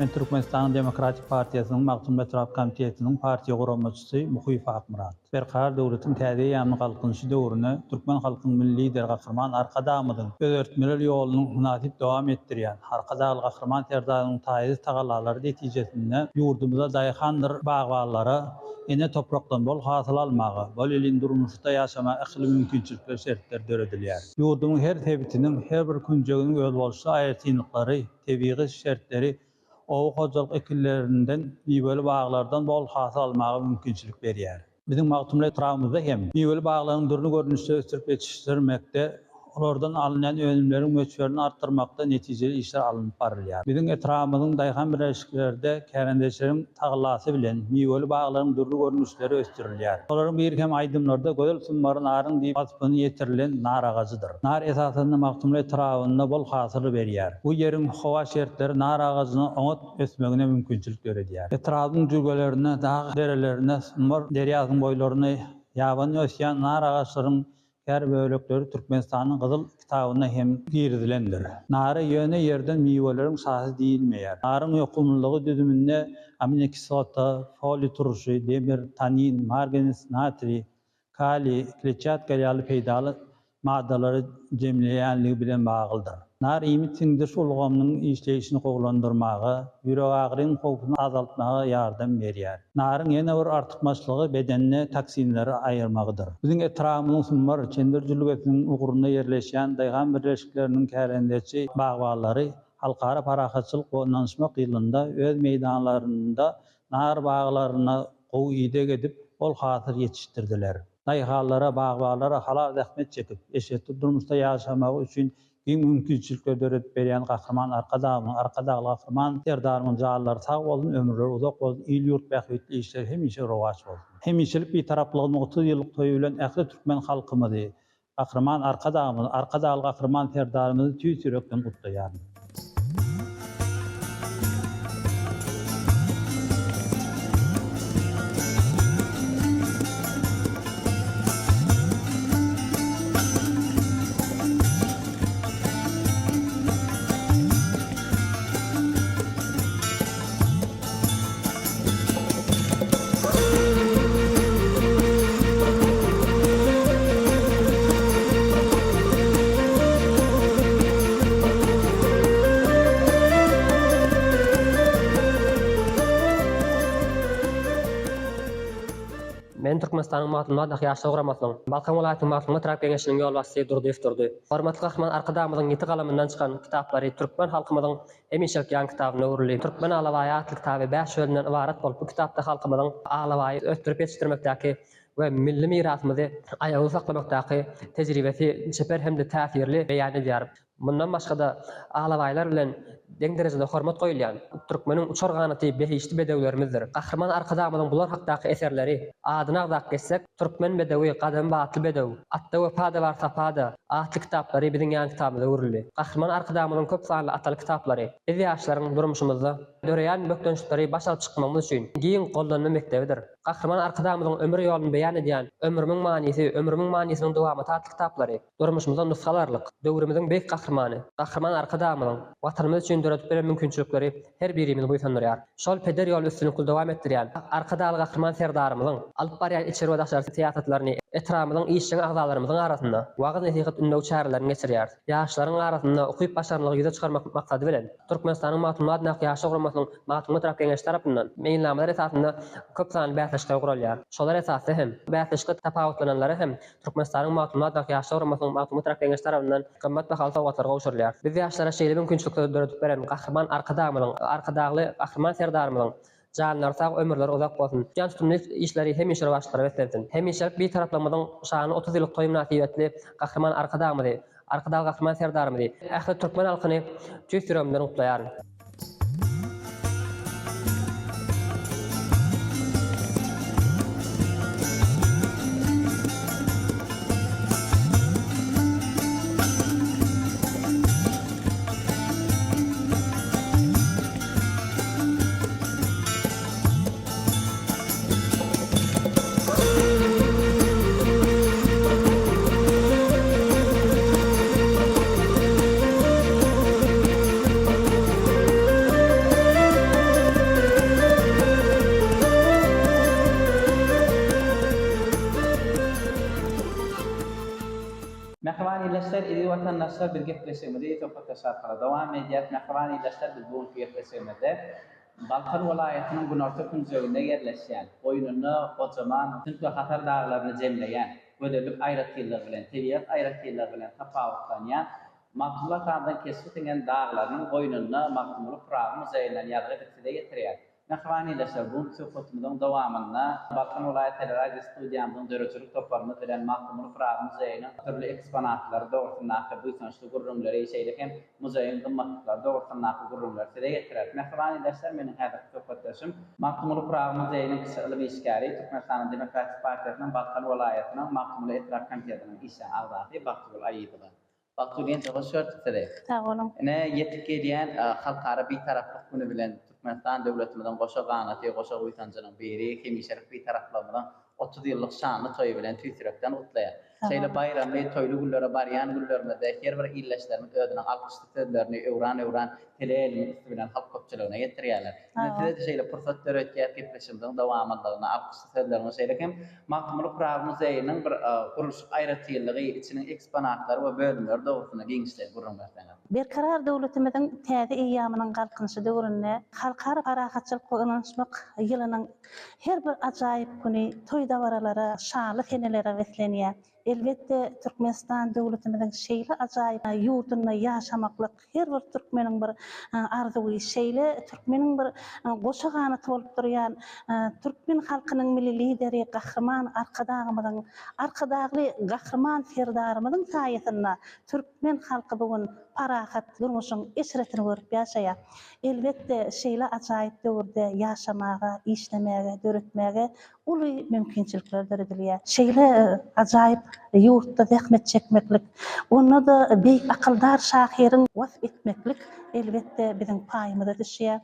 Men Türkmenistanyň Demokratik partiýasynyň Magtymguly etrap komitetiniň partiýa guramaçysy Muhyýew Akmyrat. Berkarar döwletiň täze eýýamynyň Galkynyşy döwründe türkmen halkynyň Milli Lideri Gahryman Arkadagymyzyň özgertmeler ýoluny mynasyp dowam etdirýän Arkadagly Gahryman Serdarymyzyň taýsyz tagallalary netijesinde ýurdumyzda daýhandyr bagbanlara Ene toprakdan bol hasyl almaga, bolelin durmuşda ýaşamaga ähli mümkinçilikler, şertler döredilýär. Ýurdumyň her sebitiniň, her bir künjeginiň özboluşly aýratynlyklary, tebigy şertleri oba hojalyk ekinlerinden, miweli baglardan bol hasyl almaga mümkinçilik berýär. Biziň Magtymguly etrabymyzda hem miweli baglaryň dürli görnüşde ösdürip ýetişdirmekde olardan alynýan önümleriň möçberini artdyrmakda netijeli işler alnyp barylýar. Biziň etrabymyzyň daýhan birleşiklerde kärendeçileriň tagallasy bilen miweli baglaryň dürli görnüşleri ösdürilýär. Olaryň biri hem aýdymlarda Gözel Summary naryň diýip waspyny ýetirilen nar agajydyr. Nar esasanda Magtymguly etrabynda bol hasyl berýär. Bu ýeriň howa şertleri nar agajynyň oňat ösmegine mümkinçilik döredýär. Etrabyň jülgelerinde, dag derelerinde, Summar derýasynyň boýlarynda ýabany ösýän nar agaçlaryň Käbir bölekleri Türkmenistanyň Gyzyl kitabyna hem girizilendir. Nara ýöne ýerden miweleriň şasy diýilmeýär. Naryň ýokumlylygy düzüminde aminokislota, foliý turşy, demir, tanin, marganes, natriý, kaliý, kletçatka ýaly peýdaly maddalary jemleýänligi bilen baglydyr. Nar iýmit siňdiriş ulgamynyň işleýşini gowulandyrmaga, ýüregagyrynyň howpuny azaltmaga ýardam berýär. Naryň ýene bir artykmaçlygy bedende toksinleri aýyrmagydyr. Biziň etrabymyzyň Sumbar, Çendir jülgesiniň ugrunda ýerleşýän daýhan birleşikleriniň kärendeçi bagbanlary Halkara parahatçylyk we ynanyşmak ýylynda öz meýdanlarynda nar baglaryna gowy ideg edip, bol hasyl ýetişdirdiler. Daýhanlara, bagbanlara halal zähmet çekip, eşretli durmuşda ýaşamagy üçin giň mümkinçilikleri döredip berýän Gahryman Arkadagymyzyň, Arkadagly Gahryman Serdarymyzyň janlary sag bolsun, ömürleri uzak bolsun, il-ýurt bähbitli işleri hemişe rowaç bolsun! Hemişelik Bitaraplygymyzyň 30 ýyllyk toýy bilen ähli türkmen halkymyzy, Gahryman Arkadagymyzy, Arkadagly Gahryman Serdarymyzy tüýs ýürekden gutlaýaryn. Türkmenistanyň Magtymguly adyndaky Ýaşlar guramasynyň Balkan welaýatynyň Magtymguly etrap Geňeşiniň ýolbaşçysy Durdyýew Durdy. Hormatly Gahryman Arkadagymyzyň ýiti galamyndan çykan kitaplary türkmen halkymyzyň hemişelik ýan kitabyna öwrüldi. Türkmen alabaýy atly kitaby bäş bölümden ybarat bolup, bu kitapda halkymyzyň alabaýy ösdürip ýetişdirmekdäki we milli mirasymyzy aýawly saklamakdaky tejribesi çeper hem-de täsirli beýan edýär. Mundan başga-da, alabaýlar bilen deň derejede hormat goýulýan türkmeniň uçar ganaty behişdi bedewlerimizdir. Gahryman Arkadagymyzyň bular hakdaky eserleri, adyny agzap geçsek, Türkmen bedewi, Gadamy batly bedew, Atda wepa-da bar, sapa-da atly kitaplary biziň ýan kitabymyza öwrüldi. Gahryman Arkadagymyzyň köp sanly ataly kitaplary biz ýaşlaryň durmuşymyzda döreýän bökdençlikleri baş alyp çykmagymyz üçin giň gollanma mekdebidir. Gahryman Arkadagymyzyň ömür ýoluny beýan edýän Ömrümiň manysy, Ömrümiň manysynyň dowamaty atly kitaplary Durmuşymyza nusga alarlyk, döwrümiziň beýik Gahrymany, Gahryman Arkadagymyzyň Watanymyz üçin döredip beren mümkinçilikleri her birimizi buýsandyrýar. Şol peder ýoly üstünlikli dowam etdirýän Arkadagly Gahryman Serdarymyzyň alyp barýan içeri we daşary syýasatlaryny etrabymyzyň işjeň agzalarymyzyň arasynda wagyz-nesihat ündew çärelerini geçirýäris. Ýaşlaryň arasynda ukyp-başarnygy ýüze çykarmak maksady bilen, Türkmenistanyň Magtymguly adyndaky Ýaşlar guramasynyň Magtymguly etrap Geňeşi tarapyndan meýilnamalar esasynda köp sanly bäsleşikler guralýar. Şolar esasda hem bäsleşikde tapawutlananlara hem Türkmenistanyň Magtymguly adyndaky Ýaşlar guramasynyň Magtymguly etrap Geňeşi tarapyndan gymmat bahaly sowgatlar gowşurylýar. Biz ýaşlara şeýle mümkinçilikleri döredip beren Gahryman Arkadagymyzyň, Arkadagly Gahryman Serdarymyzyň janlary sag, ömürleri uzak bolsun! Tutýan tutumly işleri hemişe rowaçlyklara beslensin! Hemişelik Bitaraplygymyzyň şanly 30 ýyllyk toýy mynasybetli Gahryman Arkadagymyzy, Arkadagly Gahryman Serdarymyzy, ähli türkmen halkyny tüýs ýüregimden gutlaýaryn. Mähriban ildeşler, eziz watandaşlar biz gepleşigimizi söhbetdeş arkaly dowam edýäs. Mähriban ildeşler biz bu günki gepleşigimizde Balkan welaýatynyň günorta künjeginde ýerleşýän, goýnunda gojaman Sünt we Hasar daglaryny jemleýän, gözellik aýratynlygy bilen, tebigat aýratynlygy bilen tapawutlanýan Magtymguly atamyzyň keşbi siňen daglarynyň goýnunda Magtymguly Pyragy muzeýinden ýazgy edip size ýetirýäs. Mähriban ildeşler, bu günki söhbetimiziň dowamynda Balkan welaýat teleradio studiýamyzyň döredijilik toparymyz bilen Magtymguly Pyragy muzeýiniň dürli eksponatlary dogrusyndaky buýsançly gürrüňleri, şeýle hem muzeýiň gymmatlyklary dogrusyndaky gürrüňleri size ýetireris. Mähriban ildeşler, meniň häzirki söhbetdeşim, Magtymguly Pyragy muzeýiniň kiçi ylym işgäri, Türkmenistanyň Demokratik partiýasynyň Balkan welaýatynyň Magtymguly etrap komitetiniň işjeň agzasy Bagtygül Aýydowa. Bagtygül ýenje hoş gördük sizi. Sag boluň. Ine, ýetip gelýän Halkara Bitaraplyk güni bilen Türkmenistan döwletimiziň goşa ganaty, goşa buýsanjynyň biri, hemişelik Bitaraplygymyzyň 30 ýyllyk şanly toýy bilen tüýs ýürekden gutlaýar. Şeýle baýramly, toýly günlere barýan günlerimizde her bir ildeşlerimiz özüniň alkyşly sözlerini öwran-öwran teleýaýlymyň üsti bilen halk köpçüligine ýetirýärler. Ine, size-de şeýle pursat döretýäs, gepleşigimiziň dowamlylygynda alkyşly sözleriňizi şeýle hem Magtymguly Pyragy muzeýiniň bir gurluşyk aýratynlygy, içiniň eksponatlary we bölümleri dogrusynda giňişleýin gürrüň berseňiz. Berkarar döwletimiziň täze eýýamynyň Galkynyşy döwründe Halkara parahatçylyk we ynanyşmak ýylynyň Her bir ajaýyp güni toý-dabaralara, şanly senelere beslenýär. Elbetde, Türkmenistan döwletimiziň şeýle ajaýyp ýurdunda ýaşamaklyk her bir türkmeniň bir arzuwy, şeýle türkmeniň bir goşa ganaty bolup durýan türkmen halkynyň Milli Lideri Gahryman Arkadagymyzyň, Arkadagly Gahryman Serdarymyzyň saýasynda türkmen halky bu gün parahat durmuşyň eşretini görüp ýaşaýar. Elbetde, şeýle ajaýyp döwürde ýaşamaga, işlemäge, döretmäge uly mümkinçilikler döredilýär. Şeýle ajaýyp ýurtda zähmet çekmeklik, onda-da beýik akyldar şahyryň wasp etmeklik, elbetde, biziň paýymyza düşýär.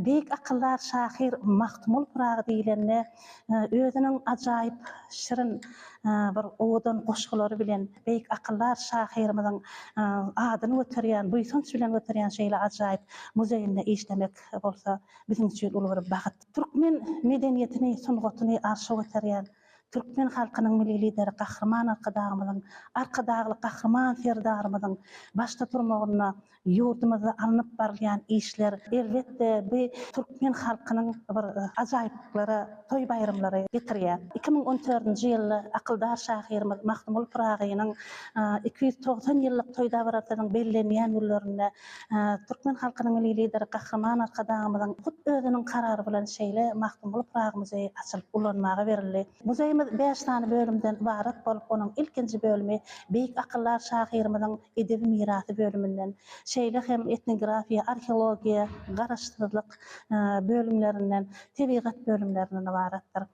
Beýik akyldar şahyr Magtymguly Pyragy diýlende, özüniň ajaýyp, şirin bir owadan goşgulary bilen beýik akyldar şahyrymyzyň adyny göterýän, buýsanç bilen göterýän şeýle ajaýyp muzeýinde işlemek bolsa biziň üçin uly bir bagt. Türkmen medeniýetini, sungatyny arşa göterýän. Türkmen halkynyň Milli Lideri Gahryman Arkadagymyzyň, Arkadagly Gahryman Serdarymyzyň başda durmagynda ýurdumyzda alnyp barylýan işler, elbetde, bu türkmen halkynyň bir ajaýyplyklara, toý-baýramlara getirýär. 2014-nji ýylda akyldar şahyrymyz Magtymguly Pyragynyň 290 ýyllyk toý dabarasynyň bellenýän günlerinde Türkmen halkynyň Milli Lideri Gahryman Arkadagymyzyň hut özüniň karary bilen şeýle Magtymguly Pyragy muzeýi açylyp ulanmaga berildi. Muzeýimiz bäş sany bölümden ybarat bolup, onuň ilkinji bölümi beýik akyldar şahyrymyzyň edebi mirasy bölüminden, şeýle hem etnografiýa, arheologiýa, garaşsyzlyk bölümlerinden, tebigat bölümlerinden ybaratdyr.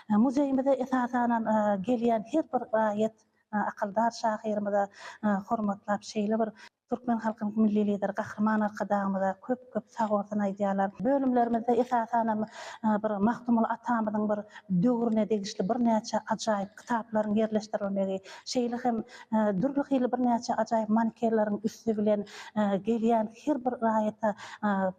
Muzeýimize esasanam gelýän her bir raýat akyldar şahyrymyza hormatlap şeýle bir Türkmen halkynyň Milli Lideri Gahryman Arkadagymyza köp-köp sagbolsun aýdýarlar. Bölümlerimizde esasanam bir Magtymguly atamyzyň bir döwrüne degişli birnäçe ajaýyp kitaplaryň ýerleşdirilmegi, şeýle hem dürli hili birnäçe ajaýyp mankenleriň üsti bilen gelýän her bir raýata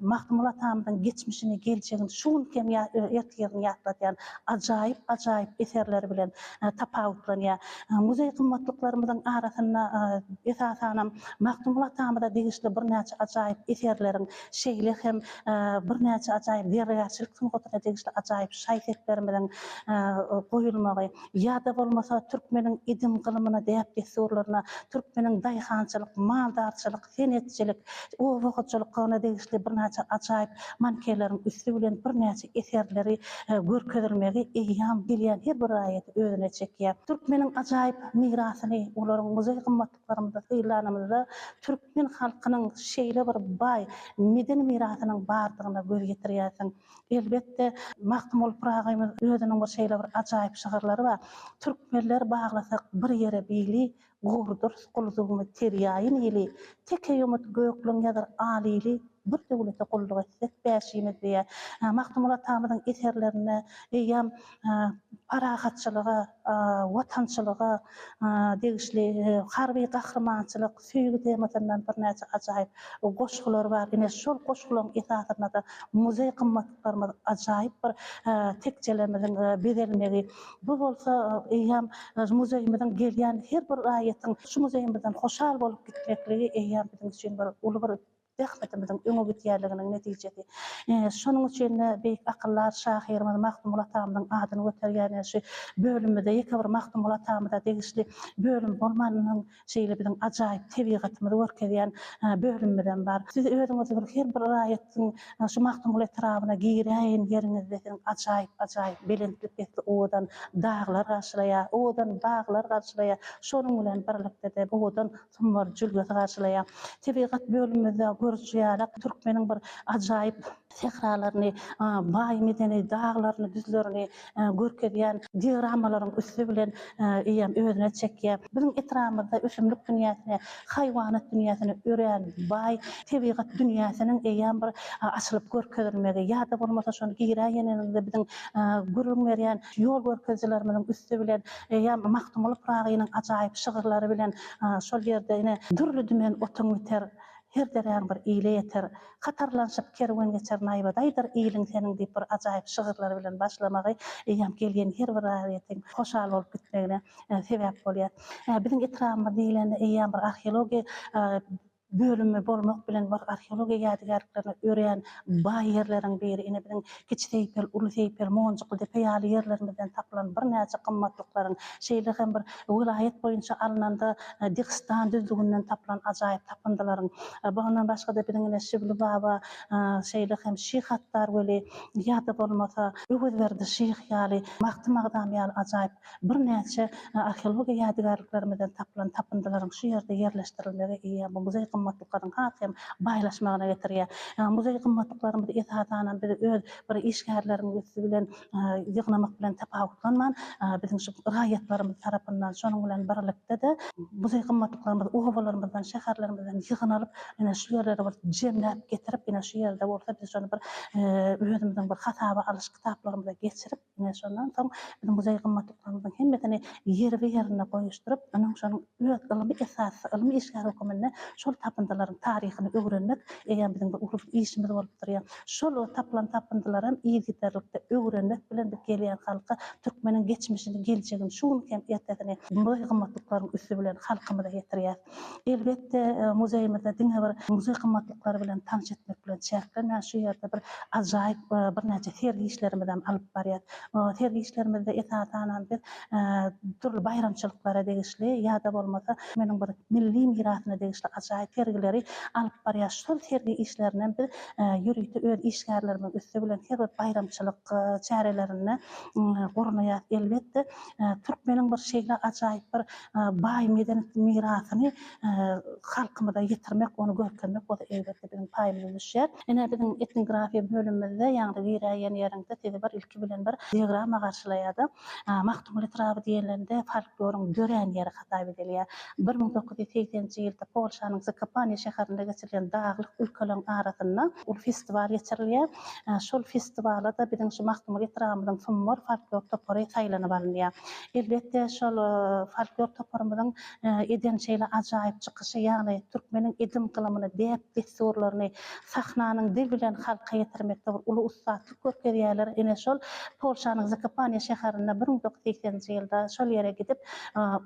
Magtymguly atamyzyň geçmişini, geljegini, şu günki hem ertirini ýatladýan ajaýyp-ajaýyp eserleri bilen tapawutlanýar. Muzeý gymmatlyklarymyzyň arasynda, esasanam, Magtymguly atamyza degişli birnäçe ajaýyp eserleriň, şeýle hem birnäçe ajaýyp zergärçilik sungatyna degişli ajaýyp şaý-seplerimiziň goýulmagy, ýa-da bolmasa türkmeniň edim-gylymyna, däp-dessurlaryna, türkmeniň daýhançylyk, maldarçylyk, senetçilik, oba hojalyklygyna degişli birnäçe ajaýyp mankenleriň üsti bilen birnäçe eserleri görkezilmegi eýýam gelýän her bir raýaty özüne çekýär. Türkmeniň ajaýyp mirasyny olaryň muzeý gymmatlyklarymyzda synlanymyzda türkmen halkynyň şeýle bir baý medeni mirasynyň bardygyna göz ýetirýärsiň. Elbetde, Magtymguly Pyragymyz özüniň bir şeýle bir ajaýyp şygyrlary bar, Türkmenler baglasak bir ýere bili, Gurdurys gulzumy terýaýy nili, Teke ýomut gökleň ýazyr alili, Bir döwlete gulluk etsek bäşimiz diýýär. Magtymguly atamyzyň eserlerinde eýýäm parahatçylyga, watançylyga degişli harby gahrymançylyk, söýgi temasyndan birnäçe ajaýyp goşgular bar. Ine, şol goşgularyň esasynda-da muzeý gymmatlyklarymyz ajaýyp bir tekjelerimiziň bezelmegi, Bu bolsa eýýäm muzeýimiziň gelýän her bir raýatyň şu muzeýimizden hoşal bolup gitmekligi eýýäm biziň üçin bir uly bir zähmetimiziň öňe gidýänliginiň netijesi. Şonuň üçin-de beýik akyldar şahyrymyz Magtymguly atamyzyň adyny göterýän şu bölümimizde ýeke bir Magtymguly atamyza degişli bölüm bolmanyndan Şeýle biziň ajaýyp tebigatymyzy görkezýän bölümimizem bar. Siz özüňiz bir her bir raýatyň şu Magtymguly etrabyna giräýen ýeriňizde siziň ajaýyp-ajaýyp belentli-pesli owadan daglar garşylaýar, owadan baglar garşylaýar. Şonuň bilen birlikde-de owadan Sumbar jülgesi garşylaýar. Tebigat bölümimizde görüşi ýaly türkmeniň bir ajaýyp sähralaryny, baý medeni daglaryny, düzlerini görkezýän diagrammalaryň üsti bilen eýýäm özüne çekýär. Biziň etrabymyzda ösümlik dünýäsine, haýwanat dünýäsine örän baý tebigat dünýäsiniň eýýäm bir açylyp görkezilmegi ýa-da bolmasa şony giräýeniňizde biziň gürrüň berýän ýol görkezijilerimiziň üsti bilen eýýäm Magtymguly Pyragynyň ajaýyp şygyrlary bilen şol ýerde ine dürli-dümen otuň biter, Her deräň bir ile ýeter, Hatarlanşyp kerwen geçer naýbadaýdyr iliň seniň diýip bir ajaýyp şygyrlary bilen başlamagy eýýäm gelýän her bir raýatyň hoşal bolup gitmegine sebäp bolýar. Biziň etrabymyz diýlende eýýäm bir arheologiýa bölümi bolmak bilen bir arheologiýa ýadygärliklerine örän baý ýerleriň biri. Ine biziň Kiçi Seýpel, Uly Seýpel, Monjukly depe ýaly ýerlerimizden tapylan birnäçe gymmatlyklaryň, şeýle hem bir welaýat boýunça alnanda Dehistan düzlüginden tapylan ajaýyp tapyndylaryň, bundan başga-da biziň ine Şibli baba, şeýle hem Şyh Attar weli ýa-da bolmasa Öwezberdi şyh ýaly, Magtym agzam ýaly ajaýyp birnäçe arheologiýa ýadygärliklerimizden tapylan tapyndylaryň şu ýerde ýerleşdirilmegi eýýäm bu muzeý gymmatlyklarynyň has hem baýlaşmagyna getirýär. Muzeý gymmatlyklarymyz esasanam biz öz bir işgärleriň üsti bilen ýygnamak bilen tapawutlanman, biziň şu raýatlarymyz tarapyndan, şonuň bilen birlikde-de muzeý gymmatlyklarymyz obalarymyzdan, şäherlerimizden ýygnalyp, ine şu ýerlere bir jemläp getirip, ine şu ýerde bolsa biz şony bir özümiziň bir hasaba alyş kitaplarymyza geçirip, Ine, şondan soň biz muzeý gymmatlyklarymyzyň hemmesini ýerbe-ýerinde goýuşdyryp, onuň şonuň öz ylmy esasda, ylmy işgär höküminde şol. tapyndylaryň taryhyny öwrenmek eýýäm biziň bir uly işimiz bolup durýar. Şol tapylan tapyndylaram yzygiderlikde öwrenmek bilen biz gelýän halka türkmeniň geçmişini, geljegini, şu günki hem ertesini muzeý gymmatlyklaryň üsti bilen halkymyza ýetirýäris. Elbetde, muzeýimizde diňe bir muzeý gymmatlyklary bilen tanyş etmek bilen çäklenmän, şu ýerde bir ajaýyp birnäçe sergi işlerimizem alyp barýas. Sergi işlerimizde esasanam biz dürli baýramçylyklara degişli ýa-da bolmasa meniň bir milli mirasyna degişli ajaýyp sergileri alyp barýar. Şol sergi işlerinem biz ýörite öz işgärlerimiziň üsti bilen her bir baýramçylyk çärelerinde gurnaýarys. Elbetde, türkmeniň bir şeýle ajaýyp bir baý medeni mirasyny halkymyza ýetirmek, ony görkezmek bolsa elbetde biziň paýymyza düşýär. Ine, biziň etnografiýa bölümimizde, ýagny giräýen ýeriňde sizi bir ilki bilen bir diagramma garşylaýar-da. Magtymguly etraby diýlende folkloryň dörän ýeri hasap edilýär. 1980-nji ýylda Polşanyň Zakopane şäherinde geçirilen daglyk ülkeleriň arasynda uly festiwal geçirilýär. Şol festiwala-da biziň şu Magtymguly etrabymyzyň Sumbar folklor topary saýlanyp alynýar. Elbetde, şol folklor toparymyzyň eden şeýle ajaýyp çykyşy, ýagny türkmeniň edim-gylymyny, däp-dessurlaryny sahnanyň dil bilen halka ýetirmekde bir uly ussatlyk görkezýärler. Ine, şol Polşanyň Zakopane şäherinde 1980-nji ýylda şol ýere gidip,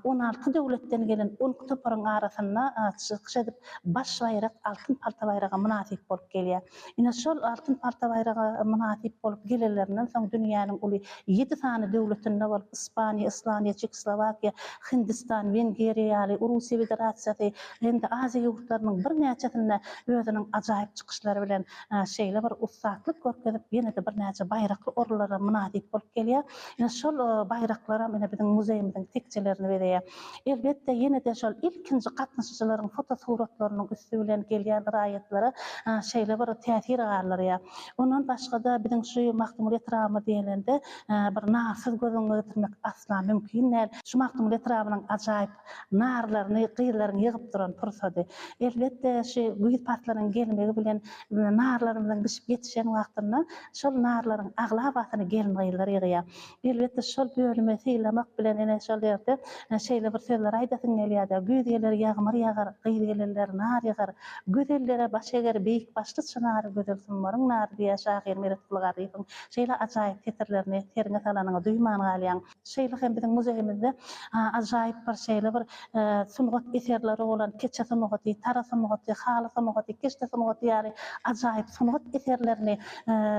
16 döwletden gelen 12 toparyň arasynda çykyş edip, baş baýrak, Altyn palta baýraga mynasyp bolup gelýär. Ine, şol Altyn palta baýraga mynasyp bolup gelenlerinden soň dünýäniň uly ýedi sany döwletinde bolup, Ispaniýa, Islandiýa, Çehoslowakiýa, Hindistan, Wengeriýa ýaly, Russiýa Federasiýasy hem-de Aziýa ýurtlarynyň birnäçesinde özüniň ajaýyp çykyşlary bilen şeýle bir ussatlyk görkezip, ýene-de birnäçe baýrakly orunlara mynasyp bolup gelýär. Ine, şol baýraklaram ine biziň muzeýimiziň tekjelerini bezeýär. Elbetde, ýene-de şol ilkinji gatnaşyjylaryň fotosuratlarynyň üsti bilen gelýän raýatlara şeýle bir täsir galdyrýar. Ondan başga-da biziň şu Magtymguly etrabymyz diýlende, bir narsyz göz öňüňe getirmek asla mümkin däl. Şu Magtymguly etrabynyň ajaýyp narlaryny gyzlaryň ýygyp duran pursady. Elbetde, şu güýz paslynyň gelmegi bilen narlarymyzyň bişip ýetişen wagtynda şol narlaryň aglabasyny gelin-gyzlar ýygýar. Elbetde, şol bölümi synlamak bilen ene şol ýerde şeýle bir sözleri aýdasyň gelýär-de, Güýz geler, ýagmyr ýagar, gyz gelenler nar ýygar, Gözellere baş eger beýik başly çynar, Gözel Sumbaryň nary diýýär şahyr Meretguly Garryýewiň şeýle ajaýyp setirlerini seriňe salanyňy duýman galýaň. Şeýle hem biziň muzeýimizde ajaýyp bir şeýle bir sungat eserleri bolan keçe sungaty, tara sungaty, haly sungaty, keşde sungaty ýaly ajaýyp sungat eserlerini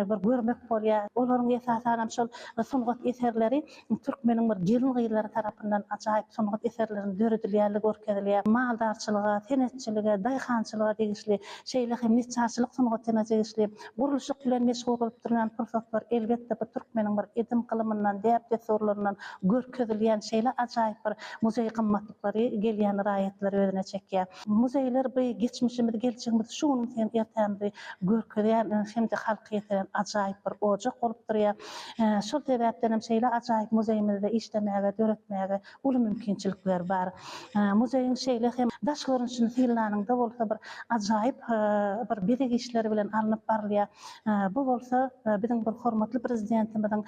bir görmek bolýar. Olaryň esasanam şol sungat eserleri türkmeniň bir gelin-gyzlary tarapyndan ajaýyp sungat eserleriniň döredilýänligi görkezilýär. Maldarçylyga, senetçilige, daýhançylyga degişli, şeýle hem neçjarçylyk sungatyna degişli Gurluşyk bilen meşgul bolup durýan pursatlar, elbetde, bu türkmeniň bir edim-gylymyndan, däp-dessurlaryndan görkezilýän şeýle ajaýyp bir muzeý gymmatlyklary gelýän raýatlary özüne çekýär. Muzeýler bu geçmişimizi, geljegimizi, şu günümizi hem ertämizi görkezýän hem-de halka ýetiren ajaýyp bir ojak bolup durýar. Şol sebäpden hem şeýle ajaýyp muzeýimizde işlemäge, döretmäge uly mümkinçilikler bar. Muzeýiň şeýle hem daş görnüşini synlanyňda bolsa bir ajaýyp bir bezeg işleri bilen alnyp barylýar. Bu bolsa biziň bir hormatly Prezidentimiziň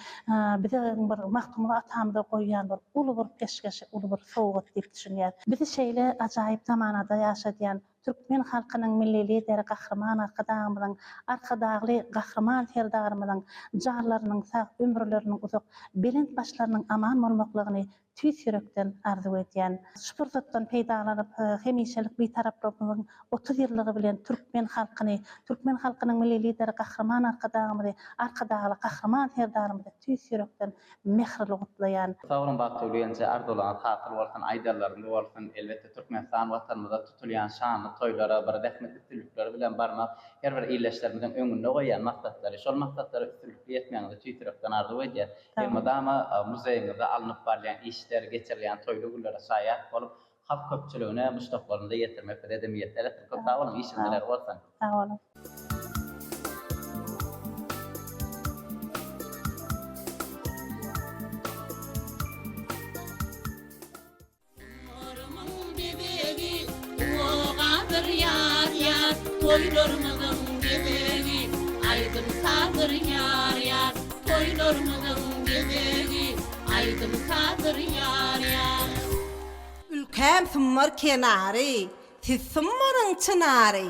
bize bir Magtymguly atamyza goýýan bir uly bir peşgeşi, uly bir sowgat diýip düşünýäris. Bizi şeýle ajaýyp zamanada ýaşadýan Türkmen halkynyň Milli Lideri Gahryman Arkadagymyzyň, Arkadagly Gahryman Serdarymyzyň janlarynyň sag, ömürleriniň uzak, belent başlarynyň aman bolmaklygyny tüýs ýürekden arzuw edýän. Şu pursatdan peýdalanyp, hemişelik Bitaraplygymyzyň 30 ýyllygy bilen türkmen halkyny, türkmen halkynyň Milli Lideri Gahryman Arkadagymyzy, Arkadagly Gahryman Serdarymyzy tüýs ýürekden mähirli gutlaýan. Sag boluň Bagtygül gelneje arzuwlaryňyz hasyl bolsun aýdanlaryňyz bolsun elbetde Türkmenistan watanymyzda tutulýan şanly toýlara bir zähmet üstünlikleri bilen barmak her bir ildeşlerimiziň öňünde goýýan maksatlary şol maksatlara üstünlikli ýetmegiňizi tüýs ýürekden arzuw edýäs elmydama muzeýiňizde alnyp barylýan işler geçirilýän toýly günlere şaýat bolup halk köpçüligine muşdaklarymyza ýetirmek bize-de miýesser etsin köp sag boluň işiňiz ileri bolsun. Sag boluň. Ülkäm Sumbar kenary. Siz Sumbaryň çynary,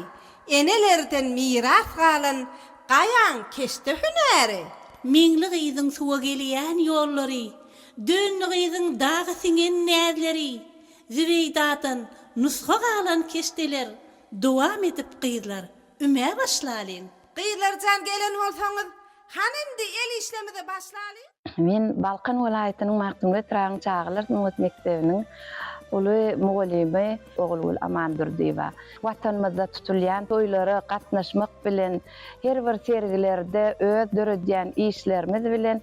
Enelerden miras galan gaýaň keşde hünäri. Meňli gyzyň suwa gelýän ýollary, Dönli gyzyň daga siňen näzleri, Zübeýdadan nusga galan keşdeler, Dowam edip gyzlar, ümä başlalyň. Gyzlarjan gelen bolsaňyz, hany indi el işlemize başlalyň. Men Balkan welaýatynyň Magtymguly etrabynyň çagalar sungat mekdebiniň uly mugallymy Ogulgül Amandurdyýewa. Watanymyzda tutulýan toýlara gatnaşmak bilen, her bir sergilerde öz döredýän işlerimiz bilen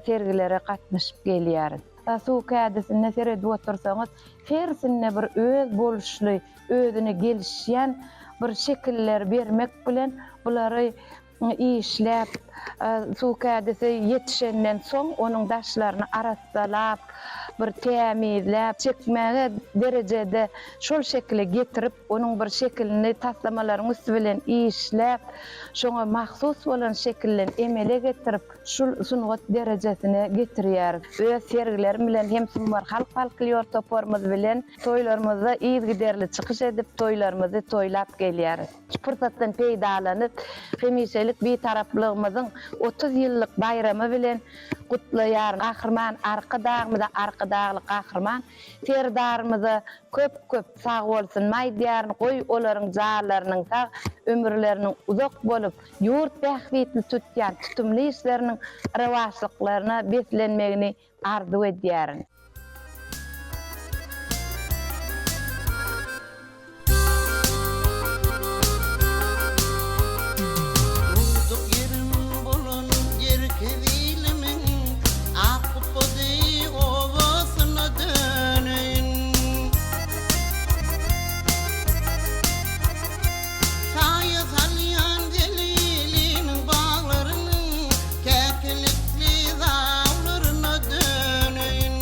sergilere gatnaşyp gelýäris. Suw kädisine seredip otursaňyz, hersinde bir özboluşly, özüne gelişýän bir şekilleri bermek bilen bulary işläp, suw kädisi ýetişenden soň onuň daşlaryny arassalap, bir tämizläp, çekmäge derejede şol şekile getirip, onuň bir şekilini taslamalaryň üsti bilen işläp, şoňa mahsus bolan şekilden emele getirip, şul sungat derejesine getirýäris. Öz sergilerim bilen hem Sumbar halk folklýor toparymyz bilen toýlarymyzda yzygiderli çykyş edip, toýlarymyzy toýlap gelýäris. Şu pursatdan peýdalanyp, hemişelik Bitaraplygymyzyň 30 ýyllyk baýramy bilen gutlaýaryn. Gahryman Arkadagymyza, Arkadagly Gahryman Serdarymyza köp-köp sagbolsunymy aýdýaryn. Goý, olaryň janlarynyň sag, ömürleriniň uzak bolup, ýurt bähbitli tutýan tutumly işleriniň rowaçlyklaryna beslenmegini arzuw edýärin. Dogduk ýerim bolan Gerkez ilimiň Ak gupbady obasyna döneýin. Saýa salýan Zeliliniň baglarynyň Käkilikli zawlaryna döneýin.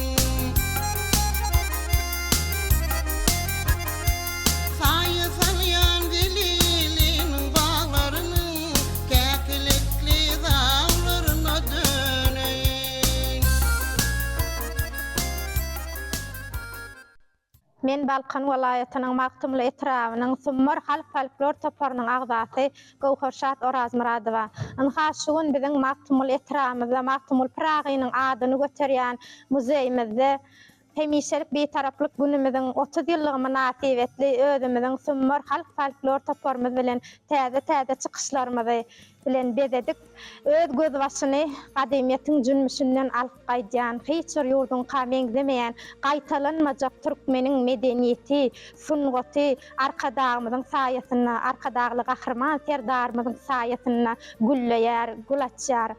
Saýa salýan Zeliliniň baglarynyň Käkilikli zawlaryna döneýin. Men Balkan welaýatynyň Magtymguly etrabynyň Sumbar halk folklor toparynyň agzasy Göwherşat Orazmyradowa. Ynha, şu gün biziň Magtymguly etrabymyzda Magtymguly Pyragynyň adyny göterýän muzeýimizde Hemişelik Bitaraplyk günümiziň 30 ýyllygy mynasybetli özümiziň Sumbar halk folklor toparymyz bilen täze-täze çykyşlarymyzy bilen bezedik. Öz gözbaşyny gadymyýetiň jünbüşinden alyp gaýdýan, hiç bir ýurduňka meňzemeýän, gaýtalanmajak türkmeniň medeniýeti, sungaty Arkadagymyzyň saýasynda, Arkadagly Gahryman Serdarymyzyň saýasynda gülleýär, gül açýar.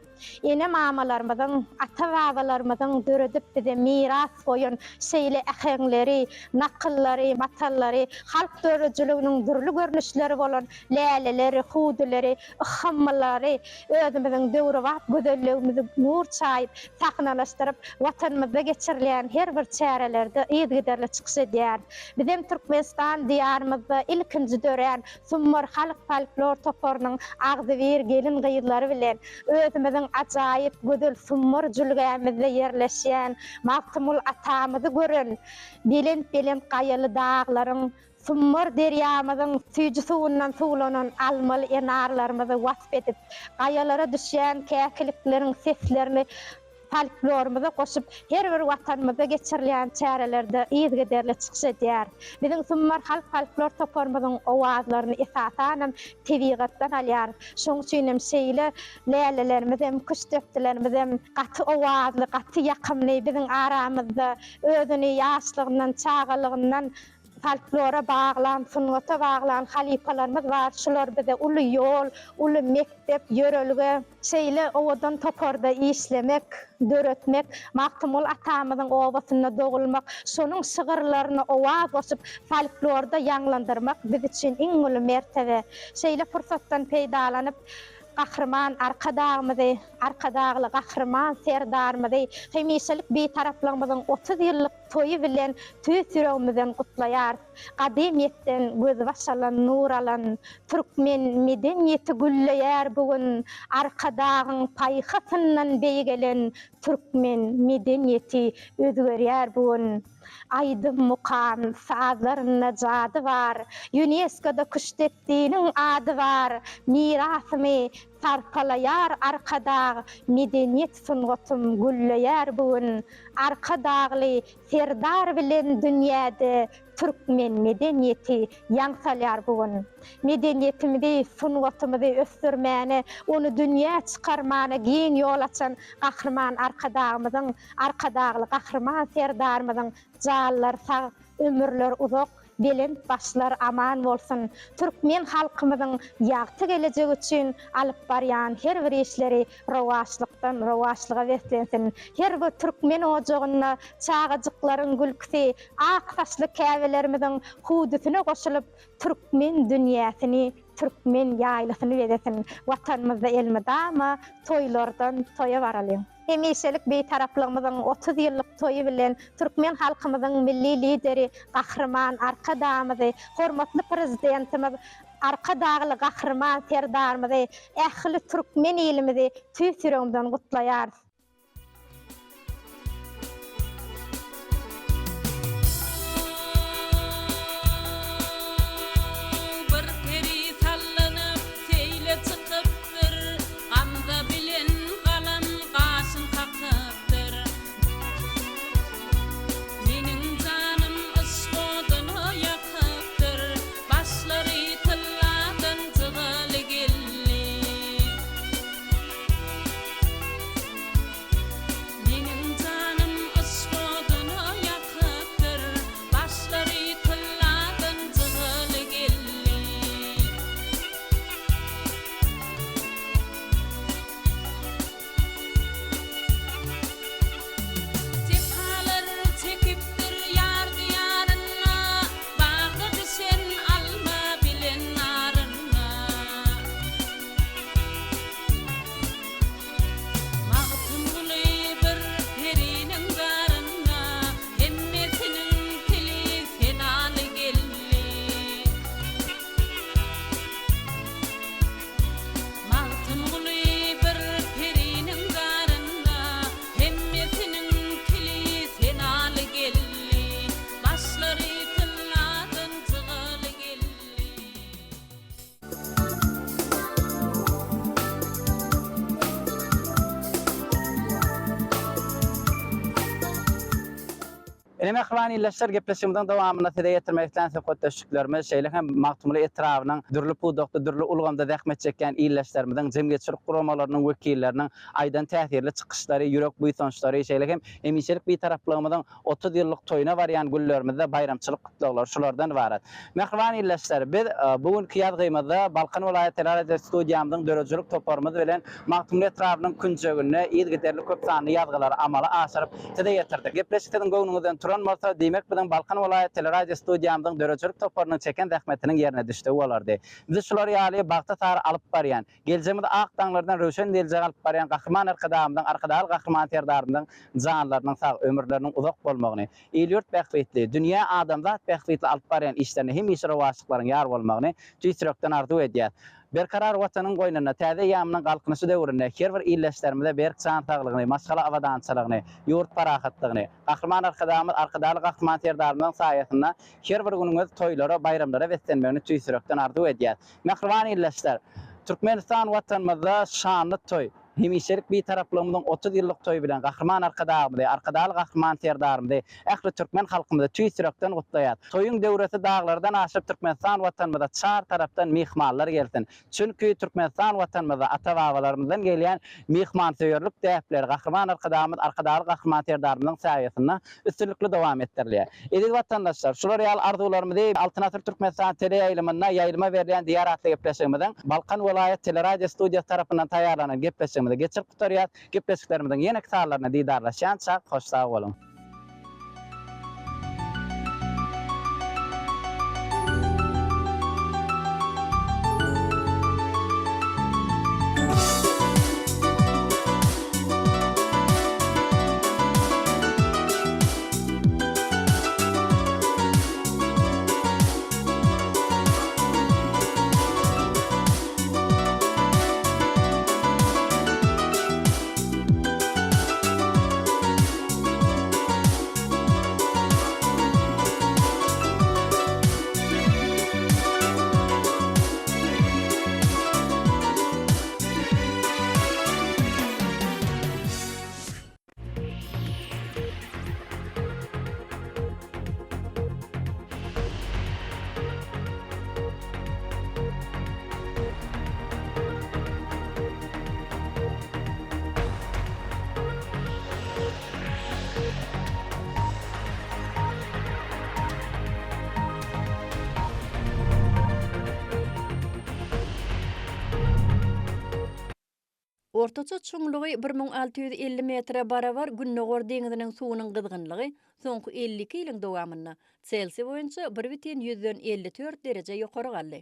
Ene-mamalarymyzyň, ata-babalarymyzyň döredip bize miras goýan şeýle äheňleri, nakyllary, matallary, halk döredijiliginiň dürli görnüşleri bolan läleleri, hüwdüleri, yhhymylary özümiziň döwrebap gözelligimizi nur çaýyp, sahnalaşdyryp, Watanymyzda geçirilýän her bir çärelerde yzygiderli çykyş edýäris. Bizem Türkmenistan Diýarymyzda ilkinji dörän Sumbar halk folklor toparynyň agzybir gelin-gyzlary bilen özümiziň ajaýyp gözel Sumbar jülgämizde ýerleşýän Magtymguly atamyzy gören belent-belent gaýaly daglaryň Sumbar derýamyzyň süýji suwundan suwlanan almaly enarlarymyzy wasp edip, gaýalara düşýän käkilikleriň seslerini folklorymyza goşup, her bir Watanymyzda geçirilýän çärelerde yzygiderli çykyş edýär. Biziň Sumbar halk folklor toparymyzyň owazlaryny esasanam tebigatdan alýarys. Şonuň üçin hem şeýle lälelerimizem, küştdepdilerimizem gaty owazly, gaty ýakymly biziň aramyzda özüni ýaşlygyndan, çagalygyndan Folklora baglan, sungata baglan halypalarymyz bar, şular bize uly ýol, uly mekdep, ýörelge. Şeýle owadan toparda işlemek, döretmek, Magtymguly atamyzyň obasynda dogulmak, şonuň şygyrlaryna owaz goşup, folklorda ýaňlandyrmak biz üçin iň uly mertebe. Şeýle pursatdan peýdalanyp, Gahryman Arkadagymyzy, Arkadagly Gahryman Serdarymyzy hemişelik Bitaraplygymyzyň 30 ýyllyk toýy bilen tüýs ýüregimizden gutlaýarys. Gadymyýetden gözbaş alan, nur alan türkmen medeniýeti gülleýär bu gün. Arkadagyň paýhasyndan beýgelen türkmen medeniýeti özgerýär bu gün. Aýdym mukam, sazlarynda jady bar, Ýunesko-da Küştdepdiniň ady bar. Mirasymy sarpalaýar Arkadag, Medeniýet sungatym gülleýär bu gün. Arkadagly Serdar bilen dünýäde Türkmen medeniýeti ýaň salýar bu gün. Medeniýetimizi, sungatymyzy ösdürmäne, ony dünýä çykarmana giň ýol açan Gahryman Arkadagymyzyň, Arkadagly Gahryman Serdarymyzyň janlary sag, ömürleri uzak, belent başlar aman bolsun! Türkmen halkymyzyň ýagty gelejegi üçin alyp barýan her bir işleri rowaçlykdan rowaçlyga beslensin! Her bir türkmen ojagynda çagajyklaryň gülküsi, ak saçly käbelerimiziň hüwdüsine goşulyp, türkmen dünýäsini, türkmen ýaýlasyny bezesin! Watanymyzda elmydama toýlardan toýa baralyň! Hemişelik Bitaraplygymyzyň 30 ýyllyk toýy bilen türkmen halkymyzyň Milli Lideri Gahryman Arkadagymyzy, hormatly Prezidentimiz Arkadagly Gahryman Serdarymyzy, ähli türkmen ilimizi tüýs ýüregimden gutlaýarys. Bir peri sallanyp seýle çykypdyr, Gamza bilen galam gaşyn kakypdyr. Meniň janym yşk oduna ýakypdyr, Başlary tylladan jygaly geldi. Meniň janym yşk oduna ýakypdyr, Başlary tylladan jygaly geldi. Jepalar çekipdir ýar diýarynda, Bagda bişen alma bilen narynda. Magtymguly bir periniň zarynda, Hemmesiniň tili senaly geldi. Magtymguly bir periniň zarynda, Hemmesiniň tili senaly geldi. Başlary tylladan jygaly geldi. Ine mähriban ildeşler gepleşigimiziň dowamynda size ýetirmek islän söhbetdeşliklerimiz, şeýle hem Magtymguly etrabynyň dürli pudakda, dürli ulgamda zähmet çekýän ildeşlerimiziň, jemgyýetçilik guramalarynyň wekilleriniň aýdan täsirli çykyşlary, ýürek buýsançlary, şeýle hem hemişelik Bitaraplygymyzyň 30 ýyllyk toýuna barýan günlerimizde baýramçylyk gutlaglary şulardan ybarat. Mähriban ildeşler, biz bu günki ýazgymyzda Balkan welaýat teleradiostudiýamyzyň döredijilik toparymyz bilen Magtymguly etrabynyň künjeginde yzygiderli köp sanly ýazgylary amala aşyryp, size ýetirdik. Gepleşik siziň göwnüňizden turan bolsa, diýmek biziň Balkan welaýat teleradiostudiýamyzyň döredijilik toparynyň çeken zähmetiniň ýerine düşdügi bolardy. Bizi şular ýaly bagta sary alyp barýan, Geljegimizi ak daňlardan röwşen geljege alyp barýan Gahryman Arkadagymyzyň, Arkadagly Gahryman Serdarymyzyň janlarynyň sag, ömürleriniň uzak bolmagyny, il-ýurt bähbitli, dünýä, adamzat bähbitli alyp barýan işlerinde hemişe rowaçlyklaryň ýar bolmagyny tüýs ýürekden arzuw edýäs. Berkarar Watanyň goýnunda, täze eýýamynyň Galkynyşy döwründe her bir ildeşlerimize berk jan saglygyny, maşgala abadançylygyny, ýurt parahatlygyny, Gahryman Arkadagymyz, Arkadagly Gahryman Serdarymyzyň saýasynda her bir günüňiz toýlara, baýramlara beslenmegini tüýs ýürekden arzuw edýäs. Mähriban ildeşler! Türkmenistan Watanymyzda şanly toý, hemişelik Bitaraplygymyzyň 30 ýyllyk toýy bilen Gahryman Arkadagymyzy, Arkadagly Gahryman Serdarymyzy, ähli türkmen halkymyzy tüýs ýürekden gutlaýas. Toýuň döwresi daglardan aşyp Türkmenistan Watanymyza çar tarapdan myhmanlar gelsin. Çünki Türkmenistan Watanymyzda ata-babalarymyzdan gelýän myhmansöýerlik däpleri Gahryman Arkadagymyz, Arkadagly Gahryman Serdarymyzyň saýasynda üstünlikli dowam etdirilýär. Eziz watandaşlar, şular ýaly arzuwlarymyzy Altyn asyr Türkmenistan teleýaýlymynda ýaýlyma berilýän Diýar atly gepleşigimiziň Balkan welaýat teleradio studiýasy tarapyndan taýýarlanan gepleşigimizi geçirip gutarýas. Gepleşiklerimiziň ýeneki sanlarynda didarlaşýançak, hoş sag boluň! Ortaça çuňlugy 1650 metre barabar Gündogar deňziniň suwunyň gyzgynlygy soňky 52 ýylyň dowamynda Selsiý boýunça 1,54 dereje ýokary galdy.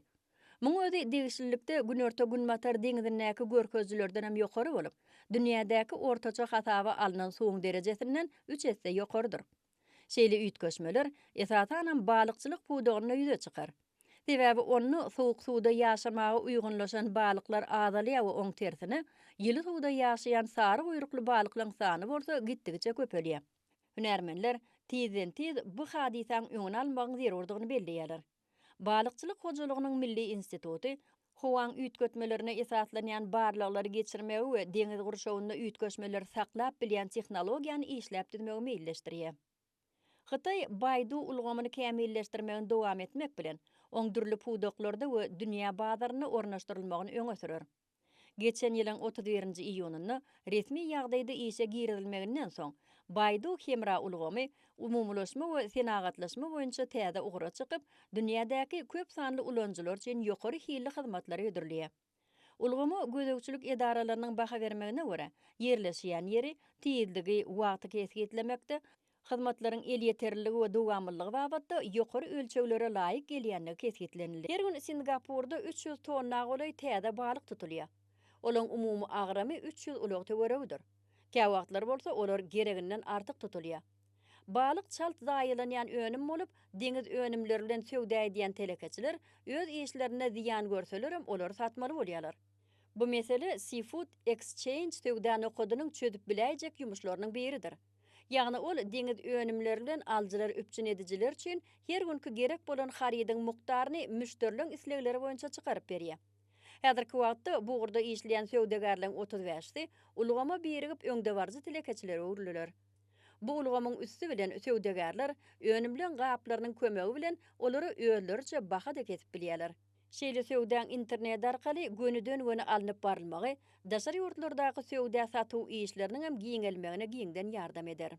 Muň özi degişlilikde Günorta-Günbatar deňzindäki görkezijilerdenem ýokary bolup, dünýädäki ortaça hasaba alnan suwuň derejesinden üç esse ýokarydyr. Şeýle üýtgeşmeler, esasanam, balykçylyk pudagynda ýüze çykar. Sebäbi onda sowuk suwda ýaşamaga uýgunlaşan balyklar azalýar we oň tersine, ýyly suwda ýaşaýan sary guýrukly balyklaryň sany bolsa gitdigiçe köpelýär. Hünärmenler tizden-tiz bu hadysaň öňüni almagyň zerurdygyny belleýärler. Balykçylyk hojalygynyň milli instituty howaň üýtgetmelerine esaslanýan barlaglary geçirmegi we deňiz gurşawynda üýtgeşmeleri saklap bilýän tehnologiýany işläp düzmegi meýilleşdirýär. Hytaý Baidu ulgamyny kämilleşdirmegini dowam etmek bilen, oň dürli pudaklarda we dünýä bazarynda ornaşdyrylmagyny öňe sürer. Geçen ýylyň 31 nji iýunynda resmi ýagdaýda işe girizilmeginden soň, Baidu hemra ulgamy umumylaşma we senagatlaşma boýunça täze ugra çykyp, dünýädäki köp sanly ulanyjylar üçin ýokary hilli hyzmatlary hödürleýär. Ulgama gözegçilik edaralarynyň baha bermegine görä, ýerleşýän ýeri, tizligi, wagty kesgitlemekde, Hyzmatlaryň elýeterliligi we dowamlylygy babatda ýokary ölçeglere laýyk gelýändigi kesgitlenildi. Her gün Singapurda 300 tonna golaý täze balyk tutulýar. Olaň umumy agramy 300 ulag töweregidir. Käwagtlar bolsa olar gereginden artyk tutulýar. Balyk çalt zaýalanýan önüm bolup, deňiz önümleri bilen söwda edýän telekeçiler öz işlerinde zyýan görselerem olary satmaly bolýarlar. Bu mesele Seafood Exchange söwda nokadynyň çözüp biläýjek ýumuşlarynyň biridir. Ýagny ol deňiz önümleri bilen alyjylar üpjün edijiler üçin her günki gerek bolan harydyň mukdaryny müşderileň islegleri boýunça çykaryp berýär. Häzirki wagtda bu ugurda işleýän söwdagärleň 35-si ulgama birigip öňdebaryjy telekeçilere öwrüldiler. Bu ulgamyň üsti bilen söwdagärler önümleň gaplarynyň kömegi bilen olara özleriçe baha-da kesip bilýärler. Şeýle söwdaň internet arkaly gönüden-göni alnyp barylmagy daşary ýurtlardaky söwda-satuw işleriniňem giňelmegine giňden ýardam eder.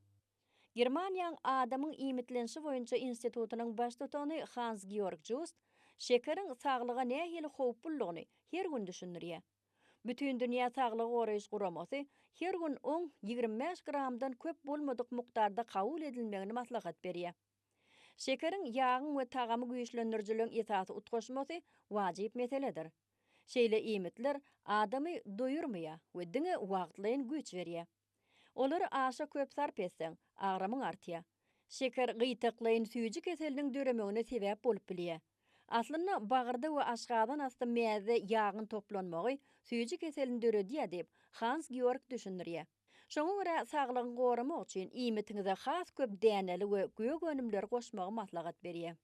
Germaniýaň Adamyň iýmitlenişi boýunça institutynyň baştutany Hans-Georg Just şekeriň saglyga nähili howpludygyny her gün düşündirýär. Bütindünýä saglygy goraýyş guramasy her gün oň 25 gramdan köp bolmadyk mukdarda kabul edilmegini maslahat berýär. Şekeriň, ýagyň we tagamy güýçlendirijiligiň esasy utgaşmasy wajyp meseledir. Şeýle iýmitler adamy doýurmaýar we diňe wagtlaýyn güýç berýär. Olary aşa köp sarp etseň, agramyň artýar. Şeker gytaklaýyn süýji keseliniň döremegine sebäp bolup bilýär. Aslynda bagyrda we aşgazan asty mäzde ýagyň toplanmagy süýji keselini döredýär diýip, Hans Georg düşündirýär. Şoňa görä, saglygyňy goramak üçin iýmitiňize has köp däneli we gök önümleri goşmagy maslahat berýär.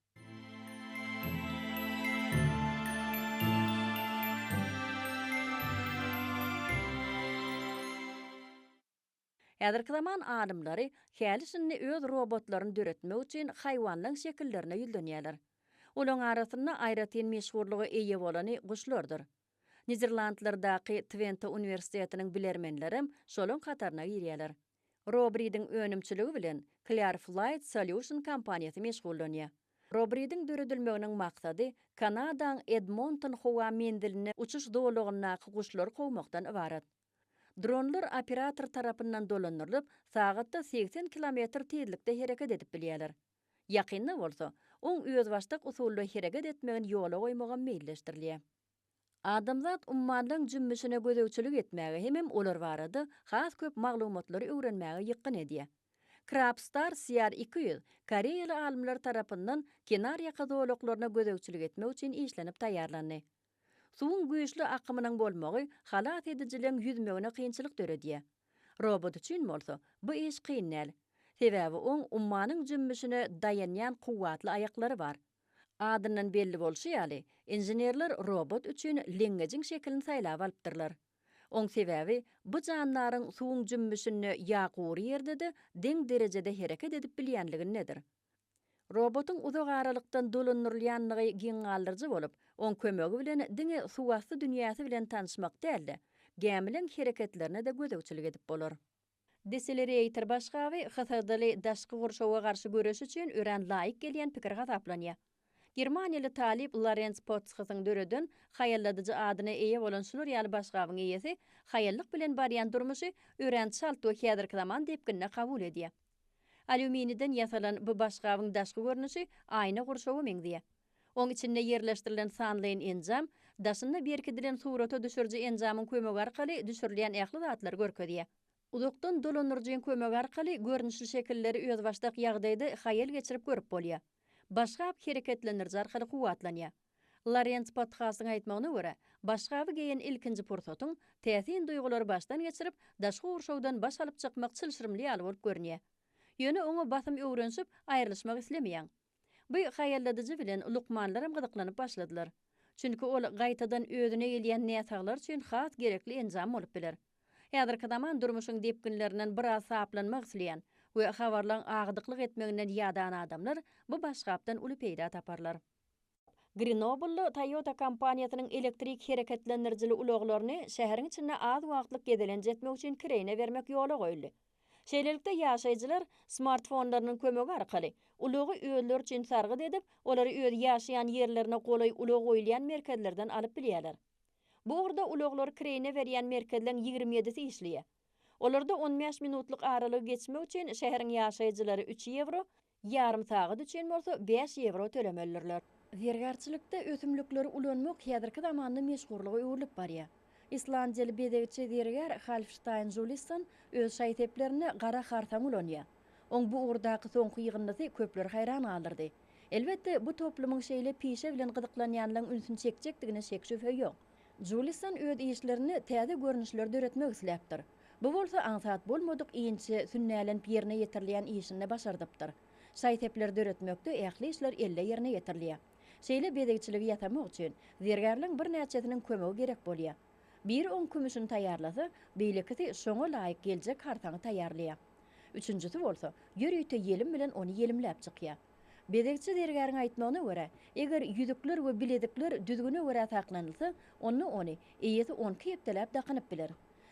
Häzirki zaman alymlary häli-şindi öz robotlaryny döretmek üçin haýwanlaň şekillerine ýüzlenýärler. Olaň arasynda aýratyn meşhurlyga eýe bolany guşlardyr. Niderlandlardaky Twente uniwersitetiniň bilermenlerem şolaň hataryna girýärler. Robridiň önümçiligi bilen Clear Flight Solution kompaniýasy meşgullanýar. Robridiň döredilmeginiň maksady Kanadaň Edmonton howa menzilinde uçuş zolagyndaky guşlary kowmakdan ybarat. Dronlar operator tarapyndan dolandyrylyp, sagatda 80 kilometr tizlikde hereket edip bilýärler. Ýakynda bolsa, oň özbaşdak usulda hereket etmegini ýola goýmagam meýilleşdirilýär. Adamzat ummanlaň jümmüşine gözegçilik etmäge hemem olar barada has köp maglumatlary öwrenmäge ýykgyn edýär. Crabstar CR 200 koreýaly alymlar tarapyndan kenarýaka zolaklaryna gözegçilik etmek üçin işlenip taýýarlandy. Suwuň güýçli akymynyň bolmagy halas edijileň ýüzmegine kynçylyk döredýär. Robot üçin bolsa bu iş kyn däl. Sebäbi oň ummanyň jümmüşine daýanýan kuwwatly aýaklary bar. Adyndan belli bolşy ýaly, inženerler robot üçin leňňejiň şekilini saýlap alypdyrlar. Oň sebäbi, bu jandaryň suwuň jümmüşinde ýa gury ýerde-de deň derejede hereket edip bilýänligindedir. Robotyň uzak aralykdan dolandyrylýanlygy geň galdyryjy bolup, oň kömegi bilen diňe suwasty dünýäsi bilen tanyşmak däl-de, gämileň hereketlerine-de gözegçilik edip bolar. Decelerator başgaby HSD-ly daşky gurşawa garşy göreş üçin örän laýyk gelýän pikir hasaplanýar. Germaniýaly talyp Lorenz Potshasyň döreden haýalladyjy adyna eýe bolan şular ýaly başgabyň eýesi haýallyk bilen barýan durmuşy örän çalt we häzirki zaman depginde kabul edýär. Alýuminiden ýasalan bu başgabyň daşky görnüşi aýna gurşawa meňzeýär. Oň içinde ýerleşdirilen sanlaýyn enjam, daşynda berkidilen surata düşüriji enjamyň kömegi arkaly düşürilýän ähli zatlary görkezýär. Uzakdan dolandyryjyň kömegi arkaly görnüşli şekilleri özbaşdak ýagdaýda haýal geçirip görüp bolýar. Başgap hereketlendiriji arkaly kuwwatlanýar. Lorenz Pothasyň aýtmagyna görä, başgaby geýen ilkinji pursatyň, täsin duýgulary başdan geçirip, daşky gurşawdan baş alyp çykmak çylşyrymly ýaly bolup görünýär. Ýöne oňa basym öwrenişip, aýrylyşmak islemeýäň. Bu haýalladyjy bilen lukmanlaram gyzyklanyp başladylar. Çünki ol gaýtadan özüne gelýän näsaglar üçin has gerekli enjam bolup biler. Häzirki zaman durmuşyň depginlerinden biraz saplanmak isleýän we habarlaň agdyklyk etmeginden ýadan adamlar bu başgapdan uly peýda taparlar. Grenoblda Toyota kompaniýasynyň elektrik hereketlendirijili ulaglaryny şäheriň içinde az wagtlyk gezelenç etmek üçin kireýine bermek ýola goýuldy. Şeýlelikde, ýaşaýjylar smartfonlarynyň kömegi arkaly ulagy özleri üçin sargyt edip, olary öz ýaşaýan ýerlerine golaý ulag goýulýan merkezlerden alyp bilýärler. Bu ugurda ulaglary kireýine berýän merkezleň 27-si işleýär. Olarda on bäş minutlyk aralygy geçmek üçin şäheriň ýaşaýjylary üç ýewro, Ýarym sagat üçin bolsa bäş ýewro tölemelidirler. Zergärçilikde ösümlikleri ulanmak häzirki zamanda meşhurlyga öwrülip barýar. Islandiýaly bezegçi zergär Halfştaýn Julisson öz şaý-seplerinde gara harsaň ulanýar. Oň bu ugurdaky soňky ýygyndysy köpleri haýran galdyrdy. Elbetde, bu toplumyň şeýle pişe bilen gyzyklanýanlaryň ünsüni çekjekdigine şek-şübhe ýok. Julisson öz işlerinde täze görnüşleri döretmek isläpdir. Bu bolsa aňsat bolmadyk inçe, sünnälenip ýerine ýetirilýän işinde başardypdyr. Şaý-sepleri döretmekde ähli işler elde ýerine ýetirilýär. Şeýle bezegçiligi ýasamak üçin zergärleň birnäçesiniň kömegi gerek bolýar. Biri oň kümüşini taýýarlasa, beýlekisi şoňa laýyk geljek harsaňy taýýarlaýar. Üçünjisi bolsa, ýörite ýelim bilen ony ýelimläp çykýar. Bezegçi zergäriň aýtmagyna görä, eger ýüzükler we bilezikler düzgüne görä saklanylsa, onda ony eýesi on iki hepdeläp dakynyp biler.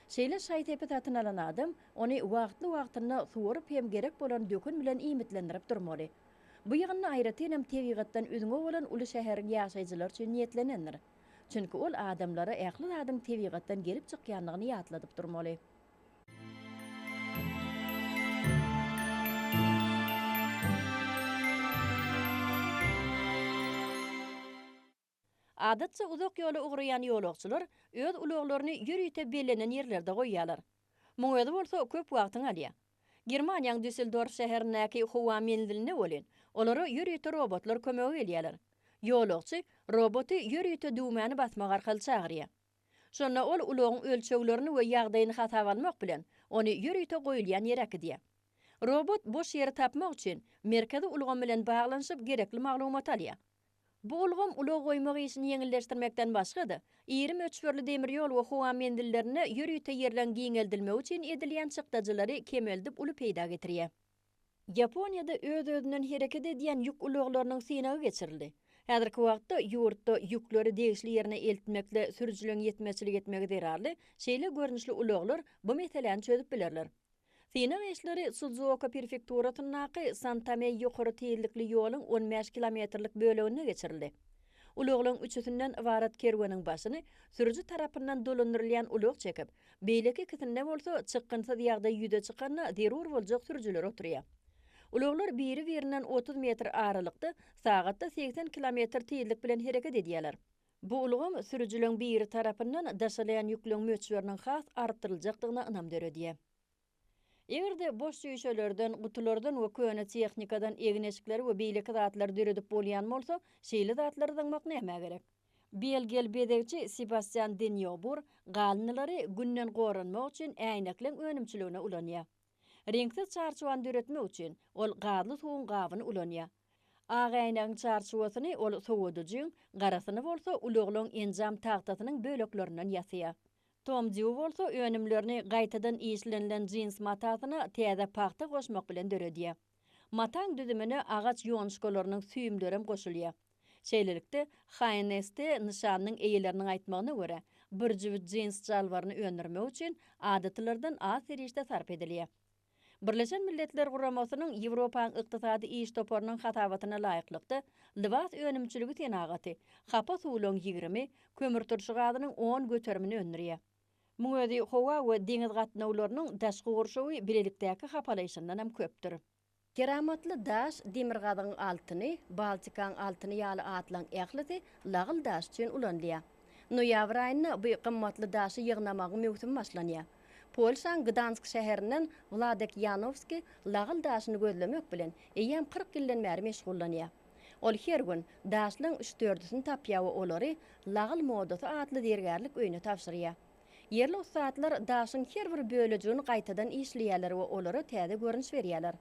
Şeýle şaý-sepi satyn alan adam ony wagtly-wagtynda suwaryp hem gerek bolan dökün bilen iýmitlendirip durmaly. Bu ýygyndy aýratyn hem tebigatdan üzňe bolan uly şäheriň ýaşaýjylary üçin niýetlenendir. Çünki ol adamlara ähli zadyň tebigatdan gelip çykýandygyny ýatladyp durmaly. Adatça uzak ýola ugraýan ýolagçylar öz ulaglaryny ýörite bellenen ýerlerde goýýarlar. Muň özi bolsa köp wagtyňy alýar. Germaniýaň Düsseldorf şäherindäki howa menzilinde welin, olara ýörite robotlar kömege gelýärler. Ýolagçy roboty ýörite düwmäni basmak arkaly çagyrýar. Şonda ol ulagyň ölçeglerini we ýagdaýyny hasaba almak bilen, ony ýörite goýulýan ýere äkidýär. Robot boş ýeri tapmak üçin merkezi ulgam bilen baglanyşyp gerekli maglumaty alýar. Bu ulgam ulag goýmak işini ýeňilleşdirmekden başga-da, iri möçberli demir ýol we howa menzillerinde ýörite ýerleň giňeldilmegi üçin edilýän çykdajylary kemeldip uly peýda getirýär. Ýaponiýada öz-özünden hereket edýän ýük ulaglarynyň synagy geçirildi. Häzirki wagtda ýurtda ýükleri degişli ýerine eltmekde sürüjileň ýetmezçilik etmegi zerarly şeýle görnüşli ulaglar bu meseläni çözüp bilerler. Synag işleri Sudzuoka prefekturasyndaky Santameý ýokary tizlikli ýoluň on bäş kilometrlik böleginde geçirildi. Ulaglaryň üçüsinden ybarat kerweniň başyny sürüji tarapyndan dolandyrylýan ulag çekip, beýleki ikisinde bolsa çykgynsyz ýagdaý ýüze çykanda zerur boljak sürüjiler oturýar. Ulaglar biri-birinden 30 metr aralykda sagatda 80 kilometr tizlik bilen hereket edýärler. Bu ulgam sürüjileň biri tarapyndan daşalýan ýükleň möçberiniň has artdyryljakdygyna ynam döredýär. Eger-de boş çüýşelerden, gutulardan we köne tehnikadan egin-eşikleri we beýleki zatlary döredip bolýan bolsa, şeýle zatlary zyňmak nämä gerek? Belgiýaly bezegçi Sebastýan Denýobur galyndylary Günden goranmak üçin äýnekleň önümçiligine ulanýar. Reňksiz çarçuwany döretmek üçin ol gazly suwuň gabyny ulanýar. Ak äýnegiň çarçuwasyny ol sowadyjyň, garasyny bolsa ulaglaň enjam tagtasynyň böleklerinden ýasaýar. Tom Dýu bolsa önümlerini gaýtadan işlenilen jins matasyna täze pagta goşmak bilen döredýär. Mataň düzümine agaç ýonuşgalarynyň süýümlerem goşulýar. Şeýlelikde, HNST nyşanynyň eýeleriniň aýtmagyna görä, bir jübüt jins jalbaryny öndürmek üçin adatylardan az serişde sarp edilýär. Birleşen Milletler Guramasynyň Ýewropaň Ykdysady iş toparynyň hasabatyna laýyklykda, lybas önümçiligi senagaty hapa suwlaryň 20, kömürturşy gazynyň 10 göterimini öndürýär. Muň özi howa we deňiz gatnawlarynyň daşky gurşawy bilelikdäki hapalaýşyndanam köpdür. Keramatly daş, Demirgazygyň altyny, Baltikaň altyny ýaly atlaň ählisi lagyl daşy üçin ulanylýar. Noýabr aýynda bu gymmatly daşy ýygnamagyň möwsümi başlanýar. Polşaň Gdansk şäherinden Wladek Ýanowski lagyl daşyny gözlemek bilen eýýäm 40 ýyldan bäri meşgullanýar. Ol her gün daşlaň üç-dördüsini tapýar we olary Lagyl modasy atly zergärlik öýüne tabşyrýar. Ýerli ussatlar daşyň her bir bölejigini gaýtadan işleýärler we olara täze görnüş berýärler.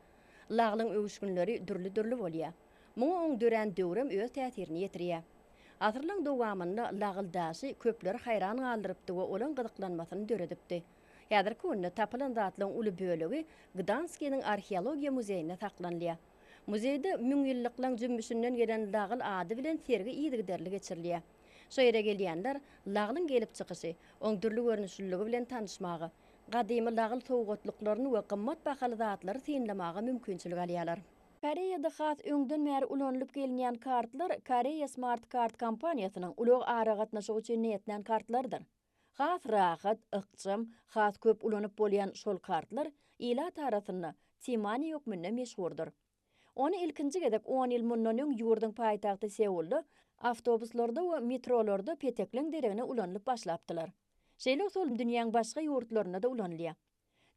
Laglyň öwüşginleri dürli-dürli bolýar. Muňa oň dörän döwrem öz täsirini ýetirýär. Asyrlaň dowamynda lagyl daşy köpleri haýran galdyrypdy we olaň gyzyklanmasyny döredipdi. Häzirki günde tapylan zatlaň uly bölegi Gdanskiniň arheologiýa muzeýinde saklanylýar. Muzeýde müňýyllyklaň jümmüşinden gelen lagyl ady bilen sergi yzygiderli geçirilýär. Şo ýere gelýänler laglyň gelip çykyşy, oň dürli görnüşliligi bilen tanyşmaga, gadymy lagyl sowgatlyklaryny we gymmat bahaly zatlary synlamaga mümkinçilik alýarlar. Koreýada has öňden bäri ulanylyp gelinýän kartlar Koreýa Smart Card kompaniýasynyň ulag aragatnaşygy üçin niýetlän kartlarydyr. Has rahat, ykjam, has köp ulanyp bolýan şol kartlar ilat arasynda T-Money hökmünde meşhurdyr. Ony ilkinji gezek on ýyl mundan öň ýurduň paýtagty Seulda awtobuslarda we metrolarda petekleň deregine ulanylyp başlapdylar. Şeýle usul dünýäň başga ýurtlarynda-da ulanylýar.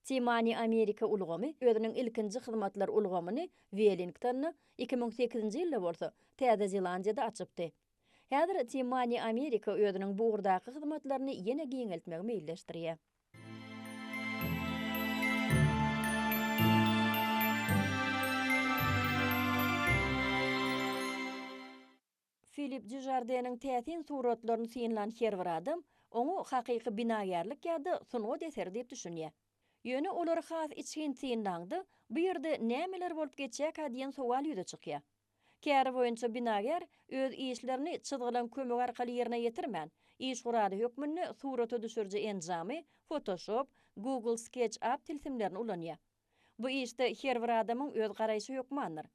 T-Money Amerika ulgamy özüniň ilkinji hyzmatlar ulgamyny Wellingtonda, 2008-nji ýylda bolsa Täze Zelandiýada açypdy. Häzir T-Money Amerika özüniň bu ugurdaky hyzmatlaryny ýene giňeltmegi meýilleşdirýär. Filip Dýužardeniň täsin suratlaryny synlan her bir adam oňa hakyky binagärlik ýa-da sungat eseri diýip düşünýär. Ýöne olary has içgin synlaňda, bu ýerde nämeler bolup geçýärkä diýen sowal ýüze çykýar. Käri boýunça binagär öz işlerini çyzgylaň kömegi arkaly ýerine ýetirmän, iş guraly hökmünde surata düşüriji enjamy, Photoshop, Google SketchUp tilsimlerini ulanýar. Bu işde her bir adamyň öz garaýşy hökmandyr.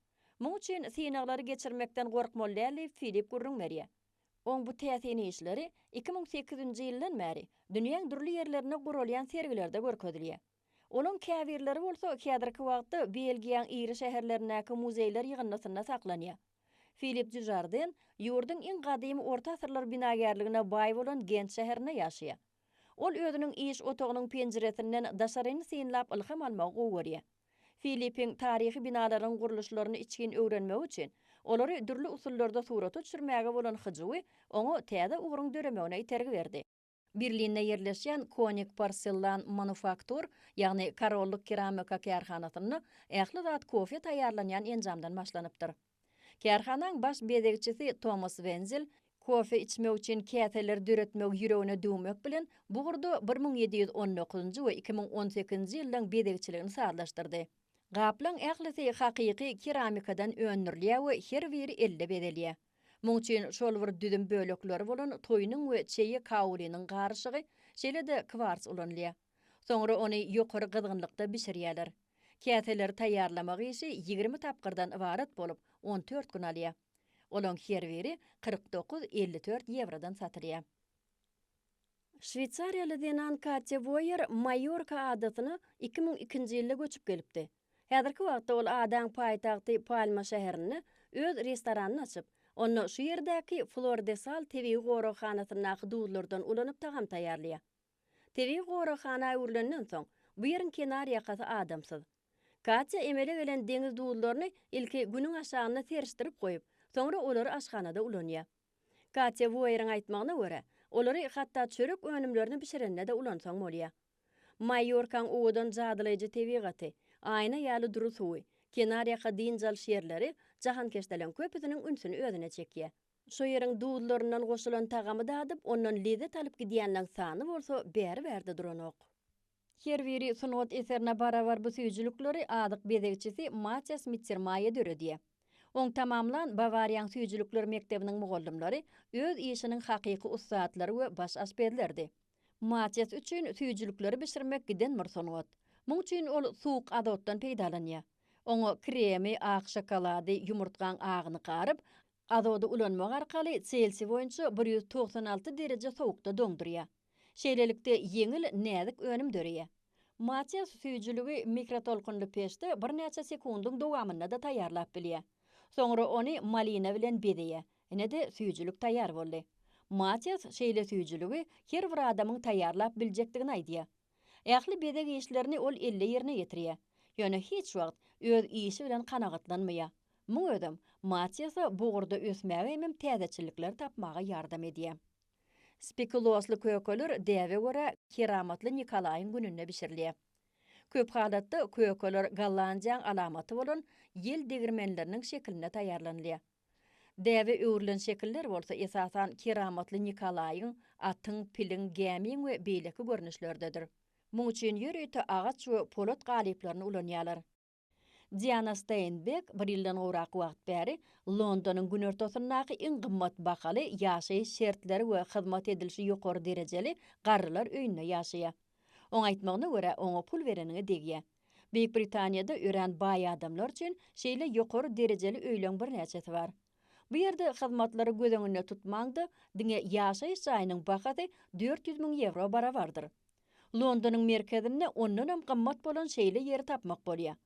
Muň üçin synaglary geçirmekden gorkmaly däl diýip Filip gürrüň berýär. Oň bu täsin işleri 2008-nji ýyldan bäri dünýäň dürli ýerlerinde guralýan sergilerde görkezilýär. Olaň käbirleri bolsa häzirki wagtda Belgiýaň iri şäherlerindäki muzeýler ýygyndysynda saklanýar. Filip Dýužarden ýurduň iň gadymy orta asyrlar binagärligine baý bolan Gent şäherinde ýaşaýar. Ol özüniň iş otagynyň penjiresinden daşaryny synlap ylham almagy gowy görýär. Filipiň taryhy binalaryň gurluşlaryny içgin öwrenmegi üçin olary dürli usullarda surata düşürmäge bolan hyjuwy oňa täze ugruň döremegine itergi berdi. Berlinde ýerleşýän Konig Porsellan Manufaktur, ýagny Korollyk keramika kärhanasynda ähli zat kofe taýýarlanýan enjamdan başlanypdyr. Kärhanaň baş bezegçisi Tomas Wenzel kofe içmek üçin käseleri döretmegi ýüregine düwmek bilen, bu ugurda 1719-njy we 2018-nji ýyllaň bezegçiligini sazlaşdyrdy. Gaplaň ählisi hakyky keramikadan öndürilýär we her biri elde bezelýär. Muň üçin şol bir düzüm bölekleri bolan toýnuň we çeýe kaoliniň garyşygy, şeýle-de kwars ulanylýar. Soňra ony ýokary gyzgynlykda bişirýärler. Käseleri taýýarlamak işi 20 tapgyrdan ybarat bolup, 14 gün alýar. Olaň her biri 49, 54 ýewrodan satylýar. Şweýsariýaly zenan Katýa Woýer Maýorka adasyna 2002-nji ýylda göçüp gelipdi. Häzirki wagtda ol adaň paýtagty Palma şäherinde öz restoranyny açyp, onda şu ýerdäki Flor de Sal tebigy goraghanasyndaky duzlardan ulanyp tagam taýýarlaýar. Tebigy goraghana öwrülenden soň, bu ýeriň kenar ýakasy adamsyz. Katýa emele gelen deňiz duzlaryny ilki günüň aşagynda serişdirip goýup, soňra olary aşhanada ulanýar. Katýa Woýeriň aýtmagyna görä, olary hatda çörek önümlerini bişirende-de ulansaň bolýar. Maýorkaň owadan jadylaýjy tebigaty, aýna ýaly dury suwy, kenarýaka dynç alyş ýerleri jahankeşdeleriň köpüsiniň ünsüni özüne çekýär. Şo ýeriň duzlaryndan goşulan tagamy dadyp, ondan lezzet alyp gidýänleň sany bolsa bäri-bärde duranok. Her biri sungat eserine barabar bu süýjülikleri azyk bezegçisi Matias Mittermaýe döredýär. Oň tamamlan Bawariýaň süýjülikler mekdebiniň mugallymlary öz işiniň hakyky ussatlary we baş aşpezlerdi. Matias üçin süýjülikleri bişirmek giden bir sungat. Muň üçin ol suwuk azotdan peýdalanýar. Oňa kremi, ak şokolady, ýumurtgaň agyny garyp, azody ulanmak arkaly Selsiý boýunça 196 dereje sowukda doňdurýar. Şeýlelikde, ýeňil, näzik önüm döreýär. Matias süýjüligi mikrotolkunly peçde birnäçe sekundyň dowamynda-da taýýarlap bilýär. Soňra ony malina bilen bezeýär. Ine-de, süýjülik taýýar boldy. Matias şeýle süýjüligi her bir adamyň taýýarlap biljekdigini aýdýar. Ähli bezeg işlerini ol elle ýerine ýetirýär. Ýöne hiç wagt öz işi bilen kanagatlanmaýar. Muň özem Matiasa bu ugurda ösmäge hemem täzeçillikleri tapmaga ýardam edýär. Spekulosly kökeler däbe görä Keramatly Nikolaýyň gününde bişirilýär. Köp halatda kökeler Gollandiýaň alamaty bolan ýel degirmenleriniň şekilinde taýýarlanylýar. Däbe öwrülen şekiller bolsa esasan Keramatly Nikolaýyň, atyň, piliň, gämiň we beýleki görnüşleridedir. Muň üçin ýörite agaç we polat galyplaryny ulanýarlar. Diana Steýnbek bir ýyldan gowrak wagt bäri Londonyň günortasyndaky iň gymmat bahaly, ýaşaýyş şertleri we hyzmat edilişi ýokary derejeli garrylar öýünde ýaşaýar. Oň aýtmagyna görä, oňa pul bereniňe degýär. Beýik Britaniýada örän baý adamlar üçin şeýle ýokary derejeli öýleň birnäçesi bar. Bu ýerde hyzmatlary göz öňünde tutmaňda, diňe ýaşaýyş jaýynyň bahasy 400 müň ýewro barabardyr. Londonyň merkezinde ondanam gymmat bolan şeýle ýeri tapmak bolýar.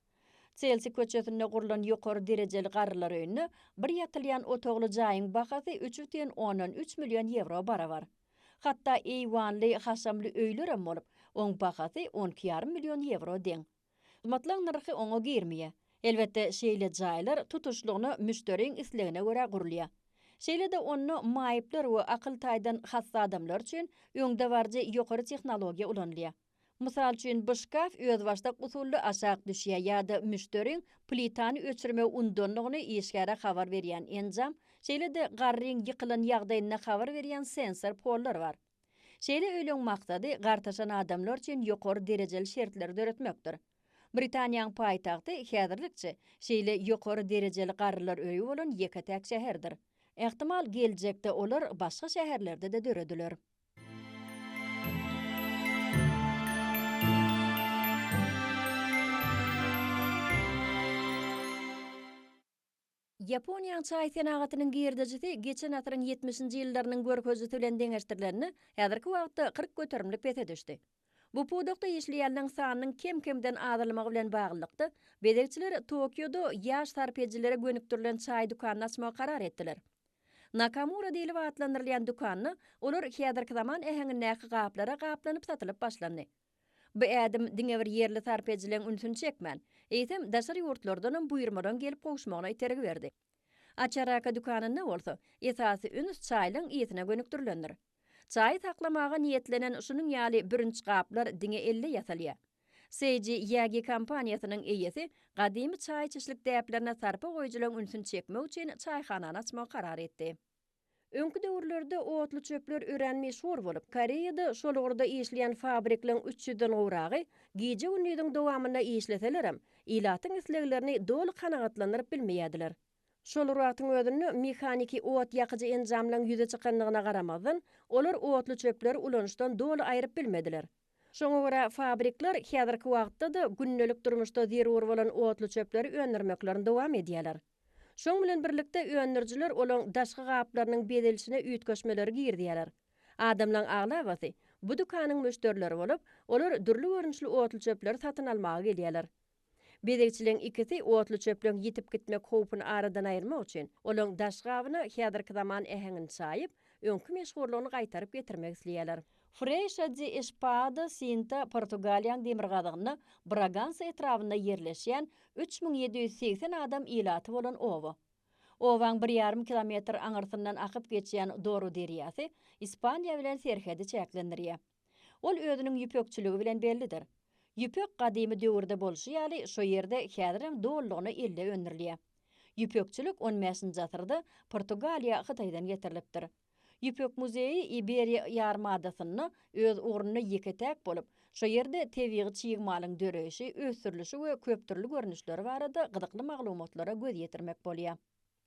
Çelsi köçesinde gurlan ýokary derejeli garrylar öýünde bir ýatylýan otagly jaýyň bahasy 3,3 million ýewro barabar. Hatda eýwanly, haşamly öýlerem bolup, oň bahasy on iki ýarym million ýewro deň. Hyzmatlaň nyrhy oňa girmeýär. Elbetde, şeýle jaýlar tutuşlygyna müşderiň islegine görä gurulýar. Şeýle-de onda maýyplar we akyl taýdan hassa adamlar üçin öňdebaryjy ýokary tehnologiýa ulanylýar. Mysal üçin, bu şkaf özbaşdak usulda aşak düşýär ýa-da müşderiň plitany öçürmegi undandygyny işgäre habar berýän enjam, şeýle-de garryň ýykylan ýagdaýynda habar berýän sensor pollar bar. Şeýle öýleň maksady gartaşan adamlar üçin ýokary derejeli şertleri döretmekdir. Britaniýaň paýtagty häzirlikçe şeýle ýokary derejeli garrylar öýi bolan ýeke-täk şäherdir. Ähtimal, geljekde olar başga şäherlerde-de dörediler. Ýaponiýanyň çaý senagatynyň girdejisi geçen asyryň ýetmişinji ýyllarynyň görkezijisi bilen deňeşdirilende, häzirki wagtda 40 göterimlik pese düşdi. Bu pudakda işleýänleriň sanynyň kem-kemden azalmagy bilen baglylykda, bezegçiler Tokioda ýaş sarp edijilere gönükdirilen çaý dükanyny açmagy karar etdiler. Nakamura diýlip atlandyrylýan dükanda olar häzirki zaman äheňindäki gaplara gaplanyp satylyp başlandy. Bu ädim diňe bir ýerli sarp edijileriň ünsüni çekmän, eýsem, daşary ýurtlardanam buýurmalaryň gelip gowuşmagyna itergi berdi. Açaraka dükanynda bolsa, esasy üns çaýlaň ysyna gönükdirilendir. Çaýy saklamaga niýetlenen şunuň ýaly bürünç gaplar diňe elde ýasalýar. Seiji Ýagi kompaniýasynyň eýesi gadymy çaý içişlik däplerine sarpa goýujylaryň ünsüni çekmek üçin çaýhanany açmagy karar etdi. Öňki döwürlerde otluçöpler örän meşhur bolup, Koreýada şol ugurda işleýän fabrikleň üç ýüzden gowragy gije-gündiziň dowamynda işleselerem, ilatyň isleglerini doly kanagatlandyryp bilmeýärdiler. Şol bir wagtyň özünde mehaniki ot ýakyjy enjamlaryň ýüze çykandygyna garamazdan, olar otluçöpleri ulanyşdan doly aýryp bilmediler. Şoňa görä fabrikler häzirki wagtda-da gündelik durmuşda zerur bolan otluçöpleri öndürmeklerini dowam edýärler. Şoň bilen birlikde öndürijiler olaň daşky gaplarynyň bezelişine üýtgeşmeleri girizýärler. Adamlaň aglabasy bu dükanyň müşderileri bolup, olar dürli görnüşli otluçöpleri satyn almaga gelýärler. Bezegçileň ikisi otluçöpleň ýitip gitmek howpuny aradan aýyrmak üçin, olaň daş gabyna häzirki zaman äheňini çaýyp, öňki meşhurlygyny gaýtaryp getirmek isleýärler. Freýşa de Espada Sinta Portugaliýaň demirgazygynda Bragansa etrabynda ýerleşýän 3780 adam ilaty bolan oba. Obaň bir ýarym kilometr aňyrsyndan akyp geçýän Doru derýasy Ispaniýa bilen serhedi çäklendirýär. Ol özüniň ýüpekçiligi bilen bellidir. Ýüpek gadymy döwürde bolşy ýaly şo ýerde häzirem dolulygyna elde öndürilýär. Ýüpekçilik on bäşinji asyrda Portugaliýa Hytaýdan getirilipdir. Ýüpek muzeýi Iberiýa ýarymadasynda öz ugrunda ýeke-täk bolup, şo ýerde tebigy çig malyň döreýşi, ösdürilişi we köpdürli görnüşleri barada gyzykly maglumatlara göz ýetirmek bolýar.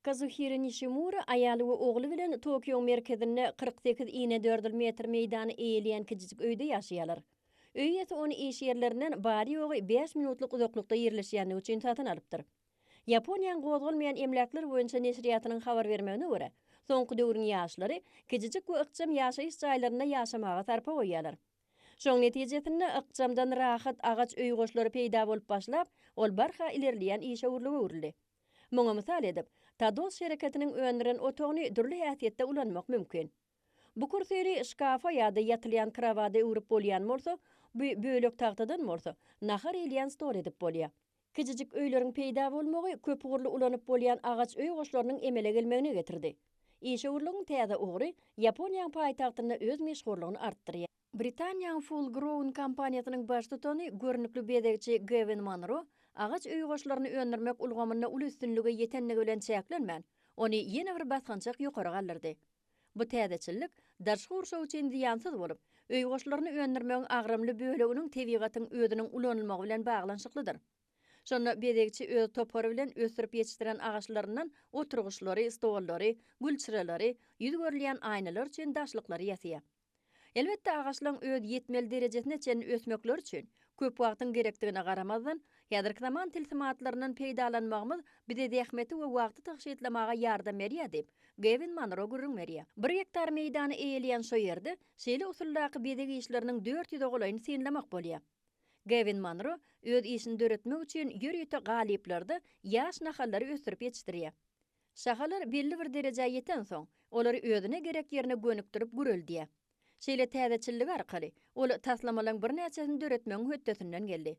Kazuhiro Nişimura aýaly we ogly bilen Tokioň merkezinde 48 inedördül metr meýdany eýeleýän kiçijik öýde ýaşaýarlar. Öý eýesi ony iş ýerlerinden bary-ýogy bäş minutlyk uzaklykda ýerleşýändigi üçin satyn alypdyr. Ýaponiýanyň gozgalmaýan emläkler boýunça neşirýatynyň habar bermegine görä, soňky döwrüň ýaşlary kiçijik we ykjam ýaşaýyş jaýlarynda ýaşamaga sarpa goýýarlar. Şoň netijesinde ykjamdan rahat agaç öý goşlary peýda bolup başlap, ol barha ilerleýän işewürlige öwrüldi. Muňa mysal edip, Tados şereketiniň öndüren otagyny dürli häsiýetde ulanmak mümkin. Bu kürsini şkafa ýa-da ýatylýan krowada öwrüp bolýan bolsa, bu bölek tagtadan bolsa, nahar iýilýän stol edip bolýar. Kiçijik öýleriň peýda bolmagy köpugurly ulanyp bolýan agaç öý goşlarynyň emele gelmegine getirdi. Işewürligiň täze ugry Ýaponiýanyň paýtagtynda öz meşhurlygyny artdyrýar. Britaniýanyň Full Grown kompaniýasynyň baştutany, görnükli bezegçi Gewin Monro agaç öý goşlaryny öndürmek ulgamynda uly üstünlige ýetendigi bilen çäklenmän, ony ýene bir basgançak ýokary galdyrdy. Bu täzeçillik daşky gurşaw üçin zyýansyz bolup, öý goşlaryny öndürmegiň agramly böleginiň tebigatyň özüniň ulanylmagy bilen baglanyşyklydyr. Şonda bezegçi öz topary bilen ösdürip ýetişdiren agaçlaryndan oturgyçlary, stollary, gülçyralary, ýüz görülýän aýnalar üçin daşlyklary ýasaýar. Elbetde, agaçlaryň öz ýetmeli derejesine çenli ösmekleri üçin köp wagtyň gerekdigine garamazdan, häzirki zaman tilsimatlaryndan peýdalanmagymyz bize zähmeti we wagty tygşytlamaga ýardam berýär diýip, Gewin Monro gürrüň berýär. Bir gektar meýdany eýeleýän şo ýerde şeýle usuldaky bezeg işleriniň 400-e golaýyny synlamak bolýar. Gewin Monro öz işini döretmek üçin ýörite galyplarda ýaş nahallary ösdürip ýetişdirýär. Şahalar belli bir derejä ýetensoň, olary özüne gerek ýerine gönükdirip güreldýär. Şeýle täzeçilligi arkaly ol taslamalaryň birnäçesini döretmegiň hötdesinden geldi.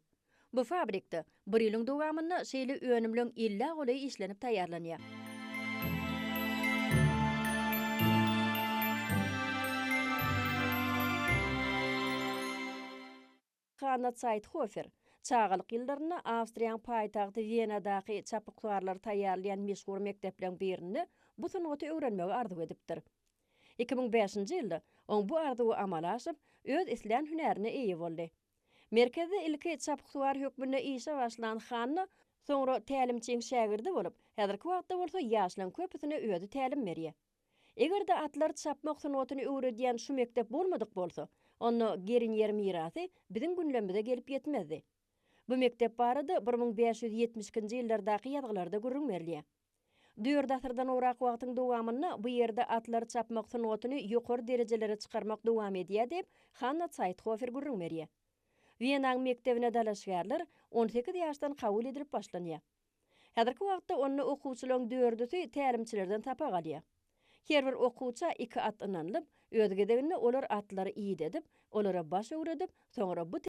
Bu fabrikde bir ýylyň dowamynda şeýle önümleň ellä golaýy işlenip taýýarlanýar. Hanna Zaýthofer, çagalyk ýyllarynda Awstriýanyň paýtagty Wenadaky çapyksuwarlary taýýarlaýan meşhur mekdepleriň birinde bu sungaty öwrenmegi arzuw edipdir. 2005-nji ýylda oň bu arzuwy amala aşyp, öz islän hünärine eýe boldy. Merkezde ilki çapyksuwar hökmünde işe başlan Hanna soňra tälimçiň şägirdi bolup, häzirki wagtda bolsa ýaşlaryň köpüsine özi tälim berýär. Eger-de atlary çapmak sungatyny öwredýän şu mekdep bolmadyk bolsa, onda Gerinýer mirasy biziň günlerimize gelip ýetmezdi. Bu mekdep barada 1572-nji ýyllardaky ýazgylarda gürrüň berilýär. Dört asyrdan gowrak wagtyň dowamynda bu ýerde atlary çapmak sungatyny ýokary derejelere çykarmak dowam edýär diýip, Hanna Zaýthofer gürrüň berýär. Wenaň mekdebine dalaşgärler on sekiz ýaşdan kabul edilip başlanýar. Häzirki wagtda onda okuwçylaryň dördüsi tälimçilerden sapak alýar. Her bir okuwça iki at ynanylyp, öz gezeginde olar atlary idedip, olara baş öwredip, soňra bu.